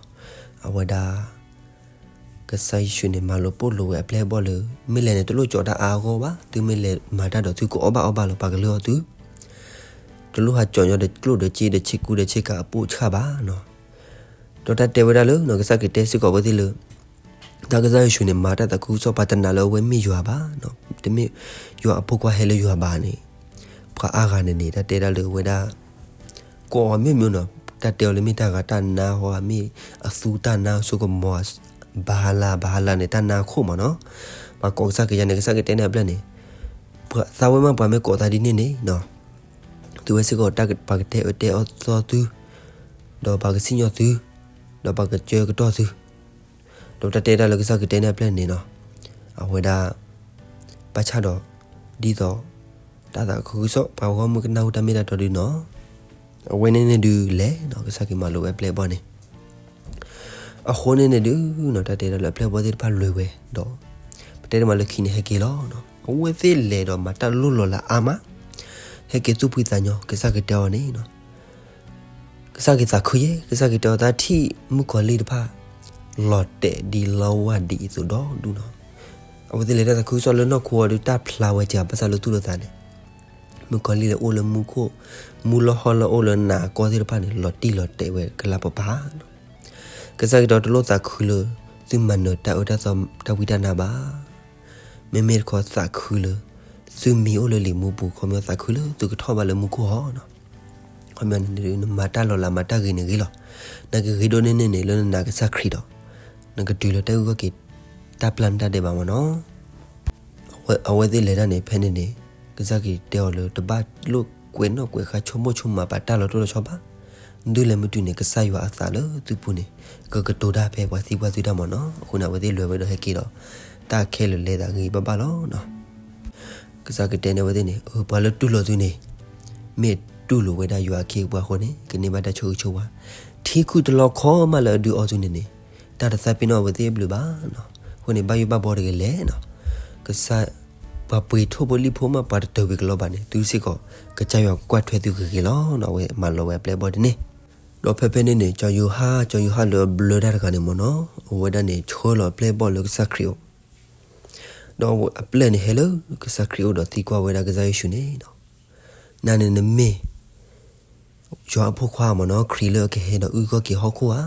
အဝဲဒၣ် ကစၢ်ယ့ၣ်ၡူးန့ၣ် မၤလိာ်ပိာ်လိာ်ဝဲအပျဲၢ်အဘီၣ်လၢ မ့ၢ်လဲၤန့ၣ် တလိၣ်ကၠီတၢ်အါအဂီၢ်ဘၣ်, သုမ့ၢ်လဲၤမၤတၢ်ဒီးသုကအီၣ်ဘၣ်အီဘၣ်လီၤ ပှၤကလုၢ်အီၣ်သု, တလိၣ်ဟးကၠီညီဒီးကျိၣ်ဒီးစ့ဒီးဆ့ကူဒီးဆ့ကၤအပိၢ်ဆၣ်ဘၣ်နီၤ. ဒီးတၢ်တဲဝဲဒၣ်လၢနီၤ ကစၢ်ခရံာ်တဲစ့ၢ်ကီးအဝဲသ့ၣ်လၢ တၢ်ကစၢ်ယ့ၣ်ၡူးန့ၣ် မၤတၢ်သးခုကစီၣ် ပှၤတနာ်လၢအဝဲမ့ၢ်ယွၤဘၣ်နီၤ, တမ့ၢ်ယွၤအဖိခွါဟဲလၢယွၤဘၣ်န့ၣ်, ပှၤအါဂၤန့ၣ်န့ၣ် တၢ်တဲဒၣ်လၢအဝဲဒၣ် ကိးအီၤမ့ၢ်မ့ၢ်နီၤ, တၢ်တဲအီၤလၢမ့ၢ်တၢ်ဂၤတၢ်နါဟီ မ့ၢ်အသူတၢ်နါစိကမီၤ ဘၤဟလၤ ဘၤဟလၤန့ၣ် တၢ်နါခိၣ်မ့ၢ်နီၤ, ပှၤကိးကစၢ်ခရံာ်ယါန့ၣ် ကစၢ်ခရံာ်တဲန့ၢ်အပျဲၢ်န့ၣ်, ပှၤသးဝဲမး ပှၤမ့ၢ်ကိးသးဒ်န့ၣ်န့ၣ်နီၤ သုဝဲစ့ၢ်ကီး ပှၤကတဲအၢတဲအီၣ်သီသု, ဒီးပှၤကစံၣ်ညီၣ်သု, ဒီးပှၤကစၢကတီၢ်သု, ဒီးတၢ်တဲဒၣ်လၢကစၢ်ခရံာ်တဲန့ၢ်အပျဲၢ်န့ၣ်နီၤ, အဝဲဒၣ် ဘၣ်ဆၣ်ဒီး ဒ်သိး တၢ်သးခုကစီၣ် ပှၤဂီၢ်မုၢ်ကနၢ်ဟူတၢ်မ့ၢ်တၢ်တီဒုနီၤ, အဝဲန့ၣ်န့ၣ်ဒုးလဲၣ်နီၤ ကစၢ်ခရံာ်မၤလိာ်ဝဲအပျဲၢ်အဘီၣ်န့ၣ် အဃိန့ၣ်န့ၣ်ဒုးနီၤ တၢ်တဲဒၣ်လၢအပျဲၢ်အဘီၣ်သ့ၣ်တဖၣ်လဲၤဝဲဒီး ပတဲတမးလၢခံန့ၣ်ဟဲက့ၤလီၤနီၤ, အဝဲသ့ၣ်လဲၤဒီးမၤတၢ်လိၣ်လီၤလၢအါမး, ဟဲက့ၤသူၣ်ဖှံသးညီ ကစၢ်ခရံာ်တဲအီၤန့ၣ်နီၤ, ကစၢ်ခရံာ်သးခုယဲၢ်, ကစၢ်ခရံာ်တဲအီၤ တၢ်ထံၣ်မုၣ်ကီၤလံၢ်တဖၣ် လီၤတဲာ်ဒ်လီဝၢ်ဒံးအသိးဒီဒူၣ်နီၤ, အဝဲသ့ၣ်လဲၤတၢ်သးခုကစီၣ်လၢနီၢ်ခိအီၤဒုး တၢ်ဖျါဝဲကဘၣ်ဆၣ်လၢသူၣ်လၢသးန့ၣ် မုၣ်ကီၤလံၢ်လၢအိၣ်လၢမူခိၣ်, မူလီၢ်ဟီၣ်လၢအအိၣ်လၢနးကီၢ်သ့ၣ်တဖၣ်န့ၣ် လီၤတံၢ်လီၤတဲာ်ဝဲကလါပပၤနီၤ, ကစၢ်ခရံာ်တဲအီၤတလိၣ်သးခုလၢ သုမၤနၢၤတၢ်အၢတၢ်သီတၢ်ဝံတၢ်နါဘၣ်, မ့မ့ၢ်တခီသးခုလၢ သုမံၤအိၣ်လၢလံာ်မူပူၤ ခီပညီသးခုလၢသုကထီၣ်ဘၣ်လၢမူခိၣ်ဟီၣ်နီၤ, ခီပညီန့ၣ် နမၤတၢ်လီၤလးမၤတၢ်ဂ့ၤန့ၣ်ဂ့ၤလီၤ, နာ်က့ဂ့ၤဒိၣ်န့ၢ်န့ၢ်န့ၣ် လၢနနာ်ကစၢ်ခရံာ်ဒီး နကတုၤလၢတၢ်အုၣ်ကီၢ်က့ၤ တၢ်ပျၢ်နတၢ်ဒဲးဘးမ့ၢ်နီၤ အဝဲသ့ၣ်လဲၤတၢ်န့ၣ် ဖဲန့ၣ်န့ၣ် ကစၢ်ခရံာ်တဲအီၤလၢ တဘၣ်လိၣ်ကွဲးနီၣ်ကွဲးဃါဆိကမိၣ်ဆိကမးပာ်တၢ်လီၤတိၢ်လီၤဆီဘၣ်. ဒ်လဲၣ်မ့ၢ်တုၤန့ၣ် ကစၢ်ယွၤအသးလၢသုပူၤန့ၣ် ကကတိၤတၢ်ဖဲပှၤသံကွၢ်သုတၢ်မ့ၢ်နီၤ. အဃိန့ၣ် အဝဲသ့ၣ်လဲၤဝဲဒီးဟဲက့ၤဒီး တၢ်ခဲလၢာ်လဲၤသးဂ့ၤဘၣ်ဘၣ်လီၤ. ကစၢ်ကတဲန့ၢ်အဝဲသ့ၣ်န့ၣ်, အၢ ပှၤလၢတူၢ်လိာ်သုန့ၣ် မ့ၢ်တူၢ်လိာ်ဝဲဒၣ်ယွၤအခ့အပှၤအဃိန့ၣ် ကန့ၢ်ဘၣ်တၢ်ဆိၣ်ဂ့ၤဆိၣ်ဝါ, ထံခုၣ်တလီခီမးလၢအဒုးအီသုန့ၣ်န့ၣ် တၢ်တသးပ့ၤနီၣ်အဝဲသ့ၣ်အဘျုးဘၣ်နီၤ. အဃိန့ၣ် ဘၣ်ယိၣ်ဘၣ်ဘီတဂ့ၤလဲၣ်နီၤ. ကစၢ် ပှၤပှ့ၤထိၣ်ဖိလံၣ်ဖိမး ပှၤတတၢၢ်ဝံၤကလီဘၣ်န့ၣ် သုစ့ၢ်ကီး ကစၢ်ယွၤကွၢ်ထွဲသုဂ့ၤဂ့ၤလီၤနီၤ. အဝဲမၤလီၤဝဲအပျဲၢ်အဘီၣ်ဒ်န့ၣ်. ဒီးဖဲဖဲန့ၣ်န့ၣ် ကၠီၤယိၤဟၣ်, ကၠီၤယိၤဟၣ်လၢအဘျၢတၢ်တဂၤန့ၣ်မ့ၢ်နီၤ, အဝဲဒၣ်န့ၣ် ဆှၢလီၤအပျဲၢ်အဘီၣ်လၢကစၢ်ခရံာ်အိၣ် ဒီးအပျဲၢ်န့ၣ်ဟဲလၢကစၢ်ခရံာ်အိၣ်ဒီးသံကွၢ်ဝဲဒၣ်ကစၢ်ယ့ၣ်ၡူးန့ၣ်, နၤန့ၣ်နမ့ၢ် ယွၤအဖိခွါမ့ၢ်နီၤ, ခရံာ်လၢအကဟဲဒီးအုၣ်ကီၢ်က့ၤဟီၣ်ခိၣ်ဧါ.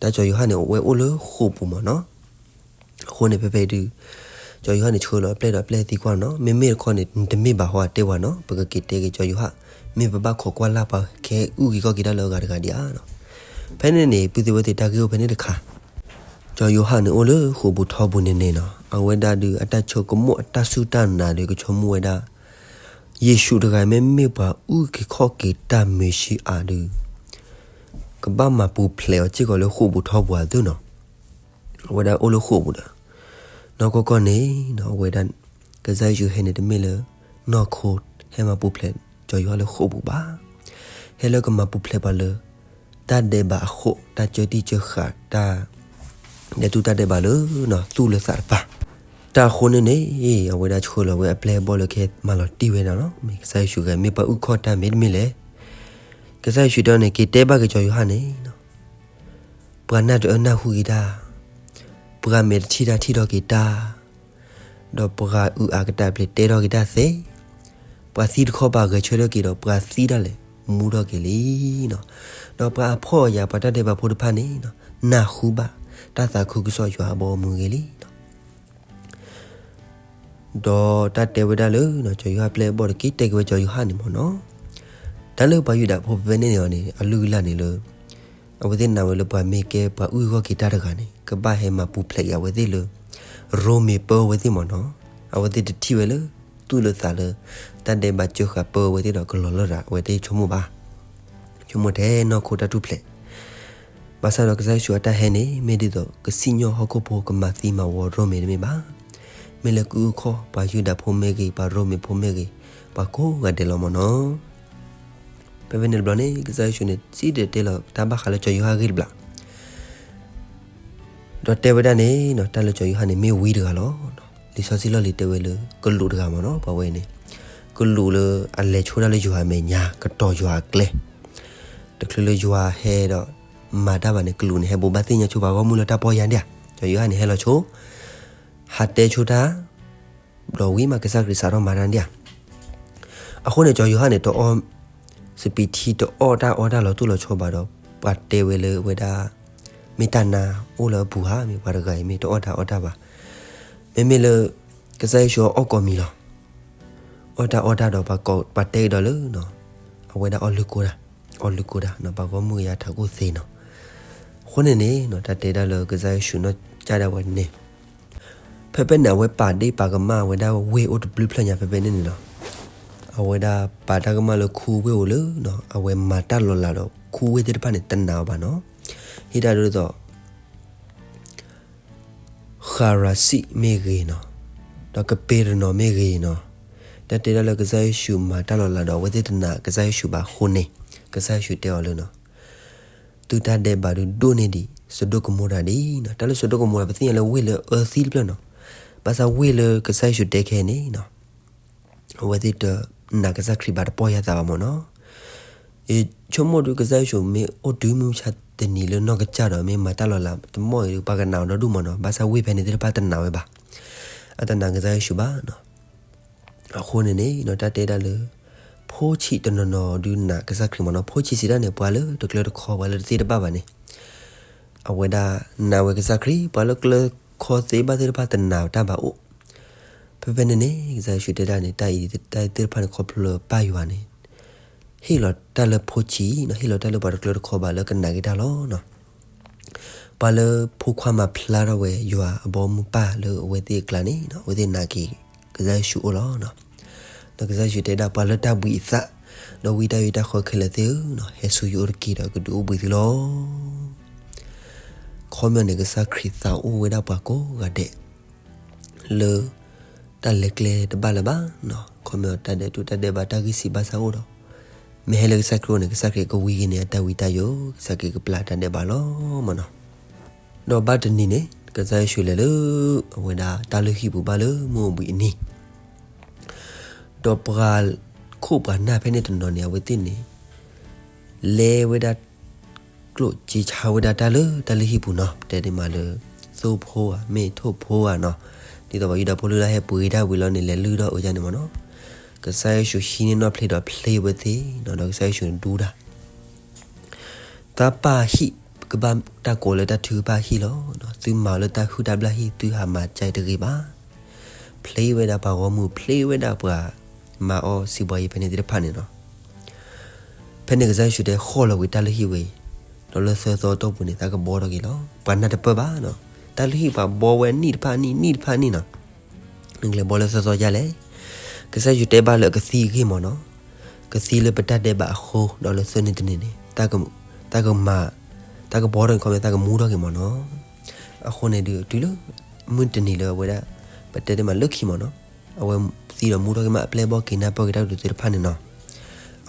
တၢ်ကၠီၤယိၤဟၣ်န့ၣ် အဝဲအိၣ်လၢဃိာ်ပူၤမ့ၢ်နီၤ. အဃိန့ၣ် ဖဲဖဲဒုး ကၠီၤယိၤဟၣ်န့ၣ် ဆှၢလီၤအပျဲၢ်ဒီးအပျဲၢ်သံကွၢ်နီၤ, မ့မ့ၢ်တခီန့ၣ် နတမ့ၢ်ဘၣ်ဟီတဲဝဲနီၤ, ပကက့ၤတဲက့ၤကၠီၤယိၤဟၣ်, မ့ၢ်ပဘၣ်ခိးကွၢ်လၢ်ပှၤကဟဲအုၣ်က့ၤခီၣ်က့ၤတၢ်လၢအဂၤတဂၤဒံးဧါနီၤ. ဖဲန့ၣ်န့ၣ် ပုၢ်သ့ၣ်ဝဲၢ်သ့ၣ် တၢ်ဂ့ၢ်အိၣ်ဖဲန့ၣ်တခါ ကၠီၤယိၤဟၣ်န့ၣ်အိၣ်လၢဃိာ်ပူၤထီပူၤန့ၣ်န့ၣ်နီၤ, အဝဲဒၣ်ဒုးအတၢ်ဆိကမိၣ်အတၢ်စူၢ်တၢ်နာ်ဒီး ကဆိကမိၣ်ဝဲဒၣ် ယ့ၣ်ၡူးတဂၤအံၤမ့မ့ၢ်ပှၤအုၣ်က့ၤခီၣ်က့ၤတၢ်မ့ၢ်ဆံးအါဒုး ကဘၣ်မၤပူၤဖျဲးအီၤစ့ၢ်ကီးလၢဃိာ်ပူၤထီပူၤအသိးနီၤ. အဝဲဒၣ်အိၣ်လၢဃိာ်ပူၤဒီး နီၢ်ကီၢ်ကီၢ်န့ၣ်နီၤ, အဝဲဒၣ် ကစၢ်ယ့ၣ်ၡူးဟဲန့ၣ် တမ့ၢ်လၢနီၢ်ခိဟဲမၤပူၤဖျဲးကၠီၤယိၤဟၣ်လၢဃိာ်ပူၤဘၣ်. ဟဲလၢကမၤပူၤဖျဲးပှၤလၢ တၢ်ဒဲးဘးအဃိာ်, တၢ်ကၢတံၢ်ကၢဃာ်, တၢ်ဒဲးတူၢ်တၢ်ဒဲးဘးလၢ သူၣ်လၢသးတပၤ. တၢ်အဃိန့ၣ်န့ၣ် အဝဲဒၣ်ဆှၢလီၤဝဲအပျဲၢ်အဘီၣ်လၢကဟဲမၤလီၤတံၢ်ဝဲဒၣ်နီၤ, မ့ၢ်ကစၢ်ယ့ၣ်ၡူးဂၤ မ့ၢ်ပှၤအုၣ်က့ၤခီၣ်တၢ်မ့ၢ်တမ့ၢ်လဲၣ်. ကစၢ်ယ့ၣ်ၡူးတဲအီၤန့ၣ် က့ၤတဲဘၣ်က့ၤကၠီၤယိၤဟၣ်န့ၣ် ပှၤနၢ်တအၢနၢ်ဟူက့ၤတၢ်, ပှၤမဲာ်တထံၣ်တၢ်ထံၣ်ထီၣ်က့ၤတၢ်, ဒီးပှၤအုၣ်အါကတၢၢ်ပျ့ၤတဲထီၣ်က့ၤတၢ်သ့, ပှၤသံတခီဘၣ်ဂဲၤဆၢထၢၣ်က့ၤဒီး ပှၤသံတၢ်လဲၣ် မူထီၣ်က့ၤလံနီၤ. ဒီးပှၤအဖှီၣ်အယာ် ပှၤတၢ်ဒဲးဘးဖိတဖၣ်န့ၣ်နီၤ, နၢ်ဟူဘၣ်တၢ်သးခုကစီၣ်ယွၤအဘီအမုၢ်ဂ့ၤလံနီၤ. ဒီးတၢ်တဲဝဲဒၣ်လၢ ကၠီၤယိၤဟၣ်ပျဲၢ်အဘီၣ်တက့ၢ် တဲက့ၤဝဲကၠီၤယိၤဟၣ်န့ၣ်မ့ၢ်နီၤ, တၢ်လၢပှၤယူဒၤဖိဖဲဖဲန့ၣ်န့ၣ်အီၤန့ၣ် အလုၢ်အလၢ်န့ၣ်လၢ အဝဲသ့ၣ်နာ်ဝဲလၢပှၤမ့ၢ်ကဲပှၤအုၣ်က့ၤခီၣ်က့ၤတၢ်တဂၤန့ၣ် ကဘၣ်ဟဲမၤပူၤဖျဲးက့ၤအဝဲသ့ၣ်လၢ ရိမ့ၤပၢအဝဲသ့ၣ်မ့ၢ်နီၤ, အဝဲသ့ၣ်တထံၣ်ဝဲလၢ သူၣ်လၢသးလၢ တၢ်ဒဲးဘးစၢဃာ်ပၢအဝဲသ့ၣ်ဒီးကလီၤလၢာ်ဒီး အဝဲသ့ၣ်ဆိကမိၣ်ဘၣ်, ဆိကမိၣ်ထဲနီၢ်ခိတၢ်ထူၣ်ဖျဲး ဘၣ်ဆၣ်ဒီးကစၢ်ယ့ၣ်ၡူးအတၢ်ဟဲန့ၣ် မ့ၢ်ဒ်သိးကစံၣ်ညီၣ်ဟီၣ်ခိၣ်ဖိကမၤသံမၤဝီရိမ့ၤတမ့ၢ်ဘၣ်. မ့ၢ်လၢကအုၣ်ခီၣ်ပှၤယူဒၤဖိမ့ၢ်ဂ့ၤ ပှၤရိမ့ၤဖိမ့ၢ်ဂ့ၤ ပှၤကိးဂၤဒဲးလီၤမ့ၢ်နီၤ. ဖဲဖဲန့ၣ်တဘျီန့ၣ် ကစၢ်ယ့ၣ်ၡူးန့ၣ် စံၣ်တဲၤတဲလီၤတၢ်ဘၣ်ဃးလၢကၠီၤယိၤဟၣ်အဂ့ၢ်တဘျီ ဒီးတဲဝဲဒၣ်န့ၣ်နီၤ တၢ်လၢကၠီၤယိၤဟၣ်န့ၣ် မ့ၢ်ဝံတဂၤလီၤ. လံာ်စီဆှံလီၢ်လံၤတဲဝဲလၢ ကလူးတဂၤမ့ၢ်နီၤ ပှၤဝဲအံၤန့ၣ် ကလူးလၢအလဲၤဆိတၢ်လၢယွၤအမဲာ်ညါ ကတီၤယွၤအကျဲ, တချုးလၢယွၤဟဲဒီးမၤတၢ်ဘၣ်န့ၣ် ကလူးန့ၣ် ဟဲဘိးဘၣ်သ့ၣ်ညါဆိပှၤဂီၢ်မုၢ်လၢတၢ်ပီၢ်ယၢ်ဒၣ်, ကၠီၤယိၤဟၣ်န့ၣ် ဟဲလီၤဆိ ဟးတဲဆိတၢ် ဒီးဝံၤမးကစၢ်ခရံာ်စးထီၣ်မၤတၢ်ဒၣ်. အဃိန့ၣ် ကၠီၤယိၤဟၣ်န့ၣ် တအီၣ်စပံးထံ တအီၣ်တၢ်အီတၢ်လီၤတိၢ်လီၤဆီဘၣ်ဒီး ပှၤတဲဝဲလၢအဝဲဒၣ် မ့ၢ်တၢ်နါအိၣ်လၢအပူၤဧါ, မ့ၢ်ပှၤတဂၤအံၤ မ့ၢ်တအီၣ်တၢ်အီတၢ်ဘၣ်. မ့မ့ၢ်လၢ ကစၢ်ယ့ၣ်ၡူးအီၣ်ကိးမံၤလီၤ. အီၣ်တၢ်အီတၢ်ဒီး ပှၤတဲကဒီးလၢ အဝဲဒၣ်အီၣ်လုၢ်ကိတၢ်, အီၣ်လုၢ်ကိတၢ် ပှၤဂီၢ်မုၢ်ကယၤထးခိၣ်သ့နီၤ. အဃိန့ၣ်န့ၣ် တၢ်တဲဒၣ်လၢကစၢ်ယ့ၣ်ၡူးနီၢ်ကစၢ်ဒၣ်ဝဲန့ၣ် ဖဲဖဲန့ၣ် အဝဲပာ်ဒ့ၣ်ပာ်ကမၣ်ဝဲဒၣ်ဝ့ၢ်အိၣ်တဘျုးဖျၢၣ်ညါဖဲဖဲန့ၣ်န့ၣ်လီၤ. အဝဲဒၣ်ပာ်တၢ်ကမၣ်လၢခူဝ့ၢ်အိၣ်လၢ အဝဲမၤတၢ်လီၤလးဒီး ခူဝ့ၢ်သ့ၣ်တဖၣ်န့ၣ် တနာ်အီၤဘၣ်နီၤ. ဟ့ၣ်တၢ်ဒ်သိး ဃရၤစံမ့ၢ်ဂ့ၤနီၤ, ဒီးကပ့းရနီၣ်မ့ၢ်ဂ့ၤနီၤ, တၢ်တဲဒၣ်လၢကစၢ်ယ့ၣ်ၡူးမၤတၢ်လီၤလးဒီး အဝဲသ့ၣ်တနာ်ကစၢ်ယ့ၣ်ၡူးဘၣ်အဃိန့ၣ် ကစၢ်ယ့ၣ်ၡူးတဲအီၤလၢနီၤ သုတၢ်ဒဲးဘးဒုးဒိၣ်န့ၢ်ဒံး စဒိၣ်ကမိရၤဒံးနီၤ. တၢ်လၢစဒိၣ်ကမိရၤ ပသ့ၣ်ညါလၢဝ့ၢ်လၢအၢသံတဖျၢၣ်နီၤ. ဘၣ်ဆၣ်ဝ့ၢ်လၢကစၢ်ယ့ၣ်ၡူးတဲခဲအံၤန့ၣ်နီၤ အဝဲသ့ၣ်တနာ်ကစၢ်ခရံာ်ဘၣ် တပီၢ်ယၢ်သးဘၣ်မ့ၢ်နီၤ. ယဆိကမိၣ်ဒုး ကစၢ်ယ့ၣ်ၡူးမ့ၢ်အိၣ်တုၤမုၢ်မဆါတနံၤလၢနီၢ်ကစၢ်ဒီး မ့ၢ်မၤတၢ်လီၤလးတမီၢ်အံၤဒုး ပှၤကနာ်အီၤဒီဒူၣ်မ့ၢ်နီၤ. ဘၣ်ဆၣ်ဝ့ၢ်ဖဲန့ၣ်သ့ၣ်တဖၣ်တနာ်ဝဲဘၣ်, အတနာ်ကစၢ်ယ့ၣ်ၡူးဘၣ်နီၤ. အဃိန့ၣ်န့ၣ် တၢ်တဲဒၣ်လၢ ဖိဆံးတနီၤနီၤဒုးနာ်ကစၢ်ခရံာ်မ့ၢ်နီၤ. ဖိဆံးစံးတၢ်န့ၣ် ပှၤလၢတကျၢၤတခီ ပှၤလၢတသ့တဘၣ်ဘၣ်န့ၣ် အဝဲဒၣ်နာ်ဝဲကစၢ်ခရံာ်, ပှၤလၢကျၢၤခီသ့ဘၣ်သ့ၣ်တဖၣ်တနာ်တၢ်ဘၣ်အိၣ်. ဖဲဖဲန့ၣ်န့ၣ် ကစၢ်ယ့ၣ်ၡူးတဲဒၣ်န့ၣ် တၢ်အံၤတၢ်သ့ၣ်တဖၣ်န့ၣ် ခီဖျိလၢပၢ်ယွၤန့ၣ် ဟ့ၣ်လီၤတၢ်လၢဖိဆံးနီၤ, ဟ့ၣ်လီၤတၢ်လၢပှၤတကျၢၤတခီဘၣ်လၢကနာ်က့ၤတၢ်လီၤနီၤ. ပှၤလၢဖိခွါမၤဖျါထီၣ်ဝဲယွၤအဘီမုၢ်ပၢ်လၢအဝဲသ့ၣ်အကျါန့ၣ် အဝဲသ့ၣ်နာ်က့ၤကစၢ်ယ့ၣ်ၡူးအိၣ်လီၤနီၤ. ဒီးကစၢ်ယ့ၣ်ၡူးတဲဒၣ် ပှၤလၢတၢ်ဘှံးအသး ဒီးဝံတၢ်အုၣ်တၢ်ဃီခဲလၢာ်သ့ၣ်ဧၢ, ဟဲဆူယအိၣ်တက့ၢ်ဒီးကဒုးအိၣ်ဘှံးသုလီၤ. ခီပညီန့ၣ် ကစၢ်ခရံာ်သးအိၣ်ဝဲဒၣ်ပှၤကိးဂၤဒဲး လၢ တၢ်လဲၤကျဲတဘၣ်လၢၤဘၣ်နီၤ, ခီမ့ၢ်အီၤတၢ်ဒဲးတူၢ်တၢ်ဒဲးဘးတၢ်ဂံၢ်စံးဘၣ်ဆၣ်အိၣ်ဒီး, မ့ၢ်ဟဲလၢကစၢ်ခရံာ်အအိၣ်န့ၣ် ကစၢ်ခရံာ်ကဝံၤက့ၤန့ၢ်အတၢ်ဝံတၢ်ယိာ်, ကစၢ်ခရံာ်ကပျၢ်တၢ်ဒဲးဘးလီၤမ့ၢ်နီၤ. ဒီးဘၣ်တနံၤန့ၣ် ကစၢ်ယ့ၣ်ၡူးလဲၤလၢ အဝဲဒၣ်တၢ်လုၢ်ဟံၣ်ပူၤဘၣ်လၢမုၢ်အိၣ်ဘှံးအနံၤ ဒီးပှၤခိၣ်ပှၤနၢ်ဖဲန့ၣ်တနီၤန့ၣ် အဝဲသ့ၣ်န့ၣ် လဲၤဝဲဒၣ် ကျိၣ်စ့ဆါဝဲဒၣ်တၢ်လၢတၢ်လုၢ်ဟံၣ်ပူၤနီၤ, ပတဲဒ်မးလၢ သိၣ်ဖိဧါ မ့ၢ်ထိၣ်ဖိဧါနီၤ, ဒ်သိးပှၤယူဒၤဖိလၢလၢဟဲပှ့ၤတၢ်ဝံၤလီၤန့ၣ် လဲၤလုၢ်ထီၣ်အုးဒ်န့ၣ်မ့ၢ်နီၤ. ကစၢ်ယ့ၣ်ၡူးဟံးန့ၢ်နီၣ်ဖျ့ဒီးဖျ့ဝဲသ့ၣ်နီၤ, ဒီးကစၢ်ယ့ၣ်ၡူးန့ၣ်ဒူတၢ် တၢ်ပၢ်ဟံၣ်ကဘၣ်တၢ်ကိးလၢတၢ်ထုကဖၣ်ဟံၣ်လီၤ. သုမၤအီၤလၢတၢ်ဟုၣ်တၢ်ဘျၣ်ဟံၣ် သုဟးမၤကဲတဂ့ၤဘၣ်. ဖျ့ဝဲဒၣ်ပှၤဂီၢ်မုၢ် ဖျ့ဝဲဒၣ်ပှၤမၤအီၣ်စံးဘှီယံၤဖဲန့ၣ်သ့ၣ်တဖၣ်န့ၣ်နီၤ. ဖဲန့ၣ်ကစၢ်ယ့ၣ်ၡူးတဲဃီၣ်လီၤကွံာ်တၢ်လုၢ်ဟံၣ်ဝဲအံၤ, ဒီးလၢသၢသီအတီၢ်ပူၤန့ၣ် သးကဘှီထီၣ်က့ၤလီၤ. ပှၤနၢ်တပၢၢ်ဘၣ်နီၤ, တၢ်လုၢ်ဟံၣ်ပှၤဘှီဝဲနံၣ်တဖၣ်နံၣ် နံၣ်တဖၣ်နံၣ်နီၤ, နကလဲၤဘှီလၢသၢသီယါလဲၣ်. ကစၢ်ယ့ၣ်ၡူးတဲဘၣ်လၢအကသံအဂ့ၢ်မ့ၢ်နီၤ, ကသံလၢပတၢ်ဒဲးဘးအဃိ ဒီးလၢသၢနံၤတနံၤန့ၣ် သးကမၤ, သးကဘှီထီၣ်န့ၣ် ခီမ့ၢ်သးကမူထီၣ်က့ၤမ့ၢ်နီၤ. အဃိန့ၣ်ဒုး တုၤလၢမုၢ်တနံၤလၢအဝဲဒၣ် ပတဲတ့ၢ်မးလၢခံမ့ၢ်နီၤ, အဝဲသံဒီးမူထီၣ်က့ၤမး အပျဲၢ်ဘီၣ်က့ၤနၢ်ပၢၢ်က့ၤတၢ်ကတိၤသ့ၣ်တဖၣ်န့ၣ်နီၤ.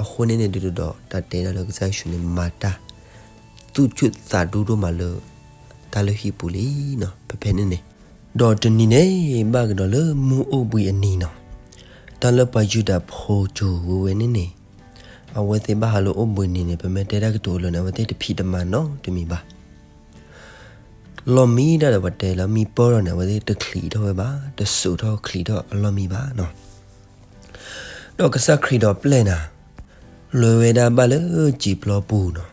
အဃိန့ၣ်န့ၣ်ဒုးဒီး တၢ်တဲဒၣ်လၢကစၢ်ယ့ၣ်ၡူးန့ၣ် မၤတၢ်သူၣ်ဆူၣ်သးဒူဒိၣ်မးလၢ တၢ်လုၢ်ဟံၣ်ပူၤလံနီၤ, ဖဲဖဲန့ၣ်န့ၣ်. ဒီးတနံၤန့ၣ် ဘၣ်ကဒီးလၢမုၢ်အိၣ်ဘှံးအနံၤနီၤ, တၢ်လၢပှၤယူဒၤဖိစိၤဝဲဝဲန့ၣ်န့ၣ်, အဝဲသ့ၣ်ဘၣ်ဟးလၢအိၣ်ဘှံးနံၤန့ၣ် ပမ့ၢ်တဲတၢ်ကတိၤအလၢာ်န့ၣ် အဝဲသ့ၣ်တဖံးတမၤနီတမံၤဘၣ်. လီၢ်မံဒၣ်ဒီးပှၤတဲလၢမံပၢၢ်ထီၣ်န့ၣ် အဝဲသ့ၣ်တချံးထီၣ်ဝဲဘၣ်, တစိာ်ထီၣ်ချံးထီၣ်အလီၢ်မံဘၣ်နီၤ. ဒီးကစၢ်ခရံာ်ဒီးပျဲၢ်နၤ လဲၤဝဲဒၣ်ဘၣ်လၢစံာ်ပျီပူၤနီၤ,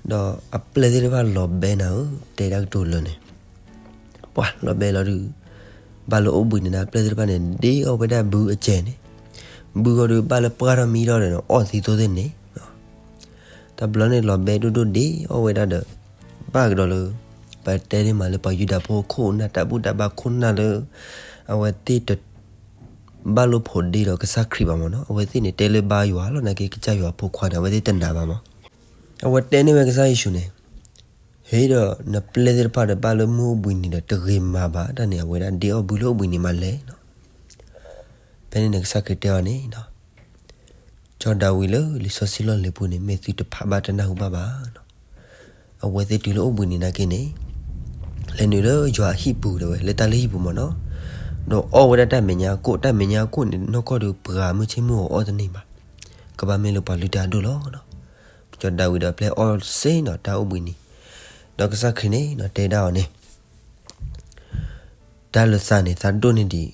ဒီးအပျဲၢ်သ့ၣ်တဖၣ်လီၤဘဲနၤဧၢ, တဲတၢ်ကတိၤလၢာ်န့ၣ် ပှၤလီၤဘဲလီၤဒုး, ဘၣ်လၢအိၣ်ဘှံးနံၤန့ၣ် အပျဲၢ်သ့ၣ်တဖၣ်န့ၣ် ဒ့အီၣ်ဝဲဒၣ်ဘုအစဲးန့ၣ်, ဘုဂီၢ်ဒုးဘၣ်လၢပှၢ်ထီၣ်မံထီၣ်ဒီး အီၣ်သံသိသ့ၣ်န့ၣ်, တဘျီန့ၣ်လီၤဘဲဒိၣ်ဒိၣ်ဒ့အီၣ်ဝဲဒၣ်ဒီး, ဘၣ်ကဒီးလၢ ပတဲန့ၢ်မးလၢပှၤယူဒၤဖိခိၣ်နၢ်တၢ်ဘူၣ်တၢ်ဘါခိၣ်နၢ်လၢ အဝဲသ့ၣ်တ ဘၣ်လိာ်ဖိးဒ့ဒီးကစၢ်ခရံာ်ဘၣ်မ့ၢ်နီၤ, အဝဲသ့ၣ်န့ၣ် တဲလၢဘါယွၤလီၤနာ်က့ကစၢ်ယွၤဖိခွါန့ၣ် အဝဲသ့ၣ်တနာ်ဘၣ်မ့ၢ်, အဝဲတဲန့ၢ်ဝဲကစၢ်ယ့ၣ်ၡူးန့ၣ်, ဟ့ၣ်ဒီးနပျဲၢ်သ့ၣ်တဖၣ်ဒီးဘၣ်လၢမုၢ်အိၣ်ဘှံးနံၤဒီးတဂ့ၤမၤဘၣ်တၢ်န့ၣ် အဝဲဒၣ်ဒ့အီၣ်ဘုလၢအိၣ်ဘှံးနံၤမးလဲၣ်နီၤ. ဖဲန့ၣ်န့ၣ် ကစၢ်ခရံာ်တဲအီၤန့ၣ် ကၠီဒၤဝံးလၢလံာ်စီဆှံလီၢ်လံၤပူၤန့ၣ် မ့ၢ်သုတဖးဘၣ်တနၢ်ဟူဘၣ်ဘၣ်နီၤ. အဝဲသ့ၣ်တုၤလၢအိၣ်ဘှံးနံၤနာ်က့န့ၣ် လဲၤနုာ်လၢယွၤအဟံၣ်ပူၤဒၣ်ဝဲ လၢတၢ်လုၢ်ဟံၣ်ပူၤမ့ၢ်နီၤ, ဒီးအီၣ်ဝဲဒၣ်တၢ်မဲာ်ညါအကိၣ်, တၢ်မဲာ်ညါအကိၣ်န့ၣ် နီၢ်ကီၢ်ဒီးပှၤမုၢ်ဆ့ၣ်မုၢ်ဂီၤအီၣ်တန့ၢ်ဘၣ်, ကဘၣ်မ့ၢ်လၢပှၤလုၢ်တၢ်အဒိၣ်လီၤ. ကၠီဒၤဝံးဒီးပျဲၢ်အီၣ်စ့နီၤ တၢ်အိၣ်ဘှံးနံၤ, ဒီးကစၢ်ခရံာ်န့ၣ် တဲဒၣ်အီၤန့ၣ် တၢ်လၢသးန့ၣ် သးဒိၣ်န့ၢ်ဒံး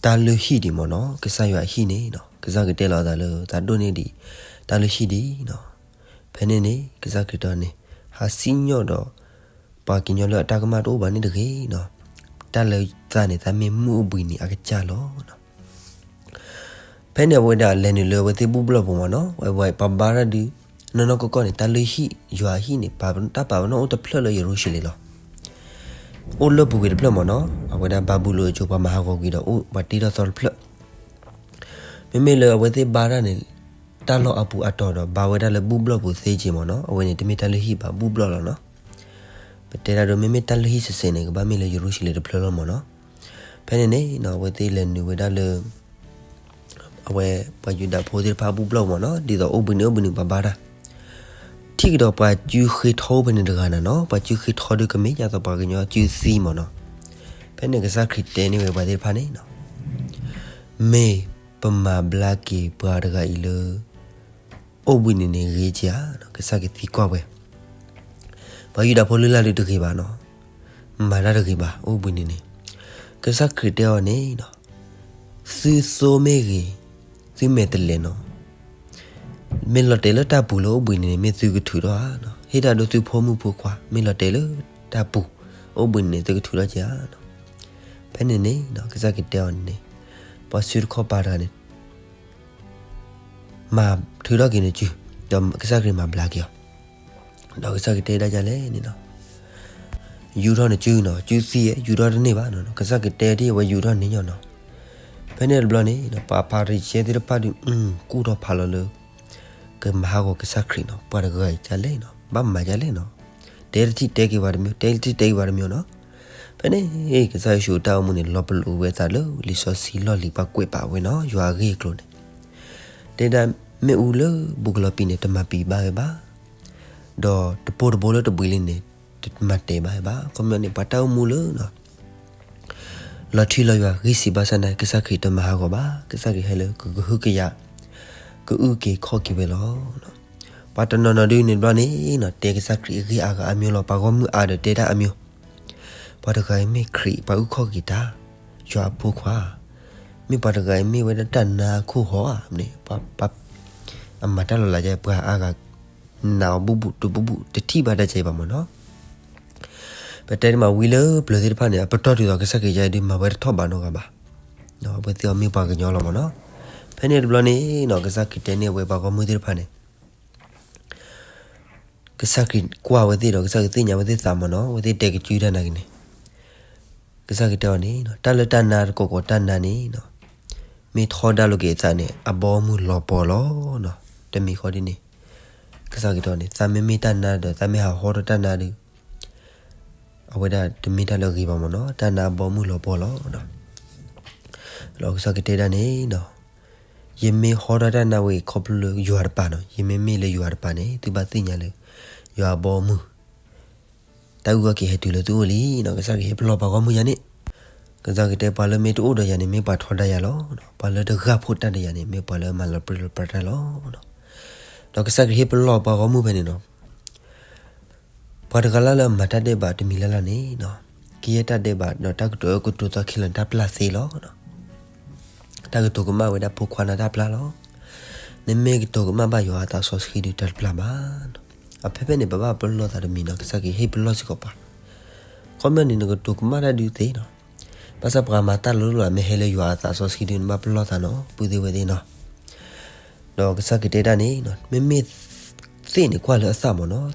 တၢ်လုၢ်ဟံၣ်ဒံးမ့ၢ်နီၤ, ကစၢ်ယွၤအဟံၣ်န့ၣ်နီၤ, ကစၢ်ခရံာ်တဲလီၤအသးလၢသးဒိၣ်န့ၢ်ဒံး တၢ်လုၢ်ဟံၣ်ဒံးနီၤ. ဖဲန့ၣ်န့ၣ် ကစၢ်ခရံာ်တဲန့ၣ် ဟးစံၣ်ညီၣ်ဒီး ပှၤကညီလၢအတၢ်ကမၣ်တအိၣ်ဘၣ်န့ၣ်တဂ့ၤနီၤ, တၢ်လၢသးန့ၣ် သးမ့ၢ်မုၢ်အိၣ်ဘှံးနံၤအကစၢ်လီၤ. ဖဲန့ၣ်အဝဲဒၣ်လဲၤနုာ်လၢအဝဲသ့ၣ်ဘူၣ်ဘျီၣ်ပူၤမ့ၢ်နီၤ, ပှၤဘါတၢ်ဒုး နီၢ်နီၢ်ကီၢ်ကီၢ်န့ၣ် တၢ်လုၢ်ဟံၣ် ယွၤအဟံၣ်န့ၣ် တၢ်ပာ်ပနီၣ်အိၣ်တဖျၢၣ်လၢယရူၤၡလ့ၣ်လီၤ. အိၣ်လၢပူၤကွံာ်တဖျၢၣ်မ့ၢ်နီၤ, အဝဲဒၣ်ဘၤဘူလိၣ်အစိၤ ပှၤမၤဟးဂီၤကွံာ်ဒီးအိၣ်ပှၤတ့ထီၣ်သီတဖျၢၣ်. မ့မ့ၢ်လၢအဝဲသ့ၣ်ဘါတၢ်န့ၣ် တၢ်လီၢ်အပူၤအတီၤဒီး ဘါဝဲဒၣ်လၢဘူၣ်ဘျီၣ်ပူၤသ့က့မ့ၢ်နီၤ, အဝဲန့ၣ် တမ့ၢ်တၢ်လုၢ်ဟံၣ်ဘၣ် ဘူၣ်ဘျီၣ်လီၤနီၤ. ပတဲဒၣ်ဒီး မ့မ့ၢ်တၢ်လုၢ်ဟံၣ်စဲးစဲးန့ၣ် ကဘၣ်မ့ၢ်လၢယရူၤၡလ့ၣ်တဖျၢၣ်လီၤမ့ၢ်နီၤ. ဖဲန့ၣ်န့ၣ် အဝဲသ့ၣ်လဲၤနုာ်ဝဲဒၣ်လၢ အဝဲပှၤယူဒၤဖိသ့ၣ်တဖၣ်ဘူၣ်ဘျီၣ်မ့ၢ်နီၤ, ဒ်သိးအိၣ်ဘှံးနံၤအိၣ်ဘှံးနံၤပှၤဘါတၢ်, ထံၣ်ကဒီးပှၤစုဃ့ထီအိၣ်ဖဲန့ၣ်တဂၤနၤနီၤ, ပှၤစုဃ့ထီဒုးကမ့ၢ်ဒ်သိးပှၤကညီစုသံမ့ၢ်နီၤ. ဖဲန့ၣ်ကစၢ်ခရံာ်တဲန့ၢ်ဝဲပှၤသ့ၣ်တဖၣ်န့ၣ်, မ့ၢ်ပမၤဘျါက့ၤပှၤတဂၤအံၤလၢ အိၣ်ဘှံးနံၤန့ၣ်ဂ့ၤကဧါ, ကစၢ်ခရံာ်သံကွၢ်ဝဲ ပှၤယူဒၤဖိလၢ်လၢ်ဒုးတဂ့ၤဘၣ်နီၤ, မၤတၢ်တဂ့ၤဘၣ် အိၣ်ဘှံးနံၤန့ၣ်. ကစၢ်ခရံာ်တဲအီၤန့ၣ်, သုသိမ့ၢ်ဂ့ၤ, သုမဲာ်တဲးလဲးနီၤ, မ့ၢ်လီၤတဲာ်လၢတၢ်ပူၤလၢအိၣ်ဘှံးနံၤန့ၣ် မ့ၢ်သုကထုးထီၣ်ဧါနီၤ, ဟ့ၣ်တၢ်ဒိသုဖိမုၣ်ဖိခွါ မ့ၢ်လီၤတဲာ်လၢတၢ်ပူၤ အိၣ်ဘှံးနံၤန့ၣ် သုကထုးထီၣ်ကဧါနီၤ. ဖဲန့ၣ်န့ၣ် ကစၢ်ခရံာ်တဲအီၤန့ၣ်, ပှၤစုတခီပၤတဂၤန့ၣ် မၤထုးထီၣ်က့ၤနစု, ဒီးကစၢ်ခရံာ်မၤဘျါက့ၤအီၤ, ဒီးကစၢ်ခရံာ်တဲဒၣ်ဒ်လဲၣ်န့ၣ်နီၤ, ယူၤထီၣ်နစုနီၤ, စုသံ ယူၤထီၣ်တန့ၢ်ဘၣ်နီၤ, ကစၢ်ခရံာ်တဲဒ်အဝဲယူၤထီၣ်န့ၣ်ညီနီၤ. ဖဲန့ၣ်တဘျီန့ၣ် ပှၤဖၤရံၤၡဲသ့ၣ်တဖၣ်ဒုး ကူၣ်ထီၣ်ဖးလီၤလၢ ကမၤဟးဂီၤကစၢ်ခရံာ်နီၤ, ပှၤတဂၤအံၤဒ်လဲၣ်နီၤ, ဘၣ်မၤဒ်လဲၣ်နီၤ, တဲတထံၣ်တဲက့ၤပှၤတမံၤ, တဲတထံၣ်တဲက့ၤပှၤတမံၤနီၤ. ဖဲန့ၣ် ကစၢ်ယ့ၣ်ၡူးအတၢ်အိၣ်မူန့ၣ် လီၤပလိာ်ဝဲအသးလၢလံာ်စီဆှံလီၢ်လံၤ ပှၤကွဲးပာ်ဝဲနီၤ ယွၤအဂ့ၢ်အကျိၤန့ၣ်, တဲဒၣ် မ့ၣ်အူလၢဘူးကလီၤပံာ်န့ၣ် တမၤပံာ်ဘၣ်ဝဲဘၣ်, ဒီးတပိၢ်တဘိလၢတဘှံးလံန့ၣ် တမၤတဲာ်ဘၣ်ဝဲဘၣ်. ခီပညီန့ၣ် ပှၤတၢ်အိၣ်မူလၢ လီၤထံလီၤယွၤ ဂံၢ်စံးဘၣ်ဆၣ်သနာ်က့ ကစၢ်ခရံာ်တမၤဟးဂီၤဘၣ်. ကစၢ်ခရံာ်ဟဲလၢကကဟုကယာ် ကအုၣ်က့ၤခီၣ်က့ၤဝဲလီၤ. ပှၤတနီၤနီၤဒုးန့ၣ်တဘျီန့ၣ်နီၤ တဲကစၢ်ခရံာ်အဂ့ၢ်အါဂၤအါမံၤလီၤ. ပှၤဂီၢ်မုၢ်အါဒီးတဲတၢ်အါမံၤ, ပှၤတဂၤအံၤမ့ၢ်ခရံာ် ပှၤအုၣ်ခီၣ်က့ၤတၢ်, ယွၤအဖိခွါ, မ့ၢ်ပှၤတဂၤအံၤမ့ၢ်ဝဲဒၣ်တၢ်နါအခိၣ်ဟီဧါန့ၣ်, ပှၤ အမၤတၢ်လီၤလးယဲ ပှၤအါဂၤ နာ်အီၤဘူးဘူးတဘူးဘူး တထံၣ်ဘၣ်တၢ်ကဲဘၣ်မ့ၢ်နီၤ. ပတဲတမးဝံၤလၢပျၢၤသ့ၣ်တဖၣ်န့ၣ် အပတီၢ်တုၤသိးကစၢ်ခရံာ်ယဲဒုးမၤဝဲတထီၣ်ဘးနီတဂၤဘၣ်. အဝဲသ့ၣ်အီၤမ့ၢ်ပှၤကညီလီၤမ့ၢ်နီၤ. ဖဲန့ၣ်တဘျီန့ၣ်နီၤ ကစၢ်ခရံာ်တဲန့ၢ်အဝဲပှၤဂီၢ်မုၢ်သ့ၣ်တဖၣ်န့ၣ် ကစၢ်ခရံာ်ကွၢ်ဝဲသ့ၣ်ဒီး ကစၢ်ခရံာ်သ့ၣ်ညါဝဲသ့ၣ်သးမ့ၢ်နီၤ, အဝဲသ့ၣ်တဲကစုတၢ်နာ်က့ၤန့ၣ်, ကစၢ်ခရံာ်တဲအီၤန့ၣ် တၢ်လၢတၢ်နါတကိးကိးတၢ်နါန့ၣ်နီၤ, မ့ၢ်ထီဒါလိာ်က့ၤအသးန့ၣ် အဘီအမုၢ်လီၤပှီၤလီၤနီၤ. တမံၤဃီဒ်န့ၣ် ကစၢ်ခရံာ်တဲအီၤန့ၣ် သးမ့မ့ၢ်တၢ်နါဒီး သးမ့ၢ်ဟးဟီထီၣ်တၢ်နါဒီး အဝဲဒၣ်တမ့ၢ်တၢ်လၢအဂ့ၤဘၣ်မ့ၢ်နီၤ, တၢ်နါအဘီအမုၢ်လီၤပှီၤလီၤ. ဒီးကစၢ်ခရံာ်တဲဒၣ်န့ၣ်နီၤ, ယမ့ၢ်ဟီထီၣ်တၢ်နါဝဲအံၤခီဖျိလၢယွၤတပၤနီၤ, ယမ့မ့ၢ်လၢယွၤတပၤန့ၣ် သုဘၣ်သ့ၣ်ညါလၢ ယွၤအဘီအမုၢ် တၢ်အုၣ်ခီၣ်က့ၤဟဲတုၤလၢသုအိၣ်လံနီၤ. ကစၢ်ခရံာ်ဟ့ၣ်ပလီၢ်ပှၤဂီၢ်မုၢ်ယၤန့ၣ်, ကစၢ်ခရံာ်တဲ ပှၤလၢမ့ၢ်တအိၣ်ဒီးယၤန့ၣ် မ့ၢ်ပှၤထီဒါယၤလီၤ. ပှၤလၢတဂၢ်ဖှိၣ်တၢ်ဒီးယၤန့ၣ် မ့ၢ်ပှၤလၢမၤလီၤပြံလီၤပြါတၢ်လီၤ. ဒီးကစၢ်ခရံာ်ဟ့ၣ်ပလီၢ်ပှၤဂီၢ်မုၢ်ဖဲန့ၣ်နီၤ, ပှၤတဂၤလၢ်လၢအမၤတၢ်ဒဲးဘးတမံၤလၢ်လၢ်န့ၣ်နီၤ, ကယဲၢ်တၢ်ဒဲးဘးဒီးတၢ်ကတိၤအၢကတိၤသီခဲလၢာ်န့ၣ် တၢ်ပျၢ်သ့လီၤ. တၢ်ကတိၤကမၣ်ဝဲဒၣ်ဖိခွါန့ၣ်တၢ်ပျၢ်လီၤ. နမ့ၢ်ကတိၤကမၣ်ဘၣ်ယွၤအသးစီဆှံဒီးတၢ်တပျၢ်ဘၣ်နီၤ. အဖဲဖဲန့ၣ် ပဘၣ်ပလီၢ်သးတမံၤနီၤ, ကစၢ်ခရံာ်ဟ့ၣ်ပလီၢ်စ့ၢ်ကီးပှၤ, ခီပညီန့ၣ် နကတိၤကမၣ်တၢ်ဒုးသ့နီၤ. ဘၣ်ဆၣ်ပှၤမၤတၢ်လီၤလီၤလၢမ့ၢ်ဟဲလၢယွၤအသးစီဆှံဒုး နဘၣ်ပလီၢ်သးနီၤ, ပုၢ်သ့ၣ်ဝဲၢ်သ့ၣ်နီၤ. ဒီးကစၢ်ခရံာ်တဲဒၣ်န့ၣ်နီၤ, မ့မ့ၢ်သ့ၣ်န့ၣ်ကွၢ်လၢအသၣ်မ့ၢ်နီၤ,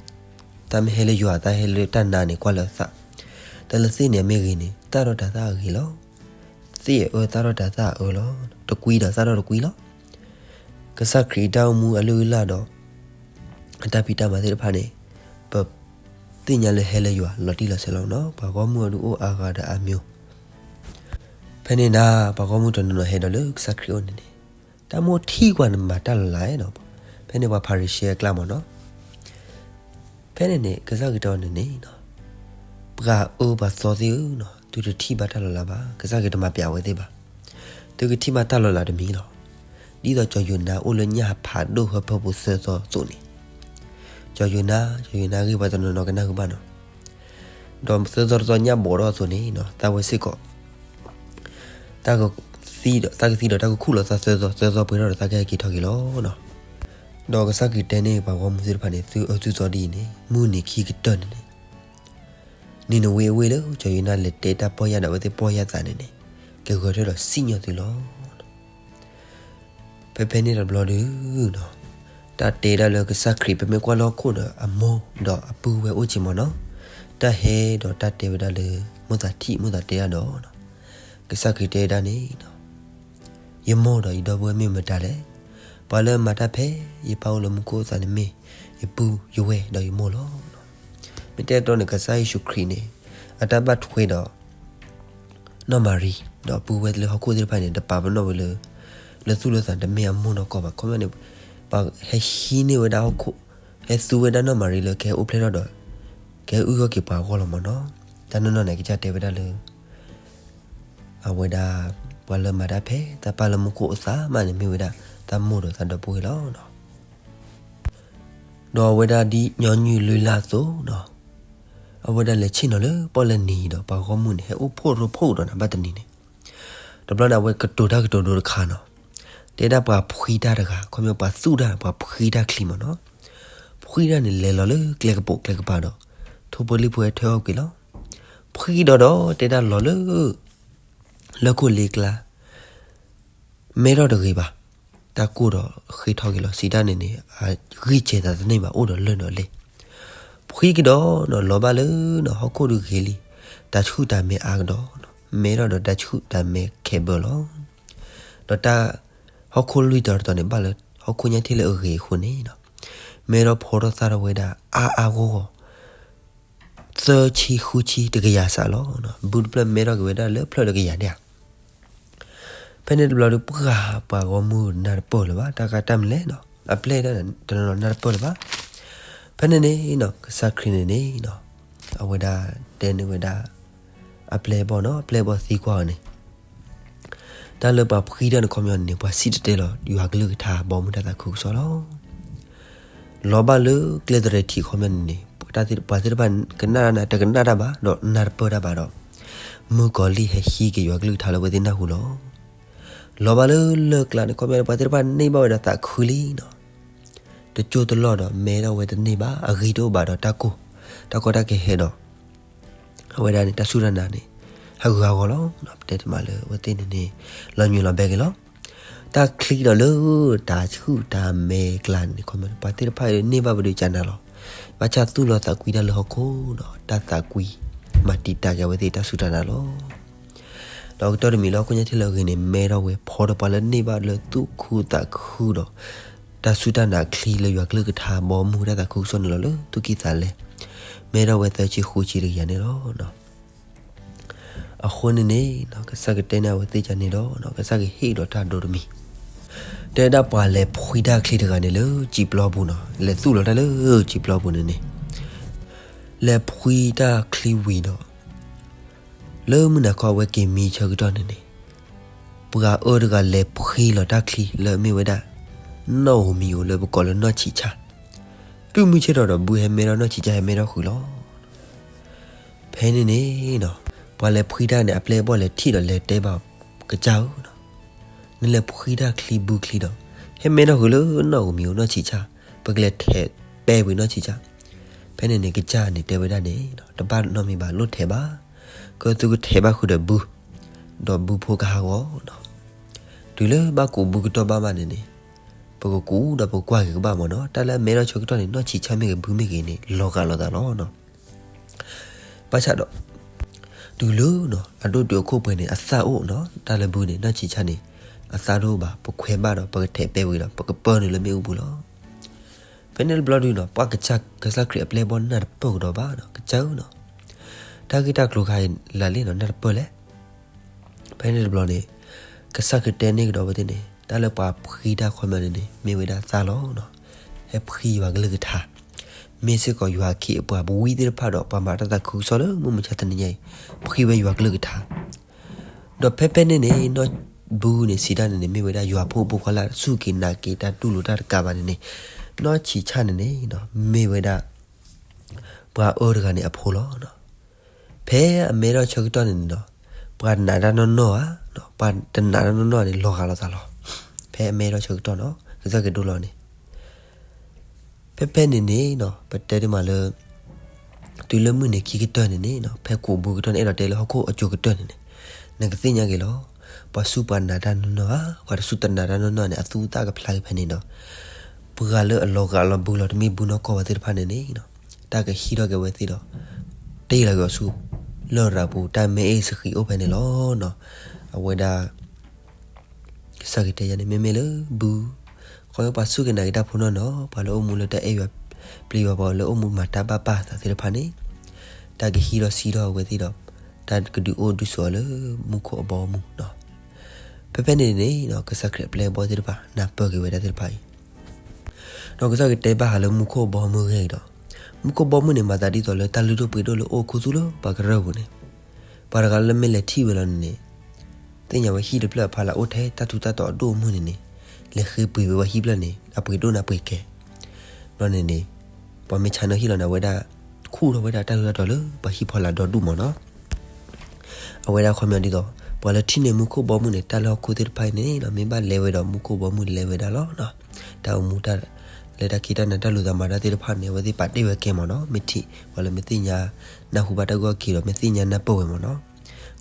တၢ်မ့ၢ်ဟဲလၢယွၤ တၢ်ဟဲလၢတၢ်နါန့ၣ် ကွၢ်လၢအသၣ်, တၢ်လၢသ့ၣ်န့ၣ်အမ့ၢ်ဂ့ၤန့ၣ် သၣ်ထီၣ်တၤသၣ်အဂ့ၤလီၤ. သ့ၣ်အအၢသၣ်ထီၣ်တၤသၣ်အအၢလီၤ. တကွံဒီးသၣ်ထီၣ်တကွံလီၤ. ကစၢ်ခရံာ်အတၢ်အိၣ်မူအလုၢ်အလၢ်ဒီး အတၢ်ဖံးတၢ်မၤသ့ၣ်တဖၣ်န့ၣ် ပသ့ၣ်ညါလၢဟဲလၢယွၤလီၤတံၢ်လီၤဆဲးလီၤနီၤ. ပှၤဂီၢ်မုၢ်အဒုးအိၣ်အါဂၤဒီးအါမံၤ, ဖဲန့ၣ်ဒၣ် ပှၤဂီၢ်မုၢ်တနီၤနီၤဟဲဒီးလၢကစၢ်ခရံာ်အိၣ်န့ၣ်န့ၣ်, တၢ်မိၣ်ထံၣ်ကွၢ်န့ၣ်မၤတၢ်လီၤလးနီၤ. ဖဲန့ၣ်ပှၤဖၤရံၤၡဲအကျါမ့ၢ်နီၤ. ဖဲန့ၣ်န့ၣ် ကစၢ်ခရံာ်တဲအီၤန့ၣ်န့ၣ်, ပှၤအၢပှၤသီသ့ၣ်ဧၢ, သုတထံၣ်ဘၣ်တၢ်လီၤလးဘၣ်. ကစၢ်ခရံာ်တမၤပျးဝဲသ့ၣ်ဘၣ်. သုကထံၣ်ဘၣ်တၢ်လီၤလးတမံၤလီၤ. ဒ်သိးစီၤယိၤနါအိၣ်လၢညၣ်ဖးဒိၣ်ဟၢဖၢပူၤသၢသီအသိးန့ၣ်, စီၤယိၤနါ, စီၤယိၤနါအဂ့ၢ်ပှၤတနီၤနီၤကနၢ်ဟူဘၣ်နီၤ. ဒီးသၢသီတသီညၣ်ဘီးထီၣ်အသိးန့ၣ်, သးဝဲစ့ၢ်ကီး သးကသံဒီးတၢ်ကခူၣ်လီၤသးသၢသီ, သၢသီပှဲၤထီၣ်ဒီးသးကဟဲက့ၤထီၣ်က့ၤလီၤ. ဒီးကစၢ်ခရံာ်တဲန့ၢ်ပှၤဂီၢ်မုၢ်သ့ၣ်တဖၣ်န့ၣ်, သုအၢသုသီဒ်အံၤန့ၣ်, မုၢ်နံၤခံကတၢၢ်န့ၣ်န့ၣ်, နံၤနဝ့အဝ့ၢ်လၢစီၤယိၤနါလဲၤတဲတၢ်ပီၢ်ယၢ်ဒီးအဝဲသ့ၣ်ပီၢ်ယၢ်သးန့ၣ်န့ၣ်, ကဂဲၤထၢၣ်ဒီးစံၣ်ညီၣ်သုလီၤ. ဖဲဖဲန့ၣ်တဘျီဒုး, တၢ်တဲဒၣ်လၢကစၢ်ခရံာ် ပမ့ၢ်ကွၢ်လၢဟီၣ်ခိၣ်ဒီးအမိၢ်ဒီးအပုၢ်ဝဲၢ်အိၣ်က့ၤမ့ၢ်နီၤ, တၢ်ဟဲဒီးတၢ်တဲဝဲဒၣ်လၢ မိၣ်သးထံၣ်မိၣ်သးတဲဒၣ်ဒီး, ကစၢ်ခရံာ်တဲဒၣ်န့ၣ်, ယမိၢ်ဒီးယဒီပုၢ်ဝဲၢ်မ့ၢ်မတၤလဲၣ်. ပှၤလၢမၤတၢ်ဖဲယပၢ်အိၣ်လၢမူခိၣ်အသးန့ၣ်မ့ၢ် ယပုၢ်ယဝဲၢ်ဒီးယမိၢ်လီၤ. မ့ၢ်တဲတီန့ၣ် ကစၢ်ယ့ၣ်ၡူးခရံာ်န့ၣ် အတၢ်ဘၣ်ထွဲဒီး နီၢ်မၤရံ ဒီးပုၢ်ဝဲၢ်လၢဟီၣ်ခိၣ်သ့ၣ်တဖၣ်န့ၣ် တပာ်ပနီၣ်ဝဲလၢ လၢသူၣ်လၢသးတမ့ၢ်အမိၢ်နီၢ်ကီၢ်ဘၣ်. ခီပညီန့ၣ် ပှၤဟဲဟံးန့ၢ်ဝဲဒၣ်ဟီၣ်ခိၣ်, ဟဲသူဝဲဒၣ်နီၢ်မၤရံလၢကဟဲအိၣ်ဖျဲၣ်ထီၣ်ဒီး ကဟဲအုၣ်ထီၣ်က့ၤပှၤအဂီၢ်လီၤမ့ၢ်နီၤ. တၢ်နီၢ်နီၢ်န့ၣ် ကစၢ်တဲဝဲဒၣ်လၢ အဝဲဒၣ် ပှၤလၢမၤတၢ်ဖဲသးပၢ်လၢမူခိၣ်အသးမးန့ၣ် မ့ၢ်ဝဲဒၣ်သးမိၢ်ဒီးသးဒီပုၢ်ဝဲၢ်လီၤ. ဒီးအဝဲဒၣ်ဒ်ညီနုၢ်လုၢ်လၢ်အသိးနီၤ, အဝဲဒၣ်လဲၤဆ့ၣ်နီၤလၢပီၣ်လဲၣ်နံၤဒီး ပှၤဂီၢ်မုၢ်န့ၣ် ဟဲအိၣ်ဖှိၣ်ရိဖှိၣ်ကဒီးနၤဘၣ်တနံၤန့ၣ်, တဘျီန့ၣ် အဝဲကတိၤတၢ်ကတိၤဒိတခါနီၤ, တဲဒၣ်ပှၤဖှံတၢ်တဂၤ ခီပညီပှၤသူၣ်တၢ် ပှၤဖှံတၢ်ချံမ့ၢ်နီၤ, ဖှံတၢ်န့ၣ် လဲၤလီၤလၢကျဲကပိာ်ကျဲကပၤဒီး ထိၣ်ဖိလံၣ်ဖိဟဲထၢအီၣ်ကွံာ်လီၤ. ဖှံဒီးဒီး တဲဒၣ်လီၤလၢ လၢခိၣ်လ့ကျါ မဲထီၣ်တဂ့ၤဘၣ်, တၢ်ကိၢ်ဒီးဃ့ထီၣ်က့ၤလီၤ. စံးတၢ်န့ၣ်န့ၣ် အဂံၢ်စဲၤသးတန့ၢ်ဘၣ် အိၣ်ဒီးလၢၢ်ဒီးလဲၢ်, ဖှံကဒီးနီၤ လီၤဘၣ်လၢနီၤ ဟီၣ်ခိၣ်ဒုးဂ့ၤလံ, တၢ်ဆူၣ်တၢ်မဲအါကဒီးနီၤ မဲထီၣ်ဒီးတၢ်ဆူၣ်တၢ်မဲခဲဘၢလီၤ. ဒီးတၢ် ဟီၣ်ခိၣ်လွံၢ်တီၤတတီၤန့ၣ် ဘၣ်လၢဟီၣ်ခိၣ်ညါထံၣ်လၢအဂ့ၤအဃိန့ၣ်နီၤ, မဲထီၣ်ဖီထီၣ်သၣ်ထီၣ်ဝဲဒၣ်အါအါဂီၢ်ဂီၢ် သၢဆံဃုဆံတကယၤစးလီၤ. ဘုတဖျၢၣ်မဲထီၣ်က့ၤဝဲဒၣ်လၢဖျၢၣ်တကယၤန့ၣ်ဧါ. ဖဲန့ၣ်တဘျီဒီး ပှၤပှၤဂီၢ်မုၢ်နၢ်တပၢၢ်လၢၤဘၣ်, တၢ်ကတၢ်မနုၤလဲၣ်နီၤ, အပျဲၢ်တနီၤနၢ်တပၢၢ်လၢၤဘၣ်. ဖဲန့ၣ်န့ၣ်နီၤ ကစၢ်ခရံာ်န့ၣ်န့ၣ်နီၤ အဝဲဒၣ်တဲန့ၢ်ဝဲဒၣ် အပျဲၢ်အဘီၣ်နီၤ, အပျဲၢ်အဘီၣ်သံကွၢ်အီၤန့ၣ် တၢ်လၢပှၤဖှံတၢ်န့ၣ် ခီပညီန့ၣ်န့ၣ် ပှၤစံၣ်တဲၤတဲလီၤ ယွၤကလုၢ်ကထါ ဘီမုၢ်တၢ်သးခုကစီၣ်လီၤ. လီၤဘၣ်လၢကျဲသရၢၣ်ထံး ခီပညီန့ၣ်န့ၣ် ပှၤသ့ၣ်တဖၣ်ကနၣ်တၢ်န့ၣ် တကနၣ်တၢ်ဘၣ် ဒီးနၢ်တပၢၢ်တၢ်ဘၣ်ဒီး မုၣ်ကီၤလံၢ်ဟဲဟံးက့ၤယွၤကလုၢ်ကထါလၢအဝဲသ့ၣ်နၢ်ဟူလီၤ. လီၤဘၣ်လၢလၢၢ်ကျါန့ၣ် ခီပညီန့ၣ် ပှၤသ့ၣ်တဖၣ်န့ၢ်ဘၣ်ဝဲဒၣ်သးခုလံနီၤ, တကၠိတလီၢ်ဒီး မဲထီၣ်ဝဲတန့ၢ်ဘၣ်, အဂံၢ်တအိၣ်ဘၣ်ဒီးတၢ်ကိၢ်, တၢ်ကီတၢ်ခဲဟဲဒီး အဝဲဒၣ်န့ၣ် တၢ်စူၢ်တၢ်နာ်န့ၣ် ဟးဂူာ်ဟးဂီၤလီၤ. ပတဲတမံၤလၢအဝဲသ့ၣ်န့ၣ်န့ၣ် လီၤညွံးလီၤဘဲက့ၤလီၤ. တၢ်ချံဒီးလၢတၢ်ဆူၣ်တၢ်မဲကျါန့ၣ် ခီပညီန့ၣ် ပှၤသ့ၣ်တဖၣ်အံၤန့ၢ်ဘၣ်ပဒုးကနၣ်လီၤ. ဘၣ်ဆၣ်သူၣ်လီၤသးကွံတၢ်လၢဟီၣ်ခိၣ်ဒီး တၢ်သးကွံမၤတံာ်တာ်က့ၤအဝဲသ့ၣ်တၢ်စူၢ်တၢ်နာ်လီၤ. ဒီးအကတီၢ်တမံၤလၢဟီၣ်ခိၣ်ညါထံလၢအဂ့ၤန့ၣ် မဲထီၣ်ဝဲဖီဒီးပှၤလၢန့ၢ်ဘၣ်လၢသူၣ်ခုသးခုဒီး တၢ်စူၢ်တၢ်နာ်ချံလၢယွၤကလုၢ်ကထါ ဘီမုၢ်တၢ်သးခုကစီၣ်န့ၣ်လီၤ လၢသူၣ်ကံၢ်သးလဲ, မဲထီၣ်ဝဲသၢဆံဃုဆံတကယၤန့ၣ်လီၤ. အဃိန့ၣ်န့ၣ် ကစၢ်ကတဲန့ၢ်အဝဲသ့ၣ်ကန့ၣ်ဒီး ကစၢ်ကဟ့ၣ်ဒီးတၢ်ဒိတမံၤ, တဲဒၣ်ပှၤလဲၤဖှံတၢ်ချံတဂၤန့ၣ်လၢစံာ်ပျီပူၤနီၤ, လဲၤသူၣ်လီၤတၢ်လၢစံာ်ပျီပူၤန့ၣ်န့ၣ်, လဲၤဖှံတၢ်ချံဝံၤဒီး လၢမုၢ်နၤခီအဝဲက့ၤမံဆၢကတီၢ်န့ၣ်န့ၣ်, ပှၤအၢတဂၤလဲၤဖှံလီၤတၢ်ချံလၢအမ့ၢ်ဝဲဒၣ် နီၣ်ဧိၤမံၤဧိၤလၢပကိးလၢနီၢ်ဆံးဆၣ်, တုၤမုၢ်ဆ့ၣ်ထီၣ်ဒီး ဘုဟဲမဲထီၣ်နီၢ်ဆံးဆၣ်ဟဲမဲထီၣ်ဃုာ်လီၤ. ဖဲန့ၣ်န့ၣ်နီၤ, ပှၤလဲၤဖှံတၢ်န့ၣ် အပျဲၢ်အဘီၣ်လဲၤထံၣ်ဒီးလဲၤတဲဘၣ် ကစၢ်ဧၢ, နလဲၤဖှံတၢ်ချံဘုချံဒီး ဟဲမဲထီၣ်ဃုာ်လၢနီၣ်ဧိၤမံၤဧိၤနီၢ်ဆံးဆၣ်, ပကလဲၤထဲးပဲာ်ဝံၤနီၢ်ဆံးဆၣ်. ဖဲန့ၣ်န့ၣ် ကစၢ်န့ၣ်တဲဝဲဒၣ်န့ၣ် တဘၣ်နီတမံၤဘၣ် လိၣ်ထဲးဘၣ်, ကသုကထဲးဘၣ်ဃုာ်ဒီးဘု, ဒီးဘုဖိကဟးဂီၤနီၤ. တုၤလၢဘၣ်ကူးဘုကတီၢ်ဘၣ်ဘၣ်န့ၣ်န့ၣ်, ပကကူးဒီးပကကွၢ်က့ၤကဘၣ်မ့ၢ်နီၤ, တၢ်လၢအမဲထီၣ်ဆၢကတီၢ်န့ၣ် နီၢ်ဆံးဆၣ်မ့ၢ်ဂ့ၤ ဘုမ့ၢ်ဂ့ၤန့ၣ် လီၤဂာ်လိာ်သးလီၤနီၤ. ဘၣ်ဆၣ်ဒီး တုၤလၢနီၤ အဒိၣ်တုာ်အခိၣ်ပှဲၤန့ၣ် အသၣ်အိၣ်နီၤ, တၢ်လၢဘုန့ၣ် နီၢ်ဆံးဆၣ်န့ၣ် အသၣ်တအိၣ်ဘၣ်, ပခွဲးဘၣ်ဒီး ပကထဲးပဲာ်ဝံၤဒီး ပကပၢနုာ်လၢမ့ၣ်အူပူၤလီၤ. ဖဲန့ၣ်တဘျီဒုးနီၤ ပှၤကစၢ် ကစၢ်ခရံာ်အပျဲၢ်အဘီၣ်နၢ်တပၢၢ်ကဒီးဘၣ်နီၤ, ကစၢ်ဧၢနီၤ, တၢ်ဂ့ၢ်တၢ်ကျိၤခါအံၤလၢ်လံနီၤ နၢ်တပၢၢ်လဲၣ်. ဖဲန့ၣ်တဘျီန့ၣ် ကစၢ်ခရံာ်တဲန့ၢ်ကဒီးဝဲသ့ၣ်န့ၣ် တၢ်လၢပှၤဖှံတၢ်ခီပညီန့ၣ်န့ၣ် မ့ၢ်ဝဲဒၣ်သၣ်လီၤနီၤ, ဟဲဖှံယွၤကလုၢ်ကထါ, မ့ၢ်စ့ၢ်ကီးယွၤအခ့အပှၤ ပဝံသ့ၣ်တဖၣ်ဒီး ပှၤမၤတၢ်သးခုကစီၣ်လၢမုၢ်မဆါတနံၤညါအံၤ ဖှံဝဲယွၤကလုၢ်ကထါ. ဒီးဖဲဖဲန့ၣ်န့ၣ် နီၢ်ဘုန့ၣ် စံးတၢ်န့ၣ်န့ၣ် မ့ၢ်ဝဲဒၣ်ယွၤဖိအဖိခွါလၢ စူၢ်က့ၤနာ်က့ၤတၢ်တူၢ်လိာ်တၢ်တကးဘၣ်န့ၣ်န့ၣ်, နီၢ်ဆံးဆၣ်န့ၣ်န့ၣ် မ့ၢ်ဝဲဒၣ် ပှၤအၢတဂၤန့ၣ်အဖိလီၤ. ဖဲအမဲထီၣ်ဆၢကတီၢ်န့ၣ်န့ၣ်ဒီး ပှၤနာ်တၢ်နီၢ်နီၢ်ဧါ, ပှၤတနာ်တၢ်နီၢ်နီၢ်န့ၣ် လီၤဂာ်လိာ်သးလီၤ. ဖဲအမဲထီၣ်ဆၢကတီၢ်နီၤ ကစၢ်ခရံာ်ဒိလီၤန့ၣ် ဖဲဖဲန့ၣ်န့ၣ်နီၤ ပတဲဒ်မးလၢ တုၤလၢမုၢ်နံၤခံကတၢၢ်န့ၣ်န့ၣ်နီၤ ဖဲကူးဘုကတၢၢ်န့ၣ် အဲၣ်ဒိးတဲလၢဟီၣ်ခိၣ်အစိၤကတၢၢ်န့ၣ်န့ၣ် နကသ့ၣ်ညါက့ၤလီၤ. ပှၤစူၢ်ပှၤနာ်တၢ်နီၢ်နီၢ်ဧါ, ပှၤတစူၢ်တနာ်တၢ်နီၢ်နီၢ်န့ၣ် အသူအသၣ်ကဖျါက့ၤဖဲန့ၣ်ဒီး ပှၤလၢအလီၤဂာ်လီၤဘုလီၤ တမ့ၢ်ဘုနီၢ်ကီၢ်ဝဲသ့ၣ်တဖၣ်န့ၣ်န့ၣ်နီၤ တၢ်ကဟံးထီၣ်က့ၤဝဲသ့ၣ်ဒီး တ့ၢ်လီၤက့ၤအီၤဆူ လရာ်ပူၤ တၢ်မဲအ့ၣ်စဃံးအိၣ်ဖဲန့ၣ်လီၤနီၤ. အဝဲဒၣ် ကစၢ်ခရံာ်တဲယၤန့ၣ် မ့မ့ၢ်လၢဘု ခီဖျိပှၤစူၢ်က့ၤနာ်က့ၤတၢ်ဖိနီၢ်နီၤ ပှၤလၢအိၣ်မူလၢတၢ်အဲၣ်ယွၤ ပျံၤယွၤ ပှၤလၢအိၣ်မူမၤတၢ်ဘၣ်ပၢ်သးသ့ၣ်တဖၣ်န့ၣ် တၢ်ကဟံးထီၣ်ဆံးထီၣ်အဝဲသ့ၣ်ဒီး တၢ်ကဒုးအိၣ်ဒုးဆိးအီၤလၢမူခိၣ်အဘီအမုၢ်နီၤ. ဖဲဖဲန့ၣ်န့ၣ်နီၤ ကစၢ်ခရံာ်အပျဲၢ်အဘီၣ်သ့ၣ်တဖၣ် နၢ်ပၢၢ်က့ၤဝဲဒၣ်သ့ၣ်တဖၣ်အံၤ ဒီးကစၢ်ခရံာ်တဲဘၣ်ဃးလၢမူခိၣ်အဘီအမုၢ်ဂ့ၢ်ဒီး မူခိၣ်ဘီမုၢ်န့ၣ် မၤသးဒ်သိးလၢတၢ်လုၢ်ဒိၣ်ပှ့ၤဒိၣ်လၢအိၣ်ခူသူၣ်လၢပှၤကရၢၢ်ပူၤန့ၣ် ပှၤတဂၤလၢမ့ၢ်လဲၤထံၣ်ဝဲလီၤန့ၣ်န့ၣ် သ့ၣ်ညါဝဲဟံၣ်တဖျၢၣ်အဖီလာ်အိၣ်ထဲတၢ်ထူးတၢ်တီၤအဒိၣ်အမုၢ်န့ၣ်န့ၣ် လဲၤဃ့ပှ့ၤဝဲပှၤဟံၣ်ဖျၢၣ်န့ၣ် အပှ့ၤဒိၣ်န့ၣ်အပှ့ၤကဲ ဘျီန့ၣ်န့ၣ် ပှၤမ့ၢ်ဆါနီၣ်ဟံၣ်လီၤန့ၣ် အဝဲဒၣ်ခူၣ်ထီၣ်ဝဲဒၣ်တၢ်ထူးတၢ်တီၤလၢပှၤဟံၣ်ဖီလာ်ဒီဒူၣ်မ့ၢ်နီၤ. အဝဲဒၣ်ခီပညီဒ်သိး ပှၤလၢထံၣ်န့ၢ်မူခိၣ်ဘီမုၢ်န့ၣ် တၢ်လၢဟီၣ်ခိၣ်သ့ၣ်တဖၣ်အံၤန့ၣ်နီၤ မ့ၢ်ဘၣ်လဲၤဝဲဒီးမူခိၣ်ဘီမုၢ်လဲၤဝဲဒၣ်လီၤနီၤ. တၢ်အိၣ်မူတၢ် လၢတၢ်ခံးတၢ်နၤတၢ်လူၤသးမၤတၢ်သ့ၣ်တဖၣ်န့ၣ် အဝဲသ့ၣ်ပာ်တ့ၢ်ဝဲကဲမ့ၢ်နီၤ မ့ၢ်ထံၣ် ပှၤလၢမ့ၢ်သ့ၣ်ညါ နၢ်ဟူဘၣ်တၢ်ဂီၢ်က့ၤဒီး မ့ၢ်သ့ၣ်ညါနၢ်ပၢၢ်ဝဲမ့ၢ်နီၤ.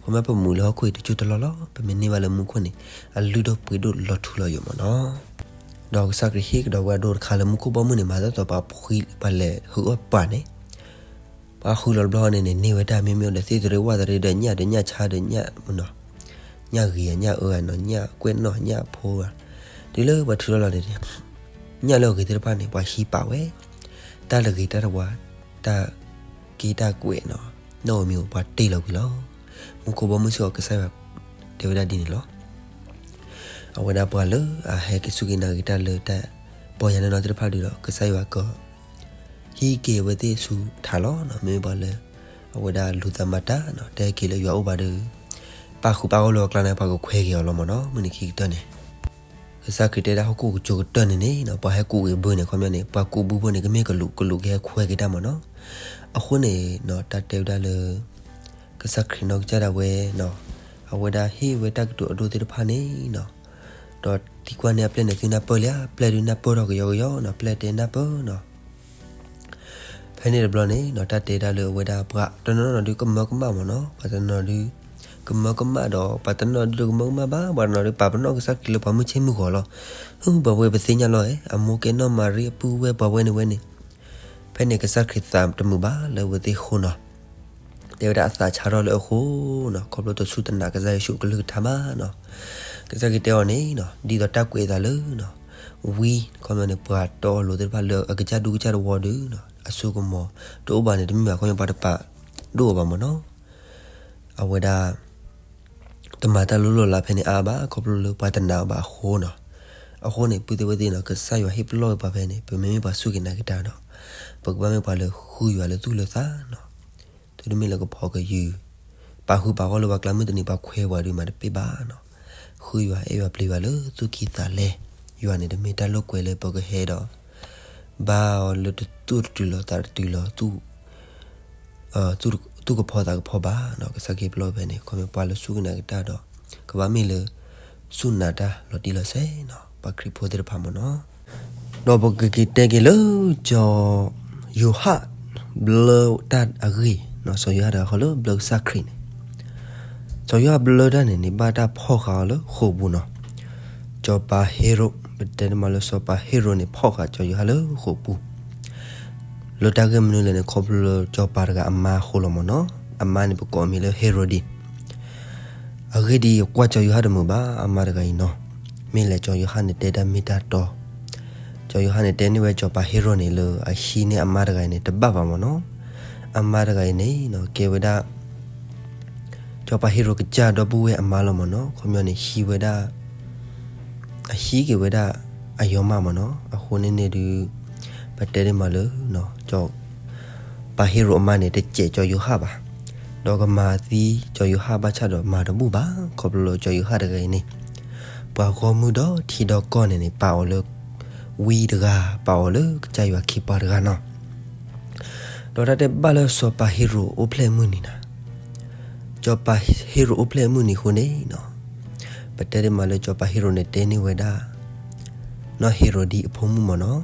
ခီပညီပမူးလၢဟီၣ်ခိၣ်အံၤတစိၢ်တလီၢ်လီၤ ပမ့ၢ်န့ၢ်ဘၣ်လၢမူခိၣ်န့ၣ် အလုၢ်ဒိၣ်ပှ့ၤဒိၣ်လီၤထူလီၤယိာ်မ့ၢ်နီၤ. ဒီးကစၢ်ခရံာ်ဟ့ၣ်ကဒီးဝဲအဒိတခါလၢမူခိၣ်ဘီမုၢ်န့ၣ် မၤသးဒ်သိးပှၤဖှံ ပှၤလဲၤဟုၣ်အီၣ်ပှၤန့ၣ် ပှၤဃုလီၤတဘျီန့ၣ်န့ၣ် န့ၢ်ဝဲတၢ်မ့ၢ်မ့ၢ်ဒီးသ့ၣ်သရ့ဝၣ်သရ့ဒီးညၣ်ဒီးညၣ်ဆါဒီးညၣ် ညၣ်ဂ့ၤညၣ်အၢနီၤ ညၣ်ကွဲးနီၣ်ညၣ်ဖိ တုၤလၢပှၤထုးထီၣ်လီၤန့ၣ် ညၣ်လၢအဂ့ၤသ့ၣ်တဖၣ်န့ၣ် ပှၤဟံးပာ်ဝဲ တၢ်တဂ့ၤတၢ်တဝါ တၢ် က့ၤတၢ်ကွဲးနီၤ, နီၣ်ဧိၤမံၤဧိၤပှၤတ့ၢ်လီၤကွံာ်လီၤ. မူခိၣ်ဘီမုၢ်စ့ၢ်ကီး ကစၢ်ယွၤတဲဝဲဒၣ်ဒ်န့ၣ်လီၤ. အဝဲဒၣ်ပှၤလၢအဟဲက့ၤစူၢ်က့ၤနာ်က့ၤတၢ်လၢတၢ်ပီၢ်ယၢ်နီၢ်နီၢ်သ့ၣ်တဖၣ်ဒီး ကစၢ်ယွၤက ဟံးက့ၤအဝဲသ့ၣ်ဆူထးလီၤနီၤ. မ့မ့ၢ်ပှၤလၢ အဝဲဒၣ်လူၤသးမၤတၢ်နီၤ, တဟဲက့ၤလၢယွၤအိၣ်ဘၣ်ဒီး ပာ်ဃုာ်ပာ်ဂီၢ်လၢပှၤကျါန့ၣ် ပှၤကခွဲးက့ၤအီၤလီၤမ့ၢ်နီၤ. မုၢ်နံၤခံကတၢၢ်န့ၣ် ကစၢ်ခရံာ်တဲဒၣ်ဟီၣ်ခိၣ်ကစၢၢ်ကတၢၢ်န့ၣ်န့ၣ်နီၤ, ပှၤဟဲကူးက့ၤဘုန့ၣ် ခီပညီန့ၣ် ပှၤကူးဘုဖိန့ၣ် ကမ့ၢ်ကလူးကလူးကဟဲခွဲးက့ၤတၢ်မ့ၢ်နီၤ. အဃိန့ၣ်နီၤ တၢ်တဲဝဲဒၣ်လၢ ကစၢ်ခရံာ်နီၢ်ကစၢ်ဒၣ်ဝဲနီၤ, အဝဲဒၣ်ဟ့ၣ်ဝဲတၢ်ကတိၤအဒိၣ်သ့ၣ်တဖၣ်န့ၣ်နီၤ, ဒီးသံကွၢ်န့ၢ်အပျဲၢ်န့ၣ် သုနၢ်ပၢၢ်လံဧါ, ပျဲၢ်ဒုးနၢ်ပၢၢ်ထီၣ်ကယီကယီနီၤ, ပျဲၢ်တဲနၢ်ပၢၢ်နီၤ. ဖဲန့ၣ်တဘျီန့ၣ်နီၤ တၢ်တဲဒၣ်လၢအဝဲဒၣ်ပှၤတနီၤနီၤဒုးကမၢကမၣ်မ့ၢ်နီၤ, ပှၤတနီၤနီၤဒုး ကမၢကမၣ်ဒီး ပှၤတနီၤဒုးတကမၢကမၣ်ဘၣ်, ပှၤတနီၤဒုးပာ်ပနီၣ်ကစၢ်ခရံာ်လၢပှၤမုၢ်ဆ့ၣ်မုၢ်ဂီၤလီၤ. ဟု ပှၤဝဲပသ့ၣ်ညါလီၤဧါ, အမိၢ်ကဲနီၢ်မၤရံအပုၢ်ဝဲၢ်ပှၤဝဲန့ၣ်ဝဲန့ၣ်. ဖဲန့ၣ်ကစၢ်ခရံာ်သးတမုာ်ဘၣ်လၢအဝဲသ့ၣ်အဃိနီၤ, တဲဝဲဒၣ်အသးဆါထီၣ်လၢအဃိနီၤ, ခီဖျိတစူၢ်တနာ်ကစၢ်ယ့ၣ်ၡူးအကလုၢ်ကထါဘၣ်နီၤ. ကစၢ်ခရံာ်တဲအီၤန့ၣ်နီၤ, ဒ်သိးတၢ်ကွဲးအသးလၢနီၤ, ဝံ ခီပညီန့ၣ် ပှၤတီအီၤလိၤသ့ၣ်တဖၣ်လၢအကစၢ်ဒူကစၢ်တဝီဒီးနီၤ, အစိကမီၤတအိၣ်ဘၣ်န့ၣ် တမ့ၢ်ဘၣ် ခီပညီပှၤတပာ်ဒိၣ်အီၤဘၣ်မ့ၢ်နီၤ. အဝဲဒၣ် တမၤတၢ်လိၣ်လီၢ်လၤဖဲန့ၣ်အါဘၣ်, ခီဖျိလၢပှၤတနာ်အီၤဘၣ်အဃိနီၤ. အဃိန့ၣ် ပုၢ်သ့ၣ်ဝဲၢ်သ့ၣ်နီၤ, ကစၢ်ယွၤဟ့ၣ်ပလီၢ်ဝဲပှၤဖဲန့ၣ် ပမ့မ့ၢ်ပှၤစူၢ်က့ၤနာ်က့ၤတၢ်ဒီး ပကဘၣ်မ့ၢ်ပှၤလၢဃုယွၤလၢသူၣ်လၢသးနီၤ. သုတမ့ၢ်လၢကဖီကယုၢ် ပာ်ဃုာ်ပာ်ဂီၢ်လၢပှၤကျါ, မုၢ်တနံၤပှၤခွဲးပှၤဒုးမးတပ့ၢ်ဘၣ်နီၤ. ဃုယွၤ, အဲၣ်ယွၤ, ပျံၤယွၤလၢသူၣ်ကံၢ်သးလဲ, ယွၤန့ၣ် တမ့ၢ်တၢ်လိာ်ကွဲလၢပကဟဲဒီး ဘါအီၤလၢတသူၣ်တတုၤလီၤသးတတုၤလီၤ သူၣ်ကဖီသးကဖီဘၣ်နီၤ. ကစၢ်ခရံာ်ပလီၢ်ဖဲန့ၣ် ခီဖျိပှၤလၢစူၢ်က့ၤနာ်က့ၤတၢ်ဒီး ကဘၣ်မ့ၢ်လၢ စူၢ်နာ်တၢ်လီၤတံၢ်လီၤဆဲးနီၤ, ပှၤခရံာ်ဖိသ့ၣ်တဖၣ်မ့ၢ်နီၤ. ဒီးပကက့ၤတဲက့ၤလၢ ကၠီၤယိၤဟၣ် ဘျၢတၢ်အဂ့ၢ်, စီၤယိၤဟၣ်တဂၤဃီလၢဘျၢကစၢ်ခရံာ်န့ၣ်, စီၤယိၤဟၣ်ဘျၢတၢ်န့ၣ်န့ၣ် ဘၣ်တၢ်ဖီၣ်ဃာ်အီၤလၢဃိာ်ပူၤနီၤ. စီၤပၤဟ့ရိာ်, ပတဲတမံၤလၢစီၤပၤဟ့ရိာ်န့ၣ် ဖီၣ်ဃာ်စီၤယိၤဟၣ်လၢဃိာ်ပူၤ လၢတၢ်ဂ့ၢ်မနုၤလဲၣ်န့ၣ် ခီဖျိလၢစီၤပၤတဂၤအမါအဃိလီၤမ့ၢ်နီၤ. အမါန့ၣ် ပကိးအမံၤလၢဟ့ရိာ်ဒံၣ်. အဂ့ၢ်ဒ်အံၤ, ကွၢ်စီၤယိၤဟၣ်တမုာ်ဘၣ်အမါတဂၤအံၤနီၤ. မ့ၢ်လဲၤစီၤယိၤဟၣ်န့ၣ်တဲတၢ်မ့ၢ်တၢ်တီ, စီၤယိၤဟၣ်န့ၣ်တဲန့ၢ်ဝဲစီၤပၤဟ့ရိာ်န့ၣ်လၢအဟံးန့ၢ်အမါတဂၤအံၤန့ၣ် တဘၣ်ဘၣ်မ့ၢ်နီၤ. အမါတဂၤအံၤန့ၣ် ကဲဝဲဒၣ် စီၤပၤဟ့ရိာ်ကစၢ်ဒီပုၢ်ဝဲၢ်အမါလီၤမ့ၢ်နီၤ. ခီပညီန့ၣ် ဟံးဝဲဒၣ် အဟံးက့ၤဝဲဒၣ်အယိၤမးမ့ၢ်နီၤ. အဃိန့ၣ်န့ၣ်ဒုး ပတဲဒ်မးလၢ စီၤပၤဟ့ရိာ်အမါန့ၣ် တစဲးစီၤယိၤဟၣ်ဘၣ်, ဒီးကမၤသံစီၤယိၤဟၣ်ဘၣ်ဆၣ်ဒီးမၤတဘူၣ်ဘၣ်, ခီဖျိလၢစီၤယိၤဟၣ်တဂၤအံၤန့ၣ် ပှၤဂီၢ်မုၢ်ဒီးထံဒီးကီၢ်န့ၣ်န့ၣ် ပာ်အီၤလၢဝံတဂၤ, ပာ်အီၤလၢကစၢ်ယွၤခ့ပှၤတဂၤနီၤ. ဒီးတၢ်တဲဘၣ်လၢစီၤပၤဟ့ရိာ်အိၣ်ဖျဲၣ်မုၢ်နံၤနီၤ. စီၤပၤဟ့ရိာ်အိၣ်ဖျဲၣ်မုၢ်နံၤအဃိန့ၣ်နီၤ, ပတဲဒ်မးလၢစီၤပၤဟ့ရိာ်န့ၣ်တဲန့ၢ်ဝဲဒၣ် နီၢ်ဟ့ရိာ်ဒံအဖိမုၣ်မ့ၢ်နီၤ,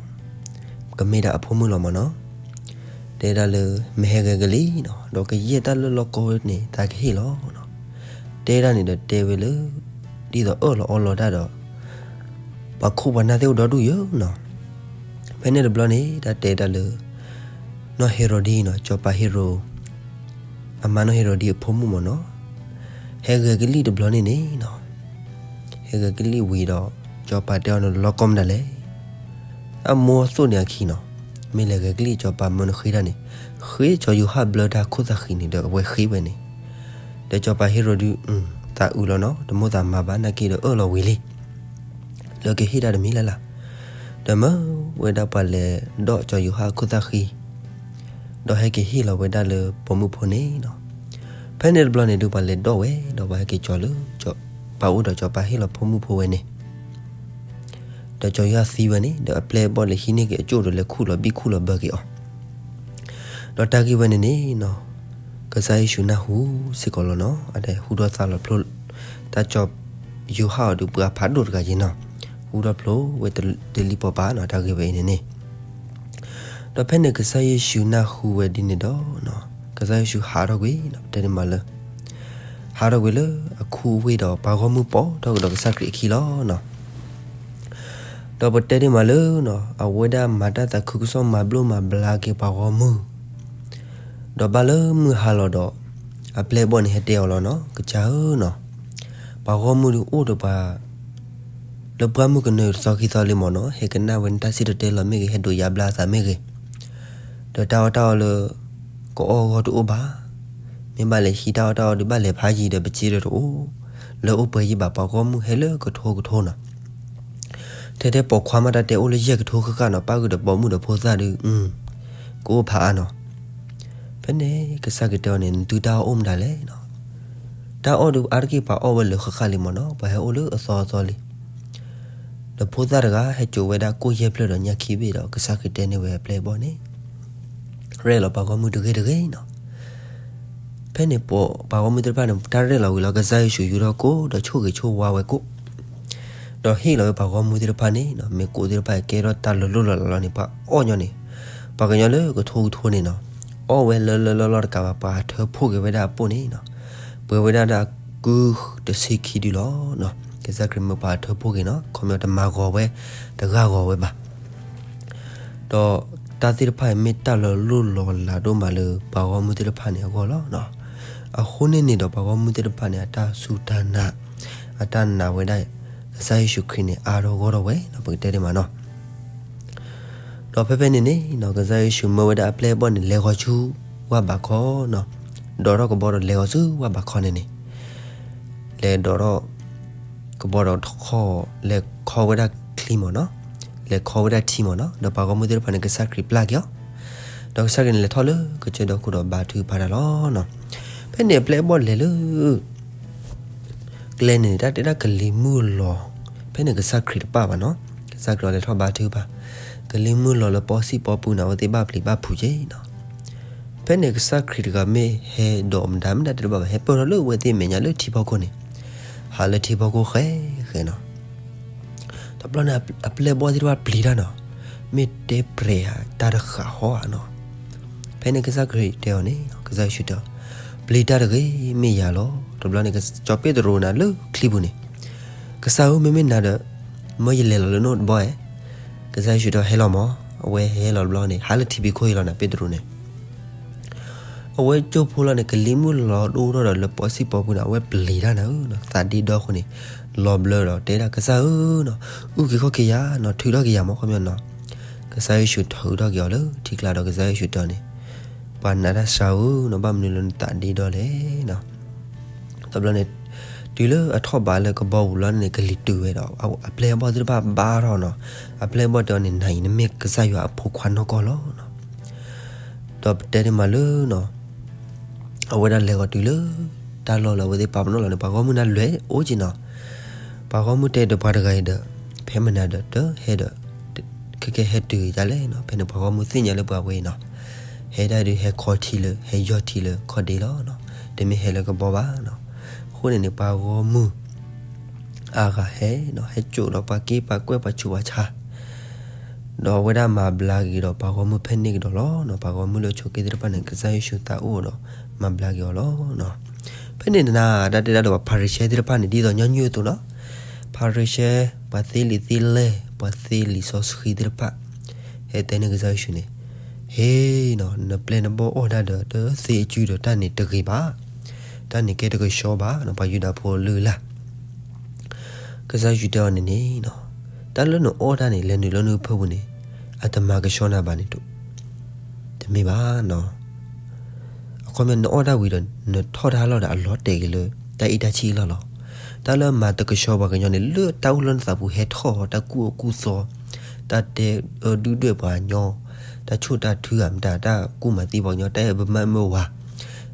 ကမ့ၢ်ဒၣ်အဖိမုၣ်လီၤမ့ၢ်နီၤ. တဲဒၣ်လၢ မ့ၢ်ဟဲဂဲၤကလံၣ်နီၤ, ဒီးကယဲၢ်တၢ်လၢလီၢ်ကီဝဲန့ၣ် သးကဟ့ၣ်လီၤနီၤ. တဲဒၣ်န့ၣ်ဒီးတဲဝဲလၢ ဒ်သိးအၢၣ်လီၤအီလီၤတၢ်ဒီး ပှၤခိၣ်ပှၤနၢ်သ့ၣ်အိၣ်ဒီဒူၣ်ယဲနီၤ. ဖဲန့ၣ်တဘျီန့ၣ် တၢ်တဲဒၣ်လၢ နီၢ်ဟ့ရိာ်ဒံနီၤ, စီၤပၤဟ့ရိာ် အမါနီၢ်ဟ့ရိာ်ဒံအဖိမုၣ်မ့ၢ်နီၤ, ဟဲဂဲၤကလံၣ်တဘျီန့ၣ်န့ၣ်နီၤ, ဟဲဂဲၤကလံၣ်ဝံၤဒီး စီၤပၤတဲအီၤန့ၣ် လီၤကီမနုၤလဲၣ်, အမိၢ်သိၣ်န့ၣ်အခံနီၤ. မ့ၢ်လဲၤဂဲၤကလံၣ် စီၤပၤမၢနဃ့တၢ်န့ၣ်, ဃ့စီၤယိၤဟၣ်ဘျၢတၢ်ခိၣ်သၣ်ဃံန့ၣ်ဒီးအဝဲဃ့ဝဲန့ၣ်, ဒီးစီၤပၤဟ့ရိာ်ဒံ သးအုးလီၤနီၤ, တမိၣ်သးမၤဘၣ်နာ်က့ဒီးအၢၣ်လီၤဝံၤလံ လၢကဟ့ၣ်တၢ်တမံၤလၢ်လၢ်, ဒီးမၢဝဲဒၣ်ပှၤလဲၤဒီးစီၤယိၤဟၣ်အခိၣ်သၣ်ဃံ, ဒီးဟဲက့ၤဟ့ၣ်လီၤဝဲဒၣ်လၢပိာ်မုၣ်ဖိန့ၣ်နီၤ. ဖဲန့ၣ်တဘျီန့ၣ်ဒုးပှၤလဲၤဒီးဝဲ, ဒီးပှၤဟဲက့ၤကၠီၤလၢ ပှၤအိၣ်ဒီးစီၤပၤဟ့ရိာ်ဖိမုၣ်ဖိဝဲန့ၣ်, ဒီးစီၤယိၤဟၣ်သံဝဲန့ၣ်, ဒီးအပျဲၢ်အဘီၣ်လဲၤဟံးန့ၢ်က့ၤအကၠိၣ်ဒီးလဲၤခူၣ်လီၤဘံၣ်ခူၣ်လီၤဘၢက့ၤအီၤ, ဒီးတၢ်ဂ့ၢ်ဝဲန့ၣ်န့ၣ်နီၤ, ကစၢ်ယ့ၣ်ၡူးနၢ်ဟူစ့ၢ်ကီးလီၤနီၤ, အတဟူထီၣ်သါလီၤဖျိ, တၢ်စီၤယိၤဟၣ်အီၤဒုးပှၤဖးဒိၣ်တဂၤယ့နီၤ, ဟူထီၣ်ဖျိဝဲတလံၤပီၢ်ပၤနီၤ, တၢ်ဂ့ၢ်ဝဲအံၤန့ၣ်န့ၣ် ဒီးဖဲန့ၣ်ကစၢ်ယ့ၣ်ၡူးနၢ်ဟူဝဲဒ်န့ၣ်ဒီး, ကစၢ်ယ့ၣ်ၡူးဟးထီၣ်ကွံာ်, ပတဲန့ၣ်မးလၢ ဟးထီၣ်ကွံာ်လၢအခူအဝ့ၢ်ဒီးပှၤဂီၢ်မုၢ်ပိာ်ထီၣ်ကဒီးကစၢ်ခရံာ်အခံလီၤနီၤ. ဒီးပတဲန့ၣ်မးလၢ အဝဲဒၣ်မၤတၢ်သးခုကစီၣ်မၤဘျိၣ်မၤဘျါက့ၤပှၤဂီၢ်မုၢ်, ဒီးဘၣ်လၢမုၢ်ဟါလီၤဒီး အပျဲၢ်အဘီၣ်န့ၣ်ဟဲတဲအီၤလီၤနီၤ, ကစၢ်ဧၢနီၤ, ပှၤဂီၢ်မုၢ်ဒုးအိၣ်ဒီးပှၤ လၢပှၢ်မုၢ်ကနၢတသီခံသီလံမ့ၢ်နီၤ, ဟဲကနၣ်ဝဲနတၢ်စံၣ်တဲၤတဲလီၤမ့ၢ်ဂ့ၤ, ဟဲဒိးယါဘျါအသးမ့ၢ်ဂ့ၤ, ဒီးတၢ်အီၣ်တၢ်အီလၢ ကအီၣ်အဂီၢ်တအိၣ်ဘၣ်. မ့ၢ်ဘၣ်လဲၤဟံးတၢ်အီၣ်တၢ်အီဒီး ဘၣ်လဲၤဖးယံၤဒီး ပစ့ဒီးတအိၣ်, လၢအိၣ်ပှဲၤယံၤဘၣ် ပှၤဂီၢ်မုၢ်ဟဲလၢကထိကထိနီၤ. ထဲထဲပိာ်ခွါမးတၢ်တဲအိၣ်လၢယဲၢ်ကထိဃၣ်ဃၣ်နီၤ, ပၣ်ဃုာ်ဒီးပိာ်မုၣ်ဒီးဖိသၣ်ဒုး, ကအိၣ်ဖးအါနီၤ. ဖဲန့ၣ်ကစၢ်ခရံာ်တဲအီၤန့ၣ် နသုတၢ်အီၣ်အိၣ်မတၤလဲၣ်နီၤ. တၢ်အီၣ်ဒုးအါတက့ၢ် ပှၤအီၣ်ဝဲလၢဃၣ်ဃၣ်လံမ့ၢ်နီၤ, ပှၤဟဲအိၣ်လၢအသီအသီလံ. ဒီးဖိသၣ်တဂၤ ဟဲစိာ်ဝဲဒၣ်ကိၣ်ယဲၢ်ဖျၢၣ်ဒီးညၣ်ခံဘ့ၣ်ဒီး ကစၢ်ခရံာ်တဲန့ၢ်ဝဲအပျဲၢ်အဘီၣ်န့ၣ် ရဲၣ်လီၤပှၤဂီၢ်မုၢ်တဂ့ၤတဂ့ၤနီၤ. ဖဲန့ၣ်ပှၤဂီၢ်မုၢ်သ့ၣ်တဖၣ်န့ၣ် တၢ်ရဲၣ်လီၤဝံၤလီၤ ကစၢ်ယ့ၣ်ၡူးယူၤထီၣ်ကိၣ်ဒီးဆိၣ်ဂ့ၤဆိၣ်ဝါဝဲကိၣ်, ဒီးဟ့ၣ်လီၤဝဲပှၤဂီၢ်မုၢ်သ့ၣ်တဖၣ်န့ၣ်နီၤ, မ့ၢ်ကိၣ်သ့ၣ်တဖၣ်ကဲထီၣ်တၢ်လီၤလိၢ်လီၤလးလီၤန့ၣ် ပှၤအီၣ်ညီန့ၣ်, ပှၤကညီလၢကထိကထိန့ၣ်နီၤ, အီၣ်ဝဲလၢလၢလီၢ်လီၢ်တကးဘၣ် ပှၤထၢဖှိၣ်က့ၤဝဲဒၣ်အပိၣ်န့ၣ်နီၤ, ပှဲၤဝဲဒၣ်ဒၣ်ကုတဆံခံဒုလီၤ. ကစၢ်ခရံာ်မၢပှၤထၢဖှိၣ်က့ၤနီၤ, ခီပညီတမၤဂီၤဝဲ, တဂၢ်ဂီၤဝဲဘၣ် ဒီးတၢ်သ့ၣ်တဖၣ်အံၤမ့ၢ်တၢ်လီၤလိၢ်လီၤလးဒိၣ်မးလၢပှၤဂီၢ်မုၢ်သ့ၣ်တဖၣ်န့ၣ်အဂီၢ်လီၤ. အဃိန့ၣ်န့ၣ်ဒီးပှၤဂီၢ်မုၢ်သ့ၣ်တဖၣ်န့ၣ် အတၢ်စူၢ်တၢ်နာ်, အတၢ်နာ်ဝဲဒၣ် ကစၢ်ယ့ၣ်ၡူးခရံာ်န့ၣ် အါထီၣ်ဂီၢ်ထီၣ်ဝဲနီၤ, ပကတဲဒ်မးနီၤ. ဒီးဖဲဖဲန့ၣ်န့ၣ်နီၤ ကစၢ်ယ့ၣ်ၡူးမၢဝဲဒၣ်အပျဲၢ်အဘီၣ်န့ၣ် လဲၤဃီၤဆူဝၣ်ဘးခီနီၤ, ဒိးထီၣ်ကဘီဒီးလဲၤဃီၤဆူဝၣ်ဘးခီန့ၣ်န့ၣ် လဲၤဒိးထီၣ်ကဘီဒီးခီ, လဲၤခီဝဲဒၣ်ချံမ့ၢ်နီၤ, လဲၤခီဝဲဒၣ်ထံမ့ၢ်နီၤ, ဒီးပှၤဂီၢ်မုၢ်သ့ၣ်တဖၣ်န့ၣ် ကစၢ်ခရံာ်ပျၢ်က့ၤအီၤ, ဒီးကစၢ်ခရံာ်န့ၣ်လဲၤထီၣ်လၢကစၢၢ်ဒီခိၣ်ဒီးဘါထုကဖၣ်တၢ်လီၤနီၤ. ဖဲန့ၣ်အပျဲၢ်အဘီၣ်လဲၤလၢ ကျဲန့ၣ် တၢ်တဲဒၣ်ကလံၤမုၢ်လီၤ, ဖဲန့ၣ်ကစၢ်ခရံာ်တပၣ်ဘၣ်နီၤ, ကစၢ်ခရံာ်အီၤလဲၤထီၣ်ဘါထုကဖၣ်, ကလံၤမုၢ်လီၤလၢပီစံၣ်ပီပူၤန့ၣ် အဝဲသ့ၣ်ဘၣ်ပျံၤဘၣ်ဖုးက့ၤနီၤ. ဖဲန့ၣ်ကစၢ်ခရံာ်တဂၤမ့ၢ်ဟဲဒီးမတၤမ့ၢ်တၢ်တဘၣ်ဘၣ် ဟဲပၢၢ်ထီၣ်လၢအဝဲသ့ၣ်မဲာ်ညါလၢထံဖီခိၣ်န့ၣ်, ဟးလၢထံဖီခိၣ်ဃဲဃဲနီၤ. တဘျီန့ၣ် အပျဲၢ်အဘီၣ်သ့ၣ်တဖၣ်ပျံၤတၢ်နီၤ, မ့ၢ်တဲပြဲၤဧါ တၢ်တဃာ်ဟီဧါနီၤ. ဖဲန့ၣ်ကစၢ်ခရံာ်တဲအီၤန့ၣ်, ကစၢ်ယ့ၣ်ၡူးတဲအီၤ, ပျံၤတၢ်တဂ့ၤ မ့ၢ်ယၤလီၤ. တဘျီန့ၣ် ကစီၤပ့းတရူးန့ၣ်လၢချံပူၤန့ၣ်, ကစၢ်ဧၢ မ့မ့ၢ်နၤဒီး မၢယလဲၤလီၤလၢနအိၣ်တဘီဧါ. ကစၢ်ယ့ၣ်ၡူးတဲအီၤ ဟဲလီၤမး, အဝဲဟဲလီၤတဘျီန့ၣ် ဟးလၢထံဖီခိၣ်အံၤလီၤန့ၣ် ပ့းတရူးန့ၣ် အဝဲကၠိဖိလီၤန့ၣ် ကလံၤမုၢ်လီၤဒိၣ်ထီၣ်ဒီးလၢပီစံၣ်ပီပူၤန့ၣ် အဝဲပျံၤတၢ်နၤဧၢ, သးဒ့ဒီအဃိန့ၣ်, လီၤဘျၢဒီးတဲဒၣ်ကစၢ်ဧၢနီၤ, အုၣ်က့ၤခီၣ်က့ၤယၤနီၤ, ထုးထီၣ်က့ၤယၤမး ခီပညီနီၤ. ကစၢ်ယ့ၣ်ၡူးထုးထီၣ်က့ၤအီၤလၢထံကျါဒီး ကစၢ်ယ့ၣ်ၡူးတဲအီၤန့ၣ်, ပှၤနာ်တၢ်စှၤဧၢနီၤ, ဘၣ်မနုၤလၢနသးဒ့ဒီလဲၣ်နီၤ. တဘျီန့ၣ် တုၤလၢအထီၣ်ဘးလၢကဘီပူၤလီၤန့ၣ် ကလံၤတုၤဝဲဒီး အပျဲၢ်အဘီၣ်သ့ၣ်တဖၣ်ဘါထီၣ်နီၤ, အပျဲၢ်အဘီၣ်တဲအီၤန့ၣ် နၤအံၤ နမ့ၢ်ကစၢ်ယွၤအဖိခွါနီၢ်ကီၢ်လီၤနီၤ. ဒီးပတဲန့ၣ်မးလၢနီၤ, အဝဲဒၣ်လဲၤဃီၤတုၤလၢ တၢ်လီၢ်လၢအဝဲသ့ၣ်ပာ်ပနီၣ်လီၤန့ၣ် ပှၤဂီၢ်မုၢ်န့ၣ်လဲၤအိၣ်က့ၤနီၤ. ပှၤဂီၢ်မုၢ်တဲဒီးပှၤတဂၤအံၤဒီး, ဖဲမနၤဒီး တဟဲဒီး, ခဲကဲဟဲတုၤကဒါလဲၣ်နီၤ. ဖဲန့ၣ်ပှၤဂီၢ်မုၢ်သ့ၣ်ညါလၢပှၤဝဲအံၤနီၤ, ဟဲဒၣ်ဒုးဟဲခီထံလၢ ဟဲယီၢ်ထံလၢခီၣ်ဒ့လီၤနီၤ, တမ့ၢ်ဟဲလၢကဘီဘၣ်နီၤ. အဃိန့ၣ်န့ၣ် ပှၤဂီၢ်မုၢ် အါဂၤဟဲနီၤ, ဟဲစိာ်ဒီးပှၤက့ပှၤကွဲၢ်ပှၤဆူးပှၤဆါ ဒီးအဝဲဒၣ်မၤဘျါက့ၤဒီးပှၤဂီၢ်မုၢ်ဖဲန့ၣ်ကဒီးလီၤနီၤ. ပှၤဂီၢ်မုၢ်လၢဆိးက့သ့ၣ်တဖၣ်န့ၣ် ကစၢ်ယ့ၣ်ၡူးသးအိၣ်ဒီး မၤဘျါက့ၤအီၤလီၤနီၤ. ဖဲန့ၣ်နၤ တၢ်တဲဒၣ်ဒီးပှၤဖၤရံၤၡဲသ့ၣ်တဖၣ်န့ၣ် ဒ်သိးညီနုၢ်အသိးနီၤ, ဖၤရံၤၡဲ ပှၤသ့လံာ်သ့လဲၢ် ပှၤသ့လံာ်စီဆှံသ့ၣ်တဖၣ် ဟဲတဲန့ၢ်ကစၢ်ယ့ၣ်ၡူးန့ၣ်, ဟ့နီၤ, နပျဲၢ်နဘီၣ်အီၣ်တၢ်ဒီး တသ့အစုဒီးတၢ်န့ၣ်တဂ့ၤဘၣ်, တၢ်န့ၣ်ကဲတကဆှီဘၣ်နီၤ, ပှၤယူဒၤဖိအလုၢ်အလၢ် ကစၢ်ယ့ၣ်ၡူးတဲအီၤန့ၣ်န့ၣ်နီၤ, တၢ်လၢနအီၣ်တၢ်န့ၣ် လဲၤနုာ်လၢနဖၢပူၤန့ၣ် အတမၤကဆှီနၤဘၣ်န့ၣ် တမ့ၢ်ဘၣ်နီၤ. အခီပညီနအီၣ်တၢ်ဝံၤဒီး နထီၣ်တၢ်လီၢ်ဒီးအလီၤတဲာ်က့ၤလၢ တၢ်အ့ၣ်တၢ်ဆံၣ်အလီၢ်လီၤ. တၢ်လၢမၤတကဆှီပှၤကညီန့ၣ် လၢတၢ်အိၣ်လၢနသးပူၤဟဲထီၣ် တၢ်ကူၣ်အၢကူၣ်သီ, တၢ်တဲအၢဒုၣ်ဒွဲၣ်ပှၤကညီ, တၢ်ဆိၣ်တၢ်ထုဧါမတၤ တၢ်ကူၣ်မၤသံပှၤကညီ တၢ်အဲၣ်ဘၢမၢမၢဝၤ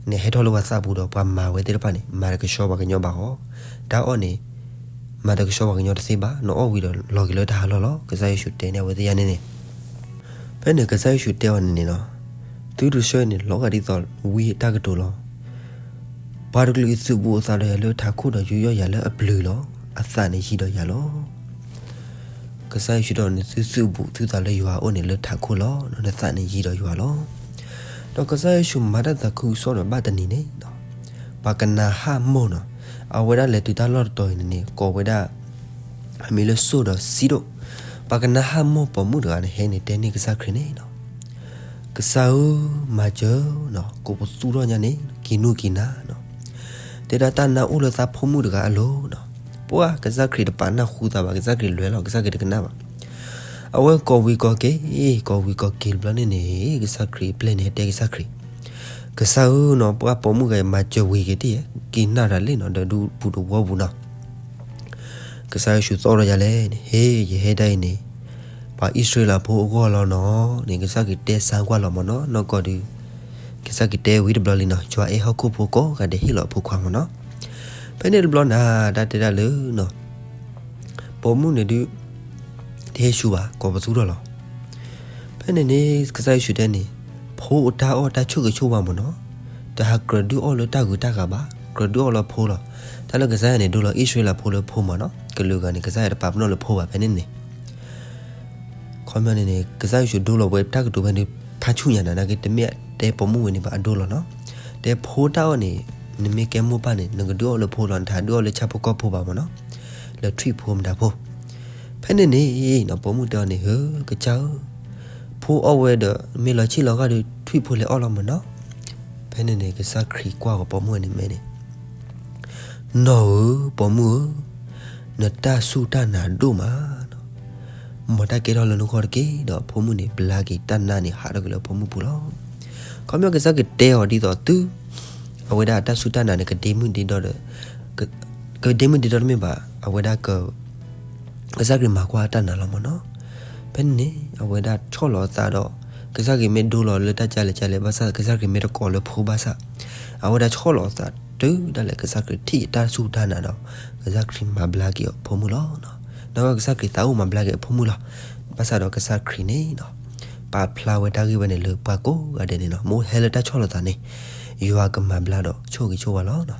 န့ၣ်ဟဲထီၣ်လၢပှၤသးပူၤဒီး ပှၤမၤဝဲသ့ၣ်တဖၣ်န့ၣ် မၤတကဆှီပှၤကညီဘၣ်ဃီ, တၢ်အီၣ်န့ၣ် မၤတကဆှီပှၤကညီတသ့ဘၣ်, နအီၣ်ဝံၤဒီးလီၤက့ၤလၢတၢ်ဟးလီၢ်လီၤ. ကစၢ်ယ့ၣ်ၡူးတဲန့ၢ်အဝဲသ့ၣ်ညါန့ၣ်န့ၣ်, ဖဲန့ၣ်ကစၢ်ယ့ၣ်ၡူးတဲအီၤန့ၣ်န့ၣ်နီၤ, သုတဆှၢန့ၣ် လီၤဂာ်ဒ်သိးဝံအတၢ်ကတိၤလီၤ. ပှၤတကလုာ်သုးဘူးအသးဒီးယၤလၢထးခိၣ်ဒီးယူးယီၣ်ယၤလၢအပျုၤလီၤ. အသးန့ၣ်ယံၤဒီးယၤလီၤ. ကစၢ်ယ့ၣ်ၡူးတဲအီၤန့ၣ် သုသုးဘူးသုသးလၢယွၤအအိၣ်န့ၣ် လၢထးခိၣ်လီၤ, နသးန့ၣ်ယံၤဒီးယွၤလီၤ. ဒီးကစၢ်ယ့ၣ်ၡူးမၤတၢ်သးခုကစီၣ်ဒီးဘၣ်တနံၤန့ၣ်နီၤ, ပှၤကနၤဟၣ်မိၢ်နီၤ, အဝဲဒၣ်လဲၤတုၤတၢ်လီၢ်တတီၤအံၤန့ၣ်န့ၣ် ကိးဝဲဒၣ် အမံၤလၢစိၣ်ဒီးစံဒိၣ်, ပှၤကနၤဟၣ်မိၢ်ပိာ်မုၣ်တဂၤန့ၣ် ဟဲန့ၣ်တဲန့ၢ်ကစၢ်ခရံာ်န့ၣ်နီၤ, ကစၢ်ဧၢ, မၤစၢၤနီၤ, ကိးပသူထီၣ်ညါန့ၣ် ကံၢ်နူၢ်ကံၢ်နၤနီၤ, တဲဒၣ်တၢ်နါအိၣ်လၢသးဖိမုၣ်တဂၤအလိၤနီၤ. ပှၤကစၢ်ခရံာ်တပာ်နၢ်ဟူသးဘၣ်, ကစၢ်ခရံာ်လွဲလီၤ, ကစၢ်ခရံာ်တကနၣ်ဘၣ်. အဝဲကိးဝံၤကိးက့ၤ, ကိးဝံၤကိးက့ၤတဘျီန့ၣ်န့ၣ် ကစၢ်ခရံာ်အပျဲၢ်န့ၣ် ဟဲတဲကစၢ်ခရံာ်, ကစၢ်ဧၢနီၤ, ပှၤပိာ်မုၣ်ဂၤအံၤ မၤစၢၤဝံၤက့ၤတံၢ်ဧါ, က့ၤနၣ်တၢ်လံနီၤ, ဒီးဒူပူၤတဝီပူၤနီၤ. ကစၢ်ယ့ၣ်ၡူးသီၣ်ထီၣ်ယၤလဲၣ်န့ၣ်, ဟ့ၣ် ယဟဲဒၣ်အံၤန့ၣ် ပှၤအံၣ်စရ့လးဖိအဂီၢ်လီၤနီၤန့ၣ် ကစၢ်ခရံာ်တဲစါကွၢ်လီၤမ့ၢ်နီၤ. နီၢ်ကီၢ်ဒုး ကစၢ်ခရံာ်တဲဝံၤတဘျီလံနီၤ, ယွၤအဲၣ်ဟီၣ်ခိၣ်ဖိကိးဂၤဒဲး ဟ့ၣ်လီၤအဖိခွါမ့ၢ်နီၤ. ဖဲန့ၣ်တဘျီနၤ တၢ်တဲဒၣ်လၢနီၤ ပိာ်မုၣ်န့ၣ်ဒုး တဟဲဆူဘၣ်, ကိးပသူထီၣ်လီၤ. ဖဲန့ၣ်န့ၣ် ကစၢ်ယ့ၣ်ၡူးတဲန့ၣ်, ဖိအတၢ်အီၣ်တၢ်ဆိၣ်ဂ့ၤဆိၣ်ဝါမ့ၢ်နီၤ, တဟးကြၢးဒုးအီၣ်လၢတၢ်ဂုၤတၢ်ဂၤဘၣ်, ကြၢးဒုးအီၣ်လၢဖိလီၤ. တၢ်လၢကစၢ်ယွၤန့ၣ် ဒိလီၤအံၣ်စရ့လးဖိလၢဖိမ့ၢ်နီၤ, ကလုာ်ဂၤန့ၣ် ကစၢ်ယွၤတပာ်ပနီၣ်လၢဖိဘၣ်ဖဲန့ၣ်န့ၣ် ခီပညီန့ၣ်န့ၣ် ကစၢ်ယ့ၣ်ၡူးဒိလီၤဝဲတၢ်ကတိၤဖဲန့ၣ် ထါဆူၣ်ညါနၤနာ်က့ တမ့ၢ်တဲပိာ်မုၣ်ဝဲန့ၣ်ဘၣ် အဒိလီၤနီၤ. တဲဖိတၢ်အီၣ်န့ၣ် နမ့ၢ်ကဲမိၢ်ပၢ်န့ၣ် နကဒုးအီၣ်လၢဖိလီၤ, နတဟးဒုးအီၣ်လၢဆၣ်ဖိကီၢ်ဖိဘၣ်မ့ၢ်နီၤ, လၢထွံၣ်ဖိမတၤဖိ. ဖဲန့ၣ်န့ၣ်နီၤ ပိာ်မုၣ်တဲအီၤန့ၣ် ဧၢ ကစၢ်ဧၢ, ဖိအီၣ်ဝဲဒီး မ့ၢ်လီၤဆံၣ်လီၤဂာ်ဒီး ထွံၣ်ဖိလဲၤအီၣ်လီၤမ့ၢ်နီၤ. ဖဲန့ၣ်န့ၣ် ကစၢ်ခရံာ်ကွၢ်ဃီၤပိာ်မုၣ်ဝဲန့ၣ်မဲန့ၣ် နီၢ်ဧၢ, ပိာ်မုၣ်ဧၢ, နတၢ်စူၢ်တၢ်နာ်ဒိၣ်မးနီၤ, မ်တၢ်ကဲထီၣ်လၢနဂီၢ်တက့ၢ်. ဒီးဖိမုၣ်န့ၣ် ဘျါက့ၤတၢ်နာ်န့ၣ် ဟးထီၣ်က့ၤလၢဖိမုၣ်ပူၤလီၤ. ခီပညီကစၢ်ခရံာ်တဲအီၤဒ်သိးသု အဝဲဒၣ်အတၢ်စူၢ်တၢ်နာ်န့ၣ် ကဒ့မုၢ်ဒ့ဒီဒီး ကဒ့မုၢ်ဒ့ဒီတမ့ၢ်ဘၣ်, အဝဲဒၣ်က ကစၢ်ခရံာ်မၤကွၢ်တၢ်နာ်လီၤမ့ၢ်နီၤ. ဖဲန့ၣ်န့ၣ် အဝဲဒၣ်ဆီၣ်လီၤအသးဒီး ကစၢ်ခရံာ်မ့ၢ်ဒိလီၤလၢတၢ်ကလဲၣ်ကလဲၣ် ဘၣ်ဆၣ် ကစၢ်ခရံာ်မ့ၢ်တကိးလၢဖိဘၣ်ဆၣ် အဝဲဒၣ်ဆီၣ်လီၤအသးတုၤဒၣ်လဲာ် ကစၢ်ခရံာ်ထံၣ်အတၢ်စူၢ်တၢ်နာ်ဒီး ကစၢ်ခရံာ်မၤဘျါက့ၤအဖိမုၣ်လီၤ. ဒီးကစၢ်ခရံာ်သးအိၣ်မၤဘျါက့ၤအဖိမုၣ်လီၤ. ဘၣ်ဆၣ်ဒီးကစၢ်ခရံာ်န့ၣ်နီၤ ပာ်ဖျါဝဲတၢ်ဂ့ၢ်ဝဲန့ၣ်လၢပှၤကိးဂၤဒဲးန့ၣ်နီၤ မ့ၢ်ဟဲလၢတၢ်ဆီၣ်လီၤသးန့ၣ် ယွၤကမၤဘျါဒီးဆိၣ်ဂ့ၤဆိၣ်ဝါလီၤ.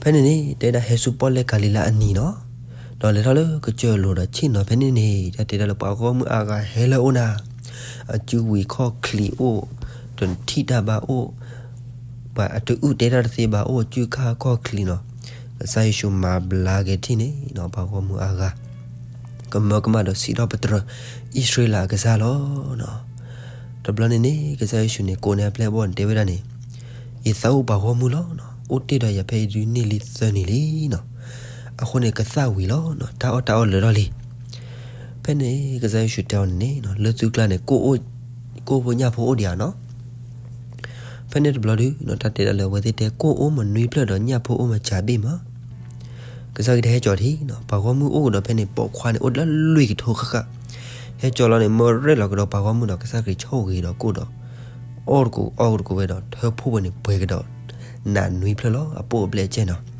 ဖဲန့ၣ်န့ၣ် တဲဒၣ်ဟဲဆူပီၣ်လဲၣ်ကၤလံၤလါအနံၤနီၤ, ဒီးလဲၤထီၣ်လၢကစၢၢ်လိၤဒီးဆ့ၣ်နီၤဖဲန့ၣ်န့ၣ် တၢ်တဲဒၣ်လၢပှၤဂီၢ်မုၢ်အါဂၤဟဲလၢအအိၣ်နၤ, အစုဝံၤခီၣ်ချံးအိၣ်, တထံၣ်တၢ်ဘၣ်အိၣ်, ပှၤအတအုၣ်တဲတၢ်တသ့ဘၣ်အိၣ်စုခါခီၣ်ချံးနီၤ, ကစၢ်ယ့ၣ်ၡူးမၤဘျါက့ၤထံၣ်န့ၣ်နီၤ ပှၤဂီၢ်မုၢ်အါဂၤ ကမၢကမၣ်ဒီးစံးထီၣ်ပတြၢၤအံၣ်စရ့လးအကစၢ်လီၤ. တဘျီန့ၣ်န့ၣ် ကစၢ်ယ့ၣ်ၡူးန့ၣ် ကိးန့ၢ်အပျဲၢ်အဘီၣ်န့ၣ် တဲဝဲဒၣ်န့ၣ်, ယသးအိၣ်ပှၤဂီၢ်မုၢ်လီၤ. အိၣ်တ့ၢ်ဒီးယၤဖဲအံၤဒုးန့ၢ်လံသၢနံၤလံနီၤ, အဃိန့ၣ် ကသၣ်ဝံၤလီၤ, တၢ်အီၣ်တၢ်အီလၢာ်ထီၣ်လံ. ဖဲန့ၣ် ကစၢ်ယ့ၣ်ၡူးတဲအီၤန့ၣ်န့ၣ် လၢသုကျါန့ၣ် ကိၣ်ဖိညၣ်ဖိအိၣ်ဒံးဧါနီၤ. ဖဲန့ၣ်တဘျီဒုး တၢ်တဲဒၣ်လၢအဝဲသ့ၣ်တဲ ကိၣ်အိၣ်မနွံဖျၢၣ်ဒီးညၣ်ဖိအိၣ်မစၢ်ဘ့ၣ်မး ကစၢ်ခရံာ်တဟဲကၠီၤထံနီၤ, ပှၤဂီၢ်မုၢ်အိၣ်ကဒီးဖဲန့ၣ် ပိာ်ခွါန့ၣ် အိၣ်လၢလွံၢ်ကထိဃၣ်ဃၣ်, ဟဲကၠီၤလီၤန့ၣ် မၢရဲၣ်လီၤကဒီးပှၤဂီၢ်မုၢ်ဒီး ကစၢ်ခရံာ်ဆိၣ်ဂ့ၤဒီးကိၣ်ဒီး အီၣ်တကိးအီၣ်တကိးဝဲဒီး ထၢဖှိၣ်ဝဲန့ၣ်ပှဲၤကဒီး နးနွံဖျၢၣ်လီၤ အပိၣ်အဘျဲၣ်အကဲနီၤ.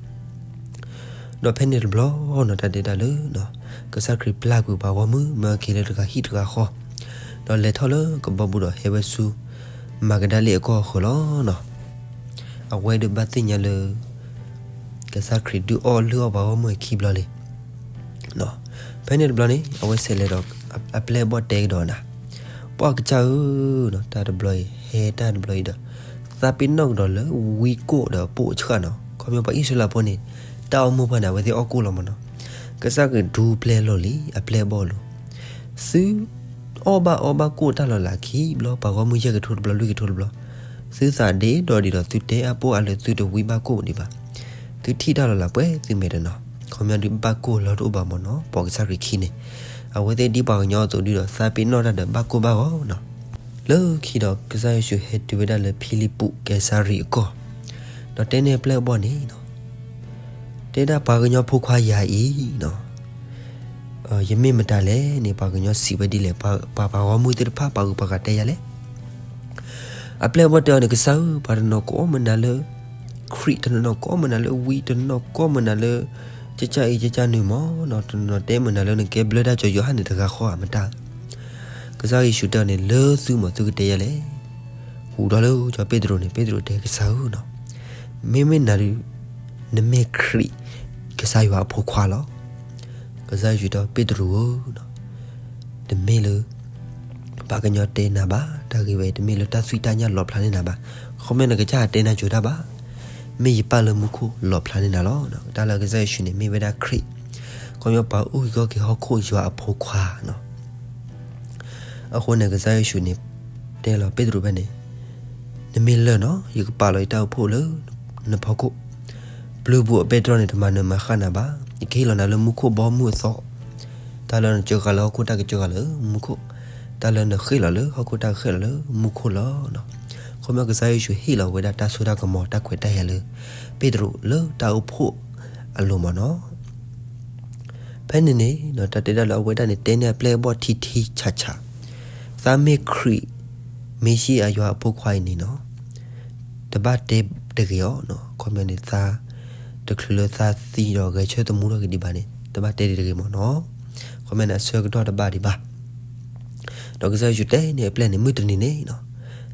ဒီးဖဲန့ၣ်တဘျီနီၤ တၢ်တဲဒၣ်လၢ ကစၢ်ခရံာ်ပျၢ်ကွံာ်ပှၤဂီၢ်မုၢ် မၢက့ၤလၢတဂၤဟံၣ်တဂၤဃီ, ဒီးလဲၤထီၣ်လၢကဘီပူၤဒီးဟဲဝဲဆူ မၤကဒၤလ့ၣ်အကီၢ်အဃၢၤလီၤ. အဝဲဒုးဘၣ်သ့ၣ်ညါလၢ ကစၢ်ခရံာ်ဒုးအီၣ်လုၢ်အီၣ်ပှၤဂီၢ်မုၢ်အခံဘျီလံ. ဖဲန့ၣ်တဘျီန့ၣ် အဝဲဆဲးလဲၤဒီး အပျဲၢ်အဘီၣ်တဲကဒီးနၤ, ပှၤကစၢ်ဧၢ, တၢ်တဘျီအံၤ ဟဲတၢ်တဘျီအံၤဒီး သးပ့ၤနီၣ်ကဒီးလၢဝံကိၣ်ဒီးပိာ်ဆှၣ်နီၤ, ခီပညီပှၤအံၣ်စရ့လးဖိန့ၣ် တၢ်အီၣ်မိၢ်ပှၢ်န့ၣ် အဝဲသ့ၣ်အီၣ်ကိၣ်လီၤမးနီၤ. ကစၢ်ခရံာ်ဒူပျဲၢ်လိာ်လံ အပျဲၢ်အဘီၣ်လိၤ, သု အီၣ်ဘၣ်အီဘၣ်ကိၣ်တၢ်လီၤလးခံဘျီ ပှၤဂီၢ်မုၢ်ယဲၢ်ကထိတဘျီ လွံၢ်ကထိတဘျီ, သုသးဒ့ဒီးဒ်ဒီး သုတဲအပိၢ်အလၢာ် သုတဝံဘၣ်ကိၣ်ဒံးဘၣ်, သုထံၣ်တၢ်လီၤလးပှဲၤသုမဲာ်တနီၤ, ခီပညီဒုးဘၣ်ကိၣ်လီၤတအိၣ်ဘၣ်မးနီၤ, ပိာ်ကစၢ်ခရံာ်ခံန့ၣ်, အဝဲသ့ၣ်ဒ်ပှၤကညီအသိးဒုးဒီး သးပ့ၤနီၣ်တၢ်ဒီးဘၣ်ကိၣ်ဘၣ်ဂီၤနီၤ. လၢခံဒီးကစၢ်ယ့ၣ်ၡူးဟဲတုၤဝဲဒၣ်လၢဖံလံးပူးကဲစၤရံးအကီၢ်, ဒီးတဲန့ၢ်အပျဲၢ်အဘီၣ်န့ၣ်နီၤ တဲဒၣ်ပှၤကညီဖိခွါယၤအံၤနီၤ, ယမ့ၢ်မတၤလဲၣ်န့ၣ် ပှၤကညီစံးဝဲဒ်လဲၣ်, ပှၤပှၤဂီၢ်မုၢ်သ့ၣ်တဖၣ် ပှၤဂုၤပှၤဂၤတဲယၤလဲၣ်. အပျဲၢ်အဘီၣ်တဲအီၤန့ၣ် ကစၢ်ဧၢ, ပှၤတနီၤကိးမုၢ်နၤလၢ ခရံာ်, တနီၤကိးမုၢ်နၤလၢဝံ, တနီၤကိးမုၢ်နၤလၢ ကကၢ်အံၤကကၢ်နုာ်မးနီၤ, တနီၤတဲမုၢ်နၤလၢနကဲဘျၢတၢ်ကၠီၤယိၤဟၣ်န့ၣ် တဂၤဃီဧါ မတၤ ကစၢ်ယ့ၣ်ၡူးတဲအီၤန့ၣ် လၢသုမးသုကတဲယၤလဲၣ်. ဟူးထီၣ်လၢကၠီၤပ့းတရူးန့ၣ် ပ့းတရူးတဲကစၢ်ဧၢနီၤ, မ့မ့ၢ်နၤဒုး နမ့ၢ်ခရံာ် ကစၢ်ယွၤအဖိခွါလီၤ. ကစၢ်ယ့ၣ်ၡူးတဲ ပ့းတရူးဧၢ, တမ့ၢ်လၢ ပှၤကညီတဲနၤဘၣ်, တၢ်ဂ့ၢ်ဝဲ တမ့ၢ်လၢတၢ်သွံၣ်တၢ်ညၣ်လီၤဖျါန့ၢ်နၤဘၣ်, ခီမ့ၢ်နကစၢ်တဲနၤကိၤတၢ်ဘၣ်, မ့ၢ်ယပၢ်လၢမူခိၣ်လီၤဖျါန့ၢ်နၤလီၤ. တၢ်လၢကစၢ်ယ့ၣ်ၡူးန့ၣ် မ့ၢ်ဝဲဒၣ်ခရံာ်, ခီပညီပှၤအုၣ်က့ၤခီၣ်က့ၤဟီၣ်ခိၣ်ယွၤအဖိခွါနီၤ. အဃိန့ၣ် ကစၢ်ယ့ၣ်ၡူးန့ၣ် တဲလီၤပ့းတရူးဖဲန့ၣ်, နမ့ၢ်လၢာ်နီၤ ယကပာ်လီၤယတၢ်အိၣ်ဖှိၣ်လၢနဖီခိၣ်, ပျုၤပူၤအပဲတြီန့ၣ် တမၤနၢၤမၤဃၣ်နၤဘၣ်, ယကဟ့ၣ်လီၤနၤလၢမူခိၣ်ဘီမုၢ်အသီ, တၢ်လၢနစၢဃာ်လၢဟီၣ်ခိၣ်တၢ်ကစၢဃာ်လၢမူခိၣ်, တၢ်လၢနဃ့ၢ်လီၤလၢဟီၣ်ခိၣ်တၢ်ကဃ့ၢ်လီၤလၢမူခိၣ်လီၤ. ခီပညီကစၢ်ယ့ၣ်ၡူးဟ့ၣ်လီၤဝဲဒၣ်တၢ်စိတၢ်ကမီၤတၢ်ခွဲးတၢ်ယာ်လၢ ပ့းတရူးလၢတၢ်အိၣ်ဖှိၣ်အလိၤမ့ၢ်နီၤ. ဖဲန့ၣ်န့ၣ် တၢ်တဲဒၣ်လၢအဝဲဒၣ်န့ၣ် တဲန့ၢ်အပျဲၢ်အဘီၣ်ထံထံဆးဆး, သးမ့ၢ်ခရံာ် မ့ၣ်ၡံအၤယွၤအဖိခွါအံၤန့ၣ်နီၤ တဘၣ်တဲတဂ့ၤအီၤနီၤ. ခီပညီန့ၣ်သး တချုးလၢသးသံဒီးဂဲၤဆၢထၢၣ်သမူထီၣ်က့ၤဒံးဘၣ်န့ၣ် တဘၣ်တဲဒံးတဂ့ၤမ့ၢ်နီၤ. ခီပညီန့ၣ်အဆၢကတီၢ်တဘၣ်ဒံးဘၣ်. ဒီးကစၢ်ယ့ၣ်ၡူးတဲန့ၢ်အပျဲၢ်န့ၣ် မုၢ်တနံၤန့ၣ်နီၤ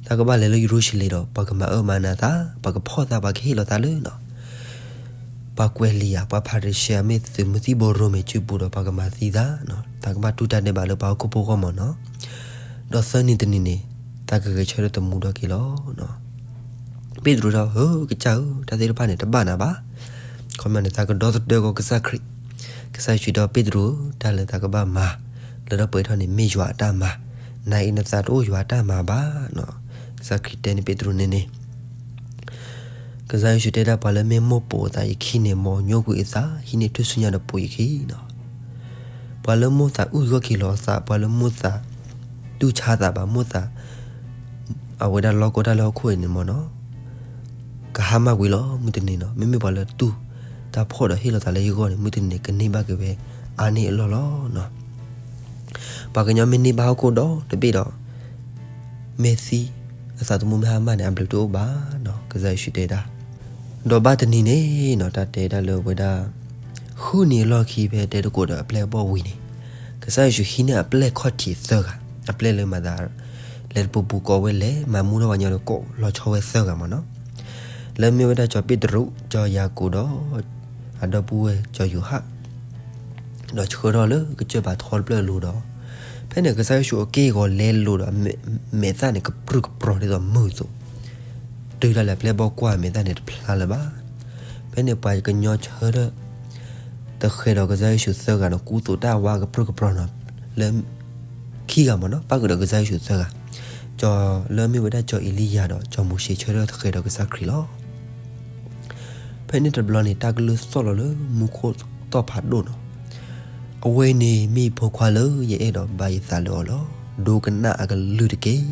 သးကဘၣ်လဲၤလၢယရူၤၡလ့ၣ်ဒီး ပှၤကမၤအၢမၤနးသး, ပှၤကဖီၣ်သး, ပှၤကဟ့ၣ်လီၤသးလၢနီၤ ပှၤကွဲးလံာ်ဧါ, ပှၤဖၤရံၤၡဲဧါ, မ့ၢ်သုးမုၢ်သံၣ်ဘိရိၤမဲာ်စုပူၤဒီး ပှၤကမၤသံသးနီၤ. သးကဘၣ်တူၢ်တၢ်ဒဲးဘးလၢပှၤဟီၣ်ခိၣ်ဖိအဂီၢ်မ့ၢ်နီၤ. ဒီးသၢနံၤတနံၤန့ၣ် သးကဂဲၤဆၢထၢၣ်သမူထီၣ်က့ၤလီၤနီၤ. ပ့းတရူးတဲ ဧၢ, ကစၢ်ဧၢ, တၢ်သ့ၣ်တဖၣ်န့ၣ် တဘၣ်နၤဘၣ်. ခီပညီန့ၣ် သးကဒီသဒၢကီးကစၢ်ခရံာ်. ကစၢ်ယ့ၣ်ၡူးတဲ ပ့းတရူးဧၢ, တၢ်လၢသးကဘၣ်မၤလၢထီၣ်ပှဲၤထီၣ်န့ၣ် မ့ၢ်ယွၤအတၢ်မၤ, နၤအံၤနသးတအိၣ်ယွၤအတၢ်မၤဘၣ်နီၤ. ကစၢ်ခရံာ်တဲန့ၢ်ပ့းတရူးန့ၣ်န့ၣ် ကစၢ်ယ့ၣ်ၡူးတဲဒၣ် ပှၤလၢမ့ၢ်မိၢ်ပိာ်အသးယခံန့ၣ် မ်အညိကွံာ်အသး ဟံးန့ၢ်ထူၣ်စုညါဒီးပိာ်ယခံနီၤ. ပှၤလၢမိၢ်သးအုၣ်ဂီၢ်က့ၤလီၤအသး, ပှၤလၢမိၢ်သးတူၢ်ဆါသးဘၣ်, မိၢ်သး အဝဲဒၣ်လီၢ်ကီတၢ်လၢဟီၣ်ခိၣ်အံၤန့ၣ်မ့ၢ်နီၤ ကဟါမၢ်ကွံာ်လီၤ မုၢ်တနံၤနီၤ. မ့မ့ၢ်ပှၤလၢတူၢ်တၢ်ဖှီၣ်ဒီးဟ့ၣ်လီၤသးလၢယဂီၢ်န့ၣ် မုၢ်တနံၤန့ၣ် ကန့ၢ်ဘၣ်က့ၤဝဲအါန့ၢ်အလီၢ်လီၤနီၤ. ပှၤကညီမ့ၢ်န့ၢ်ဘၣ်ဟီၣ်ခိၣ်ဒီတဘ့ၣ်ဒီး မ့ၢ်သံ, အသးသမူမ့ၢ်ဟါမၢ်န့ၣ် အဘျုးတအိၣ်ဘၣ်နီၤ, ကစၢ်ယ့ၣ်ၡူးတဲဒၣ်. ဒီးဘၣ်တနံၤန့ၣ်နီၤ တၢ်တဲဒၣ်လၢအဝဲဒၣ် ဃုနံၤအလီၢ်ခံဖဲတဲသကိးဒီးအပျဲၢ်အဘီၣ်ဝံၤန့ၣ် ကစၢ်ယ့ၣ်ၡူးဟံးန့ၢ်အပျဲၢ်ခီၣ်ထံးသၢဂၤ, အပျဲၢ်လၢမၤသး လဲၤတပူၤပူၤကိးဝဲလဲၤ မၤမူထီၣ်ပှၤကညီဒီးကိးလီၤဆီဝဲသၢဂၤမ့ၢ်နီၤ. လၢမ့ၢ်ဝဲဒၣ်ကၠီၤပ့းတရူး, ကၠီၤယၤကိာ်ဒီး အဒီပုၢ်ဝဲၢ်ကၠီၤယိၤဟၣ် ဒီးဆှၢထီၣ်လၢကစၢၢ်ဘးထီတဖျၢၣ်အလိၤဒီး ဖဲန့ၣ်ကစၢ်ယ့ၣ်ၡူးအက့ၢ်အဂီၤလဲလိာ်ဒီး မဲာ်သၣ်န့ၣ် ကပြုၢ်ကပြီၤဒ်သိးမုၢ်အသိး, တုၤဒၣ်လဲာ်အပျဲၢ်အဘီၣ်ကွၢ်မဲာ်သၣ်န့ၣ်တဖျါလၢၤဘၣ်. ဖဲန့ၣ်ပှၤကညီဆၢထၢၣ် တဃဲၤဒီးကစၢ်ယ့ၣ်ၡူးသၢဂၤဒီး ကူသိးတၢ်ဝါကပြုၢ်ကပြီၤနီၤ လၢ ခံဂၤမ့ၢ်နီၤ ပၣ်ဃုာ်ဒီးကစၢ်ယ့ၣ်ၡူးသၢဂၤ, ကၠီၤလၢမ့ၢ်ဝဲဒၣ်ကၠီၤအ့လံယၤဒီးကၠီၤမိၤၡ့ဆၢထၢၣ်တဃဲၤဒီးကစၢ်ခရံာ်လီၤ. ဖဲန့ၣ်တဘျီန့ၣ် တၢ်ကလုၢ်သီၣ်လီၤလၢမူခိၣ်သီၣ်ဖးဒိၣ်နီၤ, အဝဲန့ၣ်မ့ၢ်ယဖိခွါလၢယအဲၣ်ဒိးဘၣ်ယသးလၢအီၤလီၤ. ဒိကနၣ်အကလုၢ်တက့ၢ်.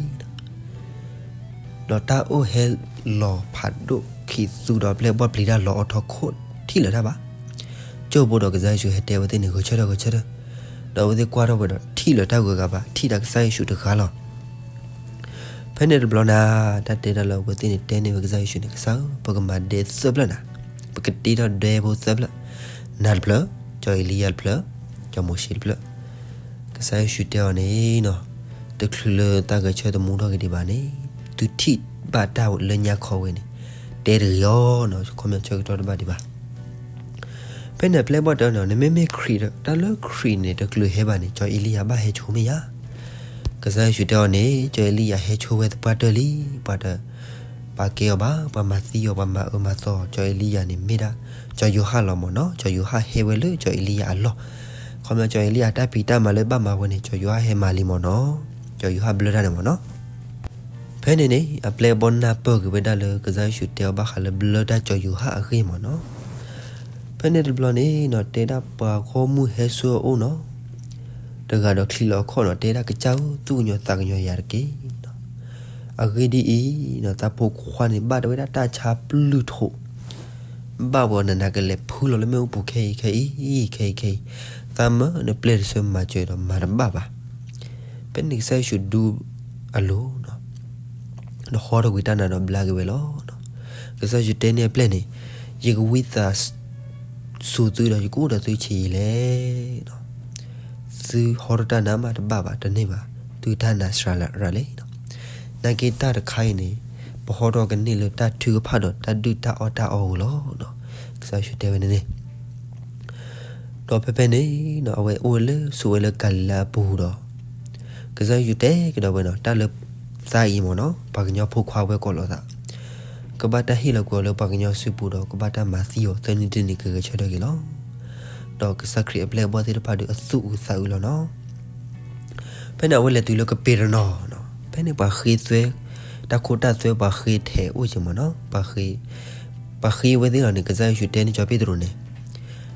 ဒီးတၢ်အိၣ်ဟဲလီၤဖးဒိၣ်ခံသူဒီးအပျဲၢ်အဘီၣ်ပျံၤတၢ်လီၤအီၤထီခိၣ်ထံၣ်လၢၤတၢ်ဘၣ်. ကၠိဖိဒီးကစၢ်ယ့ၣ်ၡူးဟဲတဲအဝဲသ့ၣ်န့ၣ် ဂဲၤဆၢထၢၣ်ဂဲၤဆၢထၢၣ်, ဒီးအဝဲသ့ၣ်ကွၢ်ထီၣ်ဝဲဒီးထံၣ်လၢၤတၢ်ဂုၤဂၤဘၣ်, ထံၣ်တၢ်ကစၢ်ယ့ၣ်ၡူးတဂၤလီၤ. ဖဲန့ၣ်တဘျီန့ၣ် တၢ်တဲဒၣ်လၢအဝဲသ့ၣ်န့ၣ်တဲန့ၢ်ဝဲကစၢ်ယ့ၣ်ၡူးန့ၣ် ကစၢ်ဧၢ, ပကမၤဒဲသၢဖျၢၣ်နၤ, ပကတ့ထီၣ်ဒဲဖိသၢဖျၢၣ်, နၤတဖျၢၣ်, ကၠီၤအ့လံယၤတဖျၢၣ်, ကၠီၤမိၤၡ့တဖျၢၣ်. ကစၢ်ယ့ၣ်ၡူးတဲအီၤန့ၣ်နီၤ, တချုးလၢတၢ်ဂဲၤဆၢထၢၣ်သမူထီၣ်က့ၤဒံးဘၣ်န့ၣ်, သုထံၣ်ဘၣ်တၢ်လၢညါခီဝဲန့ၣ် တဲတဂ့ၤအီၤနီၤ, ခီပညီဆၢကတီၢ်တဘၣ်ဒံးဘၣ်. ဖဲန့ၣ်အပျဲၢ်အဘီၣ်တဲအီၤန့ၣ်, နမ့မ့ၢ်ခရံာ်ဒီး တၢ်လၢခရံာ်န့ၣ် တချုးဟဲဘၣ်န့ၣ် ကၠီၤအ့လံယၤဘၣ်ဟဲဆိမ့ၢ်ဧါ. ကစၢ်ယ့ၣ်ၡူးတဲအီၤန့ၣ်, ကၠီၤအ့လံယၤဟဲဆိဝဲသပှၢ်တၢၢ်လံ, ပှၤတပာ်ကဲအီၤဘၣ်, ပှၤမၤသံအီၤ, ပှၤမၤအၢမၤသီအီၤ. ကၠီၤအ့လံယၤန့ၣ်မ့ၢ်ဒၣ် ကၠီၤယိၤဟၣ်လီၤမ့ၢ်နီၤ, ကၠီၤယိၤဟၣ်ဟဲဝဲလၢကၠီၤအ့လံယၤအလီၢ်. ခီပညီကၠီၤအ့လံယၤတၢ်ဖံးတၢ်မၤလၢဘၣ်မၤဝဲန့ၣ် ကၠီၤယိၤဟၣ်ဟဲမၤလံမ့ၢ်နီၤ, ကၠီၤယိၤဟၣ်ဘျၢတၢ်န့ၣ်မ့ၢ်နီၤ. ဖဲန့ၣ်န့ၣ် အပျဲၢ်အဘီၣ်နၢ်ပၢၢ်က့ၤဝဲဒၣ်လၢကစၢ်ယ့ၣ်ၡူးတဲအီၤဘၣ်ဃးလၢဘျၢတၢ်ကၠီၤယိၤဟၣ်အဂ့ၢ်မ့ၢ်နီၤ. ဖဲန့ၣ်တဘျီန့ၣ်နီၤ တဲဒၣ်ပှၤဂီၢ်မုၢ်ဟဲဆူအအိၣ်နီၤ, တဂၤဒီးချံလီၤအခီၣ်နီၤ, တဲဒၣ်ကစၢ်ဧၢ, သူၣ်ကညီၤသးကညီၤယၤတက့ၢ်နီၤ. အဂ့ၢ်ဒ်အံၤနီၤ, သးဖိခွါန့ၣ် ဘၣ်တဝဲဒၣ်တၢ်ဆါပျုၢ်ထိး ဘၣ်ဝဲနးနးကလဲာ်ဖုလီၤလၢမ့ၣ်အူပူၤခဲအံၤခဲအံၤ, ခဲအံၤခဲအံၤ, သးမၢနပျဲၢ်တဆၢမၤစၢၤဒီးမၤတဘၣ်ဘၣ်. ဖဲန့ၣ်ကစၢ်ယ့ၣ်ၡူးဒုးအလိၤနီၤ, ဒီးဟီထီၣ်ကွံာ်တၢ်နါဒီးဘျါက့ၤဝဲလီၤ. ကစၢ်ယ့ၣ်ၡူးတဲန့ၢ်အပျဲၢ်န့ၣ်, ယကဝံသးစူၤသုဒီးယကအိၣ်ဒီးသုဆံးယံာ်လဲၣ်. သုဟီထီၣ်တၢ်နါမးတဘၣ်ဘၣ်, တန့ၢ်ဘၣ်, သုတၢ်နါစှၤလၢ်လၢ်လံ. နာ်က့တၢ်တခါအံၤန့ၣ်, ပဟီထီၣ်ကန့ၢ်လၢတၢ်ထုကဖၣ်ဒီးတၢ်ဒုၣ်တၢ်အီၣ်တၢ်အီဧိၤလီၤ. ကစၢ်ယ့ၣ်ၡူးတဲဝဲန့ၣ်န့ၣ် ဒီးဖဲဖဲန့ၣ်နီၤ အဝဲအိၣ်ဝဲလၢ ဆိးဝဲလၢကၤလံၤလါအပူၤဒီး ကစၢ်ယ့ၣ်ၡူးတဲကဒီးဝဲနီၤ တၢ်လၢသးအံၤမ့ၢ်နီၤ ပှၤကညီဖိခွါဝဲကိးလိာ်သး ကဘၣ်တၢ်ဟ့ၣ်လီၤကွံာ်အီၤလၢပှၤကညီစုပူၤဒီး ကဘၣ်တၢ်မၤသံအီၤ သၢနံၣ်တနံၣ်ကဂဲၤဆၢထၢၣ်က့ၤလီၤ. ဒီးကစၢ်ခရံာ်အပျဲၢ်အဘီၣ်သ့ၣ်တဖၣ်ဒီးအသူၣ်အုးသးအုးလီၤနီၤ. ဖဲန့ၣ်အဝဲလဲၤတုၤလၢကပ့းရနီၣ်နီၤ ဖဲန့ၣ်ပှၤဃ့သွဲ တၢ်ခိတၢ်သွဲပှၤဃ့ထဲးအိၣ်က့ၤမ့ၢ်နီၤ ပှၤဃ့ဝဲသ့ၣ်လီၤန့ၣ် ကစၢ်ယ့ၣ်ၡူးတဲန့ၢ်ကၠီၤပ့းတရူးန့ၣ်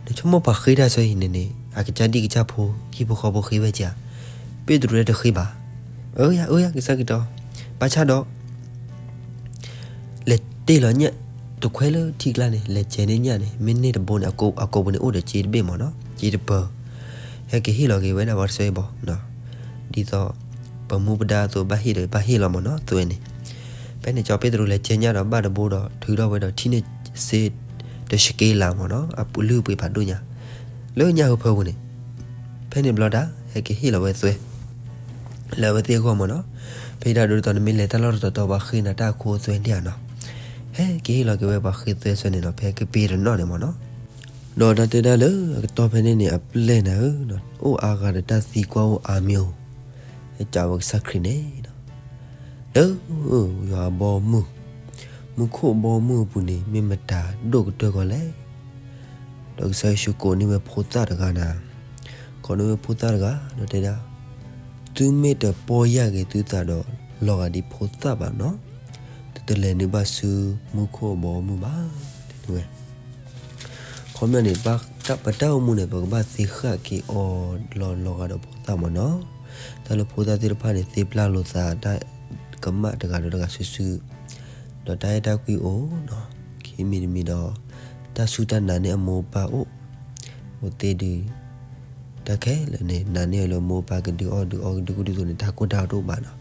နဆိကမိၣ်ပှၤဃ့တၢ်ဆၢအံၤန့ၣ်န့ၣ် အကစၢ်ဒံၣ်ကစၢ်ဖိ ဟံၣ်ဖိဃီဖိဃ့ဝဲက့ၤဧါ. ပ့းတရူးတဲတဃ့ဘၣ်. အၢယၤ အၢယၤ ကစၢ်ကတီၤ ဘၣ်ဆၣ်ဒီး ပ လဲၤတ့ၢ်လီၤညၣ်တခွဲလၢထံကျါန့ၣ် လဲၤကဲန့ၢ်ညၣ်န့ၣ် မ့ၢ်န့ၢ်တဘိန့ၣ် အကိာ်ပူၤန့ၣ်အိၣ်ဒီးစ့တဘ့ၣ်မ့ၢ်နီၤ, စ့တပၢၤ, ဟဲက့ၤဟ့ၣ်လီၤက့ၤဝဲဒၣ်ပှၤတဆၢအံၤဘီ, ဒ်သိး ပမူပဒါအသိးဘၣ်ဟ့ၣ်ဒီးဘၣ်ဟ့ၣ်လီၤမ့ၢ်နီၤ သွဲန့ၣ်. ဖဲန့ၣ်ကၠီၤပ့းတရူးလဲၤကဲညၣ်ဒီးဘၣ်တဘိဒီးထုးထီၣ်ဝဲဒီးထံၣ်န့ၢ်စ့တဆက့လးမ့ၢ်နီၤ, အလုၢ်အပှ့ၤဖးဒိၣ်ညါ လၢညၣ်ဟၢဖၢပူၤန့ၣ်. ဖဲန့ၣ်တဘျီဒၣ် ဟဲက့ၤဟ့ၣ်လီၤဝဲသွဲ လၢအဝဲသ့ၣ်အဂီၢ်မ့ၢ်နီၤ. ဖဲဒၣ်ဒ်သိးနမ့ၢ်လဲၤတၢ်လီၢ်တတီၤတီၤ ပှၤဃ့နၤတၢ်အခိအသွဲဒၣ်နီၤ. ဟဲက့ၤဟ့ၣ်လီၤက့ၤဝဲပှၤဃ့သွဲဆၢန့ၣ်နီၤ, ဖဲကပ့ၤတနီၤန့ၣ်မ့ၢ်နီၤ. ဒီးတၢ်တဲဒၣ်လၢအကတီၢ်ဖဲန့ၣ်န့ၣ် အပျဲၢ်နၤဧၢ, အိၣ်အါဂၤဒီးတၢ်သံကွၢ်အိၣ်အါမံၤဧိၤ, ဟဲကးဝဲကစၢ်ခရံာ်န့ၣ်ဒီး လၢယွၤအဘီအမုၢ်, မူခိၣ်အဘီအမုၢ်အပူၤန့ၣ် မ့ၢ်မတၤဒိၣ်ကတၢၢ်ကီးလဲၣ်. ဒီးကစၢ်ယ့ၣ်ၡူးကိးန့ၢ်ဝဲဖိသၣ်တဂၤနၤ, ကိးန့ၢ်ဝဲဖိသၣ်တဂၤ ဒီးတဲဒၣ်, သုမ့ၢ်တပီၢ်ယၢ်က့ၤသုသးဒီးလီၤဂာ်ဒ်ဖိသၣ်ဘၣ်နီၤ, တတလဲၤနုာ်ဘၣ်ဆူမူခိၣ်အဘီအမုၢ်ဘၣ် တဲဝဲ. ခီပညီန့ၣ် ပတၢ်အိၣ်မူန့ၣ် ပကဘၣ်သ့ဃၣ်က့ၤအီၤလီၤလီၤဂာ်ဒီးဖိသၣ်မ့ၢ်နီၤ. တၢ်လၢဖိသၣ်သ့ၣ်တဖၣ်န့ၣ် သ့ပျၢ်လိာ်သးတၢ်ကမၣ်တဂၤဒီးတဂၤစုာ်စုာ်, ဒီးတၢ်အဲၣ်တၢ်ကွံအိၣ်နီၤ, ခံမံၤတမံၤဒီး တၢ်စူၢ်တၢ်နာ်န့ၢ်အမိၢ်အပၢ်အိၣ်, အိၣ်သ့ဒုး တၢ်ခဲလၢာ်န့ၣ် နာ်န့ၢ်အီၤလၢမိၢ်ပၢ်ကဒုးအီၣ်ဒုးအီကဒုးကဒုးသိးန့ၣ် တၢ်ကိၢ်တၢ်ဂီၤတအိၣ်ဘၣ်နီၤ.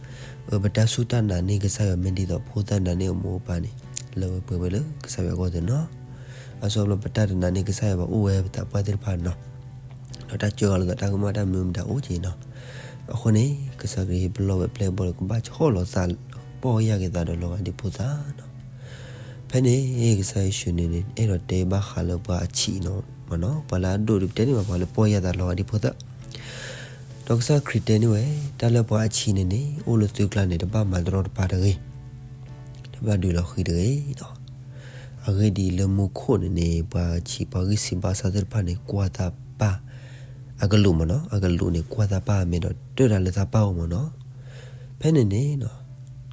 အၢ ပတၢ်စူၢ်တၢ်နာ်န့ၢ်ကစၢ်ယွၤမ့ၢ်ဒ်သိး ဖိသၣ်နာ်န့ၢ်အမိၢ်အပၢ်န့ၣ် လၢဝဲပှဲၤဝဲလၢကစၢ်ယွၤအဂီၢ်သ့ၣ်နီၤ. အါစုအါဘျီပတၢ်တနာ်န့ၢ်ကစၢ်ယွၤဘၣ်အိၣ်ဝဲပသးပှၢ်သ့ၣ်တဖၣ်နီၤ, ဒီးတၢ်စၢဃာ်လိာ်သးတၢ်ကမၣ်တၢ်မနုၤမတၤအိၣ်က့ၤနီၤ. အဃိန့ၣ် ကစၢ်ခရံာ်ဟ့ၣ်ပလီၢ်ဝဲပျဲၢ်ဘီၣ်လၢကဘၣ်ဆီၣ်လီၤသး ပီၢ်ယၢ်က့ၤသးဒီးလီၤဂာ်ဒ်ဖိသၣ်နီၤ. ဖဲန့ၣ် ကစၢ်ယ့ၣ်ၡူးန့ၣ်န့ၣ် အဲၣ်ဒိးတဲဘၣ်ဃးလၢပှၤအဆံးနီၤ, မ့ၢ်နီၤ, ပှၤလၢအဒိၣ်ဒုးပတဲန့ၢ်ဘၣ်ပှၤလၢပီၢ်ယၢ်သးလီၤဂာ်ဒ်ဖိသၣ်. ဒီးကစၢ်ခရံာ်တဲန့ၢ်ဝဲ, တၢ်လၢပှၤအဆံးန့ၣ်န့ၣ် အိၣ်လၢသုကျါန့ၣ် တဘၣ်မၤတရီတပါတဂ့ၤ, တဘၣ်ဒုးလီၤဃံၤတဂ့ၤနီၤ. အဂ့ၢ်ဒ်အံၤ, လၢမူခိၣ်န့ၣ်န့ၣ် ပှၤဆံးပှၤဂံၢ်ဆံးဘါစၢ်သ့ၣ်တဖၣ်န့ၣ် ကွၢ်သးပၢ်အကလူးမ့ၢ်နီၤ, အကလူးန့ၣ် ကွၢ်သးပၢ်အမဲာ်ဒီး တၢၢ်တၢ်လၢသးပၢ်အအိၣ်မ့ၢ်နီၤ. ဖဲန့ၣ်န့ၣ်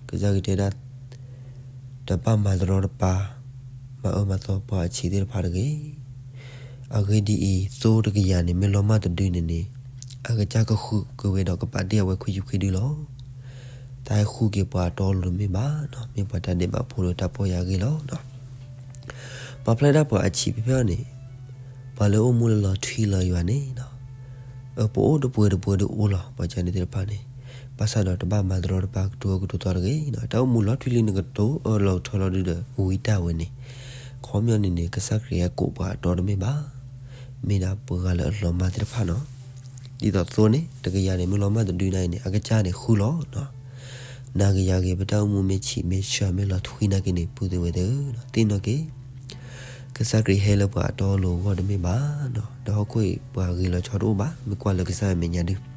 ကစၢ်ခရံာ်တဲဒၣ်, တဘၣ်မၤတရီတပါ, မၤအၢမၤသီပှၤအဆံးသ့ၣ်တဖၣ်တဂ့ၤ. အဂ့ၢ်ဒ်အံၤ, သိတကယၤန့ၣ် မ့ၢ်လီၤမၢ်တဒုန့ၣ်န့ၣ်, အကစၢ်ကဃုက့ၤဝဲဒီးကပာ်တ့ၢ်အဝဲခွံဆံခွံဒုလီၤ. တၢ်ဟဲဃုက့ၤပှၤအတီအလိၤတမ့ၢ်ဘၣ်နီၤ, မ့ၢ်ပှၤတၢ်ဒဲးဘးဖိလၢတၢ်ပီၢ်ယၢ်အဂ့ၢ်လီၤ. ပာ်ဖျါဒၣ်ပှၤအဆံးဖဲဖဲအံၤန့ၣ်, ပှၤလၢအိၣ်မူလၢလီၤထွံလီၤယွၤန့ၣ်, အပအိၣ်တပှဲၤတပှဲၤဒုးအိၣ်လီၤ, ပှၤကန့ၣ်သ့ၣ်တဖၣ်န့ၣ်, ဘၣ်ဆၣ်ဒီးတဘၣ်မၤတရီတပါကတိၤအၢကတိၤသီတဂ့ၤ, တၢ်အိၣ်မူလီၤထွံလံနကတိၤအၢလီၤကထၢလီၤဒုးဒီးဝံတၢ်ဝဲန့ၣ်, ခီပညီန့ၣ်န့ၣ် ကစၢ်ခရံာ်ဟဲကိးပှၤအတီတမ့ၢ်ဘၣ်, မ့ၢ်ဒၣ်ပှၤဂၤလၢအလီၤမၢ်သ့ၣ်တဖၣ်နီၤ. ဒ်သိးသိန့ၣ် တကယၤန့ၣ် မ့ၢ်လီၤမၢ်တဒုန့ၣ်အံၤန့ၣ် အကစၢ်န့ၣ်ဃုလီၤနီၤ. နၤကယၤဂ့ၤ ပတၢ်အိၣ်မူမ့ၢ်ဆံးမ့ၢ်ဆၢမ့ၢ်လီၤထွံ နာ်က့န့ၣ် ပုၢ်သ့ၣ်ဝဲၢ်သ့ၣ်ဧၢ, သ့ၣ်နီၣ်က့ၤ ကစၢ်ခရံာ်ဟဲလၢပှၤအတီအလိၤအဂီၢ်တမ့ၢ်ဘၣ်နီၤ. ဒီးဟီၣ်ခိၣ်အံၤ ပှၤဂ့ၤလီၤဆီတအိၣ်ဘၣ်, မ့ၢ်ကွၢ်လၢကစၢ်ယွၤမဲာ်ညါဒုး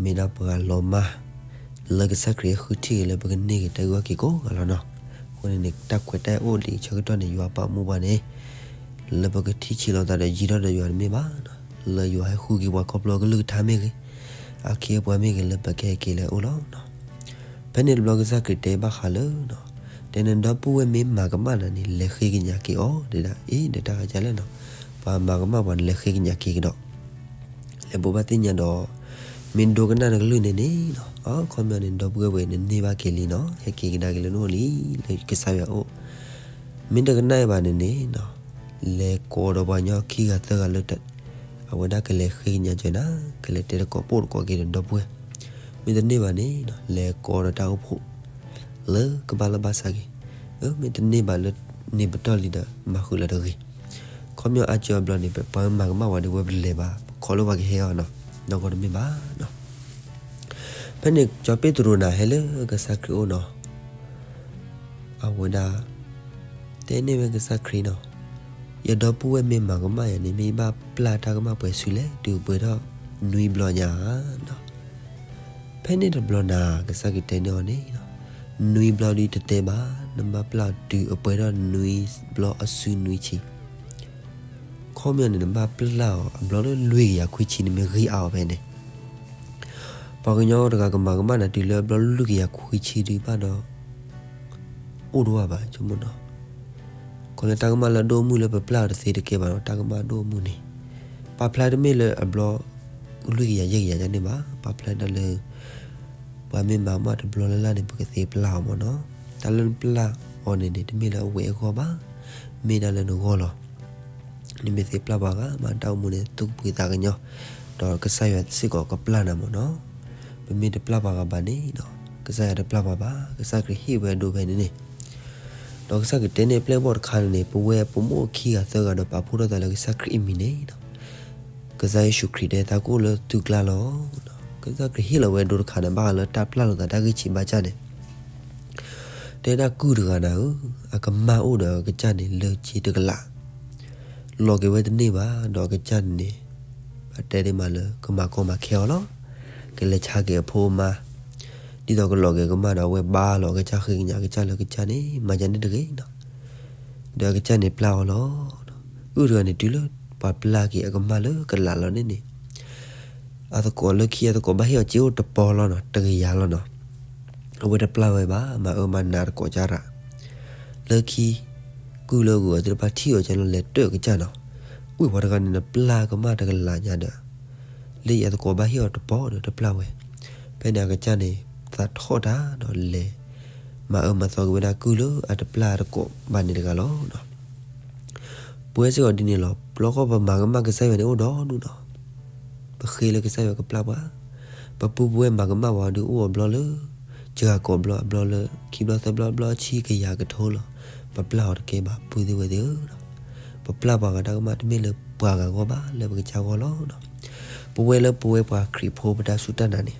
ပမ့ၢ်ဒၣ်ပှၤလီၤမၢ် လၢကစၢ်ခရံာ်ဃုထံၣ်ဂ့ၤလၢပကန့ၢ်က့ၤတၢ်ဂ့ၢ်က့ၤကိးဂၤလီၤနီၤ. အဃိန့ၣ်န့ၣ် တၢ်ခွဲးတၢ်ယာ်အိၣ်ဒံးဆၢကတီၢ်န့ၣ် ယွၤပာ်မူပှၤန့ၣ် လၢပကထံၣ်ဆံးလီၤသးဒီးယံၤထီၣ်ဒီးယွၤတမ့ၢ်ဘၣ်နီၤ. လၢယွၤဟဲဃုက့ၤပှၤခီဖျိအကလုၢ်ကထါမ့ၢ်ဂ့ၤ, အခ့အပှၤမ့ၢ်ဂ့ၤ လၢပကဟဲက့ၤလၢအအိၣ်လီၤနီၤ. ဖဲန့ၣ်တဘျီကစၢ်ခရံာ်တဲဘၣ်ဃးလၢ တဲနဒီပုၢ်ဝဲၢ်မ့ၢ်မၤကမၣ်နၤန့ၣ် လဲၤဃ့ကညးက့ၤအီၤ တဲဒၣ်အံၤ ဒီးတၢ်ဂၤကလဲၣ်နီၤ. ပှၤမၤကမၣ်ပှၤန့ၣ် လဲၤဃ့ကညးက့ၤကဒီး လဲၤဘိးဘၣ်သ့ၣ်ညါဒီး မ့ၢ်ဒိကနၣ်နကလုၢ်န့ၣ်န့ၣ်နီၤ, အခီပညီန့ၣ် ဒီပုၢ်ဝဲၢ်ဝဲ နန့ၢ်ဘၣ်က့ၤလံနီၤ, ဟဲက့ၤကဒါက့ၤလၢနအိၣ်လံ လၢကစၢ်ယွၤအအိၣ်. မ့ၢ်တကနၣ်ဘၣ်န့ၣ်န့ၣ်နီၤ, လဲၤကိးဒီးပှၤကညီခံဂၤသၢဂၤလၢ အဝဲဒၣ်ကလဲၤဃ့ကညးစၢၤနၤ, ကလဲၤတဲတကိးပိာ်တကိးက့ၤဒီးဒီပုၢ်ဝဲၢ်. မ့ၢ်တန့ၢ်ဘၣ်န့ၣ်နီၤ, လဲၤကိးဒီးတၢ်အိၣ်ဖှိၣ် လၢကဘၣ်လၢဘၣ်ဆၣ်က့ၤ, မ့ၢ်တန့ၢ်ဘၣ်လၢန့ၣ်ပတီၢ်လံဒီး မၤဃုာ်လၢတဂ့ၤ. ခီပညီအါကၢအဘျီန့ၣ် ပပှၤမၤကမၣ်ဝဲဒီး ဝဲပလဲၤဘၣ် ပခိးလၢပှၤကဟဲအီၤနီၤ, ဒီးကီတမ့ၢ်ဘၣ်နီၤ. ဖဲန့ၣ် စီၤပ့းတရူးနၤဟဲလၢကစၢ်ခရံာ်အအိၣ်နီၤ, အဝဲဒၣ် တဲန့ၢ်ဝဲကစၢ်ခရံာ်နီၤ, ယဒီပုၢ်ဝဲၢ်မ့ၢ်မၤကမၣ်ယၤန့ၣ် မ့ၢ်ယဘၣ်ပျၢ်တၢ်ကမၣ်ပှဲၤစုလဲၣ် တုၤပှဲၤထီၣ်နွံဘျီညါဧါနီၤ. ဖဲန့ၣ်တဘျီနၤ ကစၢ်ခရံာ်တဲန့ၢ်အီၤန့ၣ်, နွံဘျီဒုတတဲဘၣ်, နဘၣ်ပျၢ်အီၤတုၤအပှဲၤထီၣ်နွံဘျီအစုနွံဆံ. ခီပညီန့ၣ် နဘၣ်ပျၢ်အီၤအဘျီလၢလွံၢ်ကယၤခွံဆံန့ၣ်မ့ၢ်ဂ့ၤအါအီၤဖဲန့ၣ်. ပှၤကညီတဂၤကမၤကမၣ်နၤတုၤလၢအဘျီလွံၢ်ကယၤခွံဆံဒုဘၣ်ဒီး အိၣ်တအိၣ်ဘၣ် ဆိကမိၣ်နီၤ. ခီပညီတၢ်ကမၣ်လၢအဒိၣ်အမုၢ်လၢပပျၢ်အီၤတသ့တကဲဘၣ်နီၤ, တၢ်ကမၣ်အဒိၣ်အမုၢ်န့ၣ် ပာ်ဖျါတမ့ၢ်လၢအဘျီ လွံၢ်ကယၤယဲၢ်ကယၤယဲန့ၣ်ဘၣ်, ပာ်ဖျါဒၣ်လၢ ပှၤမ့ၢ်မၤကမၣ်တဘျီလၢ်လၢ်န့ၣ် ပကသ့ပျၢ်အီၤမ့ၢ်နီၤ. တၢ်လၢနပျၢ်အီၤန့ၣ်န့ၣ် တမ့ၢ်လၢအဝဲအဂီၢ်ဘၣ်, မ့ၢ်ဒၣ်လၢနဂီၢ်လီၤ. နမ့ၢ်သ့ပျၢ်ပှၤဂၤမး တၢ်အိၣ်မူန့ၣ် သူၣ်ကပှံၤသးကညီၤ, ဒီးကစၢ်ယွၤစ့ၢ်ကီးကပျၢ်နၤမ့ၢ်နီၤ. ပမ့ၢ်တပျၢ်ပှၤဂၤဘၣ်န့ၣ်ဒီး ကစၢ်ယွၤတပျၢ်ပှၤဘၣ်, ကစၢ်ခရံာ်ဟ့ၣ်ဝဲအဒိဖဲန့ၣ်န့ၣ် ဒီးကစၢ်ခရံာ်တဲန့ၢ်ပျဲၢ်ဘီၣ်တခါန့ၣ်န့ၣ် ပဝဲပိာ်မုၣ်ခံဂၤသၢဂၤဒီးပာ်ဖှိၣ်ထီၣ်သးလၢကစၢ်ခရံာ်အမံၤန့ၣ်ဒီး ကစၢ်ယ့ၣ်ၡူးခရံာ်တဲ သးကအိၣ်လၢသုကျါလီၤ. ကစၢ်ခရံာ်ဟ့ၣ်လီၤဝဲအဒိတခါန့ၣ် ဘၣ်ဃးလၢတၢ်ပျၢ်လိာ်သးတၢ်ဂံၢ်ဆံးဘါစၢ်န့ၣ် တဲဒၣ်ကုၢ်တဂၤနၤဧၢ, အကမၢ်အိၣ်ဒီးအကစၢ်န့ၣ်လၢက့တကလး, လီၤက့ၤဝဲတန့ၢ်ဘၣ်, ဒီးအကစၢ်န့ၣ်န့ၣ် ပတဲဒ်မးလၢကမၤကီမၤခဲအီၤလီၤ. ကလဲၤဆါက့ၤအဖိအမါ, ဒ်သိးကလီၤက့ၤကမၢ်ဒီး အဝဲဘါလီၤအကစၢ်ဃ့ကညး အကစၢ်လၢကစၢ်န့ၣ် မၤယၤန့ၣ်တဂ့ၤနီၤ. ဒီးအကစၢ်န့ၣ်ပျၢ်အီၤလီၤ. အုၣ်တဂၤန့ၣ် တုၤလၢပှၤပျၢ်က့ၤအကမၢ်လၢကလးလီၤန့ၣ်န့ၣ် အသကိးလၢခံအသကိးဘၣ်ဟ့ၣ်အီၤစ့အိၣ်တပီလီၤနီၤ, တကယၤလီၤနီၤ. အဝဲတပျၢ်ဝဲဘၣ်, မၤအၢမၤနးသကိးကၢ်ရၣ်, လၢခံ ကုၢ်လၢအဂုၤအဂၤသ့ၣ်တဖၣ်ထံၣ်အီၤကဲလီၤ လဲၤတၢၢ်ကစၢ်နီၤ. ဝံၤပှၤတဂၤန့ၣ် နပျၢ်ကမၢ်တကလးညါဒီး လၢအသကိးဘၣ်ဟ့ၣ်အီၤတပီဒီးတပျၢ်ဝဲ. ဖဲန့ၣ်အကစၢ်န့ၣ် သးထီၣ်တၢ်ဒီးလဲၤ မၤအၢမၤသီက့ၤဝဲဒၣ်ကုၢ်လၢအတပျၢ်အသကိးဘၣ်န့ၣ်တဂၤလီၤ. ပဝဲစ့ၢ်ကီးဒ်န့ၣ်လီၤ. ဘျီဃီပမၤကမၣ်ကစၢ်ယွၤန့ၣ်အိၣ်ဒီဒူၣ်နီၤ, ပဃ့လၢကစၢ်ယွၤကပျၢ်ပှၤ, ပပုၢ်ပဝဲၢ်မၤကမၣ်ပှၤဒုးအိၣ်အဘျီလၢ စှၤကိးဘျီအဘျီလၢ ခံဘျီသၢဘျီဘျီဆံကယၤကထိလီၤ. ပပျၢ်အီၤတကဲဘၣ် ပုၢ်သ့ၣ်ဝဲၢ်သ့ၣ်ဧၢ. ပပျၢ်ပှၤဂၤတၢ်ကမၣ်တမ့ၢ်လၢပှၤဂၤဂီၢ်ဘၣ် လၢပကစၢ်ဂီၢ်လီၤ. ပဝဲလၢပဝဲပှၤခရံာ်ဖိပတၢ်စူၢ်တၢ်နာ်န့ၣ်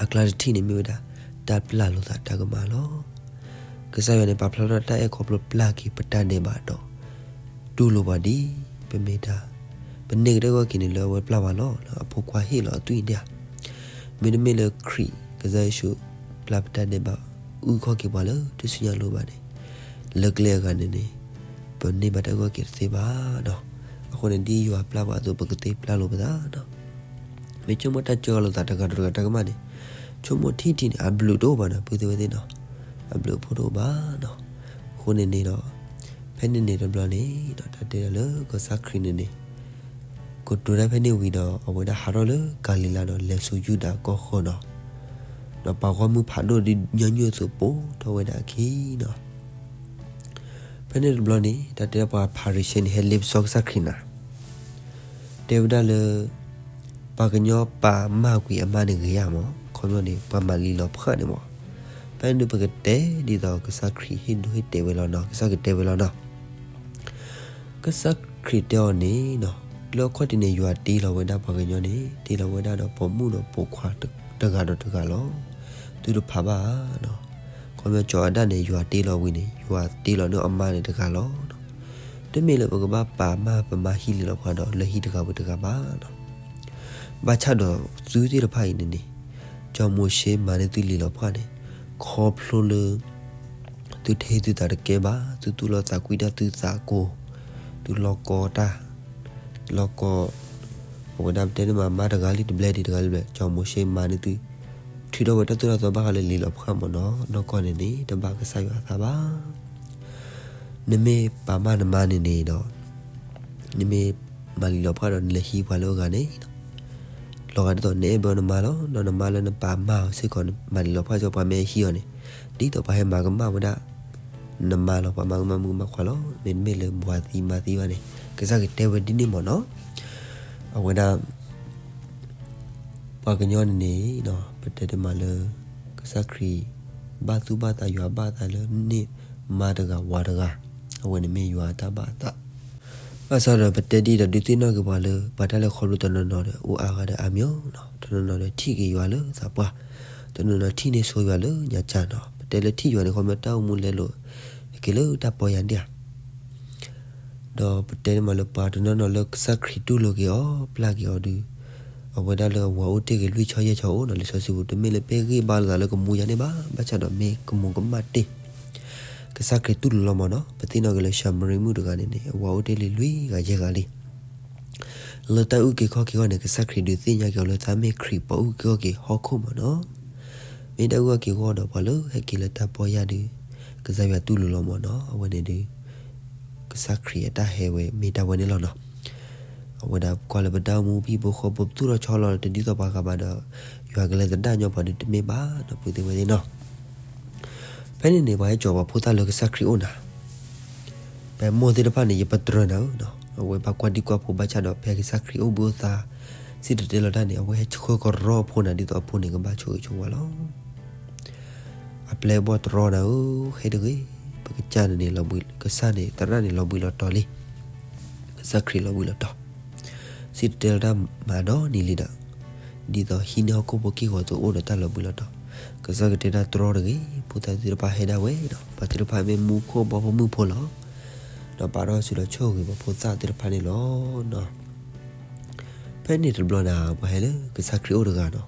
အကျါတထံၣ်န့ၣ်မ့ၢ်ဝဲဒၣ် တၢ်ပျၢ်လိာ်သးတၢ်ကမၣ်လီၤ. ကစၢ်ယွၤန့ၣ် ပာ်ဖျါထီၣ်တၢ်အဲၣ်ခီဖျိပျၢ်က့ၤပတၢ်ဒဲးဘးဒီး တူၢ်လိာ်ပှၤဒ်ပမ့ၢ်တၢ်, ပန့ၢ်ကတၢၢ်ဂီၢ်က့ၤန့ၣ်လၢအဝဲပျၢ်ပှၤလီၤ. အဖိခွါဟ့ၣ်လီၤအသွံၣ်ဒၣ်, မ့တမ့ၢ်လၢခရံာ်ကစၢ်ယ့ၣ်ၡူးပျၢ်ပတၢ်ဒဲးဘး အုၣ်ခီၣ်က့ၤပှၤလၢထူၣ်စုညါလိၤဘၣ်န့ၣ် လၢကျဲအဂၤန့ၣ်န့ၣ် ပန့ၢ်ဘၣ်တၢ်ဂီၢ်က့ၤတသ့ဘၣ်ဒီး အဃိန့ၣ် ဒ်ယွၤပျၢ်ပှၤအသိး ပကသ့ပျၢ်လိာ်ပသးဒီး မ့ၢ်ဆိကမိၣ်တၢ်စၢၤလိာ်သးတဂၤဒီးတဂၤတၢ်ကမၣ်န့ၣ် ဆိကမိၣ်ထံၣ်ထံၣ်န့ၣ် အဘျုးတအိၣ်ဘၣ်နီၤ ပုၢ်သ့ၣ်ဝဲၢ်သ့ၣ်နီၤ, အဘျုးအဖှိၣ်တအိၣ်ဘၣ်နီၤ. အဃိန့ၣ်န့ၣ်ဒီး ဖဲန့ၣ်န့ၣ်တဘျီန့ၣ်ဒီး တၢ်တဲလၢကစၢ်ခရံာ်န့ၣ်န့ၣ် ကတိၤတၢ်ဖဲန့ၣ်ဝံၤဒီး အဝဲဒၣ်ဟးထီၣ်လၢကၤလံၤလါဒီးလဲၤဆူယူဒၤကီၢ်ဃၢၤနီၤ, ဒီးပှၤဂီၢ်မုၢ်ဖးဒိၣ်ဒ်ညီနုၢ်အသိးပိာ်ထီၣ်ဝဲဒၣ်အခံနီၤ. ဖဲန့ၣ်တဘျီန့ၣ် တၢ်တဲပှၤဖၤရံၤၡဲန့ၣ် ဟဲလ့ပစီကစၢ်ခရံာ်နၤ တဲဝဲဒၣ်လၢ ပှၤကညီပာ်မၢ်ကွံာ်အမါန့ၣ်ဂ့ၤဧါမး, ခီပညီန့ၣ် ပှၤမၤလံၤလီၤဖှၣ်န့ၣ်မး. ဖဲန့ၣ်ဒုးပကတဲဒ်သိးကစၢ်ခရံာ်ဟ့ၣ်ဒိဟ့ၣ်တဲာ်ဝဲလီၤနီၤ, ကစၢ်ခရံာ်တဲဝဲလီၤနီၤ. ကစၢ်ခရံာ်တဲအီၤန့ၣ်နီၤ, လၢအခီၣ်ထံးန့ၣ် ယွၤတ့လီၤဝဲဒၣ်ပှၤကညီန့ၣ် တ့လီၤဝဲဒၣ်ဒီးပိာ်မုၣ်ဒီးပိာ်ခွါတဂၤဒီးတဂၤလီၤ. သုတဖးဘၣ်ဧါနီၤ. ခီပညီကၠီၤအၤဒၣ်န့ၣ် ယွၤတ့လီၤဝံၤန့ၣ် ယွၤတ့လီၤန့ၢ်အမါန့ၣ်တဂၤလီၤ. တမ့ၢ်လၢပကဘၣ်ပာ်မၢ်ပမါဟံးလံၤလီၤဖှၣ်ဒီးလၢဟံၣ်တဂၤဝဲတဂၤဘၣ်နီၤ. ဘၣ်ဆၣ်ဒီးသုသ့ၣ်တဖၣ်အံၤန့ၣ်န့ၣ် စီၤမိၤၡ့မၤန့ၢ်သုလံၤလီၤဖှၣ်န့ၣ် ခီဖျိလၢ သုထံသုသးတကဲဘၣ်, သုသူၣ်လီသးကွံတၢ်သုသးကိၢ်, သုလီၢ်ကီတၢ်, လီၢ်ကီ အဝဲဒၣ်ပတဲန့ၣ်မး မါတဂၤလံတဘျဲၣ်ဒံးတဂၤလံဘျဲၣ်, စီၤမိၤၡ့မၤန့ၢ်သု ထုးထီၣ်ဝဲတၢ်သိၣ်တၢ်သီဘၣ်ဃးလၢလံၤလီၤဖှၣ်မ့ၢ်နီၤ, နီၢ်ကီၢ်န့ၣ်န့ၣ် တဘၣ်ကစၢ်ယွၤအသးဘၣ်. နမ့ၢ်ပာ်မၢ်နမါန့ၣ်န့ၣ်ဒီး နမ့ၢ်မၤလံၤလီၤဖှၣ်ဒီးနလဲၤဟံးပှၤလၢအဂၤန့ၣ် လီၤဂာ်ဒ်သိးနအဲၣ်ဘၢနမါလီၤ. ဒီးနမါလၢနပာ်မၢ်အီၤစ့ၢ်ကီး မၤလံၤလီၤဖှၣ်စ့ၢ်ကီး ပှၤမ့ၢ်ဟံးအီၤန့ၣ် ဒ်သိးပှၤဟဲမၤကမၣ်ဝဲဒၣ် နမါလီၤ, ပှၤမၤကမၣ်မုၣ်ကမၣ်ခွါလီၤ. မ့တမ့ၢ်လၢမၤသံမၤသံဘၣ်န့ၣ် ကစၢ်ခရံာ်တဲဝဲဒ်န့ၣ်မ့ၢ်နီၤ. အဝဲဒၣ် ပှၤကညီန့ၣ်န့ၣ် ပတဲတမးလၢ ကစၢ်ခရံာ် ဘၣ်သူၣ်ဘၣ်သး ယွၤဘၣ်သးလၢန့ၢ်မါတဂၤဝၤတဂၤ, အဝဲန့ၣ်မ့ၢ်ယွၤအတၢ်ဘၣ်အသး ဘၣ်ဆၣ်ဒီးပတဲဒ်ဒီး ဒုးသ့ၣ်နီၣ်က့ၤပှၤလၢ ပှၤတၢ်လဲၤခီဖျိတနီၤနီၤဒီး အိၣ်အါဂၤဒီးအါမံၤနီၤ, တနီၤနီၤဒီးထံၣ်က့ၤယွၤလၢသးပှၢ်, တနီၤနီၤထံၣ်န့ၢ်ဆိယွၤလၢညါကၢ်နီၤ. ပတဲလၢထံၣ်ယွၤန့ၣ် ခီဖျိတၢ်အိၣ်မူလဲလိာ် က့ၤလၢတၢ်ပီယၢ်ဒၣ်ဧါ ဒီးပတဲန့ၣ်မးလၢပှၤတနီၤနီၤလၢကစၢ်ခရံာ်တူၢ်လိာ်က့ၤအီၤ ပျၢ်က့ၤအီၤဒီး အဝဲဒၣ်လၢအဝၤအိၣ်တ့ၢ်က့ၤလွံၢ်ဆီယဲၢ်ဆီအိၣ်နီၤ, လံာ်စီဆှံပူၤ တမ့ၢ်လၢပဂ့ၢ်ဘါလိာ်သးလၢကမူယၤန့ၣ်ဘၣ်, ဘၣ်ဆၣ်ဒီးမ့ၢ်ကမူၤကမၣ်တ့ၢ် ကစၢ်ခရံာ်တူၢ်လိာ်လီၤမ့ၢ်နီၤ. ပသ့ၣ်နီၣ်က့ၤလၢၡၤမရံမုၣ်တဂၤန့ၣ်န့ၣ် အဝၤအိၣ်တ့ၢ်လံလွံၢ်ဂၤယဲၢ်ဂၤလံ လၢတၢ်အုၣ်က့ၤခီၣ်က့ၤအဂီၢ်န့ၣ် ကစၢ်ခရံာ်ဒုးသ့ၣ်ညါက့ၤအီၤလၢ သးမ့ၢ်ခရံာ်ပိာ်အုၣ်က့ၤခီၣ်က့ၤဟီၣ်ခိၣ်မ့ၢ်နီၤ. မ့ၢ်တၢ်အုၣ်က့ၤခီၣ်က့ၤအဂီၢ်ဒီး ပှၤလၢဟဲက့ၤလၢတၢ်ပီယၢ်ဒုး ကစၢ်ယွၤတူၢ်လိာ်လီၤမ့ၢ်နီၤ. အဝဲန့ၣ်ဒုး ကစၢ်ခရံာ်အတၢ်ဟဲဝဲမ့ၢ်တၢ်ဝဲန့ၣ်လီၤနီၤ. အဝဲဒၣ်ကွၢ်လၢပတၢ်အိၣ်မူဖံဖိဃီဖိ ပသူၣ်ထီၣ်ဆီလီၤတဒ်သိးပှၤဂၤဘၣ်ဒီး ယွၤကလဲၤသဒၣ်ညီပှၤဒုးတမ့ၢ်ဘၣ်နီၤ ပုၢ်သ့ၣ်ဝဲၢ်သ့ၣ်နီၤ. ဖဲ ဖဲန့ၣ်န့ၣ် ပှၤဟဲစိာ်ပှၤဖိသၣ်လၢကစၢ်ခရံာ်အိၣ်နၤ, ပမိၢ်သ့ၣ်တဖၣ်န့ၣ် ယပတြၢၤနၤဧၢ, အဝဲဘၣ်ကွၢ်ဒံကွၢ်ဖိဘၣ်ဆၣ်ဒီး ဖဲကစၢ်ခရံာ်အိၣ်ဘှံးအိၣ်သါ စံၣ်တဲၤတဲလီၤတၢ်န့ၣ် အဝဲဟဲဆှၢကရီအဖိနၤ ဒ်သိးအဖိန့ၣ်ကဘၣ်ဆိၣ်ဂ့ၤဆိၣ်ဝါလီၤ. အပျဲၢ်အဘီၣ်တြီနၤဧၢ, ဟဲတဂ့ၤ, ပကစၢ်န့ၣ်န့ၣ် လီၤဘှံး ကစၢ်န့ၣ် သရၣ်န့ၣ်လီၤဘှံးလီၤတီၤလံ. ကစၢ်ခရံာ်လီၤဘှံးလီၤတီၤ, စံၣ်တဲၤတဲလီၤတၢ်မၤနီနံၤလံဒီး, ဒ်သိးဟံးန့ၢ်ဟီၣ်ခိၣ်ဖိက့ၢ်ဂီၤသိးအိၣ်ဒီးတၢ်လီၤဘှံးလီၤတီၤ, ကစၢ်ကတဲတၢ်တြီတဂ့ၤ, ဖိသၣ်သ့ၣ်တဖၣ်ဟဲဒၣ်ဝဲဒီး ပှၤသ့ၣ်တဖၣ်မ့ၢ်မူခိၣ်ဘီမုၢ်ဖိလီၤ. ဒီးပာ်ထီၣ်စုဒီးဆိၣ်ဂ့ၤပှၤဖိသၣ်သ့ၣ်တဖၣ်န့ၣ်လီၤ. ဖဲန့ၣ်တဘျီန့ၣ် ပှၤဟဲလၢကစၢ်ခရံာ်အိၣ်တဂၤဒီး,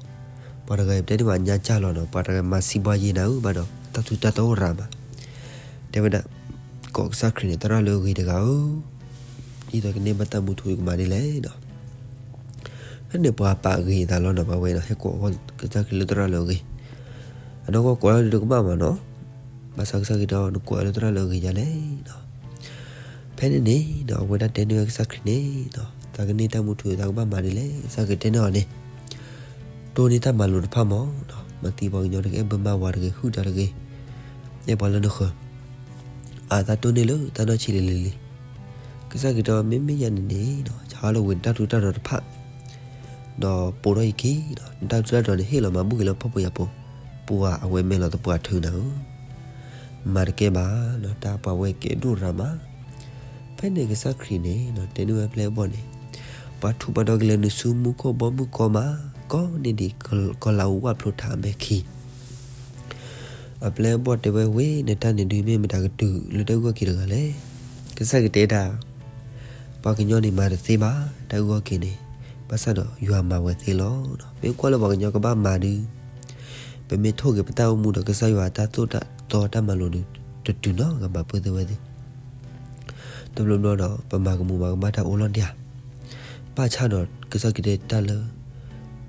ပှၤတဂၤအံၤပတဲန့ၢ်ဘၣ်ညါကၢ်လီၤဒီး ပှၤတဂၤမၤစံးဘှါယ့နၤဧၢဘၣ်ဒီး တၢ်ထူးတၢ်တီၤအိၣ်ရၤမး, တဲဝဲဒၣ်, ကိးကစၢ်ခရံာ်န့ၣ် သရၣ်လၢအဂ့ၤတဂၤဧၢ, ဒ်သိးကန့ၢ်ဘၣ်တၢ်မူထူယကမၤဒ်လဲၣ်ဒီး ဖဲန့ၣ်ပှၤပာ်ဂ့ၤအသးလီၤနီၤ ပှၤဝဲဒီး ဟဲကိးကစၢ်ခရံာ်လၢသရၣ်လၢအဂ့ၤ, အနီၢ်ကီၢ်ကိးလီၤဒုးတကဘၣ်မးနီၤ, ဘၣ်ဆၣ်ကစၢ်ခရံာ်တဲအီၤ နကိးအီၤလၢသရၣ်လၢအဂ့ၤယၤလဲၣ်ဒီး, ဖဲန့ၣ်န့ၣ်ဒီး အဝဲဒၣ်တဲန့ၢ်ဝဲကစၢ်ခရံာ်န့ၣ်ဒီး သးကန့ၢ်တၢ်မူထူ သးကဘၣ်မၤဒ်လဲၣ်, ကစၢ်ခရံာ်တဲန့ၢ်အီၤန့ၣ် တိၢ်န့ၢ်တၢ်မၤလိာ်တဖၣ်မးနီၤ, မၤသံပှၤကညီတဂ့ၤ, အဲၣ်ဘၢမါဝၤတဂ့ၤ, ဟုၣ်တၢ်တဂ့ၤ, အဲၣ်ပှၤလၢနဃၢၤ, အသးတိၢ်န့ၢ်လၢတၢ်နီၢ်ဆံးလံၤလံၤလံၤ, ကစၢ်ခရံာ်တဲအီၤ မ့မ့ၢ်ယၤန့ၣ်န့ၣ်ဒီး ဆါလီၤဝံၤနတၢ်ထူးတၢ်တီၤတဖၣ် ဒီးပိာ်ထီၣ်ယခံ, နတၢ်ထူးတၢ်တီၤန့ၣ် ဟ့ၣ်လီၤမၤဘူၣ်က့ၤလၢဖှီၣ်ဖိယာ်ဖိ, ပှၤအဝဲမဲာ်လီၤသပှၢ်ထုးနၤဧၢ, မၤတကဲဘၣ်, တၢ်ပှၤဝဲကဲဒိၣ်ရၤမး, ဖဲန့ၣ်ကစၢ်ခရံာ်န့ၣ် တဲန့ၢ်ဝဲအပျဲၢ်အဘီၣ်န့ၣ်, ပှၤထူးပှၤတီၤကလဲၤနုာ်ဆူမူခိၣ်ဘီမုၢ်ကီမး, ကီန့ၢ်ဒံးကီၤလၤဝါဖျိထးအမဲာ်ခံ အပျဲၢ်အဘီၣ်တဲဝဲဝ့ၢ် နတၢ်န့ၣ်ဒုးမ့ၢ်မတၤကတုၤလၢတၢ်အုၣ်ခီၣ်က့ၤတဂၤလဲၣ်. ကစၢ်ခရံာ်တဲဒၣ်, ပှၤကညီန့ၣ်မၤတသ့ဘၣ် တၢ်အုၣ်ခီၣ်က့ၤန့ၣ်, ဘၣ်ဆၣ်ဒီးယွၤမၤဝဲသ့လီၤ. မ့ၢ်ကွၢ်လၢပှၤကညီကဘၣ်မၤဒုး, ပမ့ၢ်ထိၣ်က့ၤပတၢ်အိၣ်မူဒီးကစၢ်ယွၤအတၢ်သိၣ်တၢ်သီတၢ်မၤလိာ်ဒုး တတုၤနီတဂၤဘၣ် ပၢ်သ့ၣ်ဝဲၢ်သ့ၣ် တဘျီဘျီဒီး ပမၤကမူၤမၤကမၣ်တၢ်အိၣ်လီၤဒံးဧါ. ဘၣ်ဆၣ်ဒီးကစၢ်ခရံာ်တဲတၢ်လၢ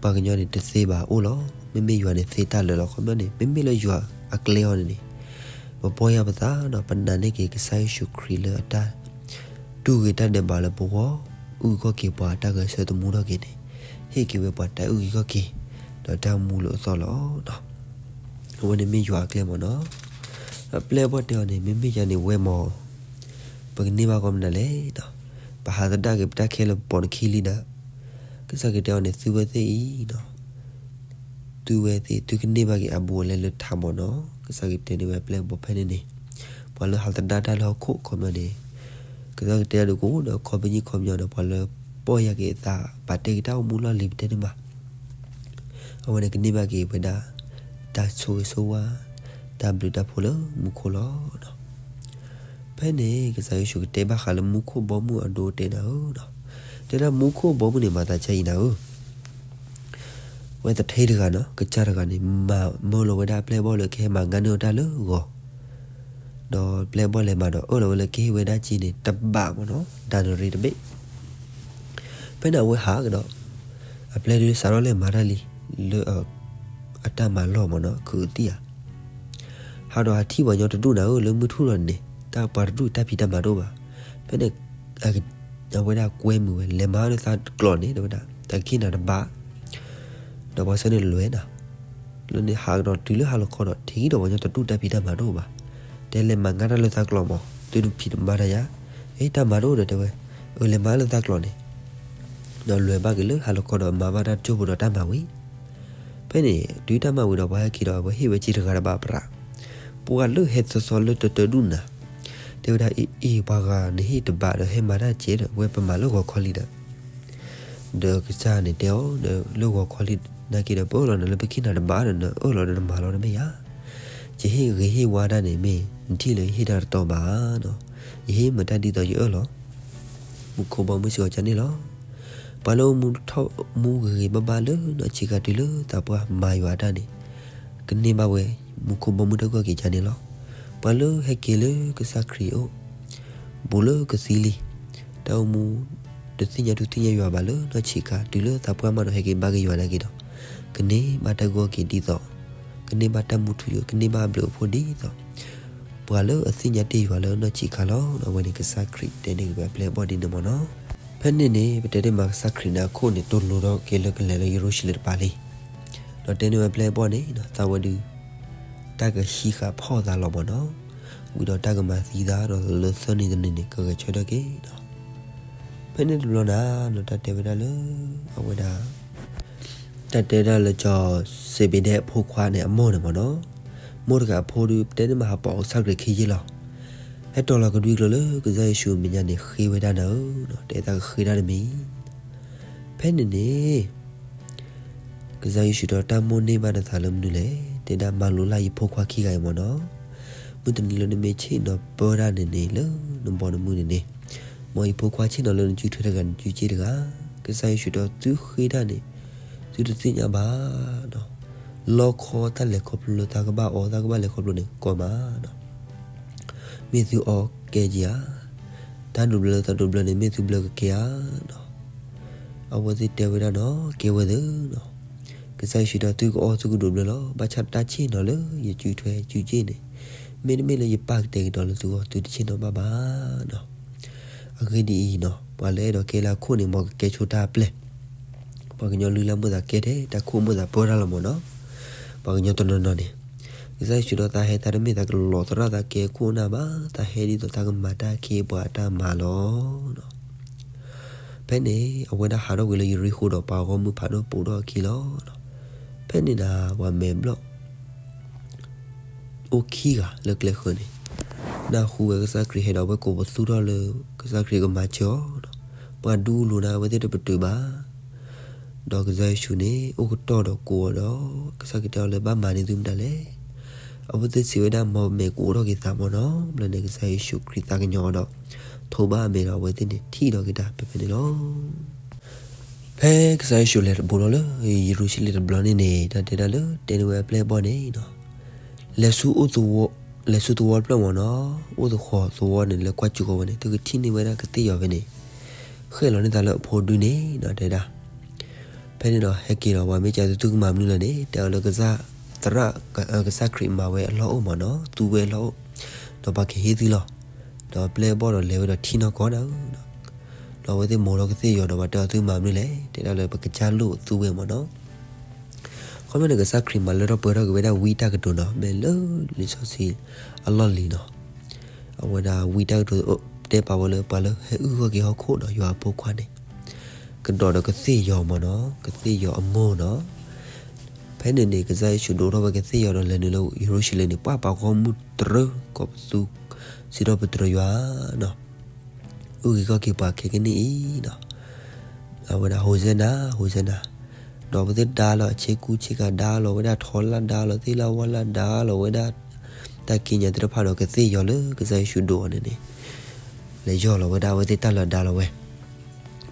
ပှၤကညီန့ၣ်တသ့ဘၣ်အိၣ်လီၤ. မ့မ့ၢ်ယွၤန့ၣ်သ့တၢ်လၢာ်လီၤ. ခီပညီန့ၣ် မ့မ့ၢ်လၢယွၤအကျဲအီၤန့ၣ်န့ၣ်, ပပီၢ်ယၢ်ပသးဒီး ပနာ်န့ၢ်က့ၤကစၢ်ယ့ၣ်ၡူးခရံာ်လၢအတၢ် တူၢ်ဂ့ၤတၢ်ဒဲးဘးလၢပဂီၢ်, အုၣ်က့ၤခီၣ်က့ၤပှၤတၢ်ဂဲၤဆၢထၢၣ်သမူထီၣ်က့ၤန့ၣ်, ဟ့ၣ်က့ၤဝဲပှၤတၢ်အုၣ်က့ၤခီၣ်က့ၤ ဒီးတၢ်မူလိာ်အသီလီၤ. အဝဲန့ၣ်မ့ၢ်ယွၤအကျဲမ့ၢ်နီၤ. အပျဲၢ်အဘီၣ်တဲအီၤန့ၣ် မ့မ့ၢ်ယၤန့ၣ်ဝဲမ့ၢ် ပကန့ၢ်ဘၣ်ကီးမနုၤလဲၣ်ဒီး, ပဟးသဒၣ်က့ၤပတၢ်ခဲလၢာ်ပပိာ်နခံလံဒီး, ကစၢ်ခရံာ်တဲအီၤန့ၣ် သုဝဲသ့ၣ်အံၤ, သုဝဲသ့ၣ် သုကန့ၢ်ဘၣ်က့ၤအဘူးအလဲလၢထးမ့ၢ်နီၤ. ကစၢ်ခရံာ်တဲန့ၢ်ဝဲအပျဲၢ်အဘီၣ်ဖဲန့ၣ်န့ၣ်, ပှၤလၢဟးသဒၣ်တၢ်လၢဟီၣ်ခိၣ်ခီပညီန့ၣ်, ကစၢ်ခရံာ်တဲဒ်ကအိၣ်ဒီးခီပညီခီပညီဒီး ပှၤလၢပီၢ်ယၢ်က့ၤအသး ပာ်တ့ၢ်က့ၤတၢ်အိၣ်မူလီၢ်လံၤပတဲန့ၣ်မး အဝဲန့ၣ်ကန့ၢ်ဘၣ်က့ၤဝဲဒၣ် တၢ်ဆိၣ်ဂ့ၤဆိၣ်ဝါ, တၢ်ဘျုးတၢ်ဖှိၣ်လၢမူခိၣ်လီၤ. ဖဲန့ၣ် ကစၢ်ယ့ၣ်ၡူးကတဲဘၣ်ဃးလၢမူခိၣ်ဘီမုၢ်အဒိတဲနၤဧၢ, တဲဒၣ်မူခိၣ်ဘီမုၢ်န့ၣ်မၤသးဒ်အံၤနၤဧၢ, ဝဲသထ့တဂၤနီၤ ကစၢ်တဂၤန့ၣ် မၢလီၤဝဲဒၣ်အပျဲၢ်အဘီၣ်လၢကဟဲမၤငါန့ၢ်အီၤတၢ်လၢဂီၤ ဒီးပျဲၢ်အဘီၣ်လဲၤမၤဒီးအၢၣ်လီၤဝဲလၢကဟ့ၣ်ဝဲဒၣ်စ့န့ၣ် တဘးမ့ၢ်နီၤ ဒၤနရ့တဘ့ၣ်. ဖဲန့ၣ်အဝဲဟးကဒီး, အပျဲၢ်ဒုးစးထီၣ်လဲၤမၤတၢ်လံ, လၢ အတၢ်မၤလီၢ်မ့ၢ်နီၤ ခုးသံၣ်ဧါ, ဟးဒီးဟးထံၣ်ပှၤကညီတဒူၣ်နၤဧၢ လၢမုၢ်ထူၣ်လီၤန့ၣ် တၢ်ပှၤတဒူၣ်တၢ်ဖံးတၢ်မၤတအိၣ်ဘၣ်. ဖဲန့ၣ် အဝဲဒၣ်ကွဲမုာ်ဝဲ လဲၤမၤအီၣ်လၢသးကျိးန့ၣ် တဲဝဲဒၣ် တၢ်ကဟ့ၣ်နၤတဘး ဒီးပှၤဆၢန့ၣ်လဲၤနၤ, လၢန့ၣ်ဟးကဒီးတုၤလၢဟါလီၤခီဒီး ထံၣ်ဒီးပှၤကညီတဒူၣ်တၢ်ဖံးတၢ်မၤတအိၣ်ဘၣ်. တဲလဲၤမၤငါတၢ်လၢသးကျိးမး သုတဖံးတမၤတၢ်ယၤ, အ့ တၢ်မၤတအိၣ်ဒီးတဲဝဲ, အလဲၤမၤလၢသးကျိးန့ၣ် ဒီးလဲၤဘၣ်က့ၤလၢဟါလီၤခီဒီးမၤဘၣ်တၢ်ကၠိဖိဒီးတၢ်မၤဝံၤ ဖဲန့ၣ် တုၤတၢ်မၤဝံၤဒီးပှၤဟဲက့ၤဒီး အဝဲဟ့ၣ်ဝဲစ့တဂၤတဘးပြး, ပှၤလၢဟဲသီသီလၢတတၢဒူၣ်နၤ, တဲဝဲဒၣ်အံၤ အံၤ ပှၤဂၤနဟ့ၣ်တဘးဒီးဟဲမၤတၢ်ကဲဒီး ဝဲပမၤလၢဂီၤခီလံဒီး, ဒီးကစၢ်န့ၣ်တဲအီၤ လၢဂီၤခီလံ နာ်က့ဒီးပအၢၣ်လီၤနၤလၢပကဟ့ၣ်နၤတဘးဒီး နအၢၣ်လီၤဒီးနမၤလီၤတမ့ၢ်ဧါ. ယဟ့ၣ်ဂ့ၤဟ့ၣ်ဝါတၢ်န့ၣ်မ့ၢ် နထံၣ်လၢယဟ့ၣ်တၢ်တတီဘၣ်ဒီး ယဟ့ၣ်မတၢ်ဒ်သိးယအၢၣ်လီၤ မူခိၣ်ဘီမုၢ်စ့ၢ်ကီးကန့ၣ်လီၤ. ပှၤလၢအိၣ်မူထီၣ်မူဂ့ၤဂ့ၤဘၣ်ဘၣ်လၢနီၢ်ဆံးခါတုၤလၢသးပှၢ်မၤယွၤတၢ်န့ၣ် ကန့ၢ်ဘၣ်ဝဲ မူခိၣ်ဘီမုၢ်တၢ်အုၣ်က့ၤကန့ၣ်လီၤ. ပှၤလၢဟဲက့ၤလၢကစၢ်ခရံာ်အအိၣ် ဘူးလၢကသံလံ တၢ်အိၣ်မူ တသ့ၣ်ညါထူသ့ၣ်ညါယွၤဘၣ်လၢနီၢ်ဆံးခါ တုၤလၢသးပှၢ်မးဒီးဟဲက့ၤဘါက့ၤယွၤနာ်က့ဒီး ကန့ၢ်ဘၣ်တၢ်အုၣ်က့ၤဒ်သိး ကန့ၢ်ဘၣ်တၢ်မူထူယိာ် ကန့ၢ်ဘၣ်အဘျုးအဖှိၣ်ဒ်သိး ပှၤလၢအသ့ၣ်ညါတ့ၢ်ယွၤလၢနီၢ်ဆံးခါလီၤ. အဝဲန့ၣ်ကစၢ်ခရံာ်တဲန့ၢ်က့ၤဝဲအပျဲၢ်အဘီၣ်ဒ်န့ၣ်မ့ၢ်နီၤ. ဖဲန့ၣ်န့ၣ် ပတဲတ့ၢ်မးကစၢ်ခရံာ်န့ၣ်အခိၣ်န့ၣ် တိၢ်လိာ်ထီၣ်က့ၤလၢကလဲၤလၢယရူၤၡလ့ၣ်တပၤလံ. ဒီးတဲန့ၢ်ဝဲအပျဲၢ်အဘီၣ်န့ၣ် သးဝဲဒုး တၢ်ကဟံးဃာ်ဖီၣ်သးလီၤမၢ်နီၤ. ဝံၤဒီးတၢ်ကမၤသံသးဒီးလၢသၢနံၤတနံၤန့ၣ် ကဂဲၤဆၢထၢၣ်က့ၤနီၤ. ဖဲန့ၣ်တဘျီန့ၣ်နီၤ တၢ်တဲဝဲဒၣ်လၢ အဝဲဒၣ် တၢ်တဲဒၣ်လၢကၠီၤစ့းဘ့းဒဲးအဖိခွါန့ၣ် အမိၢ်န့ၣ်မၢ်နီၤ, မိၢ်တဂၤအဖိဒုး တဲန့ၢ်မးဟးပိာ်ကစၢ်ခရံာ်ခံယ့ၢ်လီၤ. ဟဲတီၤလီၤကဒွံကျိၤလၢကစၢ်ယ့ၣ်ၡူးမဲာ်ညါန့ၣ် ဃ့ဝဲဒၣ်နၤဧၢ, တဲသးကဃ့တၢ်တမံၤ. ဖဲန့ၣ်န့ၣ် ကစၢ်ယ့ၣ်ၡူးဒီး တၢ်မိၣ်န့ၢ်ဘၣ်နသးလၢမနုၤလဲၣ်, တဲဒၣ်မၤလိလၢ်ယဖိခွါခံဂၤအံၤမၢ်နီၤ. မုၢ်တနံၤလၢနမ့ၢ်ဆ့ၣ်နီၤပၢတၢ်န့ၣ်န့ၣ် လၢနဘီနမုၢ်န့ၣ်န့ၣ်, မ်ယဖိခွါဆ့ၣ်နီၤလၢနစုထွဲတဂၤ နစုစ့ၣ်တဂၤ. ကစၢ်ယ့ၣ်ၡူးဒီး သုဃ့တၢ်န့ၣ် သုတသ့ၣ်ညါဘၣ်နီၤ. လီခီတၢ်လဲၤခီဖျိလၢသးကဘၣ်အီ သးကဘၣ်လဲၤခီဖျိန့ၣ် ကီမးနီၤ. မ့ၢ်သုအီကဲက့ၤဧါ, တၢ်ဒိးဘျၢလၢသးဒိးဘျၢန့ၣ် မ့ၢ်သုဘျၢကကဲဧါနီၤ. အဝဲသ့ၣ်တဲဝဲဒၣ်နီၤ, ကဲဝဲသ့နီၤ. ကစၢ်ယ့ၣ်ၡူးဒီး သုကအီသုကဒိးဘျၢလီၤ. ဘၣ်ဆၣ်တၢ်ဆ့ၣ်နီၤလၢယစုထွဲစုစ့ၣ်န့ၣ် မ့တမ့ၢ်လၢယပၢ်ကတဲာ်ကတီၤလၢသုဂီၢ် သုတဆ့ၣ်နီၤဘၣ်ဘၣ်နီၤ. အဂ့ၢ်ဒ်အံၤနီၤ, ပှၤလၢအဲၣ်ဒိးကဲလၢအခိၣ်န့ၣ် မ်ကကဲဆိတၢ်အပျဲၢ်. ပှၤကညီလုၢ်လၢ်မိၣ်သးကဲထဲတၢ်ခိၣ် မိၣ်သးပၢတၢ်လီၤမၢ်နီၤ. ပှၤကညီတနီၤနီၤန့ၣ်, ကစၢ်ယ့ၣ်ၡူးဒီး သးဟဲသးတမ့ၢ်သးကလီၤသရၣ်သးကဲခိၣ်နၢ်ဘၣ်, သးဟဲဒ်သိးသးကမၤတၢ်အခ့အပှၤအတၢ်မၤလီၤ. ဖဲန့ၣ် အဝဲဒၣ်ဟးထီၣ်ကွံာ်လၢယရံၣ်ဃိၤဒီး ပှၤဂီၢ်မုၢ်ဖးဒိၣ်ပိာ်ထီၣ်အခံလီၤ. ဖဲန့ၣ်ဒၣ် ပှၤမဲာ်ဘျီၣ် အိၣ်ခံဂၤလၢကျဲဃၢၤန့ၣ် နၢ်ဟူဝဲကစၢ်ခရံာ်ဟဲဒီး အဝဲကိးပသူထီၣ်လၢ ကစၢ်ခရံာ်ကမၤစၢၤအီၤဒီး ပှၤဒူလိာ်နၤ အဝဲသ့ၣ်တပတုာ်ဘၣ်. ဒီးကစၢ်ယ့ၣ်ၡူးန့ၣ် အိၣ်ကတီၢ်ဒီးကိးအီၤဒီး ကစၢ်ခရံာ်တဲအီၤလၢ ဘၣ်မၤန့ၢ်သုမတၤလဲၣ်. အဝဲသ့ၣ်စံးဝဲဒၣ် မ်မဲာ်ကအိးထီၣ်က့ၤသးမၢ်နီၤ. ဘျီန့ၣ် ကစၢ်ယ့ၣ်ၡူးခရံာ်သးကညီၤအီၤဒီး ထိးဘၣ်အမဲာ်ဒီး အဝဲသ့ၣ်န့ၣ်ထံၣ်ဒီးက့ၤတၢ်ဖဲဖဲန့ၣ်လီၤ. ဖဲကစၢ်ယ့ၣ်ၡူးလဲၤတဘိလီၤလၢယရူၤၡလ့ၣ်တဘျီန့ၣ်န့ၣ် တၢ်တဲဒၣ်လၢတဲန့ၢ်ဝဲအပျဲၢ်အဘီၣ်န့ၣ်နီၤ, လဲၤဆူအိၣ်သဝီ, လဲၤဆူသဝီတဖျၢၣ်မၢ်နီၤ, အိၣ်သဃီၤသဝီန့ၣ် လၢကွၢ်စူၢ်ဃီၤဝဲန့ၣ် သုကထံၣ်န့ၢ်ဝဲဒၣ်ကသ့ၣ်ယီၤဖဲန့ၣ်, ဃဲၣ်လီၤန့ၢ်သးလၢအဖိဒုန့ၣ်နီၤ တဲဒၣ်. ဖဲန့ၣ်ဒီးဟဲက့ၤဒီး ပှၤမ့ၢ်ကးသုသုကမၤမနုၤလဲၣ်န့ၣ် တဲအီၤလၢကစၢ်သရၣ်, ကစၢ်ခရံာ်မၤဝဲအလီၢ်အိၣ်မၢ်နီၤ, သူဝဲအလီၢ်အိၣ်, ဒီးပှၤကဟ့ၣ်သုလီၤ. ဒီးပျဲၢ်အဘီၣ်ဒီးလဲၤဝဲဒီးထံၣ်နီၢ်ကီၢ်နၤဧၢ, ဒီးအဝဲသ့ၣ်မိၢ်ထီၣ်ကသ့ၣ်ယီၤဒီး ပှၤတဲအီၤသုမၤမနုၤလဲၣ်, တဲဒၣ်လၢပကစၢ်လိၣ်သူဝဲမၢ်နီၤ. ခီဖျိန့ၣ် ကစၢ်ခရံာ်မၤလၢထီၣ်ပှဲၤထီၣ်က့ၤဝဲဒၣ်ဝံတၢ်ကတိၤနီၤ, မ့ၢ်လၢလံာ်စီဆှံအလီၢ်လံၤနီၤ. အဝဲဒၣ်ဝံတၢ်ကတိၤတဲပာ်ဝဲလၢ ပှၤလၢဟဲအုၣ်ဂီၢ်က့ၤဟီၣ်ခိၣ်ဒီးယွၤအဖိခွါန့ၣ် ကဒီးဒီးကသ့ၣ်ယီၤမၢ်နီၤ, ကသ့ၣ်ယီၤအမိၢ်နီၤ. ဖဲန့ၣ်န့ၣ် ကစၢ်ယ့ၣ်ၡူးဒိးထီၣ်ဝဲကသ့ၣ်ယီၤဒီးလဲၤနုာ်လၢယရူၤၡလ့ၣ်န့ၣ် ပှၤပှၤဂီၢ်မုၢ်တရၢ ကိးပသူ စံးထီၣ်ပတြၢၤယွၤနီၤ. အုၣ်ဂ့ၤခီၣ်က့ၤပှၤခဲကနံၣ်အံၤနီၤ. အဝဲဒၣ် ဟိၣ်စဲနၤ, ဟိၣ်စဲနၤ, ဒီးအဝဲသ့ၣ်ဒါလီၤအဆ့ကူဆ့ကၤ ဒါလီၤဝဲဒၣ်ထီလၢ် ဒါလီၤသ့ၣ်လၢ်ဝၣ်လၢ် ဒါလီၤဝဲဒၣ် တၢ်ကံးညာ်သ့ၣ်တဖၣ်ဒီးကသ့ၣ်ယီၤလၢကစၢ်ယ့ၣ်ၡူးဒိးအီၤန့ၣ်န့ၣ် လဲၤယီၤလီၤဝဲဒၣ်အဝဲသ့ၣ်တၢ်လၢဒါလီၤဝဲ.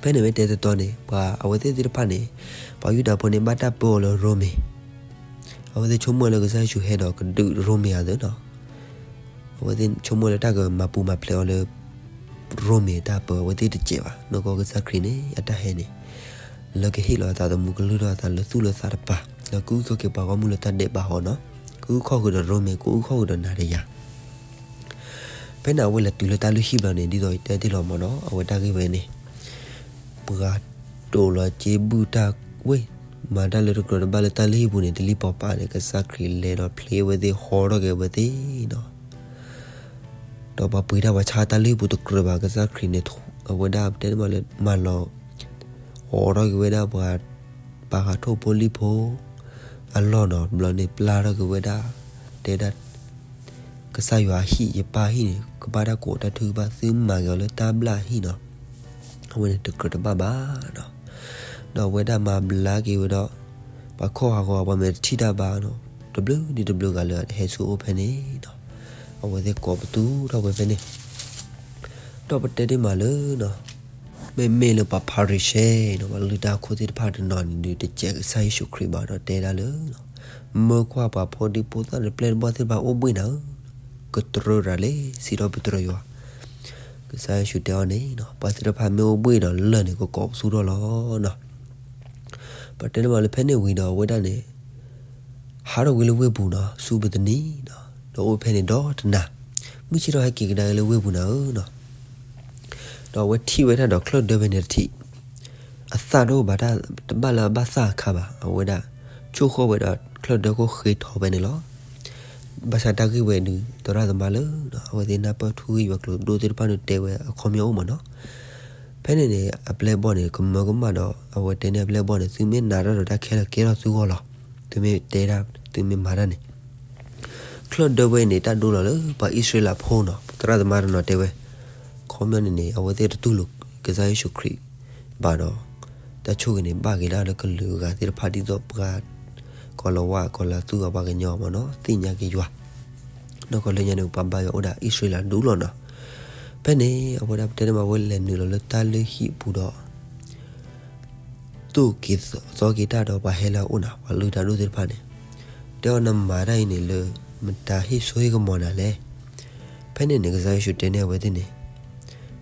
ဖဲန့ၣ်မ့ၢ်တဲတတီန့ၣ် ပှၤအဝဲသ့ၣ်သ့ၣ်တဖၣ်န့ၣ် ပှၤယူဒၤဖိန့ၣ် ဘၣ်တၢ်ပၢအီၤလၢရိမ့ၤ, အဝဲသ့ၣ်ဆိကမိၣ်လၢကစၢ်ယ့ၣ်ၡူးဟဲဒီးကဒုးရိမ့ၤအသိးနီၤ. အဝဲသ့ၣ်ဆိကမိၣ်လၢတၢ်ကမၤပူၤမၤဖျဲးအီၤလၢ ရိမ့ၤအတၢ်ပၢ အဝဲသ့ၣ်တစဲးဘၣ်. နီၢ်ကီၢ်ကစၢ်ခရံာ်န့ၣ် အတၢ်ဟဲန့ၣ် လၢကဟ့ၣ်လီၤအသးသမူ ကလုၢ်ထီၣ်အသးလၢသူၣ်လၢသးတပၤ လၢကအုၣ်ခီၣ်က့ၤပှၤဂီၢ်မုၢ်လၢတၢ်ဒဲးဘးအဃိနီၤ, ကအုၣ်ခီၣ်ဃုာ်ဒီးရိမ့ၤ ကအုၣ်ခီၣ်ဃုာ်ဒီးနၤဒီးယၤ ဖဲန့ၣ်အဝဲလဲၤတုၤလၢတၢ်လုၢ်ဟံၣ်ဘျီန့ၣ် ဒ်သိးယတဲတ့ၢ်လီၤမၢ်နီၤ, အဝဲတၢ်ဂ့ၢ်ဝဲန့ၣ် ပှၤတိာ်လီၤစ့ဘုၣ်တၢ်ဝ့ၢ် မၤတၢ်လၢတကြၢးတဘၣ်လၢတၢ်လုၢ်ဟံၣ်ပူၤန့ၣ် တလံၣ်ပီၤပၤန့ၣ် ကစၢ်ခရံာ်လဲၤဒီးဖျ့အဝဲသ့ၣ် ဟီထီၣ်က့ၤအဝဲသ့ၣ်နီၤ. ဒီးပှၤပှ့ၤတၢ်ပှၤဆါတၢ်လုၢ်ဟံၣ်ပူၤတကြၢးဘၣ် ကစၢ်ခရံာ်န့ၣ် အဝဲဒၣ်တဲန့ၢ်မးလၢမၤလီၤ အိးထီၣ်က့ၤဝဲဒၣ်ပှၤ ပာ်ဃာ်ထိၣ်ဖိလံၣ်ဖိ အလီၢ်နီၤ, ဘျီန့ၣ်ပျၢ်ထီၣ်က့ၤဝဲဒၣ် တဲဒၣ် ကစၢ်ယွၤအဟံၣ် ယပၢ်ဟံၣ်န့ၣ် ကဘၣ်တၢ်ကိးတၢ်ထုကဖၣ် သုမၤက့ၤအီၤလၢတၢ်ဘျၣ်ဟံၣ်နီၤ, အဝဲန့ၣ်တကြၢးတဘၣ်ဘၣ်နီၤ. ဒီးအဝဲဒၣ်မၤဘျါက့ၤဝဲဒီး ပှၤခီၣ်ဟးဂီၤ ပှၤမဲာ်တထံၣ်တၢ်ဘၣ်နီၤ, တဘျုးဒံးတဘျုးဂၤလၢအဟဲဆူအအိၣ်ဖဲန့ၣ်နီၤ, အဝဲသ့ၣ်ကိးပသူထီၣ်ဝဲဖဲန့ၣ် ဒီးပတဲတ့ၢ်မးလၢ မ့မ့ၢ်လၢပှၤဖၤရံၤၡဲနီၤ ပှၤလုၢ်တၢ်အခိၣ်သ့ၣ်တဖၣ်တနီၤန့ၣ်ဒုး တစဲးကစၢ်ယ့ၣ်ၡူးခရံာ်ဘၣ်ဒီးတဲဒၣ်လၢ မၢကွၢ်ပှၤဖိဒံဖိသၣ်ဒီးပျဲၢ်တဘီၣ်သ့ၣ်တဖၣ်အိၣ်ဘှ့ၣ်နၤဧၢ, ကတြၢတၢ်လၢစံးထီၣ်ပတြၢၤယွၤ. ကစၢ်ယ့ၣ်ၡူးတဲအီၤန့ၣ် ပှၤသ့ၣ်တဖၣ်မ့ၢ်အိၣ်ဘှ့ၣ်ဒီးလၢာ်န့ၣ် ကကိးပသူထီၣ်လီၤနီၤ. ပတဲန့ၢ်မးလၢဖဲန့ၣ်ဝံၤဒီးအဝဲဒၣ်န့ၣ် ဟးထီၣ်ဝံၤလၢဝ့ၢ်ပူၤနီၤ ဆူပတနံၤနီၤ, ဒီးအိၣ်ဖဲန့ၣ်ဒီတနၤ, မုၢ်ဆ့ၣ်ထီၣ်ဟဲက့ၤကဒါက့ၤလၢဝ့ၢ်ပူၤနၤဧၢနီၤ. ဒီးအဝဲထံၣ်ဝဲဒၣ်ဒီးချၢၣ်ဒၢဖဲန့ၣ်တထံၣ်, အသၣ်တအိၣ်ဘၣ်တၢ် တဘၣ်လၢအဘၣ်သၣ်အခါဘၣ်, အဝဲဒၣ် ဆိၣ်ဃီၣ်ဝဲဒီးချၢၣ်ဒၢခိၣ်ဃ့ထီဖဲန့ၣ်လီၤ. ဘၣ်ဆၣ်တၢ်ဂ့ၢ်ဝဲဒုး သရၣ်သမါလၢ အဝဲသ့ၣ်နၢ်ပၢၢ်ထူဂ့ၢ်ယွၤကျိၤဒိၣ်သ့ၣ်တဖၣ်န့ၣ်တဲဝဲအခီပညီအိၣ်မးနီၤ. ဖဲန့ၣ်န့ၣ် အပျဲၢ်ဘီၣ်န့ၣ် ကမၢကမၣ်ဒီး အဝဲတဲန့ၢ်အပျဲၢ်ဘီၣ်န့ၣ် သုမ့ၢ်နာ်တၢ်ဒီးတၢ်ခဲလၢာ်ကဲထီၣ်သုဂီၢ်လီၤ. သုမ့ၢ်တဲတၢ် သုမ့ၢ်မၤတၢ်န့ၣ် ချၢၣ်ဒၢဝဲန့ၣ် တၢ်ဒိလီၤလၢပှၤအံၣ်စရ့လးဖိနီၤ. သရၣ်သမါတနီၤတဲဝဲ ခီပညီန့ၣ်န့ၣ် အဝဲသ့ၣ်တတူၢ်လိာ်ကစၢ်ယ့ၣ်ၡူးခရံာ်ဘၣ်ဒီး တၢ်ဆိၣ်ဂ့ၤန့ၣ် ဘၣ်က့ၤဒၣ်လၢကလုာ်အဂၤသ့ၣ်တဖၣ်ဒ်သိးပှၤ ကီၤလၤဝါ ကီၤလၤသူ ပှၤကညီမးနီၤ သ့ၣ်ညါက့ၤယွၤ နီၢ်ကီၢ်လၢညါန့ၣ် ပှၤဘါယွၤအိၣ်ဒၣ်အံၣ်စရ့လးဒူလီၤနီၤ. ဖဲန့ၣ် အဝဲဒၣ်ပတဲန့ၢ်မး အဝဲလဲၤနုာ်လီၤလၢတၢ်လုၢ်ဟံၣ်ပူၤဒီး သူၣ်က့ၤသီက့ၤတၢ်ဒီးပှၤဟဲလၢအအိၣ်နီၤ ပှၤလုၢ်တၢ်ဒိၣ်သ့ၣ်တဖၣ်န့ၣ် တဲအီၤ နမၤတၢ်အံၤန့ၣ်လၢ မတၤဟ့ၣ်စိဟ့ၣ်ကမီၤနၤလဲၣ်. ဖဲန့ၣ်န့ၣ် ကစၢ်ယ့ၣ်ၡူးတဲန့ၢ်အဝဲသ့ၣ်န့ၣ်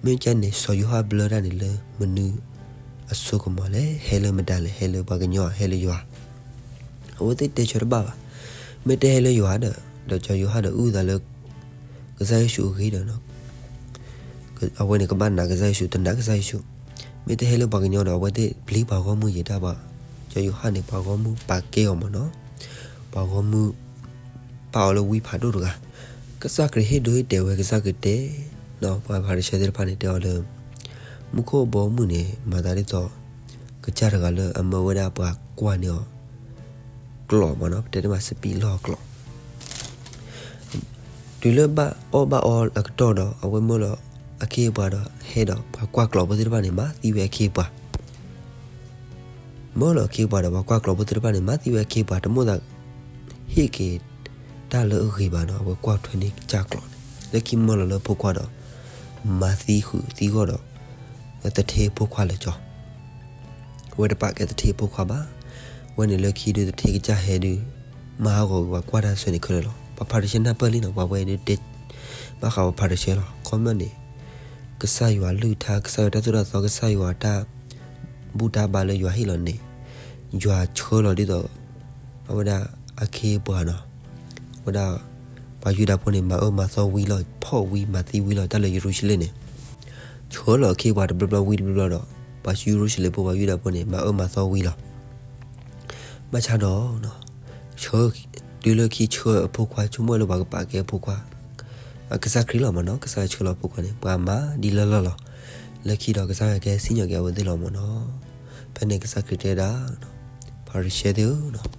မ့ၢ်ကန့ၣ် စီၤယိၤဟၣ်ဘျၢတၢ်န့ၣ်လၢမနုၤအစိကမီၤလဲၣ်, ဟဲလၢမတၤလဲၣ်, ဟဲလၢပှၤကညီ ဟဲလၢယွၤ. အဝဲသ့ၣ်တဲဆၢတဘၣ်ဘၣ်. မ့ၢ်တဟဲလၢယွၤဒီး ဒီးစီၤယိၤဟၣ်ဒီးအုၣ်သးလၢ ကစၢ်ယ့ၣ်ၡူးအဂ့ၢ်ဒီး အဝဲန့ၣ်ကဘၣ်နာ်ကစၢ်ယ့ၣ်ၡူး, တနာ်ကစၢ်ယ့ၣ်ၡူး. မ့ၢ်တဟဲလၢပှၤကညီဒီး အဝဲသ့ၣ်ပျံၤပှၤဂီၢ်မုၢ်ယံၤတၢ်ဘၣ်. စီၤယိၤဟၣ်န့ၣ် ပှၤဂီၢ်မုၢ်ပာ်ကဲအီၤမးနီၤ, ပှၤဂီၢ်မုၢ်ပာ်အီၤလၢဝံဖးဒိၣ်တဂၤ. ကစၢ်ခရံာ်ဟ့ၣ်ဒိဟ့ၣ်တဲာ်ဝဲ ကစၢ်ခရံာ်တဲ ပှၤဖၤရံၤၡဲသ့ၣ်တဖၣ်န့ၣ် တဲအီၤလၢ မူခိၣ်အဘီအမုၢ်န့ၣ် မၤသးဒ်သိး ကစၢ်တဂၤလၢအမၢဝဲဒၣ်ပှၤကွၢ်န့ၢ်အီၤ ကျိာ်မးနီၤ, ပတဲတမး စပံးလီၢ်ကျိာ် တုၤလၢဘၣ်အီၣ်ဘၣ်အီအကတီၢ်ဒီး အဝဲမၢလီၤအခ့အပှၤဒီးဟဲဒီး ပှၤကွၢ်ကျိာ်ဖိသ့ၣ်တဖၣ်န့ၣ် မၤသံဝဲအခ့အပှၤ. မၢလီၤအခ့အပှၤဒီး ပှၤကွၢ်ကျိာ်ဖိသ့ၣ်တဖၣ်န့ၣ် မၤသံဝဲအခ့အပှၤ, တမိၣ်သးဟ့ၣ်က့ၤတၢ်လၢအဂ့ၤဘၣ်နီၤ, အဝဲကွၢ်ထွဲန့ၢ်ကစၢ်ကျိာ်န့ၣ်. လၢခံမၢလီၤလၢဖိခွါဒီး မၤသံဃုာ်သံဂီၢ်ဒီး သထ့ဖိခွါလၢာ်ကၠီ အဝဲတပာ်ကဲသထ့ဖိခွါဘၣ်. အဝဲန့ၣ်လၢခံဒုး သထ့ကစၢ်ဟဲဒုး မၤဟးဂီၤကွၢ်တၢ်ဆၢန့ၣ်ခဲလၢာ်လီၤ. ပှၤဖၤရံၤၡဲနၢ်ပၢၢ်လံနီၤ, ပှၤဝဲဒုးတဲ ဘၣ်ဃးပှၤဖၤရံၤၡဲလီၤ. ခီပညီန့ၣ် ကစၢ်ယွၤလုၢ်ထါ, ကစၢ်ယွၤတၢ်သိၣ်တၢ်သီ, ကစၢ်ယွၤတၢ်ဘူၣ်တၢ်ဘါလၢယွၤဟ့ၣ်လီၤန့ၣ် ယွၤဆှၢလီၤဒ်သိး အဝဲဒၣ်အခ့အပှၤနီၤ, အဝဲဒၣ် ပှၤယူဒၤဖိန့ၣ် မၤအၢမၤသီဝံၤလီၤ, ဖီၣ်ဝံၤမၤသံဝံၤလီၤ တၢ်လၢယရူၤၡလ့ၣ်န့ၣ်, ဆှၢလီၤအခ့အပှၤတဘျီဘျီဝံၤတဘျီဘျီဒီး ပှၤယူရူၤၡလ့ၣ်ဖိ ပှၤယူဒၤဖိန့ၣ် မၤအၢမၤသီဝံၤလီၤ. ဘၣ်ဆၣ်ဒီး ဆှၢ တုၤလၢခံဆှၢအဖိခွါ ဆိကမိၣ်လၢပှၤကပာ်ကဲအဖိခွါ ကစၢ်ခရံာ်လီၤမးနီၤ, ကစၢ်ယွၤဆှၢလီၤအဖိခွါန့ၣ် ပှၤမၤဒ်လၢလီၢ်လီၤ. လၢခံဒီးကစၢ်ယွၤကဟဲစံၣ်ညီၣ်က့ၤအဝဲသ့ၣ်လီၤမးနီၤ. ဖဲန့ၣ်ကစၢ်ခရံာ်တဲဒၣ် ဖၤရံၤၡဲသ့ၣ်ဧၢ,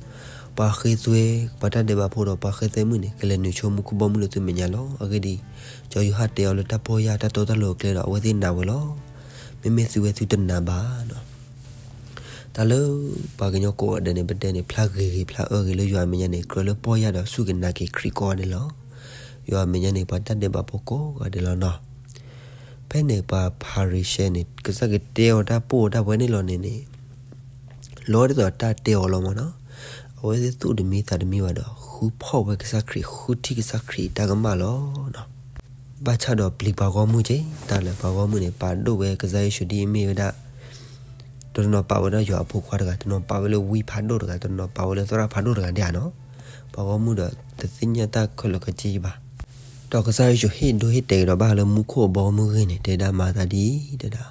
ပှၤဃ့သွဲ ပှၤတၢ်ဒဲးဘးဖိဒီးပှၤဃ့သွဲမုၣ်န့ၣ် ကလဲၤနုာ်ဆိမူခိၣ်ဘီမုၢ်လၢသုမဲာ်ညါလီၤ. အဂ့ၢ်ဒ်အံၤ, စီၤယိၤဟၣ်တဲအီၤလၢတၢ်ပီၢ်ယၢ်တၢ်တီတၢ်လိၤအကျဲဒီး အဝဲသ့ၣ်နာ်ဝဲလီၤ. မ့မ့ၢ်သုဝဲသုတနာ်ဘၣ်နီၤ. တၢ်လၢပှၤကညီကိးဂၤဒဲးန့ၣ် ပတဲန့ၣ် ဖျါဂ့ၤဂ့ၤ ဖျါအၢဂ့ၤလၢယွၤအမဲာ်ညါန့ၣ် ကြၢးလၢပီၢ်ယၢ်ဒီးစူၢ်က့ၤနာ်က့ၤခရံာ်ကိးဂၤဒဲးလီၤ. ယွၤအမဲာ်ညါန့ၣ် ပှၤတၢ်ဒဲးဘးဖိကိးဂၤဒဲးလီၤနီၤ. ဖဲန့ၣ်ပှၤဖၤရံၤၡဲန့ၣ် ကစၢ်ကတဲအီၤတၢ်ပိၢ်တၢ်ပှဲၤန့ၣ်လီၤန့ၣ်န့ၣ် လီၤဒ်သိးတၢ်တဲအီၤလီၤမးနီၤ. အဝဲသ့ၣ်သူၣ်တမံသးတမံဘၣ်ဒီး ဃုဖီၣ်ဝဲကစၢ်ခရံာ် ဃုထံၣ်ကစၢ်ခရံာ်တၢ်ကမၣ်လီၤနီၤ. ဘၣ်ဆၣ်ဒီးပျံၤပှၤဂီၢ်မုၢ်က့ၤ တၢ်လၢပှၤဂီၢ်မုၢ်န့ၣ် ပာ်ဒိၣ်ဝဲကစၢ်ယ့ၣ်ၡူးဒ်အမ့ၢ်ဝဲဒၣ် တနီၤပာ်ဝဲဒၣ်ယွၤအဖိခွါတဂၤ, တနီၤပာ်ဝဲလၢဝံဖးဒိၣ်တဂၤ, တနီၤပာ်ဝဲလၢသရၣ်ဖးဒိၣ်တဂၤဒ်ဧါနီၤ. ပှၤဂီၢ်မုၢ်ဒီးတသ့ၣ်ညါတၢ်ခဲလၢာ်ခဲဆ့ဘၣ်. ဒီးကစၢ်ယ့ၣ်ၡူးဟ့ၣ်ဒိဟ့ၣ်တဲာ်ကဒီးဘၣ်ဃးလၢမူခိၣ်အဘီအမုၢ်ဂ့ၢ်န့ၣ် တဲဒၣ်မၤသးဒ်အံၤ တဲဒၣ်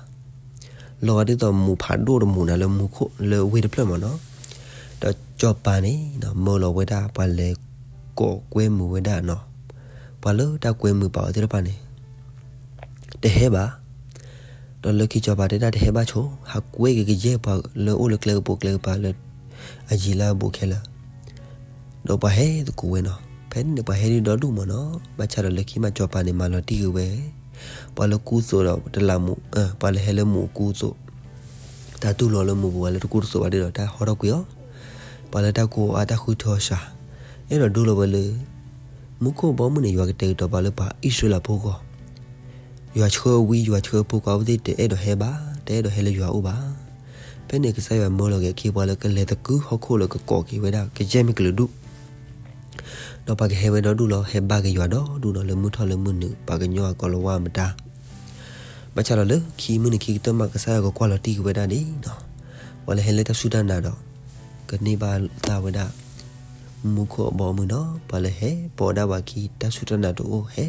လီၤဂာ်ဒ်သိးမူဖးဒိၣ်တမူနၤလၢဝ့ၢ်တဖျၢၣ်မးနီၤ. ဒီးစီၤပၤန့ၣ် မၢလီၤဝဲဒၣ်ပှၤလဲၤကိးကွဲမုာ်ဝဲဒၣ်နီၤ, ပှၤလၢတၢ်ကွဲမုာ်ပာ်အီၤသ့ၣ်တဖၣ်န့ၣ် တဟဲဘၣ်. ဒီးလၢခံစီၤပၤတဲဒၣ်တဟဲဘၣ်ဆိ, ဟးကွဲက့ၤကယဲၢ်ပှၤလၢအိၣ်လၢကျဲကပိာ်ကျဲကပၤလၢ အယံၤလၢအဘူးခဲလၢာ် ဒီးပှၤဟဲသကိးဝဲနီၤ. ဖဲန့ၣ်န့ၣ် ပှၤဟဲဒုးဒီဒူၣ်မးနီၤ. ဘၣ်ဆၣ်ဒီးလၢခံမးစီၤပၤန့ၣ် မၤလီၤတံၢ်က့ၤဝဲ ပှၤလၢကူသိးဒီးတလးမူး, ပှၤလၢဟဲလၢမူးအကူသိး, တၢ်တူၢ်လိာ်လၢမူးပူၤပှၤလၢတကူၣ်တသိးဘၣ်ဒီး တၢ်ဟီထီၣ်ကွံာ်အီၤ, ပှၤလၢတၢ်ကူၣ်အီၤအါ တၢ်ဃုထၢအီၤစှၤ, အဲၣ်ဒိးဒိလီၤဝဲလၢ မူခိၣ်ဘီမုၢ်န့ၣ် ယွၤကတဲာ်ကတီၤပာ်လၢပှၤအံၣ်စရ့လးဖိဂီၢ် ယွၤဆှၢဝံ ယွၤဆှၢအဖိခွါ အဝဲသ့ၣ်တအဲၣ်ဒိးဟဲဘၣ်, တအဲၣ်ဒိးဟဲလၢယွၤအအိၣ်ဘၣ်. ဖဲန့ၣ်ကစၢ်ယွၤမၢလီၤက့ၤအခ့အပှၤလၢကလဲၤသကုၤဟီၣ်ခိၣ်လၢကကိးက့ၤဝဲဒၣ် ကယဲၢ်မ့ၢ်ကလုာ်ဒူၣ်, ဒီးပှၤကဟဲဝဲဒီဒူၣ်လီၤ, ဟဲဘါက့ၤယွၤဒီဒူၣ်နီၤ, လၢမုၢ်ထီၣ်လၢမုၢ်နုာ် ပှၤကညီအကီၤလၤဝါမတၤ ဘၣ်ဆၣ်ဒီးလၢခံမုၢ်နံၤခံကတၢၢ်မး ကစၢ်ယွၤကကွၢ်လီၤတံၢ်က့ၤဝဲဒၣ်န့ၣ်နီၤ, ပှၤလၢဟဲလၢတၢ်စူၢ်တၢ်နာ်ဒီး ကန့ၢ်ဘၣ်သးဝဲဒၣ် မူခိၣ်အဘီအမုၢ်နီၤ, ပှၤလၢဟဲပိာ်ဒၣ်ပှၤခံ တၢ်စူၢ်တၢ်နာ်တအိၣ်ဟဲ,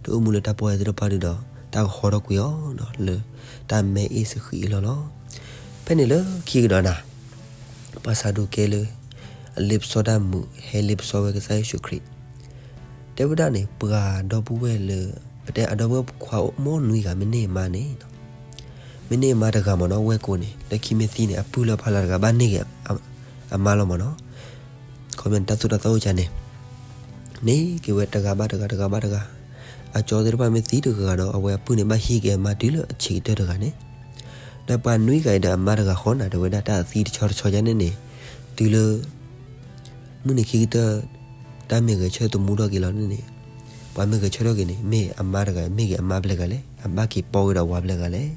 တအိၣ်မူလၢတၢ်ပီၢ်ယၢ်သ့ၣ်တဖၣ်ဒုးဒီး တၢ်ကဟီထီၣ်ကွံာ်အီၤနီၤ, လၢတၢ်မဲအ့ၣ်စဃံးအလီၢ်လီၤ. ဖဲန့ၣ်လၢခံကဒီးနၤ ပှၤစၤဒူးကဲလၢ အလ့ပစီတၢ်မုာ် ဟဲလ့ပစီဝဲကစၢ်ယ့ၣ်ၡူးခရံာ်, တဲဝဲဒၣ်န့ၣ် ပှၤဒီပုၢ်ဝဲၢ်လၢ ပတဲအဒီပုၢ်ဝဲၢ်ခွါအိၣ်မိၢ်နွံဂၤ မ့ၢ်န့ၢ်အမါန့ၣ် မ့ၢ်န့ၢ်အမါတဂၤမ့ၢ်နီၤ ဝဲၢ်ကိန့ၣ် လၢခံမ့ၢ်သံန့ၣ် အပုၢ်လၢအဖီလာ်တဂၤဘၣ်န့ၢ်က့ၤအမါလီၤမ့ၢ်နီၤ. ခီပညီန့ၣ် တၢ်သိၣ်တၢ်သီအိၣ်ကန့ၣ် န့ၢ်က့ၤဝဲတဂၤဘၣ်တဂၤ တဂၤဘၣ်တဂၤ. အကၠီသ့ၣ်တဖၣ်မ့ၢ်သံတဂၤဒီး အဝဲအပုၢ်န့ၣ်ဘၣ်ဟံးက့ၤအမါတုၤလၢအဆံးကတၢၢ်တဂၤန့ၣ် ဒီးပှၤနွံဂၤအံၤဒီးအမါတဂၤဃီနၤ တဲဝဲဒၣ်တၢ်သံတဆီတဆီယါန့ၣ်န့ၣ် တုၤလၢ မုၢ်နံၤခံကတၢၢ် တၢ်မ့ၢ်ဂဲၤဆၢထၢၣ်သမူထီၣ်က့ၤလီၤန့ၣ်န့ၣ် ပှၤမ့ၢ်ဂဲၤဆၢထၢၣ်က့ၤန့ၣ် မ့ၢ်အမါတဂၤ မ့ၢ်ဂ့ၤအမါဘျဲၣ်ဂၤလဲၣ် အဘၣ်က့ၤပီဝဲဒီးဝၤဘျဲၣ်ဂၤလဲၣ်.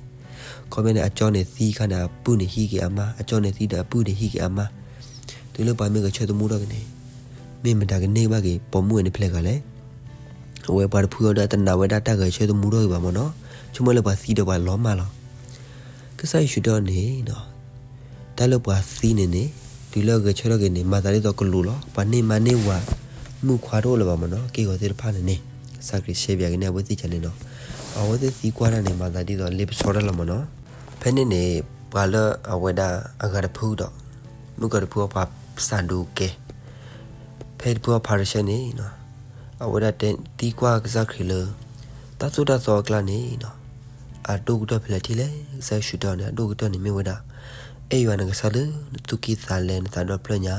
ခီပညီန့ၣ် အကၠီန့ၣ်သံခါန့ၣ် အပုၢ်န့ၣ်ဟံးက့ၤအမါ အကၠီန့ၣ်သံဒီး အပုၢ်န့ၣ်ဟံးက့ၤအမါ တုၤလၢပှၤမ့ၢ်ဂဲၤဆၢထၢၣ်သမူထီၣ်က့ၤန့ၣ် မ့ၢ်မတၤကန့ၢ်ဘၣ်က့ၤပိာ်မုၣ်ဝဲန့ၣ်ဖျဲၣ်ဂၤလဲၣ်. အဝဲပှၤတဖုအံၤဒီးတနာ်ဝဲဒၣ်တၢ်ဂဲၤဆၢထၢၣ်သမူထီၣ်က့ၤဘၣ်မ့ၢ်နီၤ ဆိကမိၣ်လၢပှၤသံဒီးပှၤလီၤမၢ်လီၤ. ကစၢ်ယ့ၣ်ၡူးတဲအီၤန့ၣ် တၢ်လၢပှၤသံန့ၣ်န့ၣ် တုၤလၢအဂဲၤဆၢထၢၣ်က့ၤန့ၣ် မၤသးဒ်သိးကလူးလီၤ. ပှၤန့ၢ်မါန့ၢ်ဝၤ မုၣ်ခွါတအိၣ်လၢၤဘၣ်မ့ၢ်နီၤ က့ၢ်ဂီၤသ့ၣ်တဖၣ်န့ၣ်န့ၣ် ကစၢ်ခရံာ်ရှဲပၠးက့ၤန့ၢ်အဝဲသ့ၣ်ကန့ၣ်နီၤ အဝဲသ့ၣ်သံကွၢ်တၢ်န့ၣ် မၤသးဒ်သိးလ့ပစီတၢ်လီၤမ့ၢ်နီၤ. ဖဲန့ၣ်န့ၣ် ပှၤလၢအဝဲဒၣ်အဂၤတဖုဒီး မုၣ်ကီၤတဖုအပှၤစးဒူးကဲ ဖဲတဖုအဖၤရံၤၡဲန့ၣ် အဝဲဒၣ်တဲသံကွၢ်ကစၢ်ခရံာ်လၢ တၢ်သိၣ်တၢ်သီအကျါန့ၣ် အဒိၣ်ကတၢၢ်ဖဲလဲၣ်ထံၣ်လဲၣ်. ကစၢ်ယ့ၣ်ၡူးတဲအီၤန့ၣ် အဒိၣ်ကတၢၢ်န့ၣ်မ့ၢ်ဝဲဒၣ် အဲၣ်ယွၤနကစၢ်လၢနသူၣ်ကံၢ်သးလဲ နသးဒီဖျၢၣ်ညါ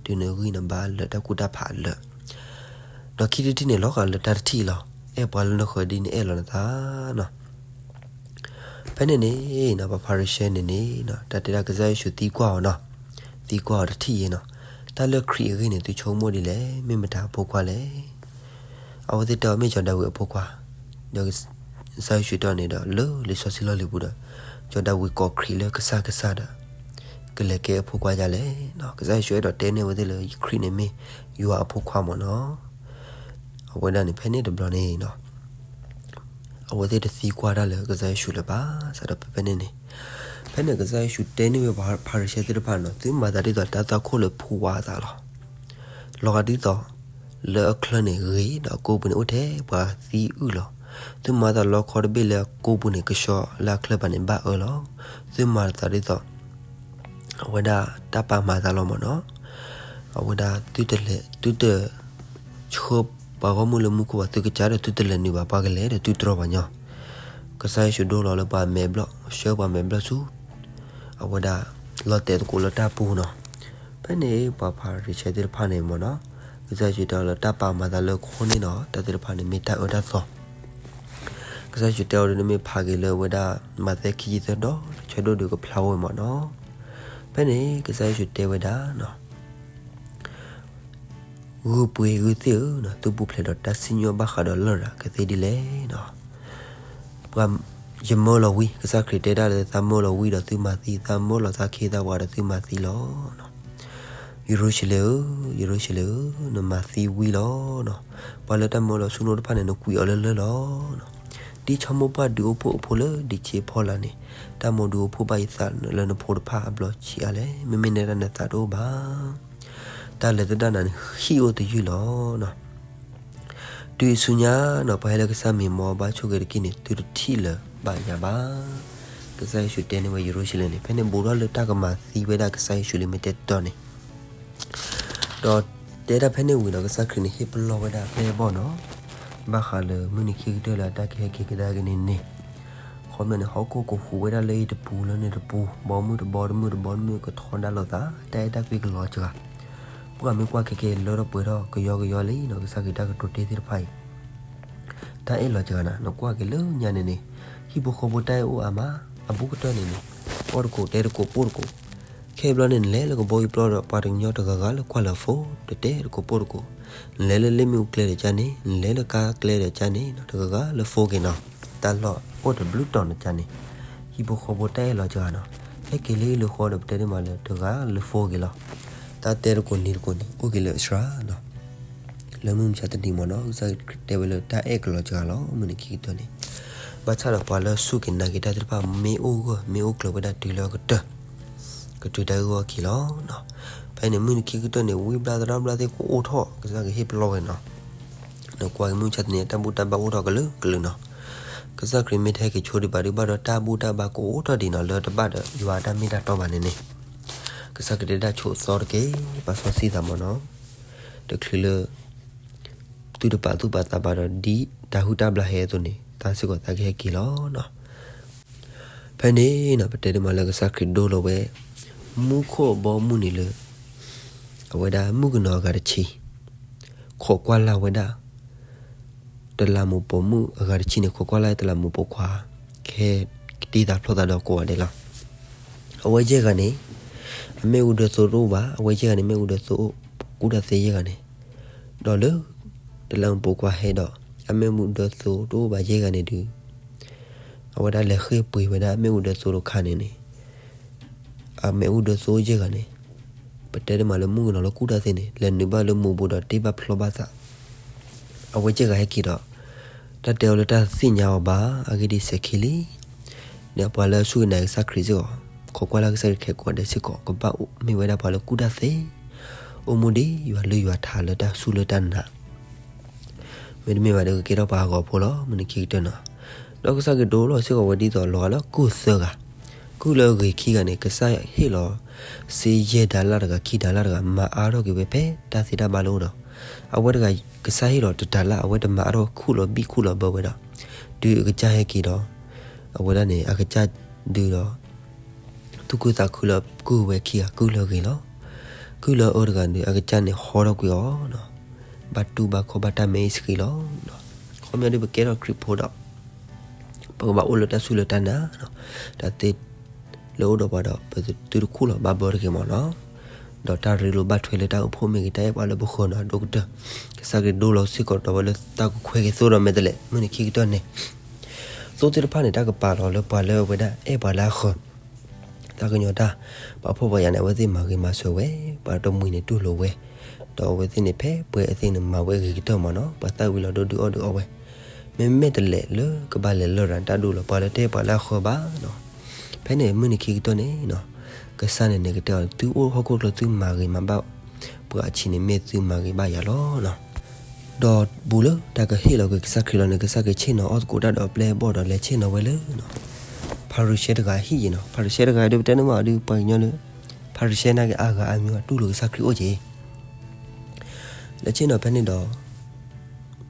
တုၤနဂံၢ်နဘါအလၢာ် တၢ်ကူၣ်တၢ်ဖးအလၢာ် ဒီးခံထံၣ်တထံၣ်န့ၣ် လီၤဂာ်လၢတၢ်တထံၣ်လီၤ. အဲၣ်ပှၤလၢနဃၢၤဒ်နအဲၣ်လီၤနသးနီၤ ဖဲန့ၣ်န့ၣ် ပှၤဖၤရံၤၡဲန့ၣ်န့ၣ် တၢ်တဲဒၣ်ကစၢ်ယ့ၣ်ၡူးသံကွၢ်အီၤနီၤ သံကွၢ်အီၤတထံၣ်အံၤနီၤ တၢ်လၢခရံာ်အဂ့ၢ်န့ၣ် သုဆိကမိၣ်ဒ်လဲၣ်. မ့ၢ်မတၤအဖိခွါလဲၣ်. အဝဲသ့ၣ်တဲအီၤမ့ၢ်စီၤဒၤဝံးအဖိခွါ ဒီးကစၢ်ယ့ၣ်ၡူးတဲအီၤန့ၣ်ဒီး လၢလံာ်စီဆှံလီၢ်လံၤပူၤဒီး စီၤဒၤဝံးကိးခရံာ်လၢကစၢ်ကစၢ်ဒီး ကလဲၤကဲအဖိခွါဒ်လဲၣ်. ကစၢ်ယ့ၣ်ၡူးအဲၣ်ဒိးတဲန့ၢ်အဝဲသ့ၣ်လၢ ခရံာ်န့ၣ်မ့ၢ်ယွၤအဖိခွါမ့ၢ်နီၤ အဝဲဒၣ်န့ၣ် ဖဲန့ၣ်တဘျီန့ၣ် အဝဲသ့ၣ်တသံကွၢ်တၢ်လၢကစၢ်ယ့ၣ်ၡူးလၢၤဘၣ် စးထီၣ်ဖဲဖဲန့ၣ်န့ၣ် ဖဲန့ၣ်ကစၢ်ယ့ၣ်ၡူးတဲန့ၢ်ဝဲပှၤဖၤရံၤၡဲသ့ၣ်တဖၣ်နီၤ သုမၤသးဒ်သိးတၢ်သွၣ်ခိၣ်လၢဖှူဝါအသးလီၤ. လီၤဂာ်ဒ်သိး လၢအချၢန့ၣ်ဂ့ၤ ဒီးအကိာ်ပူၤန့ၣ်အိၣ်ထဲပှၤသံအုၣ်လီၤ. သုမၤသးလီခီတဘ့ၣ်လၢအကိာ်ပူၤန့ၣ် ကဆှီလၢအချၢဘၣ်န့ၣ် ဘၣ်အၢလီၤ. သုမၤသးဒ်သိး အဝဲဒၣ်တၢ်ပာ်မၤအသးလီၤမ့ၢ်နီၤ. အဝဲဒၣ်သုတလဲၤ သုတ ဆှၢပှၤဂီၢ်မုၢ်လၢမူခိၣ်ဘၣ် သုကစၢ်ဒီးသုတလဲၤနုာ်ဘၣ် ပှၤကလဲၤဒီးသုတြီပှၤညီ. ကစၢ်ယ့ၣ်ၡူးဒိလီၤလၢပှၤမဲာ်ဘျီၣ် ဆှၢပှၤမဲာ်ဘျီၣ်ဆူ အဝဲဒၣ်လီၤတဲာ်သကိးလၢတၢ်ပူၤနီၤ. ဖဲန့ၣ်ပှၤဖၤရံၤၡဲသ့ၣ်တဖၣ်န့ၣ်မ့ၢ်နီၤ ကစၢ်ယ့ၣ်ၡူးတဲအီၤလၢတၢ်ပာ်မၤသးလၢခိၣ်န့ၣ်နီၤ တၢ်သ့ၣ်တဖၣ်န့ၣ်မ့ၢ်တၢ်အၢတၢ်သီ ကစၢ်ယ့ၣ်ၡူးတဲအီၤဒ်န့ၣ်မ့ၢ်ဖးက့ၤလၢအဝဲဒၣ် မးသဲခံဆံသၢဒီး ဆၢဒိၣ်ဒုးကဖျါဝဲမ့ၢ်နီၤ. ဖဲန့ၣ် ကစၢ်ယ့ၣ်ၡူးတဲဝဲဒၣ်နီၤ ဂုၢ်ပှ့ၤဂုၢ်သ့ၣ်ဧၢ, သုပူၤဖျဲးဒီးတၢ်စံၣ်ညီၣ်ဘၣ်ဃးဒီးလရာ်ကသ့ဒ်လဲၣ်နီၤ. ပှၤယမၢလီၤဝံၤ, ကစၢ်ခရံာ်တဲဒၣ်လၢသးမၢလီၤဝံၤဒီးသုမၤသံ, သးမၢလီၤသးခ့သးပှၤဒီးသုမၤသံလီၤ. ယရူၤၡလ့ၣ်ဧၢ, ယရူၤၡလ့ၣ်ဧၢ, နမၤသံဝံၤလီၤ. ပှၤလၢတၢ်မၢလီၤဆူၣ်နိတဖၣ်န့ၣ် နကွံာ်အီၤလၢလၢၢ်လီၤ. ဒ်ဆိကမိၣ်ပှၢ်ဒုးအိၣ်ဖှိၣ်အဖိလၢဒံးဆ့ဖီလာ်န့ၣ်, တၢ်မၢဒုးအိၣ်ဖှိၣ်ဘၣ်ယသးလၢနဖိတဖၣ်အဘျီဆံးအါလဲၣ်. မ့မ့ၢ်နဲဒၣ်နသးတအိၣ်ဘၣ်. တၢ်လဲၤသဒၣ်နၤန့ၣ် ဟံၣ်အိၣ်သယုၢ်လီၤ. တုၤအံၤဆူညါနီၤ ပှၤဟဲလၢကစၢ်မံၤမီၤဘၣ်ဆိၣ်ဂ့ၤတက့ၢ်န့ၣ် သုတထံၣ်လၢၤဘၣ်ယၤဘၣ်. ကစၢ်ယ့ၣ်ၡူးတဲန့ၢ်ဝဲယရူၤၡလ့ၣ်န့ၣ် ဖဲန့ၣ်ဘူးထီၣ်လၢတၢ်ကမၤသံဝဲဒၣ်ကစၢ်ယ့ၣ်ၡူးလံမ့ၢ်တဲတီန့ၣ် ဒီးတဲဒၣ်ဖဲန့ၣ်ဝံၤဒီး ကစၢ်ခရံာ်န့ၣ်ဟ့ၣ်ပလီၢ်ဝဲဒၣ်အပျဲၢ်အဘီၣ်နီၤ, ဘၣ်ဃးလၢမုၢ်နံၤခံကတၢၢ်လၢအတၢ်ကဟဲက့ၤကဒါက့ၤန့ၣ်န့ၣ်, ခီမ့ၢ်န့ၣ် ဟီၣ်ခိၣ်ကဟူးဝဲဒၣ်လၢအံၤတပူၤလၢန့ၣ်တပူၤ, ဘီမုၢ်တဘီတမုၢ်တဘီတမုၢ်ကထီဒါလိာ်သး, တၢ်အဲၣ်တၢ်ကွံကလီၤစှၤ, ပှၤမ့ၢ်ကွၢ်ခဲကဲလၢထီၣ်ပှဲၤထီၣ်ကယီကယီလံနီၤ, ကစၢ်ခရံာ်တၢ်ကတိၤတ့သ့ၣ်တဖၣ်အံၤ တၢ်အဲၣ်လီၤစှၤနၤ, နကွၢ်က့ၤလၢညါန့ၣ်န့ၣ်, ဟံၣ်ဖိဃီဖိတၢ်အဲၣ်အိၣ်အါမး, အဘူးကတၢၢ်န့ၣ်န့ၣ်, အီၣ်တကိးတဲတကိးပိၢ်တကိး, ခဲအံၤဘျီန့ၣ် နလဲၤလၢကဘီယူၤပျီဒီး ပှၤတကညီတဂၤဂၤလၢကွၢ်လၢ phone တတဲတကိးပိၢ်တကိး, နလဲၤလၢလ့ၣ်မ့ၣ်အူကျဲဒီးကန့ၣ်, နလဲၤလၢကါကျဲဒီးကန့ၣ်, တဂၤဂၤလၢ phone က့ၤနီၤ, တၢ်လီၢ်အိၣ်တဘျုးတီၤနကန့ၣ်, ဟံၣ်ဖိဃီဖိတၢ်အဲၣ်လီၤစှၤနီၤ, ဟဲက့ၤလၢဟံၣ်လၢဃီဒီးပတဲဒ်မးလၢတဂၤလၢ phone က့ၤလီၤ, တၢ်တဲတကိးန့ၣ်တကိးန့ၣ် အိၣ်က့ၤလၢအစှၤနီၤ လၢမုၢ်မဆါတနံၤမ့ၢ်နီၤ, ကစၢ်ခရံာ်တဲဝဲလၢတၢ်အဲၣ်ကလီၤစှၤလီၤ, မုၢ်နံၤခံကတၢၢ်န့ၣ်, ဘၣ်ဆၣ်ဒီးပှၤလၢအစူၢ်က့ၤနာ်က့ၤတၢ်သ့ၣ်တဖၣ် မ့ၢ်အိၣ်ဂၢၢ်မ့ၢ်အိၣ်ကျၢၤဝဲဒၣ်တုၤလၢအကတၢၢ်, ကတုၤတၢ်အုၣ်အီၣ်ခံလီၤ. ဖဲန့ၣ်မုၢ်နံၤခံကတၢၢ်န့ၣ် ဝံဘျၣ်သရၣ်ဘျၣ်သ့ၣ်ကအိၣ်ထီၣ်, ကစၢ်ခရံာ်ဟ့ၣ်ပလီၢ်ဝဲနီၤ, နကွၢ်က့ၤမုၢ်မဆါတနံၤ တၢ်ဘူၣ်တၢ်ဘါအိၣ်ထီၣ်ကလုာ်ကလုာ်နီၤ, ကစၢ်ခရံာ်မ့ၢ်တဟဲက့ၤဆိဒံးဘၣ်ဒံးဘၣ်ဒီး တၢ်ဘူၣ်တၢ်ဘါကအိၣ်ထီၣ်ဒံးနီၤ လၢတဘၣ်ဒီးယွၤအတၢ်မ့ၢ်တၢ်တီဘၣ်န့ၣ်န့ၣ်, ကစၢ်ခရံာ်တဲဒၣ်ဆိးသီတက့ၢ်, ပာ်စီဆှံသးမ့ၢ်နီၤ, တချုးလၢ သုတပာ်သူၣ်ပာ်သးဘၣ်ဒီး ဒ်တၢ်ဟုၣ်တၢ်ဘျၣ်ဟဲအသိးန့ၣ် သးစ့ၢ်ကီးသးကဟဲက့ၤလီၤနီၤ. ဖဲန့ၣ်နီၤ ပတဲဒ်မးလၢကစၢ်ခရံာ်ဒိလီၤဝဲ မူခိၣ်ဘီမုၢ်န့ၣ်လၢ အဝဲဒၣ်မုၣ်ကနီၤအဂၤတဆံ ခိးကွၢ်လၢ်ဝဲဒၣ် တလးမူးပိာ်မုၣ်အဂၤတဆံန့ၣ် ခိးကွၢ်လၢ်တလးမူးပိာ်ခွါ ကဟဲကတံၢ်သးဖျီသးဒီးကိးဂၤဒဲးလီၤ. အဝဲယဲၢ်ဂၤန့ၣ် အမ့ၣ်အူဒၢသိတအိၣ်ဘၣ်, အဝဲယဲၢ်ဂၤန့ၣ် မ့ၣ်အူဒၢသိအိၣ် ကူၣ်တၢ်သ့ယဲၢ်ဂၤန့ၣ်, ဒီးလၢ တလးမူးပိာ်ခွါဟဲဒီး အမ့ၣ်အူဒၢသိတအိၣ်ဘၣ်ယဲၢ်ဂၤန့ၣ်ဒုး အဝဲဒၣ်လဲၤဃ့ၢ်ပှ့ၤဝဲဒၣ်အမ့ၣ်အူဒၢသိတခါန့ၣ်န့ၣ် အမ့ၣ်အူဒၢသိယဲၢ်ဂၤန့ၣ် ပတဲဒ်မးလၢမုၣ်ကနီၤလၢကူၣ်တၢ်သ့န့ၣ် လဲၤနုာ်ဘၣ်လၢမူးပူၤဒီးတ့ဘၣ်ဖျီဘၣ်သး အဝဲယဲၢ်ဂၤဟဲက့ၤဒီး တၢ်တဲအီၤလၢတၢ်သ့ၣ်ညါအီၤဘၣ် အဂ့ၢ်ဒ်အံၤစဲးခံလံ. ဒီးပှၤလၢအစူၢ်က့ၤနာ်က့ၤကစၢ်ခရံာ်စ့ၢ်ကီး ခိးကွၢ်လၢ်ကစၢ်ခရံာ်ခဲကိာ်ဒဲးစ့ၢ်ကီး ကဘၣ်အိၣ်မ့ၢ်ဝဲဒၣ်ပှၤလၢကူၣ်တၢ်သ့, အိၣ်မူဒ်ယွၤလၢယွၤထးလၢတၢ်စူၢ်လၢတၢ်နာ် မ့တမ့ၢ်ဘၣ်ဒီးကကဲထီၣ်ပှၤဟးဂီၤဖိလီၤ မုၢ်နံၤခံကတၢၢ်နီၤ. ဒီးကစၢ်ခရံာ်ဒိလီၤစ့ၢ်ကီးဝဲဒ်သိးလီၤဂာ်လၢကုၢ်သၢဂၤ, ကုၢ်လၢအဂ့ၤခံဂၤန့ၣ် ကစၢ်ဟ့ၣ်လီၤ စ့ယဲၢ်တၤလၣ်တဂၤ ခံတၤလၣ်တဂၤ မၤအါထီၣ်က့ၤဝဲဖဲတၢ်သ့တၢ်ဘၣ်လၢအိၣ်ဒီး အဝဲတဂၤ ကစၢ်ဟ့ၣ်လီၤတတၤလၣ် အဝဲတမၤအါထီၣ်ခူၣ်လီၤဘံၣ်ခူၣ်လီၤဘၢဝဲဒီး တုၤအကစၢ်ဟဲက့ၤဒီး အဝဲဒၣ်န့ၣ် အကစၢ်ဒုးဒီး သူၣ်ခုသးခုလၢကုၢ်ဝဲခံဂၤ ကုၢ်လၢအဂ့ၤလီၤ. ကုၢ်လၢအအၢတဂၤန့ၣ် အကစၢ်န့ၣ်ဟီထီၣ်ကွံာ်အီၤနီၤ, ဘၣ်တူၢ်ဘၣ်ခီၣ်ဘၣ်တၢ်မဲအံၤစဃံလီၤ. ခီပညီဒ်ပကဲထီၣ်ခရံာ်ဖိဒီး ပကဘၣ်အိၣ်လၢတၢ်စူၢ်လၢတၢ်နာ်နီၤ, တၢ်သ့လၢအိၣ်ဒီးပှၤဒီး ပသုတခူၣ်လီၤဘၣ်ဘၢတဂ့ၤမးနီၤ. ဒီးတၢ်ရ့လိာ်ဘၣ်ထွဲလၢတၢ်အိၣ်ဖှိၣ်မ့ၢ်ဂ့ၤ တၢ်အဲၣ်ပှၤလၢပဃၢၤနီၤ အဒိၣ်ကတၢၢ် ကစၢ်ခရံာ်ဒိလီၤစ့ၢ်ကီးဒီးဝဲလၢတၢ်ကခွဲးက့ၤသိဒီးမဲာ်တဲးလဲး မုၢ်နံၤခံကတၢၢ်န့ၣ် သိသ့ၣ်တဖၣ်န့ၣ် တၢ်ကပာ်လီၤလၢပှၤလၢအဝဲဒၣ်အဲၣ်ပှၤလၢအဃၢၤ တၢ်ကညီၤတၢ်, ပှၤဖှီၣ်ပှၤယာ်န့ၣ် အဝဲသ့ၣ်မၤဂ့ၤမၤစၢၤဝဲ, ပှၤတမှံၤန့ၣ်တူၢ်လိာ်ဝဲ, ဒီးအဝဲသ့ၣ်န့ၣ် ဖဲပှဲၤအသ့ၣ်န့ၣ်မၤဝဲအဂ့ၤကတၢၢ်မးနီၤ, ပှၤသၣ်ဝံၤလီၤဒိၣ်ဒုးအီၣ်ဒုးအီဝဲ, မ့မ့ၢ်တဲးလဲးလၢကဘၣ်လဲၤလၢရၤတၢ်ဒိၣ်လီၤ ပှၤလၢတအဲၣ်ပှၤလၢအဃၢၤဘၣ်နီၤ, ဖဲန့ၣ်မုၢ်နံၤခံကတၢၢ်န့ၣ်နီၤ, ကစၢ်န့ၣ်န့ၣ်ကတဲအီၤ သုအိၣ်ဟီၣ်ခိၣ်ချၢသုမၤဂ့ၤမၤဘၣ် ပှၤအဆံးန့ၣ်မ့ၢ်သုမၤဂ့ၤဘၣ်ယၤလီၤနီၤ. ဒီးဘူးလၢတၢ်ကဟ့ၣ်လီၤက့ၤကစၢ်ခရံာ်လီၤန့ၣ် ကစၢ်ခရံာ်ဆ့ၣ်နီၤအီၣ်သကိးတၢ်ဒီးအပျဲၢ်အဘီၣ်ဒီး လဲၤဆ့ၣ်နီၤဝဲလၢ ဖၤရံၤၡဲတဂၤအဟံၣ်ယံၤနီၤ. ဖၤရံၤၡဲတဂၤဒုး ပတဲန့ၢ်မးဒုး ပှၤကညီလၢ ဖၤရံၤၡဲနာ်က့ၤအါဂၤအါမံၤ တူၢ်လိာ်ကစၢ်ခရံာ်အိၣ်က့ၤ လဲၤဆ့ၣ်နီၤဖဲန့ၣ်ဒီး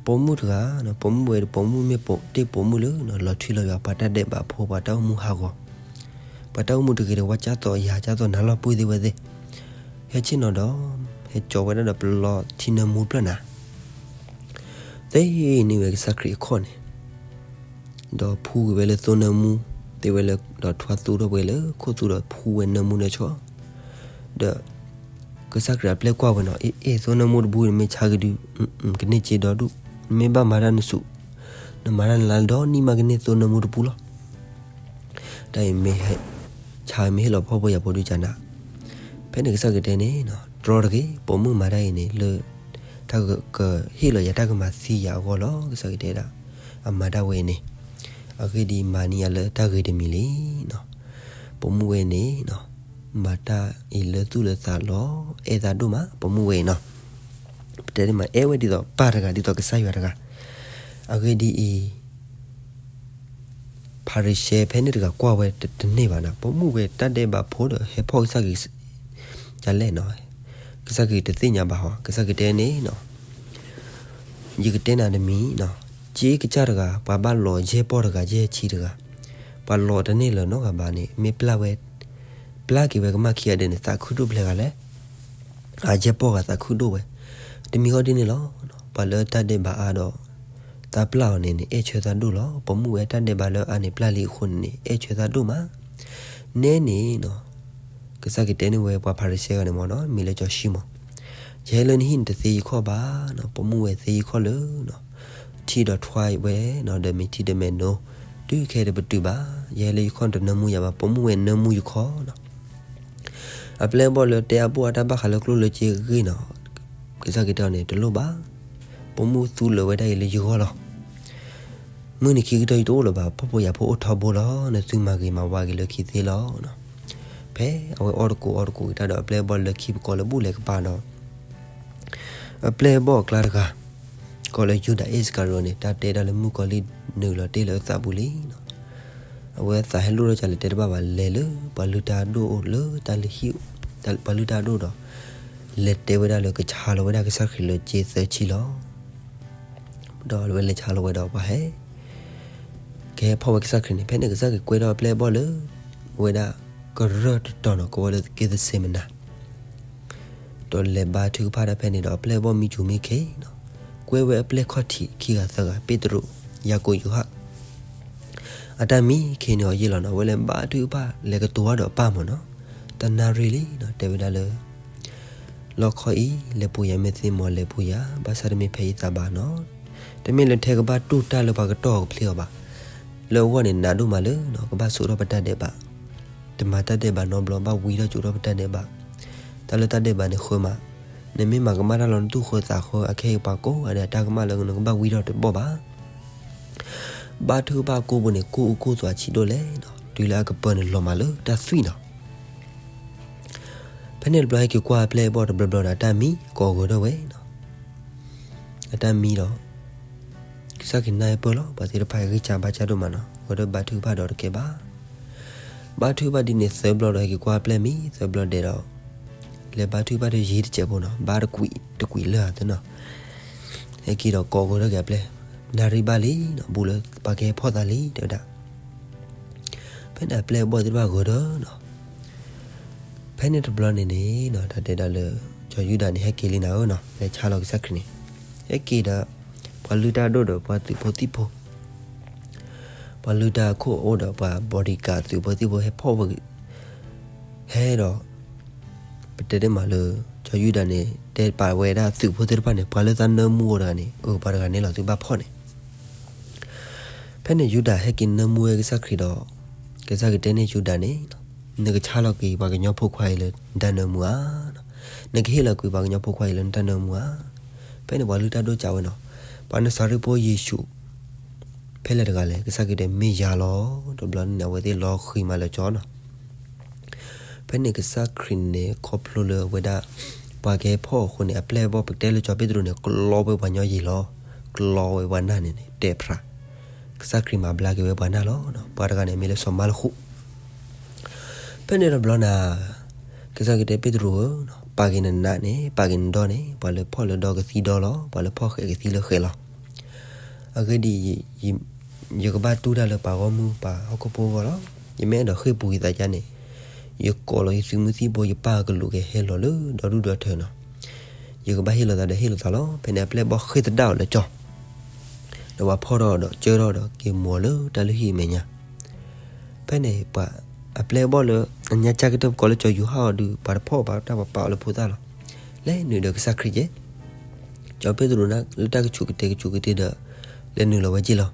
ပိာ်မုၣ်တဂၤ, ပိာ်မုၣ်ဝဲ ပိာ်မုၣ်မ့ၢ်တ့ၢ်ပိာ်မုၣ်လၢ လီၤထွံလီၤယွၤ ပှၤတၢ်ဒဲးဘးဖိ ပှၤတၢ်အိၣ်မူဟးဂီၤ, ပှၤတၢ်အိၣ်မူတဂ့ၤတဝါ ကၢ်သိးယၤ ကၢ်သိးနၤလီၤပုၢ်သ့ၣ်ဝဲသ့ၣ်, ဟဲဆ့ၣ်နီၤဒီး ဟဲကၠီဝဲဒၣ်ဒီးပလီထံနၢမူတဖျၢၣ်နၤ သ့န့ၢ်ဝဲကစၢ်ခရံာ်အခီၣ်န့ၣ် ဒီးဖှူက့ၤဝဲလၢသိနၢမူ, သ့ဝဲလၢ ဒီးထွါသူထီၣ်ဝဲလၢခိၣ်သူဒီးဖှူဝဲနၢမူနၢဆှီ, ဒီး ကစၢ်ခရံာ်အပျဲၢ်ကွၢ်ဝဲနီၤ, အ့ အ့ သိနၢမူတဘိန့ၣ်မ့ၢ်ဆါက့ၤဒုး, ကန့ၢ်စ့ဒီဒူၣ်, နမ့ၢ်ဘၣ်မၤတၢ်နစူး, နမၤတၢ်နလါဒီနံၣ်မးကန့ၢ်သိနၢမူတပူၤလီၤ. တၢ်အံၤမ့ၢ်ဟဲ, ဆါမ့ၢ်ဟ့ၣ်လီၤဖှီၣ်ဖိယာ်ဖိဒုးကနၤ, ဖဲန့ၣ်ကစၢ်ခရံာ်တဲန့ၣ်, တြီတဂ့ၤ, ပိာ်မုၣ်မၤတၢ်အံၤန့ၣ်လၢ တၢ်ကဟ့ၣ်လီၤယၤတၢ်ကမၤသံယၤအဂီၢ်လီၤ. ကစၢ်ခရံာ်တဲဒၣ်, အမၤတၢ်ဝဲအံၤန့ၣ်, အဂ့ၢ်ဒ်အံၤမၤန့ၢ်ယၤလၢတၢ်ဂ့ၤတမံၤလံနီၤ. ပိာ်မုၣ်ဝဲအံၤန့ၣ်, မၤတၢ်အံၤလၢသူၣ်လၢသးလီၤ, အဲၣ်သးဒိၣ်မး, ပိာ်မုၣ်ဝဲအံၤနီၤ. ပတဲဒ်မး အဲၣ်ဝဲဒ်သိးပၢ်တဂၤ ဒ်သိးကစၢ်ယွၤတဂၤ, အဂ့ၢ်ဒ်အံၤ ဖၤရံၤၡဲဖဲန့ၣ်တဂၤကွၢ်ဝဲတန့ၢ်ဘၣ်နီၤ, ပိာ်မုၣ်ဝဲတၢ်ဒဲးဘးဖိဒီးဟဲဖီၣ်ကစၢ်ခရံာ်, ကလဲၣ်နီၤ, ကစၢ်ခရံာ်တသ့ၣ်ညါဘၣ်ဟီ, ကစၢ်ခရံာ်တဲန့ၣ်နီၤ, ယကတဲနၤတမံၤနီၤ, က့ကစၢ်တဂၤ ပှၤဘၣ်လီၤယဲၢ်ပီၢ်တဂၤ ယဲၢ်ဆံတဂၤ, ပှၤလီၤတန့ၢ်လၢၤနီတဂၤဘၣ်န့ၣ် မ့ၢ်ပျၢ်ဝဲ, ပျၢ်က့ၤဝဲကမၣ်ခံဂၤဒဲးန့ၣ် သးခုဒိၣ်ဖျဲၣ်ဂၤလဲၣ် အယဲၢ်ပီၢ်ဂၤသးခုဒိၣ်ဝဲ, တမံၤဃီဒ်န့ၣ်လီၤ. ပှၤလၢတၢ်ဒဲးဘးအါဒီး သးပျၢ်အီၤန့ၣ်န့ၣ် အဲၣ်ဆၢသးဒိၣ်လီၤ. ပိာ်မုၣ်ဝဲတၢ်ဒဲးဘးလၢအါန့ၣ် ပျၢ်လံအဃိန့ၣ်န့ၣ် အဲၣ်ဆၢသးဒိၣ်မး. နဲန့ၣ်နီၤ, ကစၢ်ခရံာ်တဲန့ၢ်ဝဲပှၤဖၤရံၤၡဲဂၤန့ၣ်မ့ၢ်နီၤ, မံၤလၢစီၤၡံမိၣ်, ယဟဲလၢနဟံၣ်န့ၣ် တသ့ယခီၣ်ဘၣ်နီၤ, ပိာ်မုၣ်ဝဲသ့ယခီၣ်လၢ ထံဒီးထွါဝဲနီၤ, ဒီးမ့ၢ်ထံဒီးမဲာ်နိ, တုၤခဲအံၤတပတုာ်ဘၣ်, ယဟဲလၢယခီၣ်န့ၣ် တနၢမူယၤဘၣ်, ပိာ်မုၣ်ဝဲနၢမူယခီၣ်နီၤ. အပျဲၢ်အဘီၣ်လၢတဲအဘိၣ်အတၢ်ဘၣ်ဃးလၢကျိၣ်လၢစ့အဂ့ၢ်နီၤ, ကစၢ်ခရံာ်တဲအီၤန့ၣ် တလိၣ်ဘၣ်, ပိာ်မုၣ်သူလၢာ်ဝဲဒၣ်အံၤလၢယဂီၢ်လီၤ. မုၢ်နံၤခံကတၢၢ်ယတအိၣ်လၢၤဘၣ်, ဖှီၣ်ဖိယာ်ဖိအိၣ်ထီဘိလီၤ, နသုမၤဂ့ၤမၤဝါက့ၤလၢခံသ့လီၤ. ဖဲအဝဲအီၣ်တကိးအီတကိးက့ၤတၢ်ဒီး အပျဲၢ်အဘီၣ်လၢခံပကိးလၢဘူၣ်လဲၤကပၤဒီး အပျဲၢ်အဘီၣ်အကျါတဂၤ ကိးလၢယူဒၤအ့ၣ်စကၤရံၤန့ၣ် တၢ်တဲတၢ်လၢမုၣ်ကီၤလံၢ်နုာ်လီၤတ့ၢ်လၢအသးပူၤလံနီၤ. အဝဲသးဟဲလိၣ်ထီၣ်ကလဲၤတဲတဘၣ်ဘၣ်, လဲၤလၢပှၤလုၢ်တၢ်ဒိၣ်အိၣ်လၢတၢ်လုၢ်ဟံၣ်, ပှၤလုၢ်တၢ်ဒိၣ်ဒီး လဲၤတဲဝဲဒၣ်လၢကဆါလီၤဝဲဒၣ်ကစၢ်ခရံာ်လၢစ့သၢဆံလီၤ. ဒီးဝဲလဲၤဆါလီၤဝဲဒီးပှၤဟဲ ကဟဲဖီၣ်ဝဲကစၢ်ခရံာ်န့ၣ်, ဖဲန့ၣ်ကစၢ်ခရံာ်ကွဲထီၣ်အပျဲၢ်အဘီၣ်လၢ ဝဲဒၣ်ကရၢၢ်တတီၤနီၤ ကိးဝဲလၢက့သစ့မနၤ ဒီးလဲၤဘါထုကဖၣ်တၢ်ဖဲန့ၣ်ဒီး အပျဲၢ်အဘီၣ်မံကၠူၤမံခ့နီၤ, ကွဲဝဲအပျဲၢ်ခီၣ်ထံးခံဂၤသၢဂၤ, ပ့းတရူး, ယၤကိာ်, ယိၤဟၣ်, အတၢ်မံခ့န့ၣ်အီၤယ့ၢ်လီၤနီၤ, အဝဲလဲၤဘါထုကဖၣ် လဲၤကတိၤဘၣ်ဒီးပၢ်မၢ်နီၤ, တနၣ်ရံၣ်လံနီၤ, တဲဝဲဒၣ်လၢ လီခီအံၤ လဲၤပူၤယၤမ့ၢ်သ့မၢ်လဲၤပူၤယၤ, ဘၣ်ဆၣ်တမ့ၢ်ဖဲယသးဘၣ်နီၤ, တမ့ၢ်လၢထဲကဘၣ်တူၢ်တၢ်လၢပှၤကတီၢ်အီၤကဖျ့အီၤဘၣ်, လၢအဂီၢ်န့ၣ် နးဒိၣ်မးလၢနီၤ ကဘၣ်စိာ်ထီၣ်ပတၢ်ဒဲးဘး, တမၤတၢ်ဒဲးဘးနီတဘျီ ဘၣ်ဝံထီၣ်ကၠိထီၣ်ပတၢ်ဒဲးဘး, တၢ်လၢတၢ်ဒဲးဘးန့ၣ်ဃၢမး, နမ့ၢ်မၤကမၣ်တၢ်လီၤ နသူၣ်ဃၢသးဃၢ အခဲအံၤပှၤကိးဂၤဒဲး တၢ်ကမၣ်လၢနကဘၣ်ဝံထီၣ်တဘီၣ်ဘၣ် ဘါထုကဖၣ်ကိးပူၤန့ၣ် ကိၢ်အူကိၢ်သွးဆံးဒိၣ်လဲၣ်နီၤ, တုၤလၢအကပၢၤန့ၣ်လီၤမးလၢတၢ်သွံၣ်နီၤ. ဖဲန့ၣ်တဘျီဟဲက့ၤကွၢ်အပျဲၢ်အဘီၣ်တဘျီဘျီဒီး အတၢ်မံကိးဂီၤထီၣ်ဝဲနီၤ, အတၢ်မံဒီး ကစၢ်ခရံာ်နၢ်ဟဲပၢၢ်လီၤ ပှၤသ့ၣ်တဖၣ်ဂံၢ်စၢ်ဘါစၢ်ဒိၣ်မးနီၤ, ဂီၤဒီးဘါထုကဖၣ်ဒီးတကဲဘၣ် ဘါထုကဖၣ်ဒ်န့ၣ်သၢဘျီဒီး ဟဲက့ၤကွၢ်အပျဲၢ်မံသၢဘျီဒဲးဒီး လဲၤဘါထုကဖၣ်ဒီးယံာ်တစဲးဖိနီၤ, ဘါတကွံာ်တကွံာ်လၢာ်သနီၤ, ဟဲက့ၤဒီးကိးဂီၤထီၣ်က့ၤအပျဲၢ်, နၣ်ရံၣ်ဘၣ်လံနီၤ, ဘူးလၢပှၤကဟဲဖီၣ်သးလံ တဲဝဲဒၣ်. ဖဲန့ၣ်အပျဲၢ်အဘီၣ်သ့ၣ်တဖၣ်ဂီၤဒီးနီၤ, ဖဲန့ၣ်တဘျီန့ၣ်န့ၣ်နီၤ, တၢ်တဲဒၣ်လၢ စီၤယူဒၤန့ၣ် ဟဲက့ၤလံနၤဧၢနီၤ, လဲၤဆါလီၤကစၢ်ခရံာ်န့ၣ်, ဟဲက့ၤဒီး ပှၤလုၢ်တၢ်ဒိၣ်ဒီးပှၤသုးဖိသံၣ်ဖိ ပှၤလုၢ်တၢ်အခိၣ်အိၣ်ဒီးပှၤ bodyguard သုးဖိသံၣ်ဖိဟဲဖီၣ်ဝဲ ဟဲဒီး ပတဲတ့ၢ်မးလၢ စီၤယူဒၤန့ၣ် တဲပာ်ဝဲဒၣ်သုးဖိသ့ၣ်တဖၣ်န့ၣ် ပှၤလၢသးနၢမူအီၤတဂၤန့ၣ် အပှၤတဂၤန့ၣ်လီၤ သုဘၣ်ဖီၣ်န့ၣ်. ဖဲန့ၣ်ယူဒၤဟဲက့ၤနၢမူဝဲကစၢ်ခရံာ်ဒီး ကစၢ်ခရံာ်တဲန့ၢ်ယူဒၤန့ၣ်, နကဆါလီၤကွံာ်ပှၤကညီဖိခွါအံၤလၢနတၢ်နၢမူဧါ, နကဟ့ၣ်လီၤကွံာ်ပှၤကညီဖိခွါအံၤလၢနတၢ်နၢမူဧါ. ဖဲန့ၣ်ပှၤလုၢ်တၢ်ဒိၣ်ကးဝဲနီၤ, ပှၤနစၤရ့းဖိယ့ၣ်ၡူး ဖဲလဲၣ်တဂၤလဲၣ်, ကစၢ်ခရံာ်တဲမ့ၢ်ယၤလီၤ. တဘျီန့ၣ် အဝဲသ့ၣ်လီၤဃံၤမးလၢကၠီနီၤ. ဖဲန့ၣ်ကစၢ်ခရံာ်န့ၣ် ခီဖျိလၢအဝဲဒၣ် ပှၤကဟဲဖီၣ်အဃိန့ၣ် အပျဲၢ်အဘီၣ် ပတဲလၢစီၤပ့းတရူးန့ၣ် ကျီဝဲပှၤညီယံာ်လီၤ, ကျီဝဲပှၤနၢ်န့ၣ်န့ၣ် တဲဖျါ, ကစၢ်ခရံာ်မၤဘျါက့ၤဝဲပှၤနၢ်လီၤ. ပှၤတဂၤန့ၣ်မ့ၢ်လၢစီၤမါလဃူး ဖဲန့ၣ်တဘျီန့ၣ် ကစၢ်ခရံာ်တဲပ့းတရူးဧၢ, ပာ်က့ၤနနးန့ၣ် ပာ်က့ၤနဒီန့ၣ်, ပှၤလၢဖီၣ်လၢဒီကသံဒီလီၤ, ပှၤလၢဖီၣ်ဃဲးကသံလၢဃဲးလီၤ. အဂ့ၢ်ဒ်အံၤ, ယကဘၣ်တူၢ်တၢ်လၢပှၤဂီၢ်မုၢ်ပှၤဟီၣ်ခိၣ်ဖိအဂီၢ်လီၤ. ယမ့ၢ်အဲၣ်ဒိးဃ့ၢ်ပူၤယသးဒ်န့ၣ်, ယကိးလီၤယသုးမုၢ်သံၣ်ဘိ ယပၢ်ကလူးကဟဲလီၤလၢဒီဒူၣ်ဒီထၢနီၤ. ယကဘၣ်ဟ့ၣ်လီၤသးဒီးဟ့ၣ်လီၤသးလီၤ. ဖဲန့ၣ်အပျဲၢ်အဘီၣ်ဃ့ၢ်သဒၣ်အီၤလၢကၠီ, ဒီးပှၤဖီၣ်ထီၣ်ဒီးကၢထီၣ်ဒီးက့ၤမိာ်လၢတၢ်လုၢ်ဟံၣ်အမဲာ်ညါ ဖဲန့ၣ်ပှၤအပျဲၢ်အဘီၣ်လၢ အညါကၢ်ကတၢၢ်ပကိးလၢစီၤယိၤဟၣ်အီၤဒုး ပှၤတဖီၣ်ဘၣ်တၢ်ပှၤပာ်အီၤလၢဖိသၣ်လီၤ. လဲၤနုာ်ဒီးကစၢ်ခရံာ်က့ၤ, စီၤပ့းတရူးလၢတၢ်ကဆူးကတဲာ်ကဆူးကတ့ဒီး လဲၤနုာ်လီၤဝဲက့ၤလီၤ.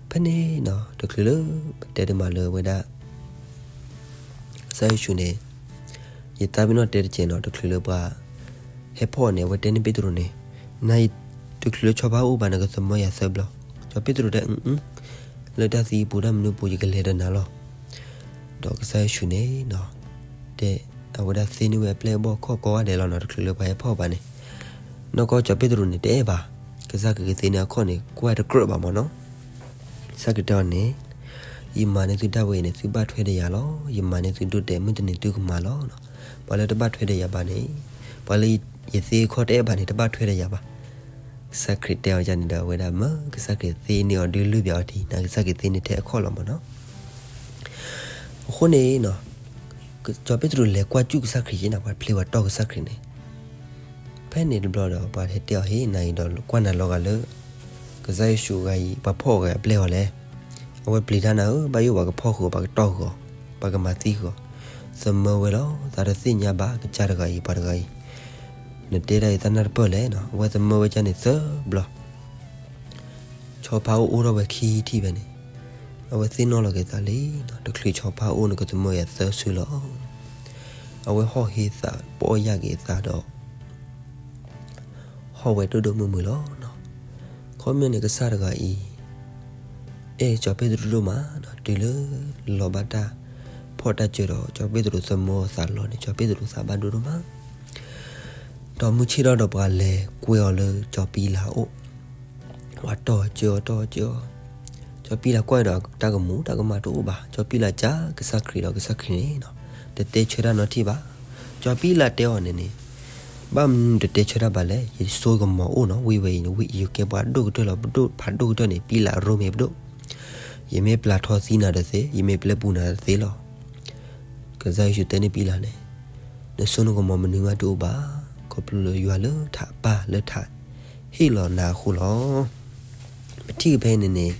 ဖဲန့ၣ်နီၤ တချုးလၢပတဲတ့ၢ်မးလၢဝဲဒၣ် ကစၢ်ယ့ၣ်ၡူးန့ၣ် ယသးပ့ၤနီၣ်တဲတကဲးနီၤ တချုးလၢပှၤ ဟဲဖီၣ်န့ၣ် အဝဲတဲန့ၢ်ပ့းတရူးန့ၣ်, နၤအံၤ တချုးလၢဆီဖါအိၣ်ဘၣ် နကသမၢယၤသၢဘျီ. စီၤပ့းတရူးတဲ အု လၢတၢ်သံပူၤတၢ်မနုၤပူၤ ယကလဲၤဒီးနၤလီၤ. ဒီးကစၢ်ယ့ၣ်ၡူးန့ၣ်နီၤ တဲ အဝဲဒၣ်သ့န့ၢ်ဝဲအပျဲၢ်အဘီၣ်ခီၣ်ကိးဂၤဒဲးလီၤနီၤ တချုးလၢပှၤဟဲဖီၣ်ဘၣ်န့ၣ်, နီၢ်ကီၢ်စီၤပ့းတရူးန့ၣ် တအဲၣ်ဘၣ်, ကစၢ်ခရံာ်ကသ့န့ၢ်အခီၣ်န့ၣ် ကွၢ်တကြၢးဘၣ်မၢ်နီၤ. ကစၢ်ခရံာ်တဲအီၤန့ၣ်, ယမၤန့ၢ်သုတၢ်ဝဲအံၤန့ၣ် သုဘၣ်ထွဲဒီးယၤလီၤ. ယမၤန့ၢ်သုဒိၣ်တဲာ် မုၢ်တနံၤသုကမၤလီၤ. ပှၤလၢတဘၣ်ထွဲဒီးယၤဘၣ်န့ၣ်, ပှၤလၢယသ့အခီၣ်တအဲၣ်ဘၣ်န့ၣ် တဘၣ်ထွဲဒီးယၤဘၣ်. ကစၢ်ခရံာ်တဲအီၤဒ်န့ၣ်ဒီး အဝဲဒၣ်မၢ ကစၢ်ခရံာ်သ့န့ၢ်အီၤဒုးလုၢ်ဘၣ်အီၤထံး နကစၢ်ခရံာ်သ့န့ၢ်ထဲအခီၣ်လီၤမၢ်နီၤ. အဃိန့ၣ်နီၤ စီၤပ့းတရူးလဲၤကွၢ်စူၣ်ကစၢ်ခရံာ်က့ၤနီၤ ပှၤဖျ့ပှၤတီၢ်ကစၢ်ခရံာ်န့ၣ်, ဖဲန့ၣ်တဘျီဒီး ပှၤဟဲတဲအီၤ ဟ့ၣ် နၤအံၤဒီးကွၢ်နၤလီၤဂာ်လၢ ကစၢ်ယ့ၣ်ၡူးဂၤအံၤ ပှၤဖီၣ်အီၤဂ့ၤ အပျဲၢ်အီၤလဲၣ်. အဝဲပျံၤတၢ်နၤဧၢ, ဘၣ်ယိၣ်ပှၤကဖီၣ်ဃုာ်အီၤ ပှၤကတီၢ်ဃုာ်အီၤ ပှၤကမၤသံဃုာ်အီၤ, သမၢဝဲလီၤ. သးတသ့ၣ်ညါဘၣ် ကစၢ်တဂၤအံၤ ပှၤတဂၤအံၤ, နတဲဒၣ်အံၤသးနၢ်တပၢၢ်လဲၣ်နီၤ. အဝဲသမၢဝဲကန့ၣ်သၢဘျီ ဆီဖါအိၣ်အိၣ်ထီၣ်ဝဲခံထံၣ်ဖဲန့ၣ်, အဝဲသ့ၣ်နီၣ်လီၤက့ၤသးလံနီၤ, တချုးဆီဖါအိၣ်န့ၣ် ကသမၢယၤသၢစုလီၤ. အဝဲဟီၣ်ဟ့သးပီၢ်ယၢ်က့ၤအသးဒီး ဟီၣ်ဝဲဒိၣ်ဒိၣ်မုၢ်မုၢ်လီၤနီၤ. ခီပညီန့ၣ် ကစၢ်တဂၤအံၤ အဲၣ်စီၤပ့းတရူးဒိၣ်မးနီၤ, တုၤလၢလီၤဘၣ်တၢ်ဖီၣ်တၢ်စၢၤဒီး စီၤပ့းတရူးသမၢအသးလီၤန့ၣ် စီၤပ့းတရူးသးဘၣ်ဒိဒိၣ်မး ဒီးမုၢ်ဆ့ၣ်ထီၣ်ဒီးပှၤလဲၤကွဲအီၤလၢစီၤပံလးအအိၣ်, ပှၤတီၢ်စၢၤအီၤ တီၢ်စၢၤအီၤ, စီၤပံလးကွၢ်ဒီးတၢ်ကမူၤတၢ်ကမၣ်တအိၣ်ဘၣ်. စီၤပံလးစံးကစၢ်ခရံာ်ဒီး ကစၢ်ခရံာ်န့ၣ်နီၤ တတဲဆၢတၢ်နီတထံၣ်ဘၣ်. စီၤပံလးတဲအီၤန့ၣ်န့ၣ် ဘၣ်မနုၤတတဲဆၢတၢ်ဘၣ်လဲၣ်. ယစိကမီၤအိၣ်နီၤ, ဝံၤဝဲအံၤ ဝံၤယကဲပှၤဒိၣ်ကတၢၢ်လီၤ, ပဒိၣ်ဖးဒိၣ်ကတၢၢ်န့ၣ် ပံလးရိမ့ၤပဒိၣ်, ယမ့ၢ်ပျၢ်ထီသံနၤဒီးသ့, ယမ့ၢ်ပျဲပူၤနၤဒီးသ့လီၤ. ကစၢ်ယ့ၣ်ၡူးတဲန့ၢ်ပံလးန့ၣ်, နစိနကမီၤမနုၤမးတအိၣ်ဘၣ်, ခီဖျိလၢယွၤလၢထးပၢ်လၢထးဟ့ၣ်လီၤနၤအဃိလီၤ. ပထံၣ်ကဖဲန့ၣ်န့ၣ်,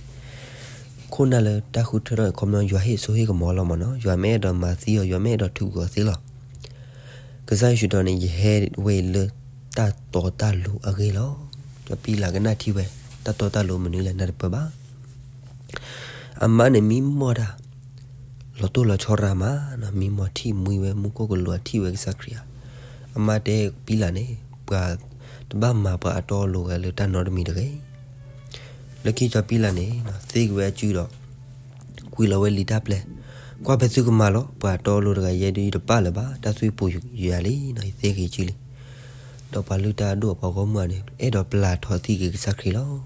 ခိၣ်နၢ်လၢတၢ်ဃုထၢထီၣ်န့ၣ် ခီပညီယွၤဟ့ၣ်စိဟ့ၣ်ကမီၤလီၤမးနီၤ, ယွၤမ့ၢ်အဲၣ်ဒိးမၤသံအီၤ, ယွၤမ့ၢ်အဲၣ်ဒိးထုးကွံာ်အီၤသ့လီၤ. ကစၢ်ယ့ၣ်ၡူးဒီးန့ၣ် ယဟဲဝဲအံၤလၢတၢ်တီတၢ်လိၤအဂ့ၢ်လီၤ. ဒီးပံလးကနၣ်ထံဝဲ, တၢ်တီတၢ်လိၤမနုၤလဲၣ် နၢ်တပၢၢ်ဘၣ်. အမါန့ၣ်မံမီၢ်တၢ်, လီၤတိၢ်လီၤဆီရၤမးနီၤ, မံမီၢ်ထံၣ်မှံဝဲ, မူခိၣ်ကလူးအထံၣ်ဝဲကစၢ်ခရံာ်ဧါ. အမါတဲပံလးန့ၣ်, ပှၤတဘၣ်မၤပှၤအတီအလိၤဂၤလၢတၢ်နီတမံၤတဂ့ၤ. လၢခံကီၤပံလးန့ၣ် သ့က့ၤဝဲအစုဒီး ကွံာ်လီၤဝဲလံာ်တၢ်ပျဲ, ကွၢ်ဖဲသုကမၤလီၤ, ပှၤတီအလိၤတဂၤယဲဒုးယတပၢ်လၢၤဘၣ်, တၢ်သွံၣ်ပူၤယၤလံ, ယသ့ဂ့ၤစုလံ. ဒီးပှၤလုၢ်တၢ်အဒိၣ်အပှၤဂီၢ်မုၢ်န့ၣ် အဲၣ်ဒိးပျၢ်ထီသံက့ၤကစၢ်ခရံာ်လီၤ.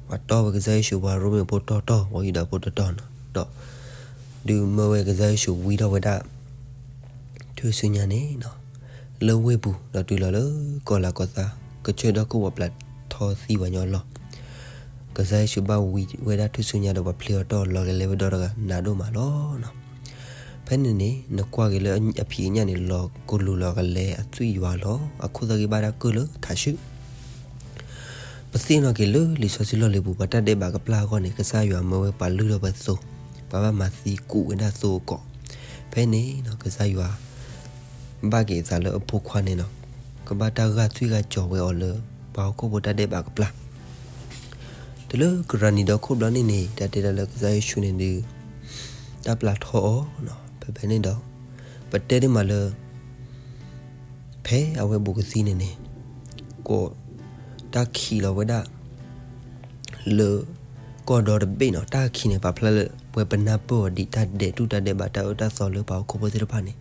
ပှၤတီဝဲကစၢ်ယ့ၣ်ၡူး, ပှၤရိမ့ၤဖိတီတီ, ပှၤယူဒၤဖိတီတီနီၤ, ဒီးဒုးမၢဝဲကစၢ်ယ့ၣ်ၡူးဝံထီၣ်ဝဲဒၣ် ထူၣ်စုညါန့ၣ် လၢဝ့ၢ်ပူၤ, ဒီးတုၤလီၤလၢကီၢ်လၤကီၢ်သး, ကစၢၢ်ဒီခိၣ်ပှၤပျၢ်ထီသံပှၤညီအလီၢ်, ကစၢ်ယ့ၣ်ၡူးဘၣ်ဝံဝဲဒၣ်ထူၣ်စုညါဒီး ပှၤဖျ့အီၤတီၢ်လီၤကလဲဝဲဒီတဂၤ နးဒိၣ်မးလီၤ. ဖဲန့ၣ်န့ၣ် နကွၢ်က့ၤလၢအဖံးအညၣ်န့ၣ် လီၤကလူးလီၤကလဲအသွံၣ်ယွၤလီၤ. အခိၣ်သၣ်ဂံၢ်ဘၣ်တၢ်ကၢၢ်လၢထးဆူၣ် ပသ့ၣ်နီၣ်က့ၤလၢလံာ်စီဆှံလီၢ်လံၤပူၤ ပှၤတၢ်ဒဲးဘးကပျၢ်အဂီၢ်န့ၣ် ကစၢ်ယွၤမၢဝဲပှၤလုၢ်ထီၣ်ပှဲၤသိ, ပှၤဘၣ်မၤသံကူးဝဲဒၣ်သိအကိး. ဖဲန့ၣ်နီၤ ကစၢ်ယွၤ ဘၣ်က့ၤအသးလၢအဖိခွါန့ၣ်နီၤ, ကဘၣ်တၢ်ဂာ်သွံၣ်ဂာ်စီၤဝဲအီၤလၢ ပှၤဟီၣ်ခိၣ်ဖိတၢ်ဒဲးဘးကပျၢ် တုၤလၢကရၤနံၤဒီခိၣ်ဘျီန့ၣ်န့ၣ် တၢ်တဲဒၣ်လၢကစၢ်ယ့ၣ်ၡူးန့ၣ်ဒုး တၢ်ပျၢ်ထီအီၤနီၤ. ဖဲဖဲန့ၣ်ဒီး ပတဲဒ်မးလၢ ဖဲအဝဲဘူးကသံန့ၣ်န့ၣ် ကီး တၢ်ခံးလီၤဝဲဒၣ် လၢ ကီၢ်ဒီတဘ့ၣ်နီၤ. တၢ်ခံးန့ၣ် ပာ်ဖျါလၢ ပဝဲပနၢ်ပၢၢ်အီၤဒ်တၢ်ဒဲးတူၢ်တၢ်ဒဲးဘး တၢ်အၢတၢ်သီလၢပှၤဟီၣ်ခိၣ်ဖိသ့ၣ်တဖၣ်န့ၣ်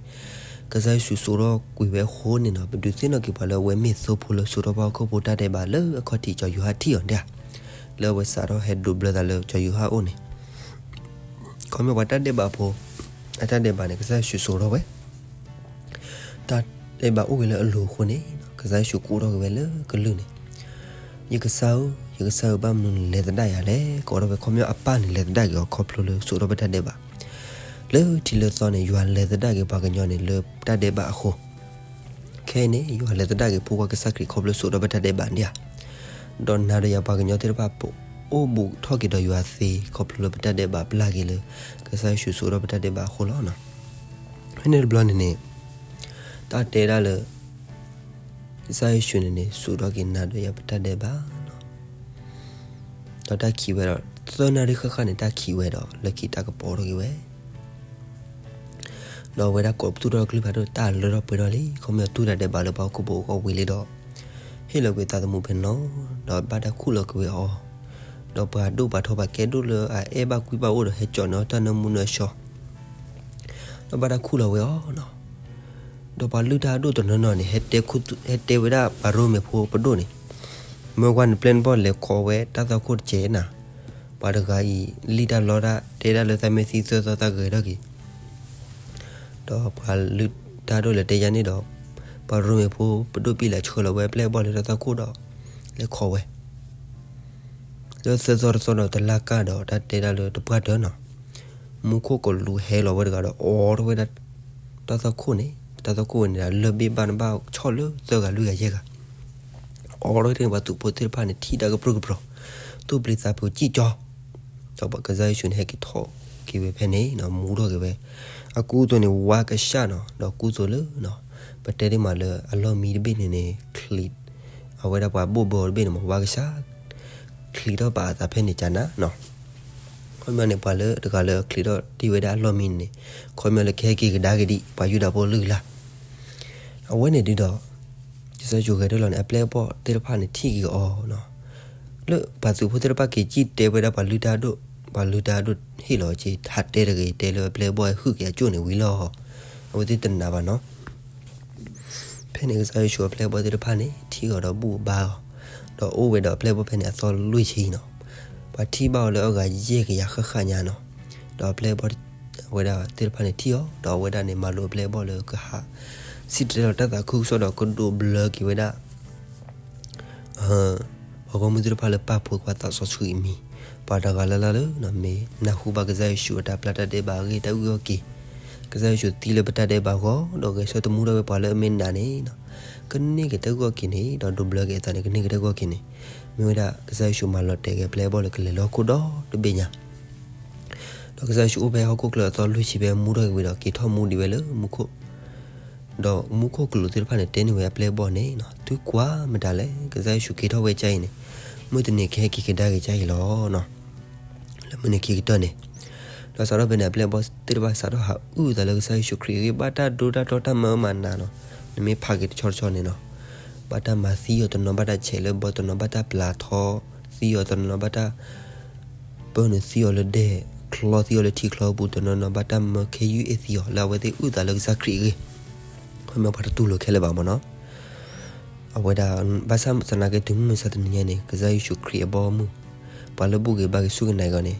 ကစၢ်ယ့ၣ်ၡူးစိာ်ထီၣ်ကွံာ်ဝဲအဃိန့ၣ်နီၤ, ပဒုးသ့ၣ်နီၣ်က့ၤပှၤလၢအဝဲမ့ၢ်သိဖိလၢစိာ်ထီၣ်ပှၤဟီၣ်ခိၣ်ဖိတၢ်ဒဲးဘးလၢအခီၣ်ထံး ကၠီၤယိၤဟၣ်ထံၣ်အီၤဒၣ်ဧါ, လၢအဝဲစးထီၣ်ဟဲဒိးဘျၢသးလၢကၠီၤယိၤဟၣ်အအိၣ်န့ၣ် ခီဖျိပှၤတၢ်ဒဲးဘးဖိ အတၢ်ဒဲးဘးန့ၣ် ကစၢ်ယ့ၣ်ၡူးစိာ်ထီၣ်ဝဲ တၢ်ဒဲးဘးအိၣ်ဝဲလၢအလိၤအဃိန့ၣ် ကစၢ်ယ့ၣ်ၡူးကိးထီၣ်က့ၤဝဲလၢကလုၢ်န့ၣ်, ယကစၢ်ဧၢ, ယကစၢ်ဧၢ, ဘၣ်မနုၤနလဲၤသဒၣ်ယၤလဲၣ်. ကိးထီၣ်ဝဲ ခီဖျိအပၢ်န့ၣ် လဲၤသဒၣ်က့ၤအီၤ ခီဖျိလၢစိာ်ထီၣ်ပတၢ်ဒဲးဘး လၢထံးလၢသီန့ၣ် ယွၤလဲၤသဒၣ်က့ၤပှၤကညီန့ၣ် လၢတၢ်ဒဲးဘးအဃိ ခဲအံၤန့ၣ် ယွၤလဲၤသဒၣ်က့ၤဖိခွါကစၢ်ခရံာ် ခီဖျိစိာ်ထီၣ်ပတၢ်ဒဲးဘးဒၣ်ဧါ. ဒီးနၤဒီးယၤပှၤကညီသ့ၣ်တဖၣ် ပအိၣ်ဘူးထီၣ်က့ၤဒီးယွၤသ့ ခီဖျိလၢပတၢ်ဒဲးဘးပျၢ်က့ၤလၢ ကစၢ်ယ့ၣ်ၡူးစိာ်ထီၣ်ပတၢ်ဒဲးဘးအဃိလီၤ. ဖဲန့ၣ်တဘျီန့ၣ်န့ၣ် တၢ်တဲဒၣ်လၢ ကစၢ်ယ့ၣ်ၡူးန့ၣ်န့ၣ် စိာ်ထီၣ်က့ၤနၤဒီးယၤပတၢ်ဒဲးဘးလီၤ. ဒီးတၢ်ခံးဝဲဒီး သၢနၣ်ရံၣ်ဃၣ်ဃၣ်န့ၣ် တၢ်ခံးဝဲဒီး လၢခံတၢ်ကပီၤထီၣ်က့ၤဝဲ ဒီးအဝဲဒၣ်ကိးပသူၣ်ထီၣ်ကလုၢ်ဖးဒိၣ် တၢ်လၢထီၣ်ပှဲၤထီၣ်လံ. ခီဖျိတူၢ်တၢ်ဒဲးဘးလၢပှၤဟီၣ်ခိၣ်ဖိအဂီၢ်ဝံၤလံဒီး ဟ့ၣ်လီၤကွံာ်သးသမူဖဲန့ၣ်လီၤ. ဒီးဘၣ်တၢ်ခူၣ်လီၤက့ၤဝဲအီၤ, ဒီးပှၤဒိၣ်ပှၤထီပှၤကဲဒိၣ်လၢအအဲၣ်ဘၣ်ကွံဘၣ်အိၣ်ဒီး ဟဲကၠီၣ်န့ၢ်အီၤတၢ်နၢမူနၢဆှီ ဒီးဘၣ်တၢ်ခူၣ်လီၤဝဲအီၤနီၤ. ဒီးပှၤလုၢ်တၢ်အဒိၣ်တနီၤနီၤန့ၣ် ဟဲတဲဝဲဒၣ်ပှၤရိမ့ၤဖိပဒိၣ်န့ၣ်, မၢကွၢ်နပျဲၢ်နဘီၣ်လဲၤခိးဝဲတၢ်သွၣ်ခိၣ်တစဲးနၤ, ပှၤတဂၤအံၤ လံၣ်တၢ်လီတၢ် တဲဒၣ်လၢသးမ့ၢ်သံသၢသီသးဂဲၤထီၣ်က့ၤ ဒီးပှၤလုၢ်တၢ်ဒိၣ်လဲၤတဲယါန့ၣ်ဒီး ပှၤရိမ့ၤဖိပဒိၣ်ပံလးဆှၢလီၤဝဲအပျဲၢ်အဘီၣ်လၢတၢ်သွၣ်ခိၣ်ဒီး လဲၤခိးဝဲ လၢသၢသီတသီဒီးတလါကၢ်ဒီး တၢ်တဲဒၣ်လၢတပှၢ်တၢၢ်နီၤ, မူခိၣ်ကလူးဟဲလီၤဝဲတဂၤဒီး အိးထီၣ်ဝဲဒၣ် တၢ်သွၣ်ခိၣ်န့ၣ်, တၢ်သွၣ်ခိၣ်ဝဲန့ၣ်ဒီး လၢၢ်ဘ့ၣ်ဘၣ်နဘၣ်ဆီၣ်လၢသၢဂၤလွံၢ်ဂၤယဲၢ်ဂၤ အိးထီၣ်ဝဲန့ၣ် ပှၤသုးဖိသ့ၣ်တဖၣ်န့ၣ် ထံၣ်တၢ်ကပြုၢ်ကပြီၤ, သူၣ်ပျံၤသးဖုးစံၣ်ကၠီ, ဒီးပှၤကစၢ်ယ့ၣ်ၡူးန့ၣ် ဟဲက့ၤထီၣ်က့ၤဝဲဖဲန့ၣ်နီၤ, မူထီၣ်က့ၤဝဲ, အကူအသိးန့ၣ် ဝါကဆှၣ်နီၤ, ဒီးကူအသိးလၢ ပတဲဒ်မးလၢအလီၢ်မံတဘ့ၣ်န့ၣ်န့ၣ် ချံး, အဝဲဒၣ်ပှၤဘိၣ်ဘၢအီၤတဘ့ၣ်န့ၣ်မး ဝါကဆှၣ် ချံးထီၣ်ပာ်အသးဖဲန့ၣ်ကနၤနီၤ. ခီပညီန့ၣ် ပှၤလၢတဂၤလၢချံးထီၣ်တ့ၢ်ဝဲဒၣ်အလီၢ်မံန့ၣ်န့ၣ် ခီပညီလၢကဟဲက့ၤကဒါက့ၤဒံး ပှၤယူဒၤဖိလုၢ်လၢ် အဝဲန့ၣ်ဒုးဒီး ကစၢ်ယ့ၣ်ၡူးဂဲၤထၢၣ်လီၤန့ၣ် အပျဲၢ်အဘီၣ်သ့ၣ်တဖၣ်န့ၣ် ထံၣ်က့ၤအီၤနီၤ, လၢပှၤသုးဖိသ့ၣ်တဖၣ်က့ၤစံၣ်တဲဝဲဒၣ်ပှၤလုၢ်တၢ်အဒိၣ်, ပှၤလုၢ်တၢ်အဒိၣ်ဟ့ၣ်လီၤက့ၤ ဟးတဲတဂ့ၤ တဲလၢအပျဲၢ်အဘီၣ်ဟဲဟုၣ်က့ၤအကၠိၣ်န့ၣ်ဝံၤလီၤ. အဝဲသ့ၣ်တနာ်ဘၣ်နီၤ. ဖဲန့ၣ်ကစၢ်ယ့ၣ်ၡူးအပျဲၢ်အဘီၣ်သ့ၣ်တဖၣ်န့ၣ် ထံၣ်အီၤဒီးဘူၣ်ဘါအီၤ, ဒီးအိၣ်ဝဲဒီးအပျဲၢ်အဘီၣ်ဖဲန့ၣ်အသီလွံၢ်ဆံနီၤ. ပှၤထံၣ်ဘၣ်အီၤလၢအဂၤယဲၢ်ကယၤဃၣ်ဃၣ်ညါနီၤ. ဒီးအပျဲၢ်အဘီၣ် အဝဲဒၣ်သ့ၣ်တဖၣ်န့ၣ်ထံၣ်အီၤ, ဒီးအဝဲဒၣ်န့ၣ် မၤလိအပျဲၢ်အဘီၣ်လၢကဟး စံၣ်တဲၤတဲလီၤတၢ်သးခုကစီၣ်ဒီးကဒိးဘျၢက့ၤဝဲဒၣ် ပှၤဂီၢ်မုၢ်သ့ၣ်တဖၣ်လၢပာ်ဖှိၣ်ပှၤသးစီဆှံအမံၤ, ပှၤတဂၤလၢ်လၢ်လၢ မ့ၢ်နၢ်ဟူဘၣ်ကစၢ်ယ့ၣ်ၡူးအတၢ်ပျၢ်တၢ်ဒဲးဘးအဂ့ၢ် တၢ်အုၣ်က့ၤခီၣ်က့ၤ, ကစၢ်ယ့ၣ်ၡူးသံလၢပတၢ်ဒဲးဘးအဂီၢ် ဒီးဂဲၤဆၢထၢၣ်သမူထီၣ်ဝဲပှၤလၢအမ့ၢ်နာ်န့ၣ် ကန့ၢ်က့ၤတၢ်အုၣ်က့ၤခီၣ်က့ၤန့ၣ် ဒီးဒိးဘျၢက့ၤအသးန့ၣ် ကန့ၢ်က့ၤတၢ်အုၣ်က့ၤခီၣ်က့ၤန့ၣ် မ့ၢ်ဝဲဒၣ်ကစၢ်ယ့ၣ်ၡူးမၤလီၤတဲာ်က့ၤအပျဲၢ်အဘီၣ်လၢကလဲၤလၢဟီၣ်ခိၣ်ဒီတဘ့ၣ်ညါ ဒီးကစၢ်ယ့ၣ်ၡူးအိၣ်ဖဲဟီၣ်ခိၣ်ချၢအသီလွံၢ်ဆံဘျဲၣ် မူထီၣ်က့ၤဝံၤဒီး က့ၤထီၣ်မူဒံးဝဲလၢမူခိၣ်, ဒီးမူခိၣ်ကလူးသ့ၣ်တဖၣ်န့ၣ် တဲန့ၢ်ဝဲအပျဲၢ်အဘီၣ်န့ၣ် သုကွၢ်မတၤလဲၣ်, ကစၢ်ယ့ၣ်ၡူးက့ၤထီၣ်ဝဲကအံၤန့ၣ် မုၢ်တနံၤကဟဲက့ၤကဒါက့ၤကအံၤလီၤ. လၢမုၢ်နံၤခံကတၢၢ်န့ၣ် ဒီးစးထီၣ်ဖဲန့ၣ် အပျဲၢ်အဘီၣ်သ့ၣ်တဖၣ်စးထီၣ်ဟးအုၣ်သးလၢကစၢ်ယ့ၣ်ၡူးခရံာ်အဂ့ၢ် ဘၣ်တၢ်ဒိတၢ်တီၢ်တၢ်မၤအၢမၤနးနီၤ, နမ့ၢ်ဖးက့ၤတဆီတဆီန့ၣ်နီၤ, ဘၣ်တၢ်မၤသံအီၤတနီၤ ဘၣ်တၢ်ဆဲးလၢဘီ တနီၤဘၣ်တၢ်ပျးထီသံအီၤ တနီၤဘၣ်တၢ် ပၢနုာ်သံအီၤလၢဒဲၣ်, ချီသံအီၤလၢထံချီပူၤ, တနီၤနီၤဘၣ်တၢ်မၢခဲယုၢ်အ့ၣ်သံအီၤ လၢအဝဲသ့ၣ်အုၣ်သးလၢကစၢ်ခရံာ်အဂ့ၢ်, ခီမ့ၢ်ပှၤတတူၢ်လိာ်ခဲလၢာ်ဘၣ်မ့ၢ်နီၤ. အဝဲဒၣ် ဘၣ်ဆၣ်သနာ်က့ တုၤမုၢ်မဆါတနံၤညါန့ၣ် ကစၢ်ယ့ၣ်ၡူးခရံာ်အဘီအမုၢ်, ပှၤလၢဘူၣ်ဂ့ၤဘါဂ့ၤဆူၣ်ကနၣ်အဂီၢ်န့ၣ်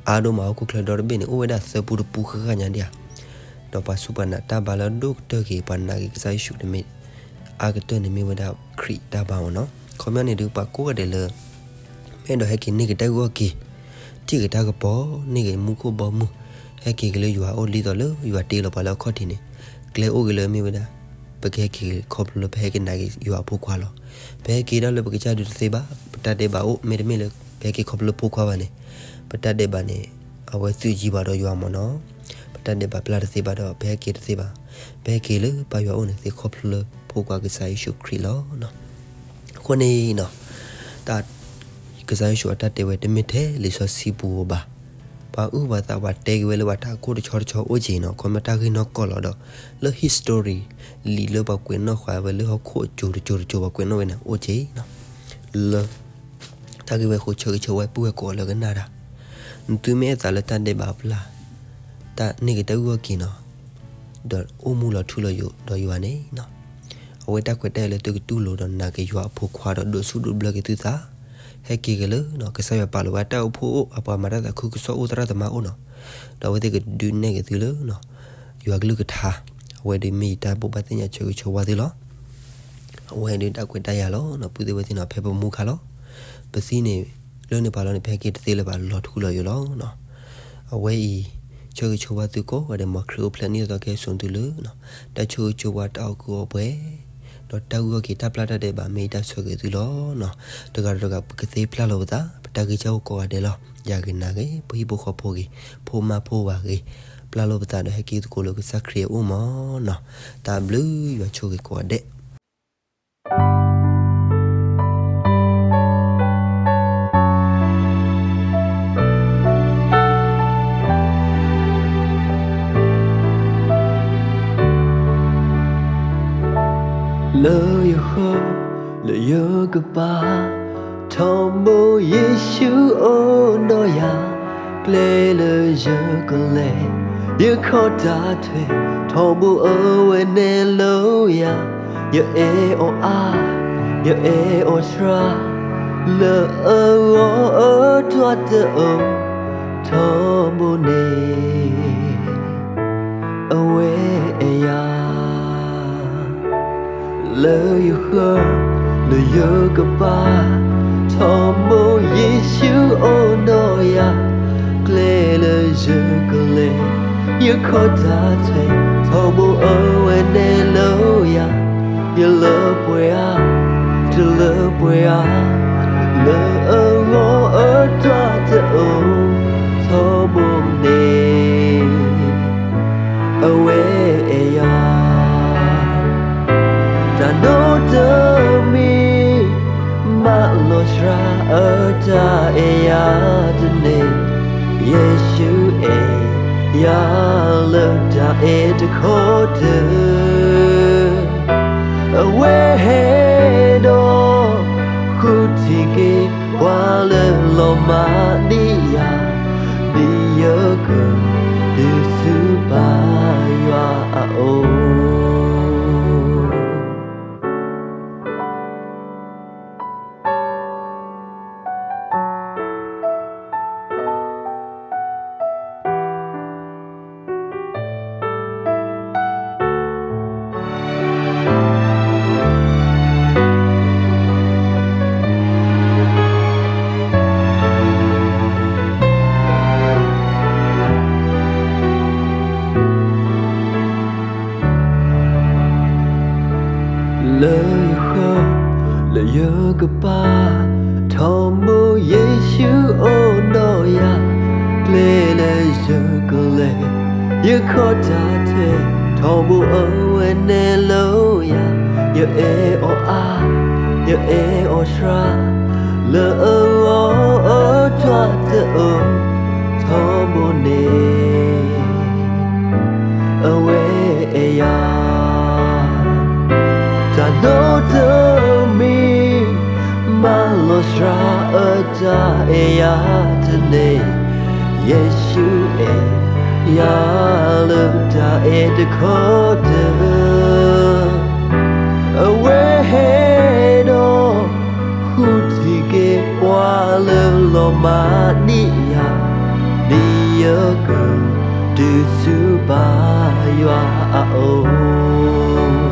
အါဒိၣ်မးဟီၣ်ခိၣ်ချၢဒီတဘ့ၣ်န့ၣ် အိၣ်ဝဲဒၣ်သၢပူတပူဃၣ်ဃၣ်ညါဒံးဧါ, ဒီးပှၤစူၢ်ပှၤနာ်တၢ်ဘါလၢအဒိၣ်ကတၢၢ်က့ၤ ပှၤနာ်က့ၤကစၢ်ယ့ၣ်ၡူးန့ၣ်မ့ၢ် အါကတၢၢ်န့ၣ်မ့ၢ်ဝဲဒၣ်ခရံာ်တၢ်ဘါမ့ၢ်နီၤ. ခီပညီန့ၣ်ဒုး ပှၤကိးဂၤဒဲးလၢ မ့ၢ်အဲၣ်ဒိးဟဲက့ၤန့ၢ်က့ၤတၢ်အုၣ်က့ၤခီၣ်က့ၤ, ထံၣ်က့ၤတၢ်ကပီၤ, န့ၢ်က့ၤမူခိၣ်ဘီမုၢ်, ဟဲက့ၤက့ၤလၢယွၤအအိၣ် ဒ်သိးလၢယွၤတ့လီၤပှၤလၢအခီၣ်ထံးန့ၣ်, ကျဲအိၣ်က့ၤလၢမ့ၢ်ဝဲဒၣ် ပကဟဲက့ၤခီဖျိလၢပဟဲက့ၤနာ်က့ၤယွၤအဖိခွါလီၤ. ပဟဲက့ၤဒၣ်လၢပကစၢ်ဒုးတသ့ဘၣ်, ပတၢ်ဒဲးဘးအိၣ်, မ့တမ့ၢ်လၢပဟဲက့ၤခီဖျိလၢဖိခွါဘၣ်န့ၣ်, ပတၢ်ဒဲးဘးန့ၣ် အဝဲသုးယံၤဘၣ်ဒီးယွၤမ့ၢ်နီၤ. ပတၢ်ဒဲးဘးပျၢ်တသ့ဘၣ်ဒီး ပဟဲက့ၤတသ့ဘၣ်. ပဟဲက့ၤလၢပၢ်ယွၤအအိၣ်န့ၣ် သ့ခီဖျိလၢဖိခွါကစၢ်ယ့ၣ်ၡူးခရံာ်လီၤ. အဃိန့ၣ်နီၤ, တၢ် ကစၢ်ယ့ၣ်ၡူးအတၢ်တဲဝဲ တမ့ၢ်ထဲလံာ်စီဆှံပူၤဧိၤဘၣ်. ပှၤအုၣ်ပှၤသး ပှၤတဲက့ၤဝဲလၢပှၤတၢ်အခိၣ်တဆီတဆီအိၣ်က့ၤနီၤ, ခီမ့ၢ်တၢ်ဂ့ၢ်နီၢ်ကီၢ်လီၤဒီး လၢ history လံာ်လၢပှၤကွဲးနီၣ်ဃာ်ဝဲလၢဟီၣ်ခိၣ်အစိၤတစိၤတစိၤ ပှၤကွဲးနီၣ်ဝဲန့ၣ် အိၣ်က့ၤနီၤ, လၢ တၢ်ဂ့ၢ်ဝဲအဃိ ဆၢဂ့ၤဆၢဝါပုၢ်ဝဲၢ်ကိးဂၤလၢကနၣ်တၢ်, နသုမ့ၢ်အဲၣ်သးလၢတၢ်ဒဲးဘးပျၢ်, တၢ်န့ၢ်က့ၤတၢ်အုၣ်က့ၤခီၣ်က့ၤနီၤ, ဒီးအိၣ်မူလီၤထူလီၤယိာ်ဒီးယွၤန့ၣ်နီၤ, အဝဲတၢ်ခွဲးတၢ်ယာ်လၢသုကတူၢ်လိာ်ဒီးနာ်က့ၤယွၤအဖိခွါဒီး ဒိးဆူၣ်ဒိးဘျၢက့ၤသုသး, ဟဲက့ၤက့ၤလၢ ကစၢ်ယွၤပာ်လီၤဝဲတၢ်အိၣ်ဖှိၣ်အိၣ် အပှၤမၤတၢ်သးခုကစီၣ်အိၣ် သရၣ်သမါအိၣ်နီၤ, ဒီးအဝဲသ့ၣ်ကဒုးနဲၣ်က့ၤသုလၢ ယွၤကလုၢ်ကထါ, အဝဲဒုးမ့ၢ်ယတၢ်ဘိးဘၣ်သ့ၣ်ညါဆၢဂ့ၤဆၢဝါသုလီၤ. အဝဲဒုးတၢ်ခွဲးတၢ်ယာ်လီၤနီၤ, ပုၢ်သ့ၣ်ဝဲၢ်သ့ၣ်နီၤ, ဖဲပမူခါလီၤ. ပသံန့ၣ် လၢန့ၣ်ပှၤလီၤန့ၣ် ပဟဲက့ၤတသ့လၢၤဘၣ် လီၤထူလီၤယိာ်လီၤနီၤ. အဝဲအံၤ ဆၢဂ့ၤဆၢဝါသုကိးဂၤဒဲး မ်ခရံာ်အိၣ်ဖျဲၣ်နံၣ်သီသီကဟဲစိာ်သုလၢ တၢ်ဆၢဂ့ၤဆၢဝါတၢ်အီၣ်ကုၢ်အီပှဲၤ ဒီးတၢ်ဂုၢ်အီၣ်က့ၤတၢ်ပျၢ်တၢ်ဒဲးဘး မ့ၢ်ယတၢ်ဆၢဂ့ၤသုလီၤနီၤ. တဂၤဒီးတဂၤ ပကသ့ပျၢ်လိာ်ပသး ပတၢ်ဂံၢ်စၢ်အိၣ်ကိးဂၤဒဲးလီၤ. ယၤဂ့ၤနၤဂ့ၤ ပဟံၣ်ဖိဃီဖိဂ့ၤ ဖိမါဖိဝၤဂ့ၤ ပျၢ်လိာ်ပသးဒီးဟဲက့ၤသကိးလၢကစၢ်ခရံာ်အအိၣ်မ့ၢ်နီၤ. တၢ်ဘျုးယွၤဆိၣ်ဂ့ၤကိးဂၤဒဲး. လၢယဃၢၤ လၢယကပၤ ထီဘိယ့ၣ်ၡူးအိၣ်ဒီးယၤ ကျဲလၢယကလဲၤ ယခီၣ်တၢ်ထွဲ ထီဘိအဝဲနဲၣ်လိယၤ ယအဲၣ်အီၤအါ ယအဲၣ်အီၤဆှါ လၢအဂီၢ်အတၢ်တအိၣ် ထီဘိန့ၣ် အဝဲအဲၣ်ယၤ လၢယဃၢၤ လၢယကပၤ ထီဘိယ့ၣ်ၡူးအိၣ်ဒီးယၤ ကျဲလၢယကလဲၤ ယခီၣ်တၢ်ထွဲ ထီဘိအဝဲနဲၣ်လိယၤ ယလၢပှဲၤဧါ တလၢပှဲၤဧါ လၢအဂီၢ်အတၢ်တအိၣ် ထီဘိန့ၣ် အဝဲအဲၣ်ယၤ တၢ်နီတမံၤ မးလီၤစှၤအတၢ်အဲၣ်ယၤတန့ၢ် ယ့ၣ်ၡူးအဲၣ်ယၤလၢတၢ်အဲၣ်တခီတၢၢ် အဝဲဟဲဒီး ဃုထံၣ်က့ၤ ပှၤလၢလီၤမၢ်ဒံးယၤ ဒ်ယက တုၤဆူပၢ်ယွၤအအိၣ် တကလဲၤ, ယခီၣ်တၢ်ထဲ, ထီဘိအဝဲနဲၣ်လၢယၤ, ယအဲၣ်အီၤအါ, ယအဲၣ်အီၤဆှါ, လၢအဂီၢ်အတၢ်တအၢ, ထီဘိန့ၣ် အဝဲအဲၣ်ယၤ. တၢ်နီတမံၤ မၤလီၤစှၤအတၢ်အဲၣ်ယၤတန့ၢ်, ယ့ၣ်ၡူးအဲၣ်ယၤလၢတၢ်အဲၣ်တခီတၢၢ်, အဝဲဟဲဒီး ဃုထံၣ်က့ၤပှၤလၢလီၤမၤန့ၢ်ယၤ, ဒ်ယကတုၤဆူပၢ်ယွၤအအိၣ်.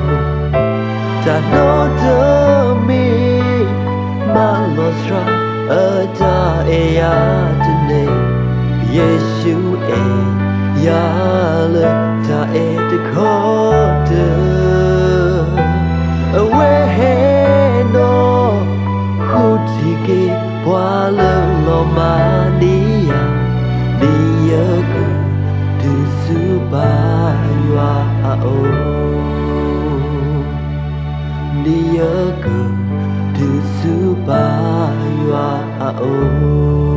တၢ်နီတမံၤ မၤလီၤစှၤအတၢ်အဲၣ်ယၤတန့ၢ်, ယ့ၣ်ၡူးအဲၣ်ယၤလၢတၢ်အဲၣ်တခီတၢၢ်, အဝဲဟဲဒီး ဃုထံၣ်က့ၤပှၤလၢလီၤမၤန့ၢ်ယၤ, ဒ်ယကတုၤဆူပၢ်ယွၤအအိၣ်, ဒ်ယကတုၤဆူပၢ်ယွၤအအိၣ်.